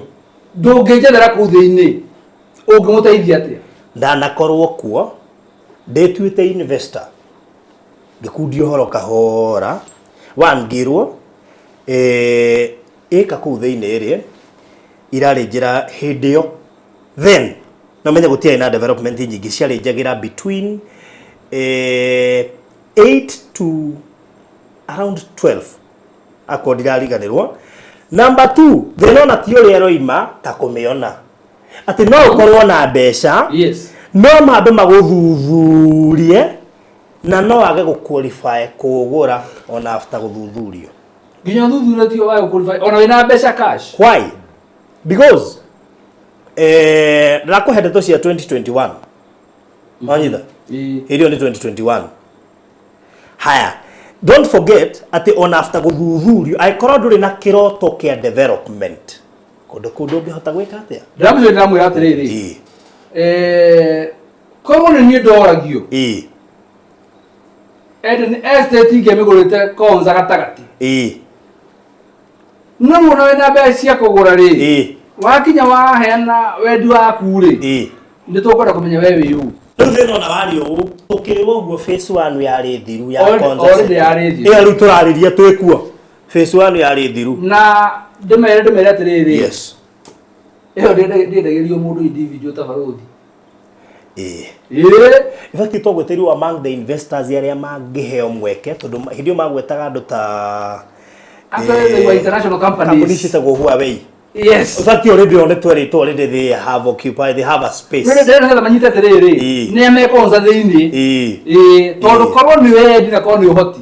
ndũngĩnjethera kũu thĩinĩ, ũngĩmũteithia atĩa? Ndanakorwo kuo ndĩtuĩte investor, ngĩkundia ũhoro kahora, one ngĩrwo ĩka kũu thĩinĩ rĩ irarĩ njĩra hĩndĩ ĩyo, then no menye gũtiarĩ na development nyingĩ, ciarĩ njagĩra between 8 to around 12 akorwo ndirariganĩrwo. Number 2, thĩna ona ti ũrĩa ĩroima ta kũmĩona atĩ no ũkorwo na mbeca, Yes. no mambe magũthuthurie na no age gũqualify kũgũra ona after gũthuthurio. Nginya ũthuthurĩtio wage gũqualify ona wĩna mbeca cash. Why? Because ndĩrakũhe ndeto cia 2021. Wanyita? Ĩĩ. Ĩrĩa nĩ 2021. Haya, don't forget atĩ ona after gũthuthurio, angĩkorwo ndũrĩ na kĩroto kĩa development, kũndũ kũu ndũngĩhota gwĩka atĩa? Ndĩramũcokia, ndĩramwĩra atĩrĩrĩ, korwo nĩ niĩ ndoragio, Eden Estate ingĩamĩgũrĩte Konza gatagatĩ, no rĩu ona wĩna mbeca cia kũgũra rĩ, wakinya waheana wendi waku rĩ, nĩ tũkwenda kũmenya we wĩ ũ. Rĩu thĩna ona warĩ ũũ, tũkĩrwo ũguo phase 1 yarĩ thiru ya Konza Already City. yarĩ thiru. Ĩyo rĩu tũrarĩria twĩkuo, phase 1 yarĩ thiru. Na ndĩmere atĩrĩrĩ, Yes. ĩyo ndĩendagĩrio mũndũ individual ta barũthi. Ĩĩ. Ĩĩ. In fact twagwetirwo among the investors arĩa mangĩheo mweke, tondũ hĩndĩ ĩyo magwetaga andũ ta Actually, they were international companies. Kambuni ciĩtagwo Huawei. Yes. In fact already on twerĩtwo already they have occupied, they have a space. Rĩrĩ ndĩrenda nĩgetha manyite atĩrĩrĩ, nĩ mekonza thĩinĩ. Ĩĩ, tondũ korwo nĩ wendi na korwo nĩ ũhoti,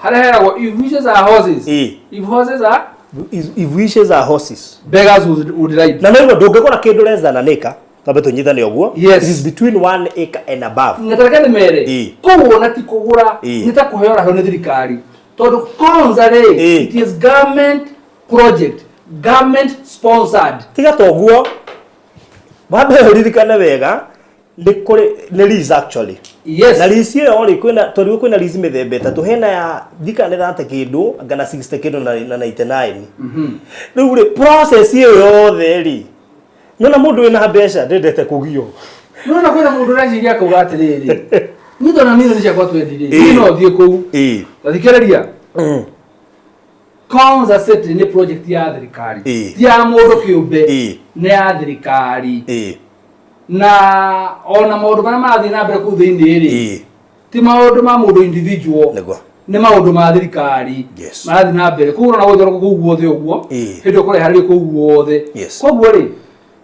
harĩa heragwo if wishes are horses, if horses are if wishes are horses, beggars would ride. Na nĩguo ndũngĩgũra kĩndũ less than an acre, twambe tũnyitane ũguo. Yes. It is between 1 acre and above. Na tareke nĩ mere, kũu ona ti kũgũra, nĩ ta kũheo ũraheo nĩ thirikari, tondũ Konza rĩ, it is government project, government sponsored. Tiga toguo, wambe ũririkane wega nĩ kũrĩ nĩ lease actually. Yes. Na lease ĩyo rĩ, kwĩna tondũ kwĩna lease mĩthemba ĩtatũ, hena ya ndikana nĩ 30 kĩndũ kana 60 kĩndũ na 99. Rĩu rĩ, process ĩyo yothe rĩ, nĩona mũndũ wĩna mbeca ndendete kũgio. Nĩwona kwĩna mũndũ ũreciria akauga atĩrĩrĩ, niĩ tondũ milioni ciakwa twendi rĩ, niĩ no thiĩ kũu. Tathikĩrĩria, Konza City nĩ project ya thirikari, ti ya mũndũ kĩũmbe, nĩ ya thirikari. Na ona maũndũ marĩa marathiĩ na mbere kũu thĩinĩ rĩ, ti maũndũ ma mũndũ individual, nĩ maũndũ ma thirikari marathiĩ na mbere. Koguo ũrona gũthoroko kũu guothe ũguo, hĩndĩ ĩyo kũreharĩrio kũu guothe. Koguo rĩ,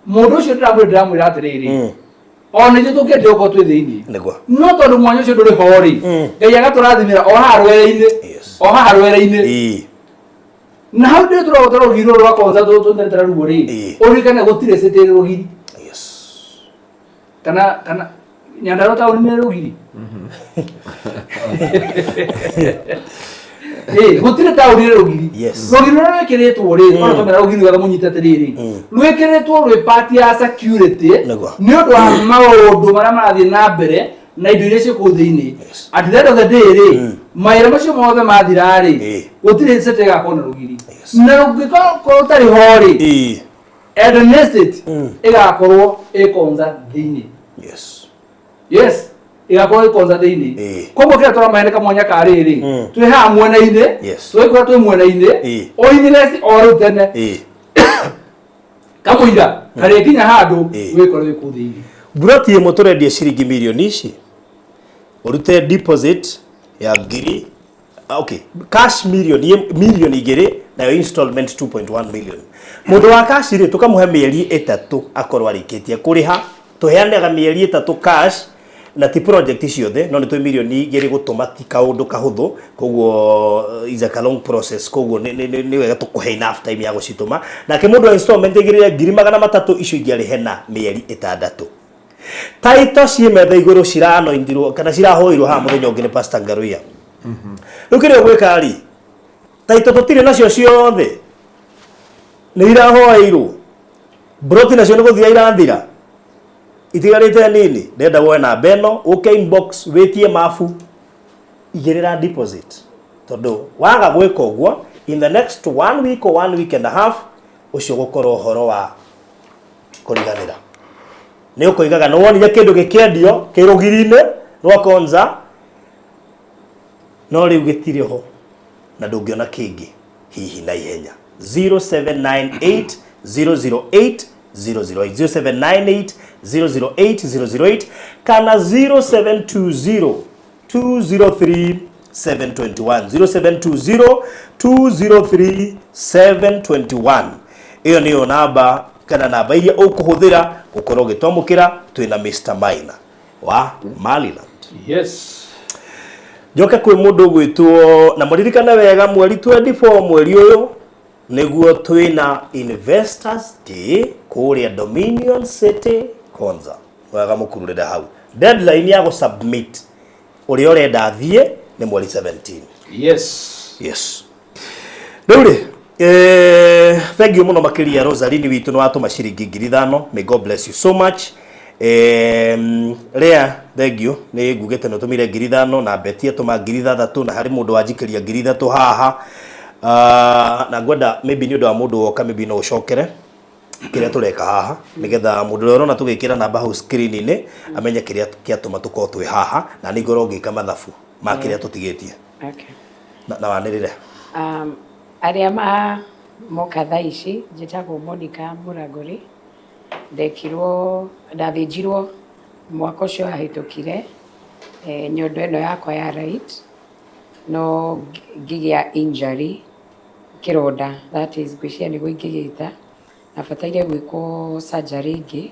Mũndũ ũcio ndĩramwĩra atĩrĩrĩ, ona ithuĩ tũngĩendire gũkorwo twĩ thĩinĩ, Nĩguo. no tondũ mwanya ũcio ndũrĩ ho rĩ, Ngai agatũrathimĩra o haha rwere-inĩ, o haha rwere-inĩ. Na hau ndĩ tũrogota rũgiri rũrũ rwa Konza tũtũnetera ruo rĩ, ũririkane gũtirĩ city ĩrĩ rũgiri. Kana Nyandarua taũni nĩ rũgiri. Gũtirĩ taũni ĩrĩ rũgiri. Rũgiri rũrĩa rwĩkĩrĩtwo rĩ, ona twamera rũgiri wega mũnyite atĩrĩrĩ, rwĩkĩrĩtwo rwĩ part ya security nĩ ũndũ wa maũndũ marĩa marathiĩ na mbere na indo iria ciĩ kũu thĩinĩ. At the end of the day rĩ, mawĩra macio mothe mathira rĩ, gũtirĩ city ĩgakorwo na rũgiri. Na rũngĩkorwo rũtarĩ ho rĩ, Eden Estate ĩgakorwo ĩ Konza thĩinĩ. Yes, ĩgakorwo ĩ Konza thĩinĩ. Koguo kĩrĩa tũramahe nĩ kamwanya ka rĩrĩ, twĩ haha mwena-inĩ, tũgĩkorwo twĩ mwena-inĩ, o invest o rĩu tene, kamũira karĩkinya handũ wĩkore wĩ kũu thĩinĩ. Mburoti ĩmwe tũrendia ciringi mirioni ici, ũrute deposit ya ngiri, okay, cash mirioni 2, nayo installment 2.1 million. Mũndũ wa cash rĩ, tũkamũhe mĩeri 3 akorwo arĩkĩtie kũrĩha. Tũheanaga mĩeri 3 cash, na ti project ciothe, no nĩ twĩ mirioni 2 gũtũma ti kaũndũ kahũthũ, koguo is a long process, koguo nĩ wega tũkũhe enough time ya gũcitũma. Nake mũndũ wa installment aigĩrĩre ngiri magana matatũ, icio ingĩ arĩhe na mĩeri 6. Taito ciĩ metha igũrũ ciranoindirwo kana cirahoirwo haha mũthenya ũngĩ nĩ Pastor Ngaruiya. Rĩu kĩrĩa ũgwĩka rĩ, taito tũtirĩ nacio ciothe, nĩ irahoeirwo, broti nacio nĩ gũthira irathira, itigarĩte nini. Ndĩrenda woe namba ĩno, ũke inbox wĩtie mabu, igĩrĩra deposit, tondũ waga gwĩka ũguo in the next 1 week or 1 week and a half, ũcio ũgũkorwo ũhoro wa kũriganĩra. Nĩ ũkoigaga nĩ wonire kĩndũ gĩkĩendio kĩrũgiri-inĩ rwa Konza, no rĩu gĩtirĩ ho na ndũngĩona kĩngĩ hihi na ihenya. 0798 008 008, 0798 008 008 kana 0720 203 721, 0720 203 721. Ĩyo nĩyo namba kana namba iria ũkũhũthĩra gũkorwo ũgĩtwamũkĩra. Twĩna Mr. Maina wa Maryland. Njoke kwĩ mũndũ ũgwĩtwo, na mũririkane wega, mweri 24 mweri ũyũ nĩguo twĩna Investors Day kũrĩa Dominion City Konza. Wega mũkururĩre hau. Deadline ya gũ-submit ũrĩa ũrenda athiĩ nĩ mweri 17. Rĩu rĩ, thank you mũno makĩria Rosaline witũ, nĩ watũma ciringi ngiri ithano. May God bless you so much. Lea, thank you, nĩ ngugĩte nĩ ũtũmire ngiri ithano, na Betty atũma ngiri ithathatũ, na harĩ mũndũ wanjikĩria ngiri ithatũ haha. Na ngwenda maybe nĩ ũndũ wa mũndũ woka, maybe no ũcokere kĩrĩa tũreka haha, nĩgetha mũndũ ũrĩa ũrona tũgĩkĩra namba hau screen-inĩ amenye kĩrĩa kĩatũma tũkorwo twĩ haha, na nĩ ngorwo ngĩka mathabu ma kĩrĩa tũtigĩtie. Na wanĩrĩre. Arĩa ma moka thaa ici, njĩtagwo Monica Mũragũri. Ndekirwo, ndathĩnjirwo mwaka ũcio wahĩtũkire, nyondo ĩno yakwa ya right, no ngĩgĩa injury, kĩronda, that is, ngwĩciria nĩguo ingĩgĩta, nabataire gwĩkwo surgery ĩngĩ.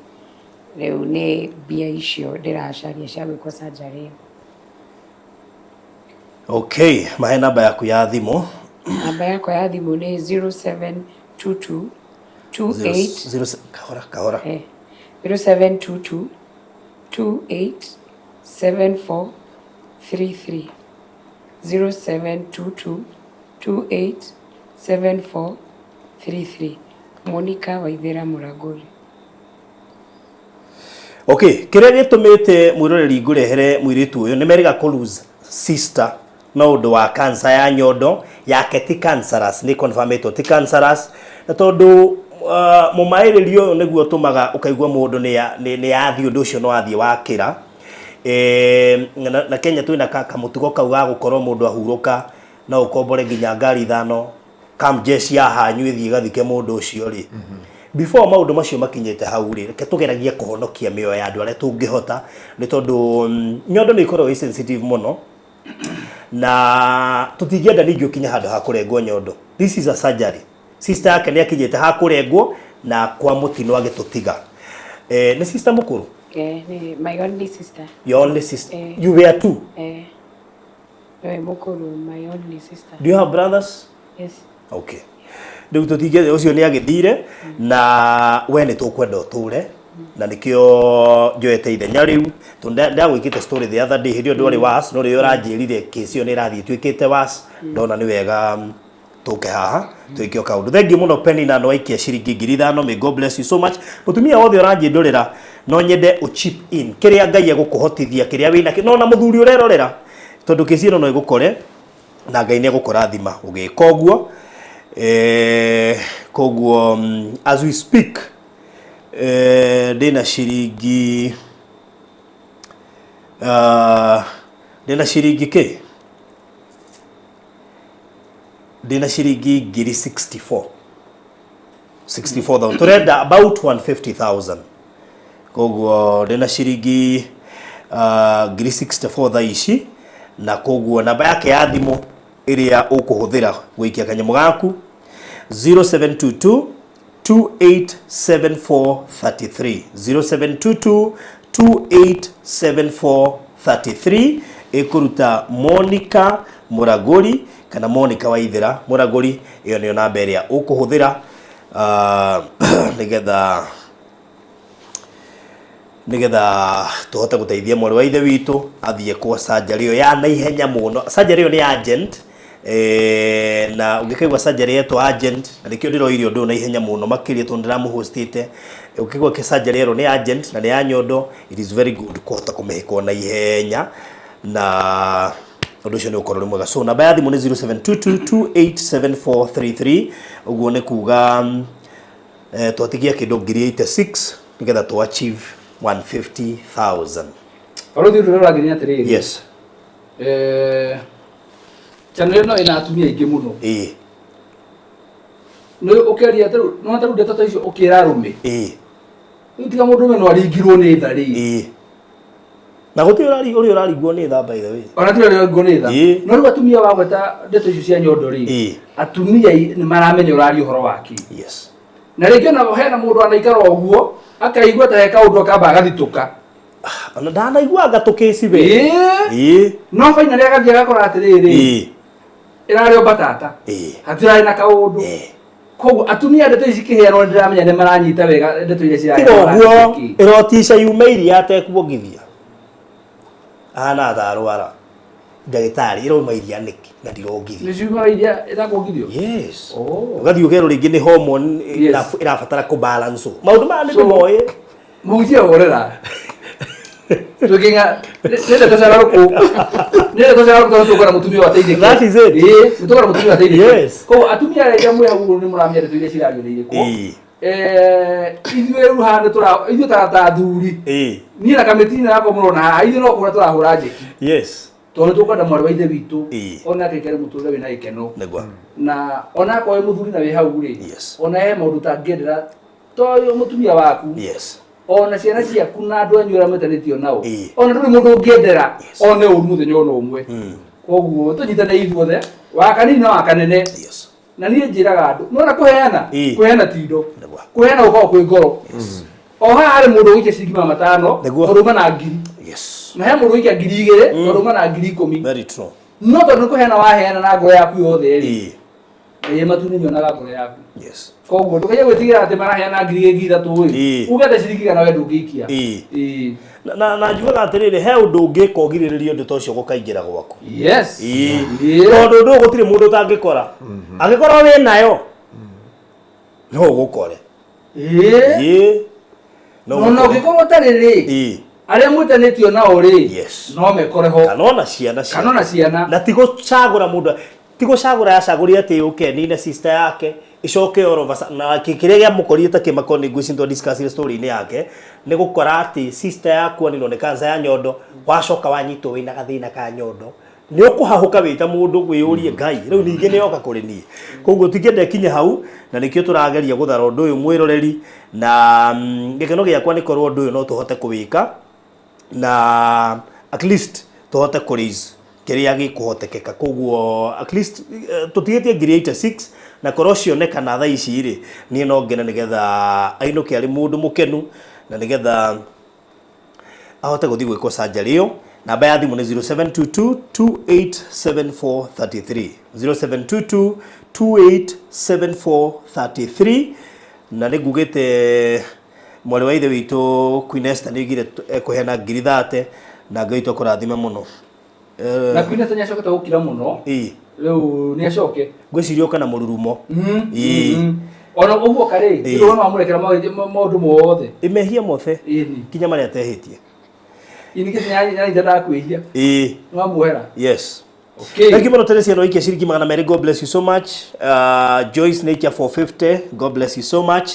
Rĩu nĩ mbia icio ndĩracaria cia gwĩkwo surgery ĩyo. Okay, mahe namba yaku ya thimũ. Namba yakwa ya thimũ nĩ 0722 28 Zero, kahora kahora. 0722 28 74 33, 0722 28 74 33, Monica Waithera Mũragũri. Okay, kĩrĩa gĩtũmĩte mwĩroreri ngũrehere mũirĩtu ũyũ nĩ merĩga kũ lose sister no ũndũ wa cancer ya nyondo yake, ti cancerous, nĩ confirmĩtwo ti cancerous, na tondũ mũmaĩrĩrio ũyũ nĩguo ũtũmaga ũkaigua mũndũ nĩ yathiĩ, ũndũ ũcio no athiĩ wakĩra. Na Kenya twĩna kamũtugo kau ga gũkorwo mũndũ ahurũka no ũkombore nginya ngari ithano kamjeshi ya hanyu ĩthiĩ ĩgathike mũndũ ũcio rĩ. Before maũndũ macio makinyĩte hau rĩ, reke tũgeragie kũhonokia mĩoyo ya andũ arĩa tũngĩhota, nĩ tondũ nyondo nĩ ikoragwo ĩ sensitive mũno, na tũtingĩenda ningĩ ũkinye handũ ha kũrengwo nyondo. This is a surgery. Sister yake nĩ akinyĩte ha kũrengwo Na kwa mũtino agĩtũtiga. Nĩ sister mũkũrũ? Ni my only sister. Your only sister? You were two? Niwe mũkũrũ, my only sister. Do you have brothers? Yes. Okay. Rĩu tũtingĩ ũcio nĩ agĩthire na we nĩ tũkwenda ũtũre na nĩkĩo njoete ithenya rĩu tondũ ndagwĩkĩte story the other day hĩndĩ ĩyo ndwarĩ was no rĩrĩa ũranjĩrire case ĩyo nĩ ĩrathiĩ ĩtuĩkĩte was ndona nĩ wega tũke haha twĩke o kaũndũ. Thank you mũno Penina no aikia ciringi 5,000. May God bless you so much. Mũtumia wothe ũranjĩndũrĩra no nyende ũ chip in kĩrĩa Ngai egũkũhotithia kĩrĩa wĩna no na mũthuri ũrerorera tondũ kĩci ĩno no ĩgũkore na Ngai nĩ egũkũrathima ũgĩka ũguo. Koguo as we speak ndĩna ciringi ndĩna ciringi kĩ ndĩna ciringi ngiri 64 64,000 tũrenda about 150,000 koguo ndĩna ciringi ngiri 64 thaa ici na koguo namba yake ya thimũ ĩrĩa ũkũhũthĩra gũikia kanyamũ gaku 0722 287433 0722 287433 ĩkũruta Monica Muraguri kana Monica Waithera Muraguri ĩyo nĩyo namba ĩrĩa ũkũhũthĩra nĩgetha tũhote gũteithia mwarĩ wa ithe witũ athiĩ kwa surgery ĩyo ya naihenya mũno. Surgery ĩyo nĩ urgent na ũngĩkaigua surgery yetwo urgent na nĩkĩo ndĩroire ũndũ ũyũ na ihenya mũno makĩria tondũ ndĩramũhostĩte. Ũngĩkaigua surgery ĩyo nĩ urgent na nĩ ya nyondo, it is very good kũhota kũmĩhĩkwo na ihenya na ũndũ ũcio nĩ ũkorwo ũrĩ mwega. So namba ya thimũ nĩ 0722 287433 ũguo nĩ kuga twatigia kĩndũ ngiri 86 nĩgetha tũ achieve 150,000. Barũthi, ũndũ ũrĩa ũrangenia atĩrĩrĩ, channel ĩno ĩna atumia aingĩ mũno. Nĩ ũkĩaria tarĩu no tarĩu ndeto ta icio ũkĩra arũme, rĩu tiga mũndũ ũmwe no aringirwo nĩ tha rĩ. Na gũtirĩ ũrĩa ũrarigwo nĩ tha, by the way. Ona tiga ũrĩa nĩ tha. No rĩu atumia wagweta ndeto icio cia nyondo rĩ, atumia nĩ maramenya ũraria ũhoro wake. Na rĩngĩ ona hena mũndũ anaikara ũguo akaigua ta he kaũndũ akamba agathitũka. Ona ndanaiguaga tũkĩci we. No finally agathiĩ agakora atĩrĩrĩ, ĩrarĩ o mbatata, hatirarĩ na kaũndũ. Koguo atumia ndeto ici cikĩheanwo nĩ ndĩramenya nĩ maranyita wega ndeto iria Tiga ciraheanwo. Ũguo ĩrotica yume iria atekuongithia ahana ta arwara ndagĩtarĩ ĩrauma iria nĩkĩ na ndirongithia. Nĩ ciumaga iria ĩtakuongithio? Yes. Oh. Ũgathiĩ ũkerwo rĩngĩ nĩ hormone ĩrabatara kũ balance maũndũ maya nĩ ndĩmoĩ. Mũhunjia horera twĩkĩng'a nĩ ndeto cia rũkũ, nĩ ndeto cia rũkũ tondũ tũkona mũtumia wateithĩke. That is it. Ĩĩ, nĩ tũkona mũtumia wateithĩke. Koguo atumia arĩa mwĩ hau ũguo nĩ mũramenya ndeto iria cirario nĩ irĩkũ. Ithuĩ rĩu haha nĩ tũra ithuĩ ta athuri, niĩ na kamĩtĩ yakwa mũrona haha, ithuĩ no kũhũra tũrahũra njeki tondũ nĩ tũkwenda mwarĩ wa ithe witũ ona akaikare mũtũrĩre wĩna gĩkeno. Na ona akorwo wĩ mũthuri na wĩ hau rĩ, ona he maũndũ ũtangĩendera to mũtumia waku, ona ciana ciaku na andũ anyu arĩa mwĩtanĩtio nao, ona ndũrĩ mũndũ ũngĩendera one ũru mũthenya ona ũmwe. Koguo tũnyitane ithuothe, wa kanini na wa kanene. Na niĩ njĩraga andũ nona kũheana, kũheana ti indo, kũheana gũkoragwo kwĩ ngoro. O haha harĩ mũndũ ũgũikia ciringi 500 tondũ uma na 1,000, na he mũndũ ũgũikia 2,000 tondũ uma na 10,000. Very true. No tondũ nĩ kũheana waheana na ngoro yaku yothe rĩ, ĩĩ matu-inĩ nyonaga ngoro yaku. Koguo ndũkaige gwĩtigĩra atĩ maraheana 3,000 ĩ, uge atĩ ciringi 100 we ndũngĩikia. Na njugaga atĩrĩrĩ, he ũndũ ũngĩka ũgirĩrĩrie ũndũ ta ũcio gũkaingĩra gwaku. Tondũ ũndũ ũyũ gũtirĩ mũndũ ũtangĩkora angĩkorwo wĩ nayo no ũgũkore. No No na ũgũkore. ũngĩkorwo ũtarĩ rĩ, arĩa mwĩtanĩtio nao rĩ, no mekore ho. Kana ona ciana Kana ona ciana. Na ti gũcagũra mũndũ, ti gũcagũra yacagũrire atĩ yũke nine sister yake icoke all of a sudden, na kĩrĩa gĩamũkorire ta kĩmako nĩ ngwĩciria twa discuss story-inĩ yake nĩ gũkora atĩ sister yaku aninwo nĩ cancer ya nyondo wacoka wanyitwo wĩna gathĩna ka nyondo nĩ ũkũhahũka wĩ ta mũndũ wĩyũrie Ngai rĩu ningĩ nĩ yoka kũrĩ niĩ. Koguo tingĩenda ĩkinye hau na nĩkĩo tũrageria gũthara ũndũ ũyũ mwĩroreri na gĩkeno gĩakwa nĩ korwo ũndũ ũyũ no tũhote kũwĩka na at least tũhote kũ raise Kĩrĩa gĩkũhotekeka. Koguo at least tũtigĩtie 86,000 na korwo cionekana thaa ici rĩ, niĩ no ngene nĩgetha ainũke arĩ mũndũ mũkenu na nĩgetha ahote gũthiĩ gwĩkwo surgery ĩyo. Namba ya thimũ nĩ 0722 287433, 0722 287433. Na nĩ ngugĩte mwarĩ wa ithe witũ Queen Esther nĩ oigire ekũheana 30,000 na Ngai witũ akũrathime mũno. Na Queen Esther nĩacokete gũkira mũno. Rĩu nĩacoke. Ngwĩciria ũka na mũrurumo. Ona ũguo karĩ, rĩu no amũrekera maũndũ mothe. Mehia mothe. Kinya marĩa atehĩtie. Ini kĩ nĩ ndakwĩhia. Nĩ wamuohera. Yes. Okay. Thank you muno Teresia no ikia ciringi 200. God bless you so much. Joyce nĩ ikia 450. God bless you so much.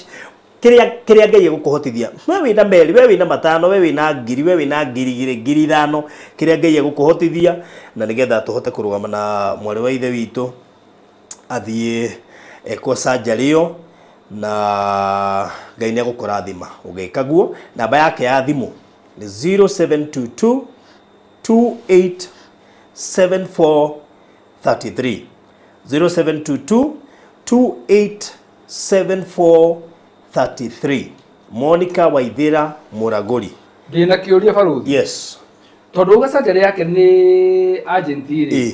Kĩrĩa kĩrĩa Ngai egũkũhotithia. We wĩna 2, we wĩna 5, we wĩna 1,000, we wĩna 2,000, 5,000. Kĩrĩa Ngai egũkũhotithia na nĩgetha tũhote kũrũgama na mwarĩ wa ithe witũ athiĩ ekwo surgery ĩyo na Ngai nĩ egũkũrathima ũgĩka guo. Namba yake ya thimũ nĩ 0722 287433, 0722 287433. Monica Waithira Muraguri. Ndĩna kĩũria barũthi. Yes. Tondũ uga surgery yake nĩ agent rĩ.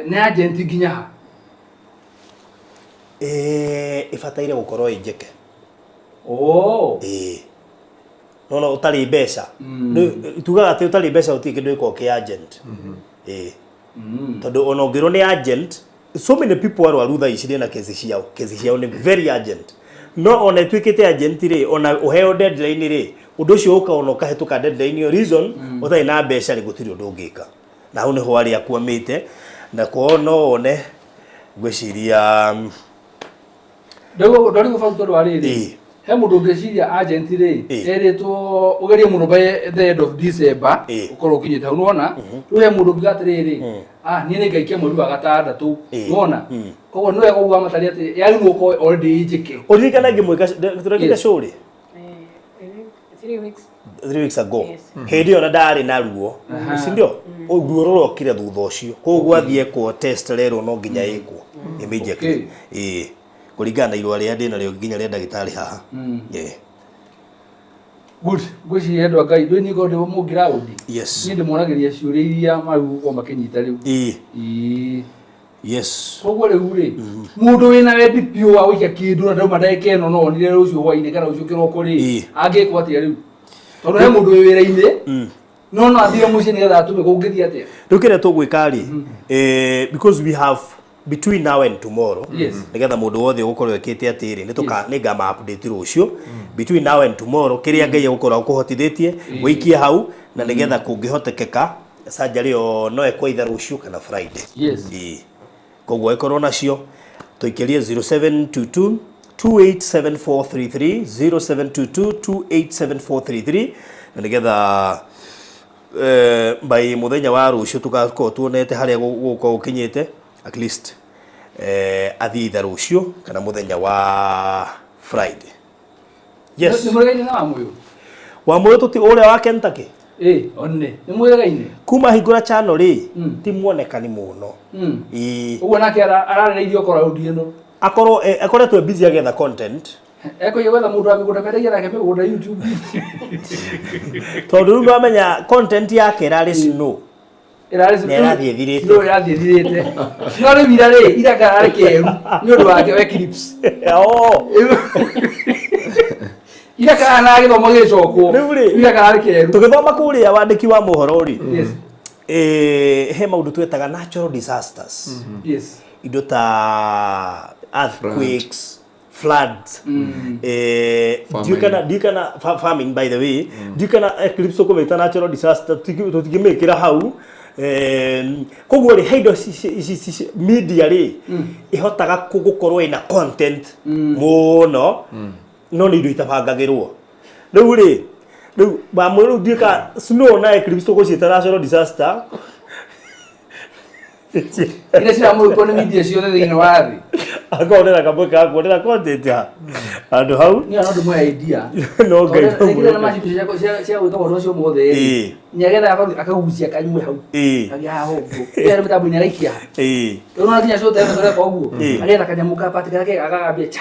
Nĩ agent nginya ha? Ĩbataire gũkorwo ĩ njeke. Oh. No ũtarĩ mbeca. Tugaga atĩ ũtarĩ mbeca gũtirĩ kĩndũ gĩkoragwo kĩ agent. Tondũ ona ũngĩrwo nĩ agent, so many people arwaru thaa ici na kesi ciao. Kesi ciao nĩ very urgent. No ona ĩtuĩkĩte agent rĩ, ona ũheo deadline rĩ, ũndũ ũcio ũka ona ũkahĩtũka deadline ĩyo, reason ũtarĩ na mbeca rĩ, gũtirĩ ũndũ ũngĩka. Na hau nĩho arĩa akwamĩte na kwao no one ngwĩciria Ndari gũbau tondũ wa rĩrĩ. He mũndũ ũngĩciria agent rĩ, erĩtwo ũgerie mũno by the end of December ũkorwo ũkinyĩte hau, nĩwona? Rĩu he mũndũ ũngiuga atĩrĩrĩ, niĩ nĩngaikia mweri wa gatandatũ, nĩwona? Koguo nĩ wega ũguo amatarĩ atĩ yagĩrĩirwo gũkorwo already njĩke. Ũririkana ngĩmwĩka tũrekire show rĩ? 3 weeks. 3 weeks ago. Hĩndĩ ĩyo na ndarĩ na ruo. Si ndio? Ruo rũrokire thutha ũcio. Koguo athiĩ ekwo test rerwo no nginya ĩkwo immediately. Kũringana na irũa rĩrĩa ndĩ narĩo nginya rĩa ndagĩtarĩ haha. Good. Ngwĩciria andũ a Ngai ndũĩ niĩ ngorwo ndĩ mũngĩraũndi. Yes. Niĩ ndĩmonagĩria ciũria iria marĩu makĩnyita rĩu. Yes. Koguo rĩu rĩ, mũndũ wĩna wendi biũ wa gũikia kĩndũ na ndauma ndagĩka ĩno no onire rũciũ hwainĩ kana rũciũ kĩroko rĩ, angĩkwo atĩa rĩu? Tondũ he mũndũ wĩ wĩra-inĩ, no athire mũciĩ nĩgetha atũme kũngĩthiĩ atĩa? Rĩu kĩrĩa tũgwĩka rĩ, because we have between now and tomorrow, nĩgetha mũndũ wothe ũgũkorwo ĩkĩte atĩrĩ, nĩ ngama update rũciũ. Between now and tomorrow kĩrĩa Ngai egũkorwo akũhotithĩtie wĩikie hau na nĩgetha kũngĩhotekeka surgery ĩyo no ĩkwo either rũciũ kana Friday. Yes. Koguo ĩkorwo nacio tũikĩrie 0722 287433, 0722 287433 na nĩgetha by mũthenya wa rũciũ tũgakorwo tuonete harĩa gũgũkorwo gũkinyĩte, at least athiĩ either rũciũ kana mũthenya wa Friday. Yes. Nĩ mũregaine na Wamũyũ? Wamũyũ tũti ũrĩa wa Kentucky? One. Nĩ mũregaine? Kuma hingũra channel rĩ, ti muonekani mũno. Ũguo nake ararereirio okorwo raũndi ĩno. Akorwo akoretwo busy agĩetha content. Ekũiya gwetha mũndũ wa mĩgũnda mendagia nake mĩgũnda YouTube. Tondũ rĩu ndwamenya content yake ĩrarĩ snow. Ĩrarĩ snow. Ĩrathiĩ ĩthirĩte. Snow ĩrathiĩ ĩthirĩte. No rĩu ira rĩ, ira kararĩ keru nĩ ũndũ wake wa eclipse. Ira kararĩ gĩthomo gĩgĩcokwo. Rĩu rĩ, ira kararĩ keru. Tũgĩthoma kũrĩa wandĩki wa mohoro rĩ. He maũndũ twetaga natural disasters. Yes. Indo ta earthquakes, floods, ndiũĩ famine by the way, ndiũĩ kana eclipse ũkũmĩta natural disaster, tũtingĩmĩkĩra hau. Koguo rĩ, he indo ici media rĩ ĩhotaga gũkorwo ĩna content mũno, no nĩ indo itabangagĩrwo. Rĩu rĩ, rĩu Wamũyũ rĩu ndiũĩ kana snow na eclipse tũgũciĩta natural disaster. Iria ciramũrĩkwo nĩ media ciothe thĩinĩ wa thĩ. Akonera kamweke ga kuonera content ha. Andũ hau. Ni no ndumwe idea. No Ngai. Ngai na macini cia gwĩka maũndũ macio mothe. Nĩagetha akagucia kanyue hau. Kagia haha ũguo. Ĩyo mĩtambo-inĩ araikia. Rĩu nginya cote tũreka ũguo. Agetha kanyamũ ka pati karĩa agagambia cha.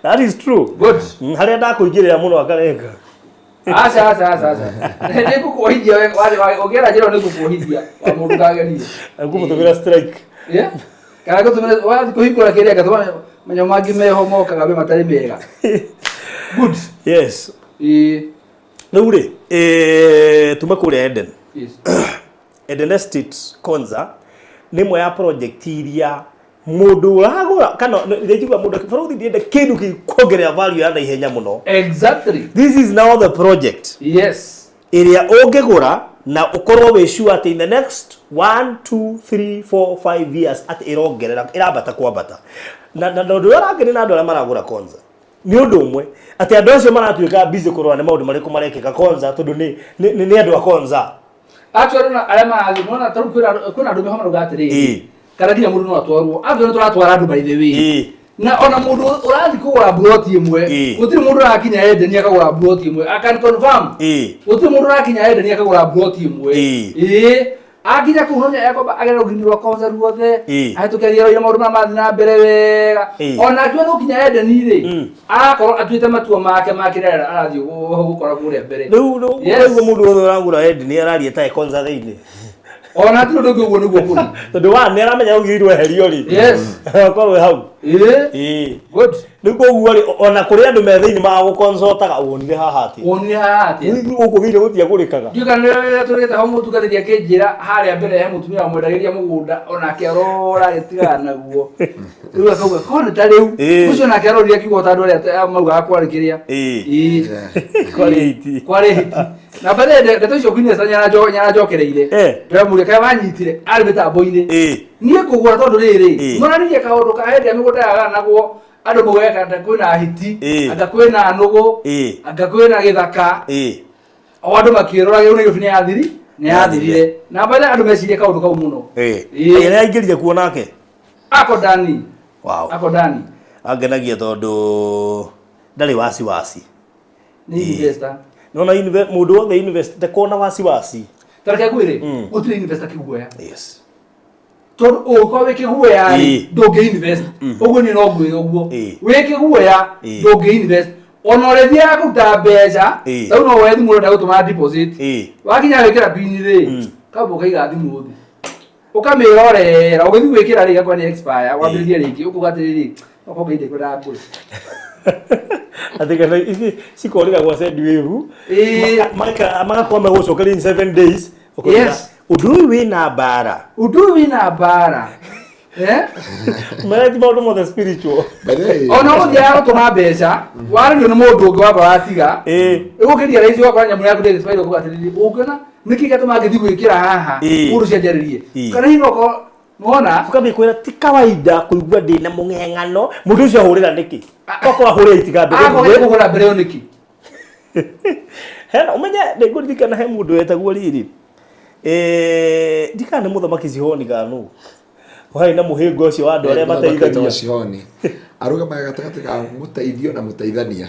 That is true. Good. Harĩa ndakũingĩrĩra mũno akarenga. Aca aca aca aca. Nĩ ngũkuohithia ũngĩera njĩra nĩ ngũkuohithia wa mũndũ kagerie. Ngũmũtũmĩra strike. Yeah. Kana ngũtũmĩra wathiĩ kũhingũra kĩrĩa ngatũma manyamũ mangĩ meho mokaga me matarĩ mega. Good. Yes. Rĩu rĩ, tume kũrĩa Eden. Yes. Eden Estate Konza nĩ ĩmwe ya project iria mũndũ ũragũra kana njigua mũndũ bũrũri ndiende kĩndũ gĩkuongerera value ya naihenya mũno. Exactly. This is now the project. Yes. Ĩrĩa ũngĩgũra na ũkorwo wĩ sure atĩ in the next 1 2 3 4 5 years atĩ ĩrongerera ĩrambata kwambata. Na ũndũ ũrĩa ũrangenia na andũ arĩa maragũra Konza nĩ ũndũ ũmwe atĩ andũ acio maratuĩka busy kũrora nĩ maũndũ marĩkũ marekĩka Konza tondũ nĩ andũ a Konza. Actually na arĩa marathiĩ nĩwona ta rĩu kwĩna andũ meho marauga atĩrĩrĩ kana nginya mũndũ no atwarwo actually tũratwara andũ by the way na ona mũndũ ũrathiĩ kũgũra plot ĩmwe gũtirĩ mũndũ ũrakinya Eden akagũra plot ĩmwe. I can confirm gũtirĩ mũndũ ũrakinya Eden akagũra plot ĩmwe. Akinya kũu no nĩakwamba agere rũgiri rwa Konza ruothe ahĩtũke rĩera maũndũ marĩa marathiĩ na mbere wega ona akiuga nĩgũkinya Eden rĩ arakorwo atuĩte matua make ma kĩrĩa arathiĩ gũkora kũrĩa mbere. Rĩu rĩu mũndũ wothe ũragũra Eden nĩararia ta e Konza thĩinĩ. Ona hatirĩ ũndũ ũngĩ ũguo nĩguo kũrĩ tondũ wa nĩaramenya rũgiri rweherio rĩ. Yes. Akorwo hau. Good. Rĩu koguo rĩ ona kũrĩ andũ me thĩinĩ magũkonsultaga wonire haha atĩa. Wonire haha atĩa. Gũkũ thĩinĩ gũtiagũrĩkaga. Ndiũĩ kana nĩ tũrĩte ho mũtungatĩri akĩnjĩra harĩa mbere he mũtumia wamwendagĩria mũgũnda onake arora agĩtigana naguo. Rĩu akauga ko nĩ ta rĩu ũcio nake arorire akiuga ta andũ arĩa maugaga kwarĩ kĩrĩa. Kwarĩ hiti. Kwarĩ hiti. Na mbere ndeto icio Queen nĩaranjokereire. Ndĩramũria kaĩ wanyitire arĩ mĩtambo-inĩ. Niĩ ngũgũra tondũ rĩrĩ mũranirie kaũndũ ka hĩndĩ ĩrĩa mĩgũnda yaganagwo andũ maugage anga kwĩna hiti anga kwĩna nũgũ anga kwĩna gĩthaka o andũ makĩrora rĩu Nairobi nĩyathirire na mbere andũ mecirie kaũndũ kau mũno. Nĩaingĩrire kuo nake ako ndani. Wow. Ako ndani angenagia tondũ ndarĩ wasiwasi. Nĩ investor. Nona mũndũ wothe invest ndakona wasiwasi. Ta reke ngwĩre gũtirĩ investor kĩguoya. Yes. Tondũ ũngĩkorwo wĩ kĩguoya rĩ ndũngĩ invest. Ũguo niĩ no ngwĩre ũguo wĩ kĩguoya ndũngĩ invest. Ona ũrĩthiaga kũruta mbeca ta rĩu no woe thimũ ũrenda gũtũma deposit wakinya wĩkĩra pin rĩ kamba ũkaiga thimũ thĩ ũkamĩrorera ũgĩthiĩ gwĩkĩra rĩ ĩgakorwo nĩ expire wambĩrĩrie rĩngĩ ũkauga atĩrĩrĩ okorwo Ngai ndekwendaga ngũre. Atĩ kana ici cikorĩra gwa Sendwave magakorwo megũcokeria in 7 days. Yes. Ũndũ ũyũ wĩna mbara. Ũndũ ũyũ wĩna mbara. Mareti maũndũ mothe spiritual. Ona ũgũthiaga gũtũma mbeca warĩrio nĩ mũndũ ũngĩ wamba watiga ĩgũkĩria raici ũgakora nyamũ yaku ndĩrĩ expire ũkauga atĩrĩrĩ ũngĩona nĩkĩ gĩatũma ngĩthiĩ gwĩkĩra haha mũndũ ũcio anjarĩrie kana hihi nokorwo nĩwona ũkambia kwĩra ti kawaida kũigua ndĩna mũng'eng'ano mũndũ ũcio ahũrĩra nĩkĩ okorwo ahũrĩra itiga mbere akorwo kũhũra mbere ĩyo nĩkĩ. Hena ũmenye nĩngũririkana he mũndũ wetagwo rĩrĩ ndikana nĩ mũthamaki Sihoni kana nũ warĩ na mũhĩnga ũcio wa andũ arĩa mateithagia. Sihoni arũgamaga gatagatĩ ka mũteithio na mũteithania.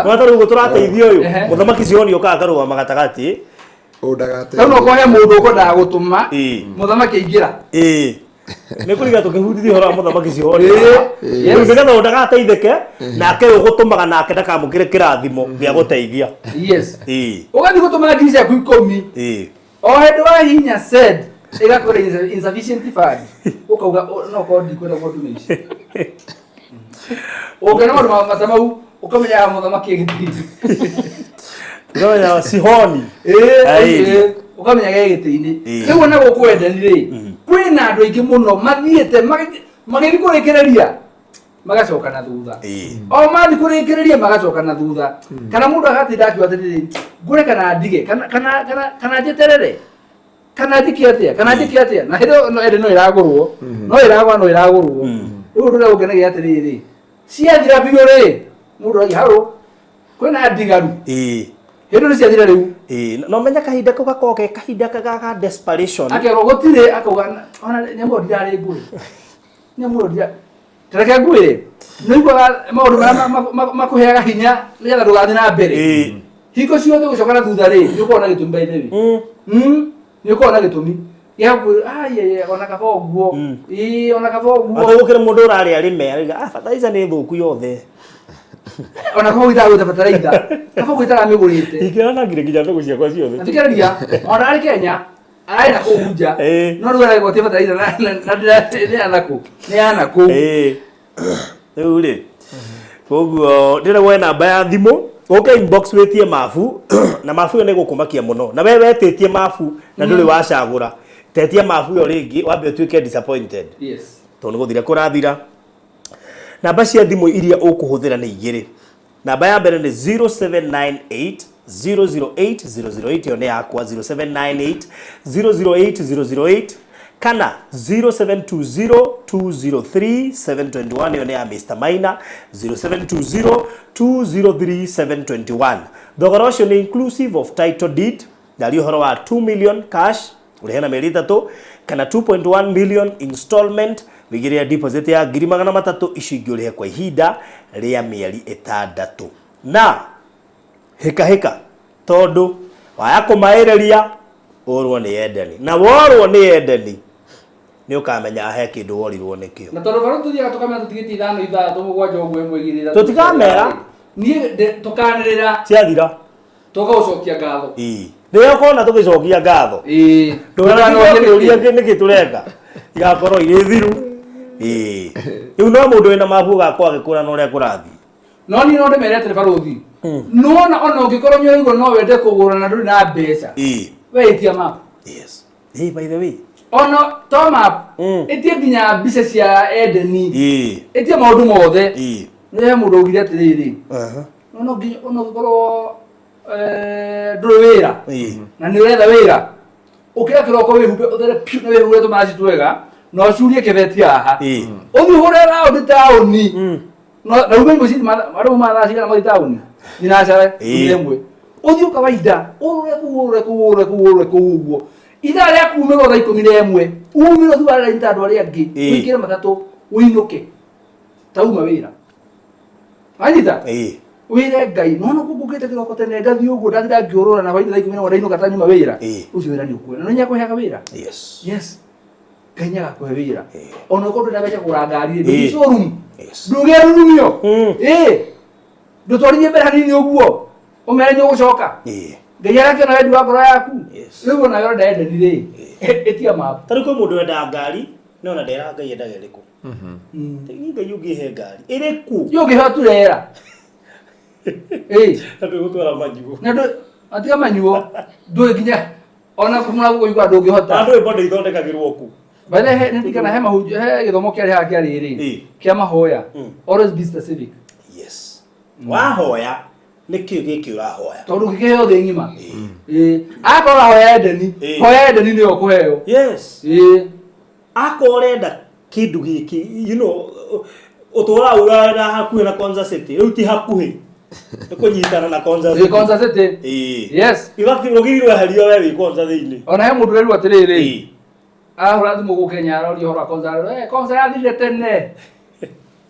No ta rĩu ũguo tũrateithio ũyũ mũthamaki Sihoni okaga akarũgama gatagatĩ Rĩu no ũkorwo he mũndũ ũkwendaga gũtũma mũthamaki aingĩra. Nĩ kũriga tũkĩbundithia ũhoro wa mũthamaki Sihoni. Rĩu nĩgetha ũyũ ndagateithĩke nake ũyũ ũgũtũmaga nake ndakamũkĩre kĩrathimo gĩa gũteithia. Yes. Ũgathiĩ gũtũma ngiri ciaku 10 o hĩndĩ wahihinya send ĩgakwĩra insufficient fund ũkauga no korwo ndikwenda gũtũma ici. Ũngĩona maũndũ mata mau ũkamenya mũthamaki e gĩtĩ-inĩ. Ũkamenya Sihoni. Ũkamenya ge gĩtĩ-inĩ. Rĩu ona gũkũ Eden rĩ kwĩna andũ aingĩ mũno mathiĩte magĩthiĩ kũrĩkĩrĩria magacoka na thutha. O mathiĩ kũrĩkĩrĩria magacoka na thutha. Kana mũndũ agatinda akiuga atĩrĩrĩ ngũre kana ndige kana njeterere kana njĩke atĩa kana njĩke atĩa na hĩndĩ Eden no ĩragũrwo no ĩragwa no ĩragũrwo. Rĩu ũndũ ũrĩa ũngenagia atĩrĩrĩ ciathira biũ rĩ mũndũ arauga harũ kwĩna ndigaru. Hĩndĩ nĩ ciathira rĩu. No menya kahinda kau gakoragwo ke kahinda ka desperation. Akerwo gũtirĩ akauga ona nyamũ ndirarĩ ngũrĩ. Nĩ mũndũ reke ngwĩre nĩiguaga maũndũ marĩa makũheaga hinya nĩgetha ndũgathiĩ na mbere. Hingo ciothe gũcoka na thutha rĩ nĩ ũkoragwo na gĩtũmi by the way. Nĩ ũkoragwo na gĩtũmi gĩa kwĩra ona kaba ũguo ĩĩ ona kaba ũguo. Gũkĩrĩ mũndũ ũrarĩa arĩme arauga bataraitha nĩ thũku yothe. Ona kaba gwĩtaga gwĩta bataraitha kaba gwĩtaga mĩgũrĩte. Ingĩranangire nginya mbegũ ciakwa ciothe. Thikĩrĩria ona arĩ Kenya arĩ na kũu nja no rĩu aragwatia bataraitha na nĩ ya nakũ nĩ ya nakũu. Rĩu rĩ koguo ndĩrenda woe namba ya thimũ ũke inbox wĩtie mabu na mabu ĩyo nĩ gũkũmakia mũno na we wetĩtie mabu na ndũrĩ wacagũra tetia mabu ĩyo rĩngĩ wambe ũtuĩke disappointed. Yes. Tondũ nĩ gũthira kũrathira. Namba cia thimũ iria ũkũhũthĩra nĩ igĩrĩ. Namba ya mbere nĩ 0798 008 008 ĩyo nĩ yakwa 0798 008 008 kana 0720 203 721 ĩyo nĩ ya Mr. Maina 0720 203 721. Thogora ũcio nĩ inclusive of title deed, ndaria ũhoro wa 2 million cash ũrĩhe na mĩeri 3 kana 2.1 million installment wĩigĩrĩre deposit ya 300,000 icio ingĩ ũrĩhe kwa ihinda rĩa mĩeri 6. Na hĩka hĩka tondũ waya kũmaĩrĩria ũrwo nĩ endeni na worwo nĩ endeni nĩ ũkamenya he kĩndũ worirwo nĩkĩo. Na tondũ barũ tũthiaga tũkamenya tũtigĩtie 5 6 7 1 2 3 tũtikamera niĩ tũkanĩrĩra ciathira tũgagũcokia ngatho. Ĩĩ rĩrĩa ũkona tũgĩcokia ngatho ndũrania nĩkĩ tũreka igakorwo irĩ thiru. Ĩĩ rĩu no mũndũ wĩna mabu ũgakorwo agĩkũra na ũrĩa kũrathiĩ. No niĩ no ndĩmere atĩrĩ barũthi nĩwona ona ũngĩkorwo nĩ ũraigua no wende kũgũra na ndũrĩ na mbeca we ĩtia map. Yes. Hey, by the way ona to map ĩtie nginya mbica cia Edeni ĩtie maũndũ mothe. Nĩ he mũndũ augire atĩrĩrĩ no nginya ona ũngĩkorwo ndũrĩ wĩra na nĩ ũretha wĩra ũkĩra kĩroko wĩhumbe ũthere piũ na wĩhure tũmaci twega na ũcurie kĩbeti haha ũthiĩ ũhũre raũndi taũni na ume mũciĩ andũ mathaa cigana mathiĩ taũni thinacara ĩmwe ũthiĩ ũkawaida ũrũre kũu ũrũre kũu ũrũre kũu ũrũre kũu ũguo ithaa rĩa kumĩrwo thaa 11 umĩrwo ũthiĩ ware ta andũ arĩa angĩ ũingĩre matatũ ũinũke ta uma wĩra wanyita wĩre Ngai nona kũngũkĩte kĩroko tene ngathiĩ ũguo ndathira ngĩũrũra na hwainĩ thaa 11 ndainũka ta nyuma wĩra ũcio wĩra nĩ ũkuona na nĩakũheaga wĩra. Yes. Yes. Ngai nĩagakũhe wĩra ona ũkorwo ndũrĩ na mbeca kũgũra ngari rĩ ndũthiĩ showroom ndũgĩrurumio ndũtwarithie mbere hanini ũguo ũmere nĩ ũgũcoka. Ngai arakĩona wendi wa ngoro yaku rĩu ona we ũrenda Edeni rĩ ĩtia map. Ta rĩu kwĩ mũndũ wendaga ngari no ona nderaga Ngai endaga ĩrĩkũ. Ni Ngai ũngĩhe ngari ĩrĩkũ ũngĩheo turera. Na ndũgũtwara manyuo na ndũ atiga manyuo ndũĩ nginya ona kumũra gũkũigua ndũngĩhota. Na ndũĩ bonde ithondekagĩrwo kũ. By the way, nĩndirikana he mahunjio he gĩthomo kĩarĩ haha kĩarĩ rĩ kĩa mahoya always be specific. Yes. Wahoya nĩkĩ gĩkĩ ũrahoya tondũ ũngĩkĩheo thĩ ng'ima. Akorwo ũrahoya Edeni hoya Edeni nĩyo ũkũheo. Yes. Akorwo ũrenda kĩndũ gĩkĩ you know ũtũraga ũrenda hakuhĩ na Konza City rĩu ti hakuhĩ nĩ kũnyitana na Konza City. Konza City. Yes. Rũgiri rweherio we wĩ Konza thĩinĩ. Ona he mũndũ ũrerwo atĩrĩrĩ ahũra thimũ gũkũ Kenya aroria ũhoro wa Konza Konza yathirire tene.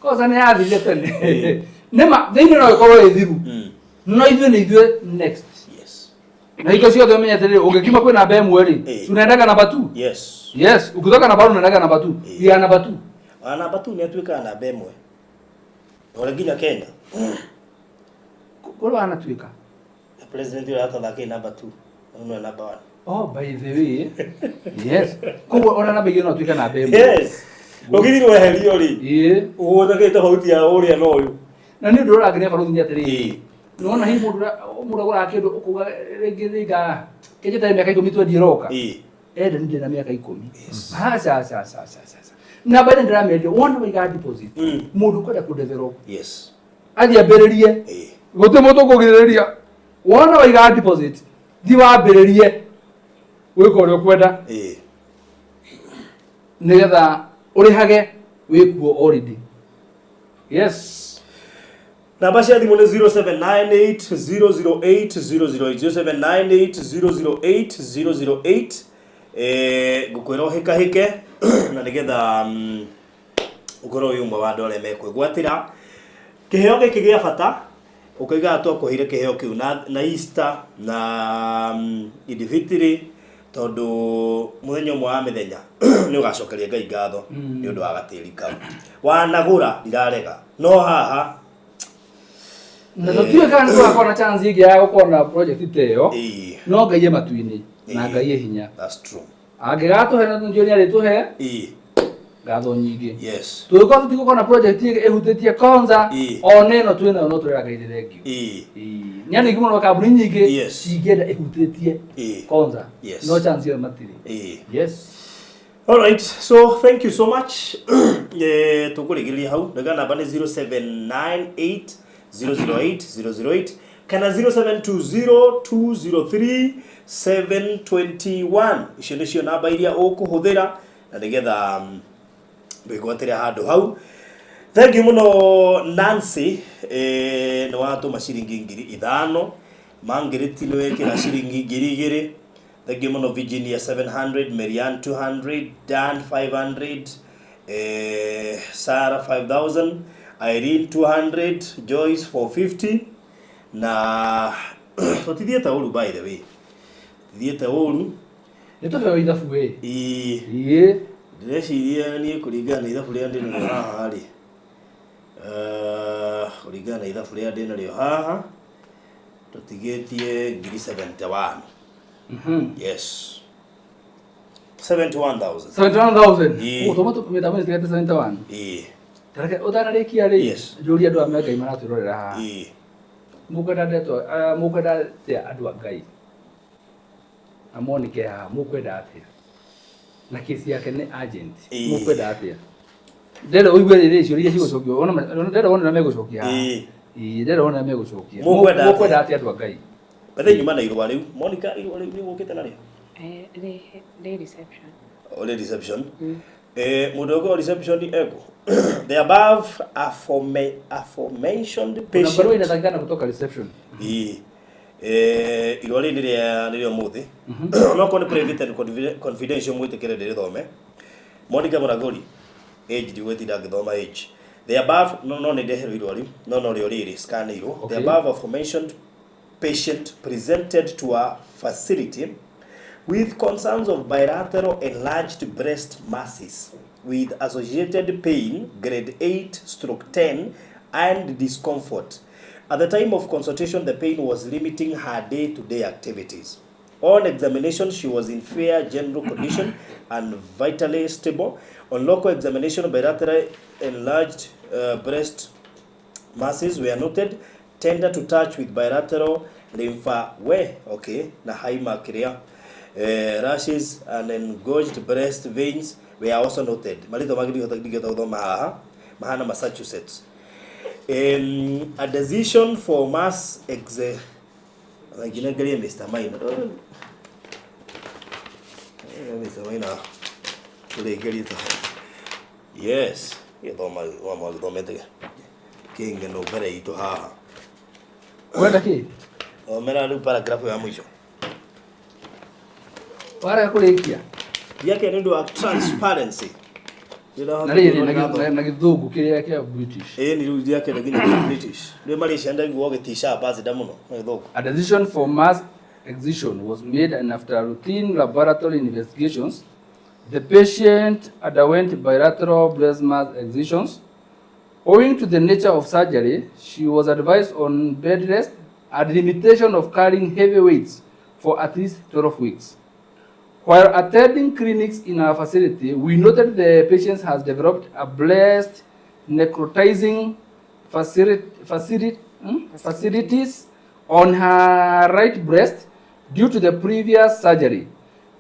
Konza nĩ yathirire tene. Nĩma thĩinĩ no ĩkorwo ĩ thiru no ithuĩ nĩ ithuĩ next. Yes. Na hingo ciothe ũmenye atĩrĩrĩ ũngĩkiuma kwĩ namba 1 rĩ tunaendaga namba 2. Yes. Yes, ukitoka namba 1 unaendaga namba 2. Ya namba 2. Ona namba 2 nĩ atuĩkaga namba 1. Ore nginya Kenya. Kũrĩ wanatuĩka. President ũrĩa atathakĩire namba 2, no namba 1. Oh, by the way. Yes. Koguo ona namba 2 no atuĩke namba 1. Yes. Rũgiri rweherio rĩ. Ũgũthakĩte tofauti ya ũrĩa na ũyũ. Na nĩ ũndũ ũrangenia barũthi nĩ atĩrĩrĩ. Nĩwona hihi mũndũ agũraga kĩndũ ũkuga rĩngĩ rĩnga kĩnjĩte mĩaka 10 twendie ĩroka. Enda nĩ ndĩ na mĩaka 10. Aca aca aca aca aca. Namba ĩrĩa ndĩramĩendia wona waiga deposit. Mũndũ ũkwenda kũ develop. Yes. Athiĩ ambĩrĩrie. Gũtirĩ mũndũ ũkũgirĩrĩria. Wona waiga deposit thiĩ wambĩrĩrie gwĩka ũrĩa ũkwenda. Nĩgetha ũrĩhage wĩkuo already. Yes. Namba cia thimũ nĩ 0798 008 008 0798 008 008 ngũkwĩra ũhĩkahĩke na nĩgetha Ũkorwo wĩ ũmwe wa andũ arĩa mekwĩgwatĩra kĩheo gĩkĩ gĩa bata. Ũkaiga twakuheire kĩheo kĩu na Easter na Idil-Fitri, tondũ mũthenya ũmwe wa mĩthenya nĩ ũgacokeria Ngai ngatho nĩ ũndũ wa gatĩri kau. Wanagũra ndirarega, no haha na tũtiũĩ kana nĩ tũgakorwo na chance ĩngĩ ya gũkorwo na project ta ĩyo, no Ngai e matu-inĩ na Ngai e hinya. That's true. Angĩgatũhe na nĩ arĩtũhe ngatho nyingĩ. Yes. Tũgĩkorwo tũtigũkorwo na project ĩngĩ ĩhutĩtie Konza, ona ĩno twĩ nayo no tũrera Ngai nĩ thengiũ. Nĩ andũ aingĩ mũno, kambuni nyingĩ cingĩenda ĩhutĩtie Konza, no chance ĩyo matirĩ. Yes. All right, so thank you so much. Tũkũrĩkĩrĩria hau. Ndauga namba nĩ 0798 008 008 kana 0720 203 721. Icio nĩcio namba iria ũkũhũthĩra na nĩgetha wĩgwatĩre handũ hau. Thank you mũno Nancy, nĩ watũma ciringi 5,000. Mangiriti nĩ wekĩra ciringi 2,000. Thank you mũno Virginia 700, Marianne 200, Dan 500, Sarah 5000, Irene 200, Joyce 450 na tũtithiĩte ũru, by the way. Tũtithiĩte ũru. Nĩ tũheo ithabu ĩ. Ĩĩ. Ndĩreciria niĩ kũringana na ithabu rĩrĩa ndĩnarĩo haha rĩ. Kũringana na ithabu rĩrĩa ndĩnarĩo haha tũtigĩtie 71,000. Yes. 71,000. 71,000. Ũtũma tũmĩtambo nĩ 71. Ĩĩ. Tareke ũtanarĩkia rĩ, njũrie andũ a Ngai maratwĩrorera haha. Mũkwenda ndeto, mũkwenda atĩa andũ a Ngai? Na monike haha, mũkwenda atĩa? Na kesi yake nĩ agent. Mũkwenda atĩa? Ndĩrenda ũigue rĩrĩ ciũria iria cigũcokio. Ndĩrenda wone ũrĩa megũcokia haha. Ndĩrenda wone ũrĩa megũcokia. Mũkwenda atĩa andũ a Ngai? Bethe nyuma na irũa rĩu. Monica, irũa rĩu nĩ ũkĩte narĩo? Rĩ reception. Rĩ reception. Mũndũ ũkorwo reception eko. The above aforementioned patient. Kuna barua inatakikana kutoka reception. Irũa rĩrĩ nĩ rĩa ũmũthĩ. Onokorwo nĩ private and confidential, mwĩtĩkĩre ndĩrĩthome. Monica Muraguri, age ndigwĩtinda ngĩthoma age. The above, no nĩ ndeherwo irũa rĩu, no rĩo rĩrĩ scan irwo. The above aforementioned patient presented to our facility with concerns of bilateral enlarged breast masses with associated pain grade 8/10 and discomfort. At the time of consultation, the pain was limiting her day-to-day activities. On examination, she was in fair general condition and vitally stable. On local examination, bilateral enlarged breast masses were noted, tender to touch with bilateral lymphawe, okay, na hyperplasia, rashes and engorged breast veins were also noted. Marĩtwa mangĩ ndingĩhota gũthoma haha, mahana Massachusetts. A decision for mass exe nginengerie Mr. Maina. Mr. Maina tũrĩkĩrie ta. Yes, gĩthoma wa mwagĩthomete kĩng'eno mbere itũ haha. Ũrenda kĩ? Thomera rĩu paragraph ya mũico. Warega kũrĩkia? Gĩake nĩ ũndũ wa transparency. Na rĩrĩ na gĩthũngũ kĩrĩa kĩa British. Ĩĩ nĩ rĩu gĩake nĩ nginya kĩa British. Rĩu Malaysia ndaiguo gĩtica ambassador mũno na gĩthũngũ. A decision for mass excision was made, and after routine laboratory investigations, the patient underwent bilateral breast mass excisions. Owing to the nature of surgery, she was advised on bed rest and limitation of carrying heavy weights for at least 12 weeks. While attending clinics in our facility, we noted the patient has developed a breast necrotizing facilities on her right breast due to the previous surgery.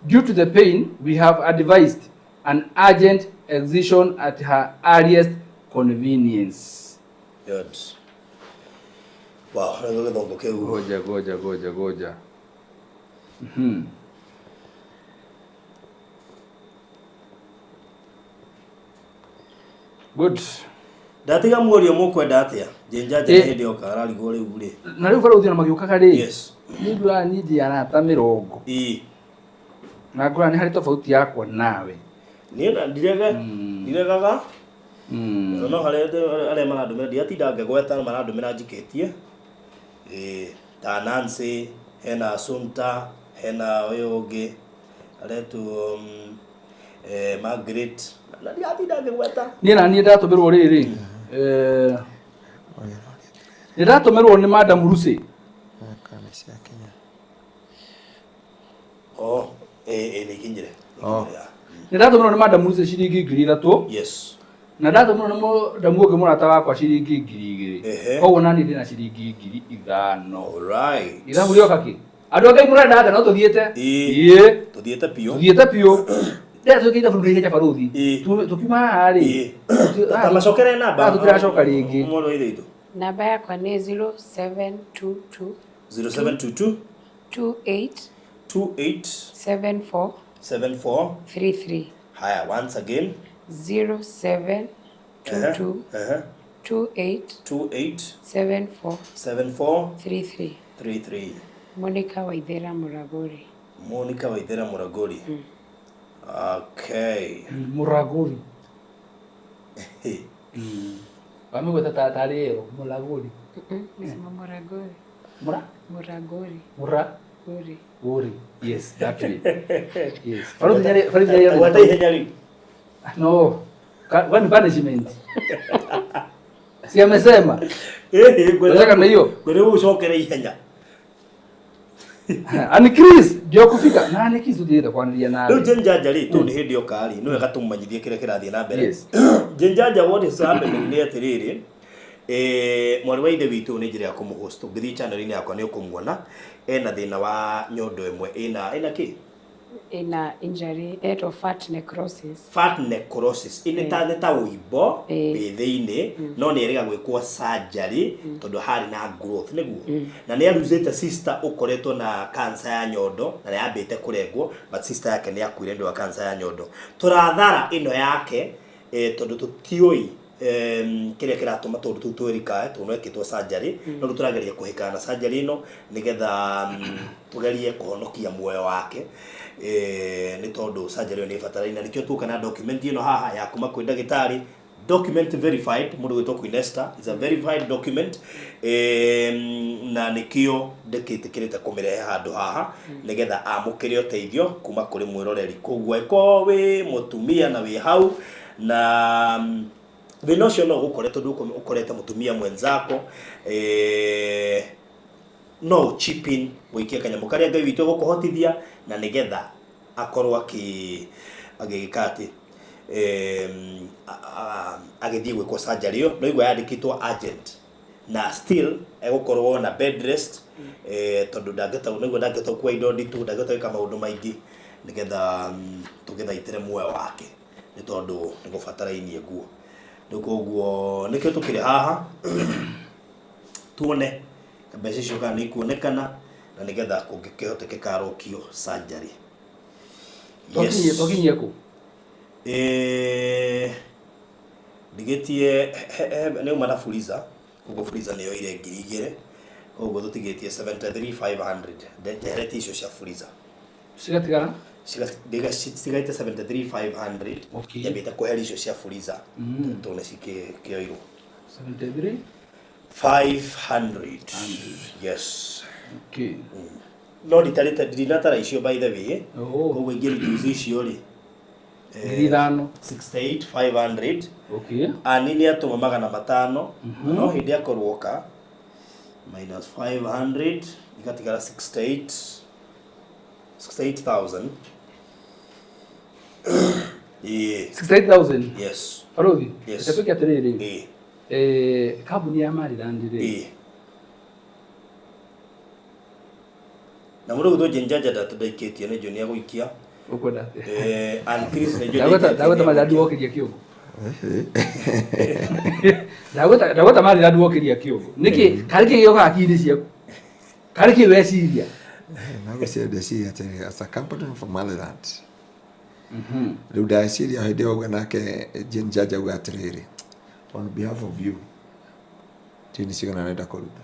Due to the pain, we have advised an urgent excision at her earliest convenience. Good. Wow, nĩ gĩthũngũ kĩu. Goja, goja, goja, goja. Good. Ndatiga muorio mũkwenda atĩa? Njenja nja hĩndĩ yoka ararigwo rĩu rĩ. Na rĩu barũthi ona magĩũkaga rĩ. Yes. Nĩ ndũra niĩ ndĩ arata 20. Ĩĩ. Na ngora nĩ harĩ tofauti yakwa nawe. Niĩ na ndiregaga. No harĩa marandũmĩra ndiatinda ngĩgweta marandũmĩra njikĩtie. Ta Nancy, hena Assunta, hena ũyũ ũngĩ aretwo Margaret. Na ndiatinda ngĩgweta. Niĩ na niĩ ndatũmĩrwo rĩrĩ. Nĩ ndatũmĩrwo nĩ Madam Lucy. Oh, nĩ ikinyire. Nĩ ndatũmĩrwo nĩ Madam Lucy ciringi 3,000. Yes. Na ndatũmĩrwo nĩ mũdamu ũngĩ mũrata wakwa ciringi 2,000. Koguo nani ndĩna ciringi 5,000. All right. Ithabu rĩoka kĩ? Andũ a Ngai mũrenda atĩa no tũthiĩte? Ĩĩ. Tũthiĩte biũ. Tũthiĩte biũ. Ndĩra twĩke ithabu rĩu ihenya barũthi. Tũkiuma haha rĩ. Ta macokere namba. Tũtiracoka rĩngĩ. Mwarĩ wa ithe witũ. Namba yakwa nĩ 0722 0722 28 28 74 74 33. Haya, once again. 0722 28 28 74 74 33. 33. Monica Waithera Muraguri. Monica Waithera Muraguri. Okay. Muraguri. Wamegweta tarĩ ĩyo Muraguri. Nisema Muraguri. Mura? Muraguri. Mura? Guri. Guri. Yes, that way. Yes. Faruthi nyari. Gweta ihenya rĩu. No. Kwani punishment. Si amesema. Gweta na hiyo. Gweta ucokere ihenya. Ani Chris ndio kufika. Na ni Chris uthiĩte kwanĩria nawe. Rĩu Jenjanja rĩ tondũ nĩ hĩndĩ yoka rĩ, nĩ wega tũmũmenyithie kĩrĩa kĩrathiĩ na mbere. Yes. Jenjanja what is happening nĩ atĩrĩrĩ, mwarĩ wa ithe witũ nĩ njĩra ya kũmũhost. Ũngĩthiĩ channel-inĩ yakwa nĩ ũkũmuona ena thĩna wa nyondo ĩmwe ĩna kĩ? Ina injury etwo fat necrosis. Fat necrosis. Ĩnĩ ta nĩ ta ũimbo wĩ thĩinĩ no nĩ erĩga gwĩkwo surgery tondũ harĩ na growth nĩguo. Na nĩ aruzĩte sister ũkoretwo na cancer ya nyondo na nĩ yambĩte kũrengwo but sister yake nĩ akuire nĩ ũndũ wa cancer ya nyondo. Tũrathara ĩno yake tondũ tũtiũĩ kĩrĩa kĩratũma tũndũ tũu twĩrikae tondũ no ĩkĩtwo surgery no rĩu tũrageria kũhĩkana na surgery ĩno nĩgetha tũgerie kũhonokia muoyo wake nĩ tondũ surgery ĩyo nĩ ĩbataraine na nĩkĩo tuoka na document ĩno haha ya kuma kwĩ ndagĩtarĩ document verified mũndũ gwĩtwo Queen Esther is a verified document na nĩkĩo ndĩkĩtĩkĩrĩte kũmĩrehe handũ haha nĩgetha amũkĩre ũteithio kuma kũrĩ mwĩroreri koguo ĩkorwo wĩ mũtumia na wĩ hau na thĩna ũcio no ũgũkore tondũ ũkorete mũtumia mwenzako no chip in wĩikie kanyamũ karĩa Ngai witũ egũkũhotithia na nĩgetha akorwo agĩgĩka atĩ agĩthiĩ gwĩkwo surgery ĩyo no igua yandĩkĩtwo urgent na still egũkorwo na bed rest tondũ ndangĩhota nĩguo ndangĩhota gũkua indo nditũ ndangĩhota gwĩka maũndũ maingĩ nĩgetha tũgĩthaitĩre muoyo wake nĩ tondũ nĩ gũbatarainie nguo. Rĩu koguo nĩkĩo tũkĩrĩ haha tuone mbeca icio kana nĩ ikuonekana na nĩgetha kũngĩkĩhotekeka arokio surgery. Yes. Twakinyie kũ? Ndigĩtie nĩ uma na Fuliza koguo Fuliza nĩ yoire 2,000 koguo tũtigĩtie 73,500 njeheretie icio cia Fuliza cigatigara citigaite 73,500 nyambĩte kweheria icio cia Fuliza tondũ nĩ cikĩoirwo 73 500. Yes. Okay. No nditarĩte ndinatara icio by the way. Koguo ingĩ reduce icio rĩ 5,000 68,500. Okay. Ani nĩ atũma 500 no hĩndĩ akorwo oka minus 500 igatigara 68,000. Yeah. 68,000. Yes. Barothi. Yes. Reke twĩke atĩrĩrĩ. Kambuni ya Maryland rĩ. Na mũndũ gwĩtwo Jenjanja ndatũndaikitie nĩ njũĩ nĩ egũikia. Ũkwenda atĩa? Ann Chris nĩ njũĩ Ndagweta Maryland wokĩria kĩongo. Ndagweta Maryland wokĩria kĩongo. Nĩkĩ karĩ kĩ gĩũkaga hakiri-inĩ ciaku? Karĩ kĩ weciria? Nagwĩciria ndeciria atĩrĩrĩ as a company from Maryland. Rĩu ndeciria hĩndĩ ĩyo ũguo nake Jenjanja auga atĩrĩrĩ on behalf of you tini cigana arenda kũruta.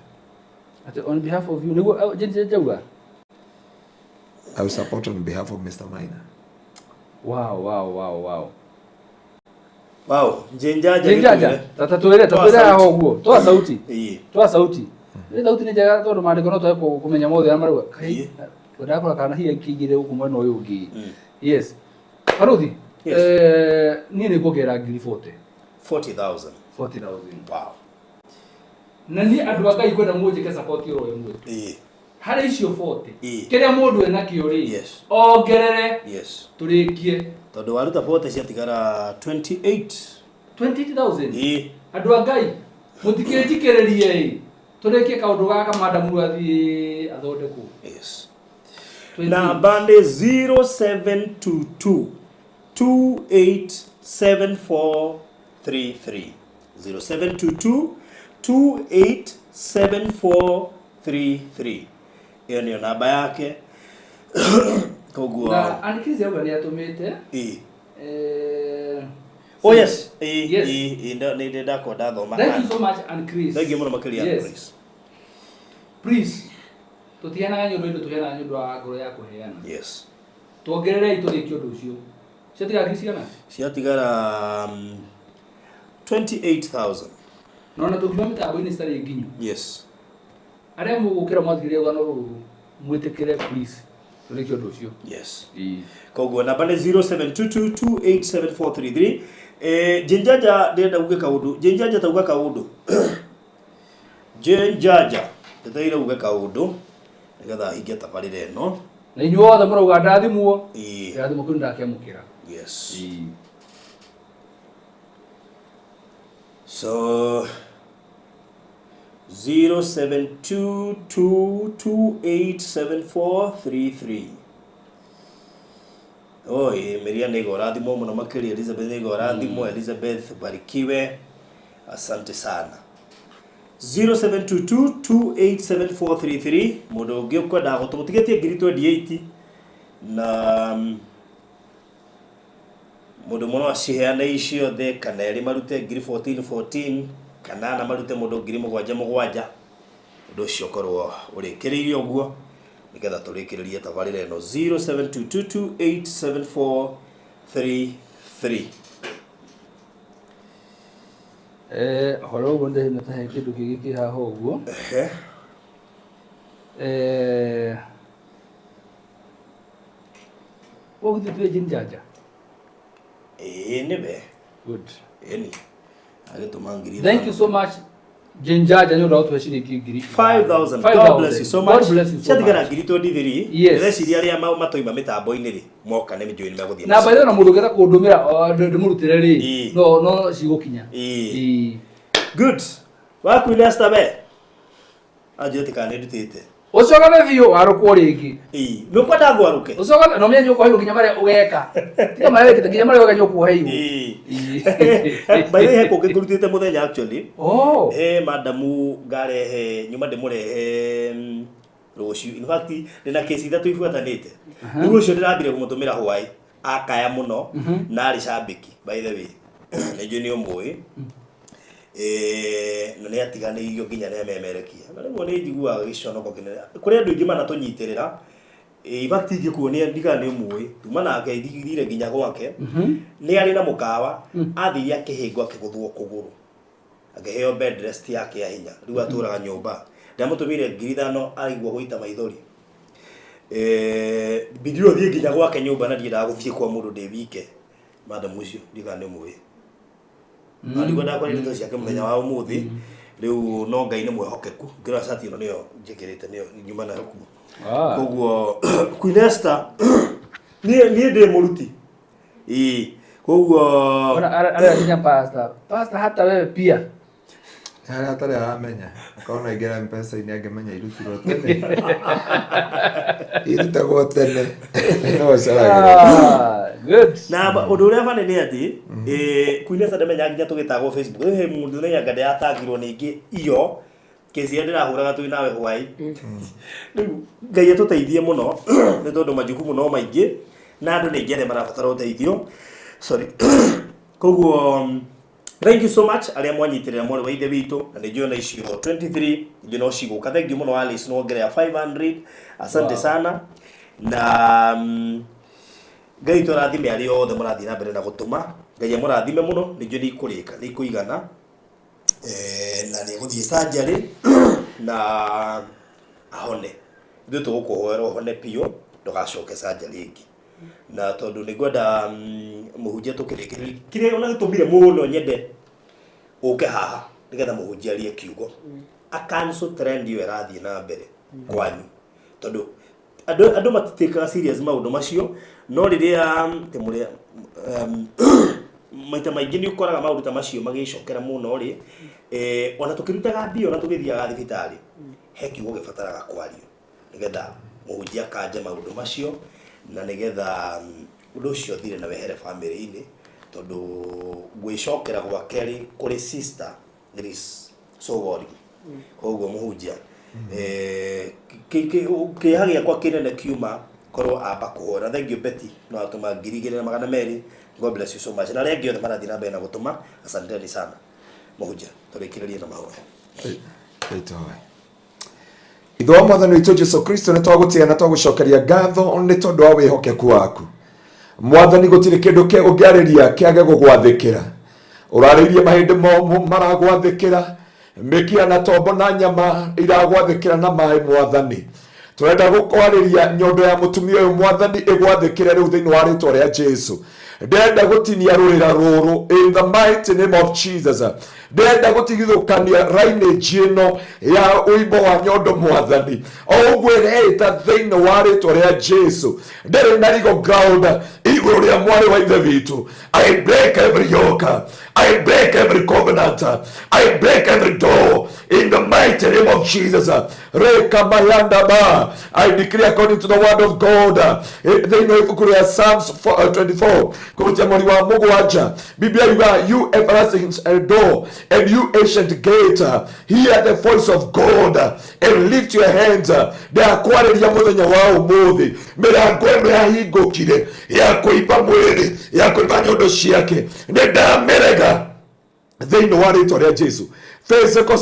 Atĩ on behalf of you nĩguo Jenjanja auga? I will support on behalf of Mr. Maina. Wow, wow, wow, wow. Wow, Njinjaja. Njinjaja. Tata twire haha ũguo. Toa sauti. Ĩĩ. Toa sauti. Nĩ sauti nĩ njega tondũ maandĩko no twage kũmenya mothe arĩa marauga. Kai ndakora kana hihi kĩingĩre gũkũ mwena ũyũ ũngĩ. Yes. Baruthi. Yes. Niĩ nĩ nguongerera ngiri 40. 40,000. 40,000. Wow. Na niĩ andũ a Ngai kwenda mũnjĩke support oro ĩmwe. Ĩĩ. Harĩ icio 40. Ĩĩ. Kĩrĩa mũndũ enakĩo rĩ. Yes. Ongerere. Yes. Tũrĩkie. Tondũ waruta 40 ciatigara 28. 28,000. Ĩĩ. Andũ a Ngai mũtikĩnjikĩrĩrie ĩ. Tũrĩkie kaũndũ gaka madamu athiĩ athondekwo. Yes. Namba nĩ 0722 287433. 0722 287433. Ĩyo nĩyo namba yake. Koguo Na Anne-Chris auga nĩ atũmĩte. Ĩĩ. Eh, Oh yes. Ĩĩ Yes. ĩĩ nĩ ndakwa ndathoma. Thank you so much Anne-Chris. Thank you mũno makĩria Yes. Anne-Chris. Please. Tũtiheanaga nĩ ũndũ wa indo, tũheanaga nĩ ũndũ wa ngoro ya kũheana. Yes. Tuongererei tũrĩkie ũndũ ũcio. Ciatigara ngiri cigana? Ciatigara 28,000. Na ona tũngiuma mĩtambo-inĩ citarĩ nginyu. Yes. Arĩa mũgũkĩra mwathikĩrĩria rũgano rũrũ mwĩtĩkĩre please tũrĩkie ũndũ ũcio. Yes. Koguo namba nĩ 0722287433. Jinjaja ndĩrenda uge kaũndũ. Jinjaja tauga kaũndũ. Jinjaja ndĩraire uge kaũndũ nĩgetha hinge tabarĩra ĩno. Na inyuĩ othe mũrauga ndathimwo. Ĩĩ. Kĩrathimo kĩu nĩndakĩamũkĩra. Yes. So 0722287433. Oh, Maria nĩ ũrathimwo mũno makĩria, Elizabeth nĩ ũrathimwo, Elizabeth barikiwe. Asante sana. 0722287433 mũndũ ũngĩ ũkwendaga gũtũmũtigĩtie ngiri 28 na mũndũ mũno aciheane ciothe kana erĩ marute ngiri 14 14 kana ana marute mũndũ ngiri mũgwanja mũgwanja ũndũ ũcio ũkorwo ũrĩkĩrĩirie ũguo nĩgetha tũrĩkĩrĩrie tabarĩra ĩno 0722287433. Horo ũguo ndĩrenda ta he kĩndũ kĩngĩ kĩ haha ũguo. Ũguo twĩ Jinjaja. Ĩĩ nĩwe. Good. Ĩni. Agĩtũma ngiri. Thank you so much Jinjaja nĩ ũndũ wa gũtũhe ciringi ngiri 5,000. God bless you so much. God bless you so Ciatigara much. ngiri 23. Yes. Ndĩreciria arĩa matoima mĩtambo-inĩ rĩ moka nĩ njũĩ nĩ megũthiĩ. Na by the way na mũndũ ũngĩenda kũndũmĩra ndĩmũrutĩre rĩ no cigũkinya. Ĩĩ. Good. Waku Lester we. Anjĩte kana nĩ ndutĩte. Ũcogane biũ warũkwo rĩngĩ. Ĩĩ. Nĩ ũkwenda ngwarũke? Ũcogane no menye ũkũheirwo nginya marĩa ũgeka. Tiga marĩa wĩkĩte nginya marĩa ũgeka nĩ ũkũheirwo. Ĩĩ. By the way he kũngĩ ngũrutĩte mũthenya actually. Oh. He madamu ngarehe nyuma ndĩmũrehe rũciũ. In fact ndĩna kesi ithatũ ibuatanĩte. Rĩu ũcio ndĩrambire kũmũtũmĩra hwaĩ akaya mũno na arĩ cambĩki by the way. Nĩ njũĩ nĩ ũmũĩ. Na nĩ atiganĩirio nginya nĩ amemerekia. Na rĩmwe nĩ njiguaga gĩconoko kĩnene. Kũrĩ andũ aingĩ manatũnyitĩrĩra. In fact ingĩkuonia ndiga nĩ ũmũĩ. Tuma nake thire nginya gwake. Nĩ arĩ na mũkawa athire akĩhĩngwo akĩgũthwo kũgũrũ. Akĩheo bed rest yake ya hinya. Rĩu atũraga nyũmba. Ndamũtũmĩire ngiri 5 araigua gũita maithori. Bidi ũthiĩ nginya gwake nyũmba na ndiendaga gũthiĩ kwa mũndũ ndĩ wike. Madam ũcio ndiga nĩ ũmũĩ. Na ndigwo ndakora ndeto ciake mũthenya wa ũmũthĩ. Rĩu no Ngai nĩ mwĩhokeku. Ngĩrora cati ĩno nĩyo njĩkĩrĩte nĩyo nyuma nayo kuo. Koguo Queen Esther niĩ ndĩ mũruti. Ĩĩ. Koguo Ona arĩa nginya pastor. Pastor hata wewe pia. Harĩa atarĩ aramenya akorwo no aingĩre M-Pesa-inĩ angĩmenya irutirwo tene. Irutagwo tene. No ũcaragĩrwo. Good. Na ũndũ ũrĩa bani nĩ atĩ Queen Esther ndamenyaga nginya tũgĩtagwo Facebook. Rĩu he mũndũ nĩanga ndĩratagirwo ningĩ iyo kesi ĩrĩa ndĩrahũraga twĩ nawe hwaĩ. Rĩu Ngai atũteithie mũno nĩ tondũ majukumu no maingĩ na andũ nĩ aingĩ arĩa marabatara ũteithio. Sorry. Koguo thank you so much arĩa mwanyitĩrĩra mwarĩ wa ithe witũ na nĩ njũĩ ona icio 23 ingĩ no cigũka. Thank you mũno Alice nĩwongerera 500. Asante sana. Na Ngai tũrathime arĩa othe mũrathiĩ na mbere na gũtũma. Ngai amũrathime mũno, nĩ njũĩ nĩ ikũrĩka, nĩ ikũigana. Na nĩ egũthiĩ surgery na ahone. Ithuĩ tũgũkũhoera ũhone biũ, ndũgacoke surgery ĩngĩ. Na tondũ nĩ ngwenda mũhunjia tũkĩrĩkĩrĩria kĩrĩa ona gĩtũmire mũno nyende ũke haha nĩgetha mũhunjia arie kiugo a cancel trend ĩyo ĩrathiĩ na mbere kwanyu, tondũ andũ matitĩkaga serious maũndũ macio, no rĩrĩa tĩmũrĩa maita maingĩ nĩ ũkoraga maũndũ ta macio magĩcokera mũno rĩ, ona tũkĩrutaga mbia ona tũgĩthiaga thibitarĩ, he kiugo gĩbataraga kwario nĩgetha mũhunjia akanje maũndũ macio na nĩgetha ũndũ ũcio ũthire na wehere bamĩrĩ-inĩ, tondũ gwĩcokera gwa kerĩ kũrĩ sister it is so worrying. Koguo mũhunjia, kĩeha gĩakwa kĩnene kiuma korwo amba kũhora. Thank you Betty, no atũma 2,200. God bless you so much. Na arĩa angĩ othe marathiĩ na mbere na gũtũma, asanteni sana. Mũhunjia, tũrĩkĩrĩrie na mahoya. Ithe wa Mwathani witũ Jesu Kristo, nĩ twagũtĩĩa na twagũcokeria ngatho nĩ tondũ wa wĩhokeku waku. Mwathani, gũtirĩ kĩndũ ũngĩarĩria kĩage gũgwathĩkĩra. Ũrarĩirie mahĩndĩ momũ maragwathĩkĩra, mĩkiha na tombo na nyama iragwathĩkĩra na maĩ. Mwathani, tũrenda gũkwarĩria nyondo ya mũtumia ũyũ, Mwathani, ĩgwathĩkĩre rĩu thĩinĩ wa rĩtwa rĩa Jesu. Ndĩrenda gũtinia rũrĩra rũrũ in the mighty name of Jesus. Ndĩrenda gũtigithũkania lineage ĩno ya ũimbo wa nyondo, Mwathani, o ũguo ĩreĩta thĩinĩ wa rĩtwa rĩa Jesu. Ndĩrĩ na legal ground igũrũ rĩa mwarĩ wa ithe witũ. I break every yoke, I break every covenant, I break every door in the mighty name of Jesus. Rekamayanda ba. I decree according to the word of God, thĩinĩ wa ibuku rĩa Psalms 24 kũrutia mweri wa 7, Biblia yuga, "You everlasting door and you ancient gate, hear the voice of God and lift your hands." Ndakwarĩria mũthenya wa ũmũthĩ, mĩrango ĩno yahingũkire ya kũimba mwĩrĩ, ya kũimba nyondo ciake, nĩ ndamĩrega thĩinĩ wa rĩtwa rĩa Jesu. Physical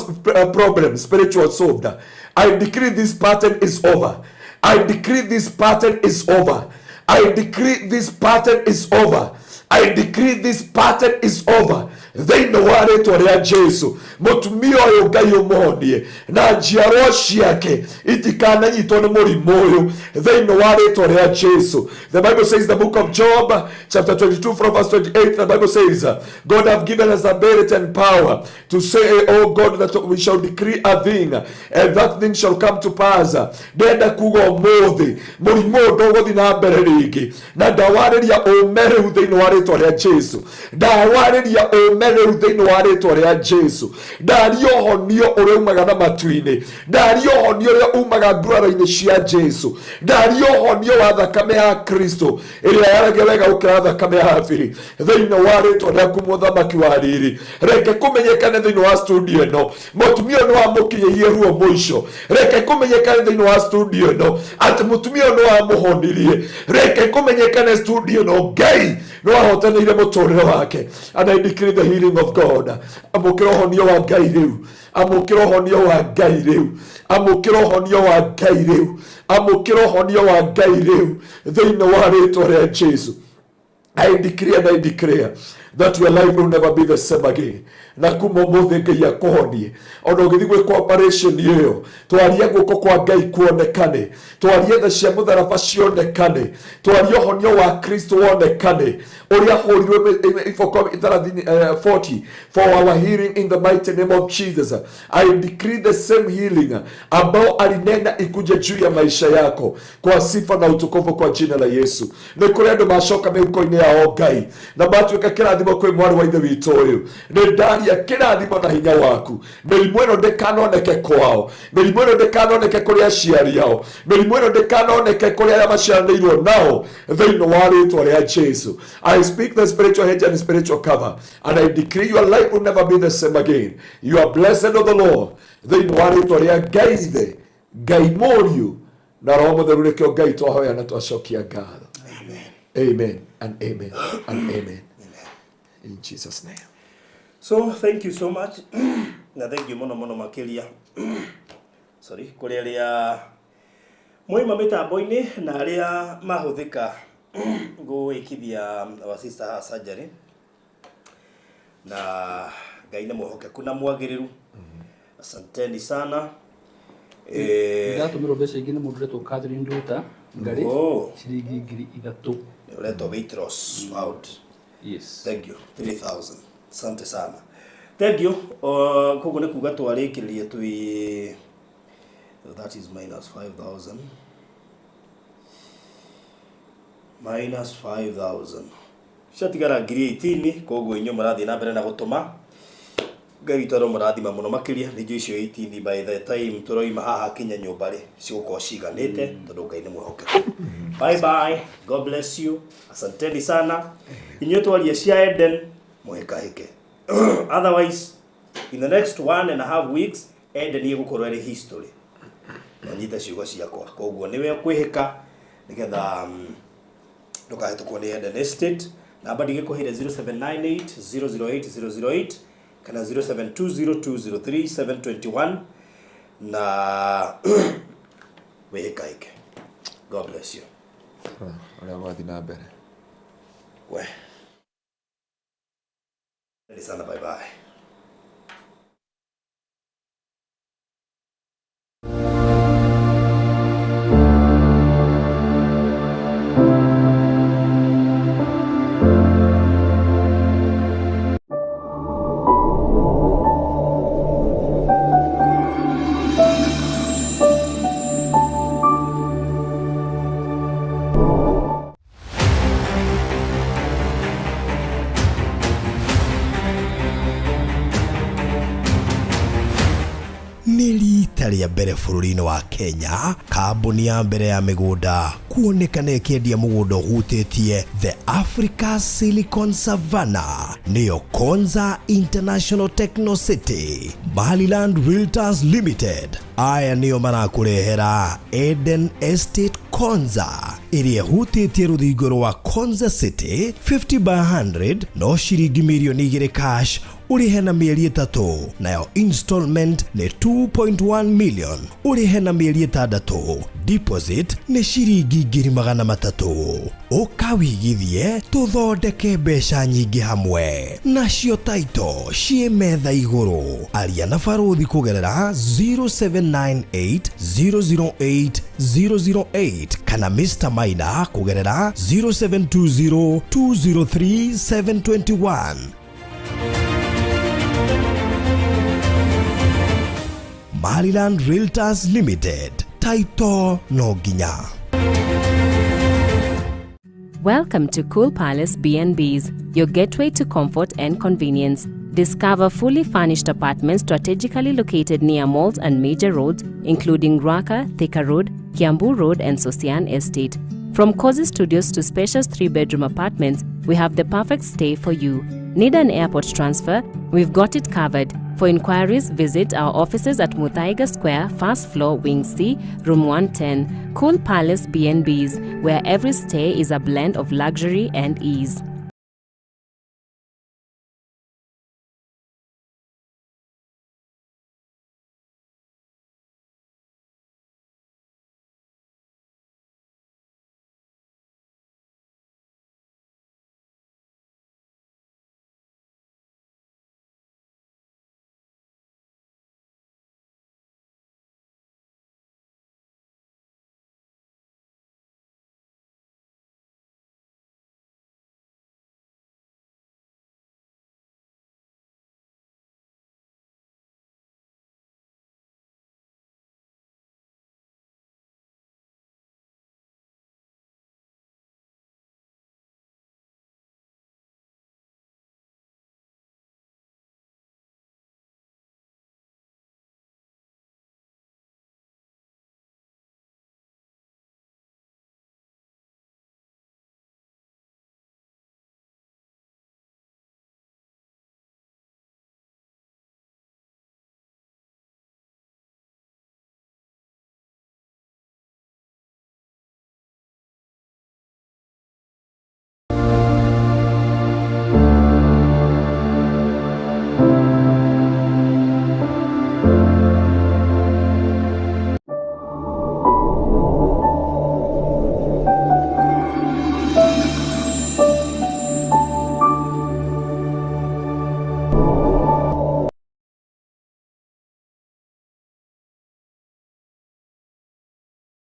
problem, spiritual solved. I decree this pattern is over. I decree this pattern is over. I decree this pattern is over. I decree this pattern is over thĩinĩ wa rĩtwa rĩa Jesu. Mũtumia ũyũ, Ngai ũmũhonie na njiarwa ciake itikananyitwo nĩ mũrimũ ũyũ thĩinĩ wa rĩtwa rĩa Jesu. The Bible says, the book of Job chapter 22 from verse 28, the Bible says, "God have given us ability and power to say, oh God, that we shall decree a thing and that thing shall come to pass." Ndenda kuga ũmũthĩ mũrimũ ũyũ ndũgũthiĩ na mbere rĩngĩ, na ndawarĩria ũme rĩu thĩinĩ wa rĩtwa rĩa Jesu. Ndawarĩria ũme rĩu thĩinĩ wa rĩtwa rĩa Jesu. Ndaria ũhonio ũrĩa umaga na matu-inĩ, ndaria ũhonio ũrĩa umaga nguraro-inĩ cia Jesu, ndaria ũhonio wa thakame ya Kristo ĩrĩa yaragia wega gũkĩra thakame ya Habili thĩinĩ wa rĩtwa rĩaku, Mũthamaki wa riri. Reke kũmenyekane thĩinĩ wa studio ĩno mũtumia ũyũ nĩ wamũkinyĩirie ruo mũico. Reke kũmenyekane thĩinĩ wa studio ĩno atĩ mũtumia ũyũ nĩ wamũhonirie. Reke kũmenyekane studio ĩno Ngai nĩ wahotanĩire mũtũrĩre wake. And I decree the healing of God. Amũkĩra ũhonio wa Ngai rĩu, amũkĩra ũhonio wa Ngai rĩu, amũkĩra ũhonio wa Ngai rĩu, amũkĩra ũhonio wa Ngai rĩu thĩinĩ wa rĩtwa rĩa Jesu. I decree and I declare that your life will never be the same again. Na kuma ũmũthĩ Ngai akũhonie. Ona ũgĩthiĩ gwĩkwo operation ĩyo, twarie guoko kwa Ngai kuonekane, twarie tha cia mũtharaba cionekane, twarie ũhonio wa Kristo wonekane ũrĩa ahũrirwe iboko 40 for our healing. In the mighty name of Jesus, I decree the same healing ambao alinena ikuje juu ya maisha yako kwa sifa na utukufu kwa jina la Yesu. Nĩ kũrĩ andũ macoka mĩhuko-inĩ yao, Ngai, na matuĩka kĩrathimo kwĩ mwarĩ wa ithe witũ ũyũ. Nĩ ndaria kĩrathimo na hinya waku, mĩrimũ ĩno ndĩkanoneke kwao, mĩrimũ ĩno ndĩkanoneke kũrĩ aciari ao, mĩrimũ ĩno ndĩkanoneke kũrĩ arĩa maciaranĩirwo nao thĩinĩ wa rĩtwa rĩa Jesu. I speak the spiritual hedge and spiritual cover and I decree your life will never be the same again. You are blessed of the Lord thĩinĩ wa rĩtwa rĩa Ngai Ithe, Ngai Mũriũ na Roho Mũtheru. Nĩkĩo Ngai twahoya na twacokia ngatho. Amen and amen and amen in Jesus' name. So thank you so much, na thank you mũno mũno makĩria, sorry, kũrĩ arĩa mwaima mĩtambo-inĩ na arĩa mahũthĩka gwĩkithia our sister haha surgery. Na Ngai nĩ mwĩhokeku na mwagĩrĩru. Asanteni sana. Ndatũmĩrwo mbeca ingĩ nĩ mũndũ ũretwo Catherine Nduta Ngarĩ Oh. ciringi 3000. Nĩ ũretwo Waitrose out. Yes. Thank you. 3000. Asante sana. Thank you. Koguo nĩ kuga twarĩkĩrĩria twĩ that is minus 5000 minus 5000 ciatigara 18,000. Koguo inyuĩ mũrathiĩ na mbere na gũtũma. Ngai witũ aromũrathima mũno makĩria. Nĩ njũĩ icio 18 by the time tũroima haha kinya nyũmba rĩ cigũkorwo ciganĩte tondũ Ngai nĩ mwĩhokeku. Bye bye, God bless you. Asanteni sana. Inyuĩ twaria cia Eden mũhĩkahĩke, otherwise in the next 1.5 weeks Eden ĩgũkorwo ĩrĩ history. No nyite ciugo ciakwa, koguo nĩwe kwĩhĩka nĩgetha ndũkahĩtũkwo nĩ Eden Estate. Namba ndigĩkũheire 0798 008 008 kana 0720203721 na wĩhĩkahĩke. God bless you. Ũrĩa gwathiĩ na mbere. We Asante sana, bye bye. Nĩ rita rĩa mbere bũrũri-inĩ wa Kenya kambuni ya mbere ya mĩgũnda kuonekana ĩkĩendia mũgũnda ũhutĩtie The Africa Silicon Savannah nĩyo Konza International Techno City. Maryland Realtors Limited aya nĩo marakũrehera Eden Estate Konza ĩrĩa ĩhutĩtie rũthingo rwa Konza City 50 by 100 no ciringi mirioni 2 cash ũrĩhe na mĩeri 3, nayo installment nĩ 2.1 million ũrĩhe na mĩeri 6, deposit nĩ ciringi 300,000. Ũka wĩigithie tũthondeke mbeca nyingĩ hamwe nacio taito ciĩ metha igũrũ. Aria na barũthi kũgerera 0798 008 008 kana Mr Maina kũgerera 0720 203 721. Maryland Realtors Limited. Taito no nginya. Welcome to Cool Palace B&Bs, your gateway to comfort and convenience. Discover fully furnished apartments strategically located near malls and major roads, including Ruaka, Thika Road, Kiambu Road, and Sosian Estate. From cozy studios to spacious 3-bedroom apartments, we have the perfect stay for you. Need an airport transfer? We've got it covered. For inquiries, visit our offices at Muthaiga Square, first floor, Wing C, Room 110. Cool Palace B&Bs, where every stay is a blend of luxury and ease.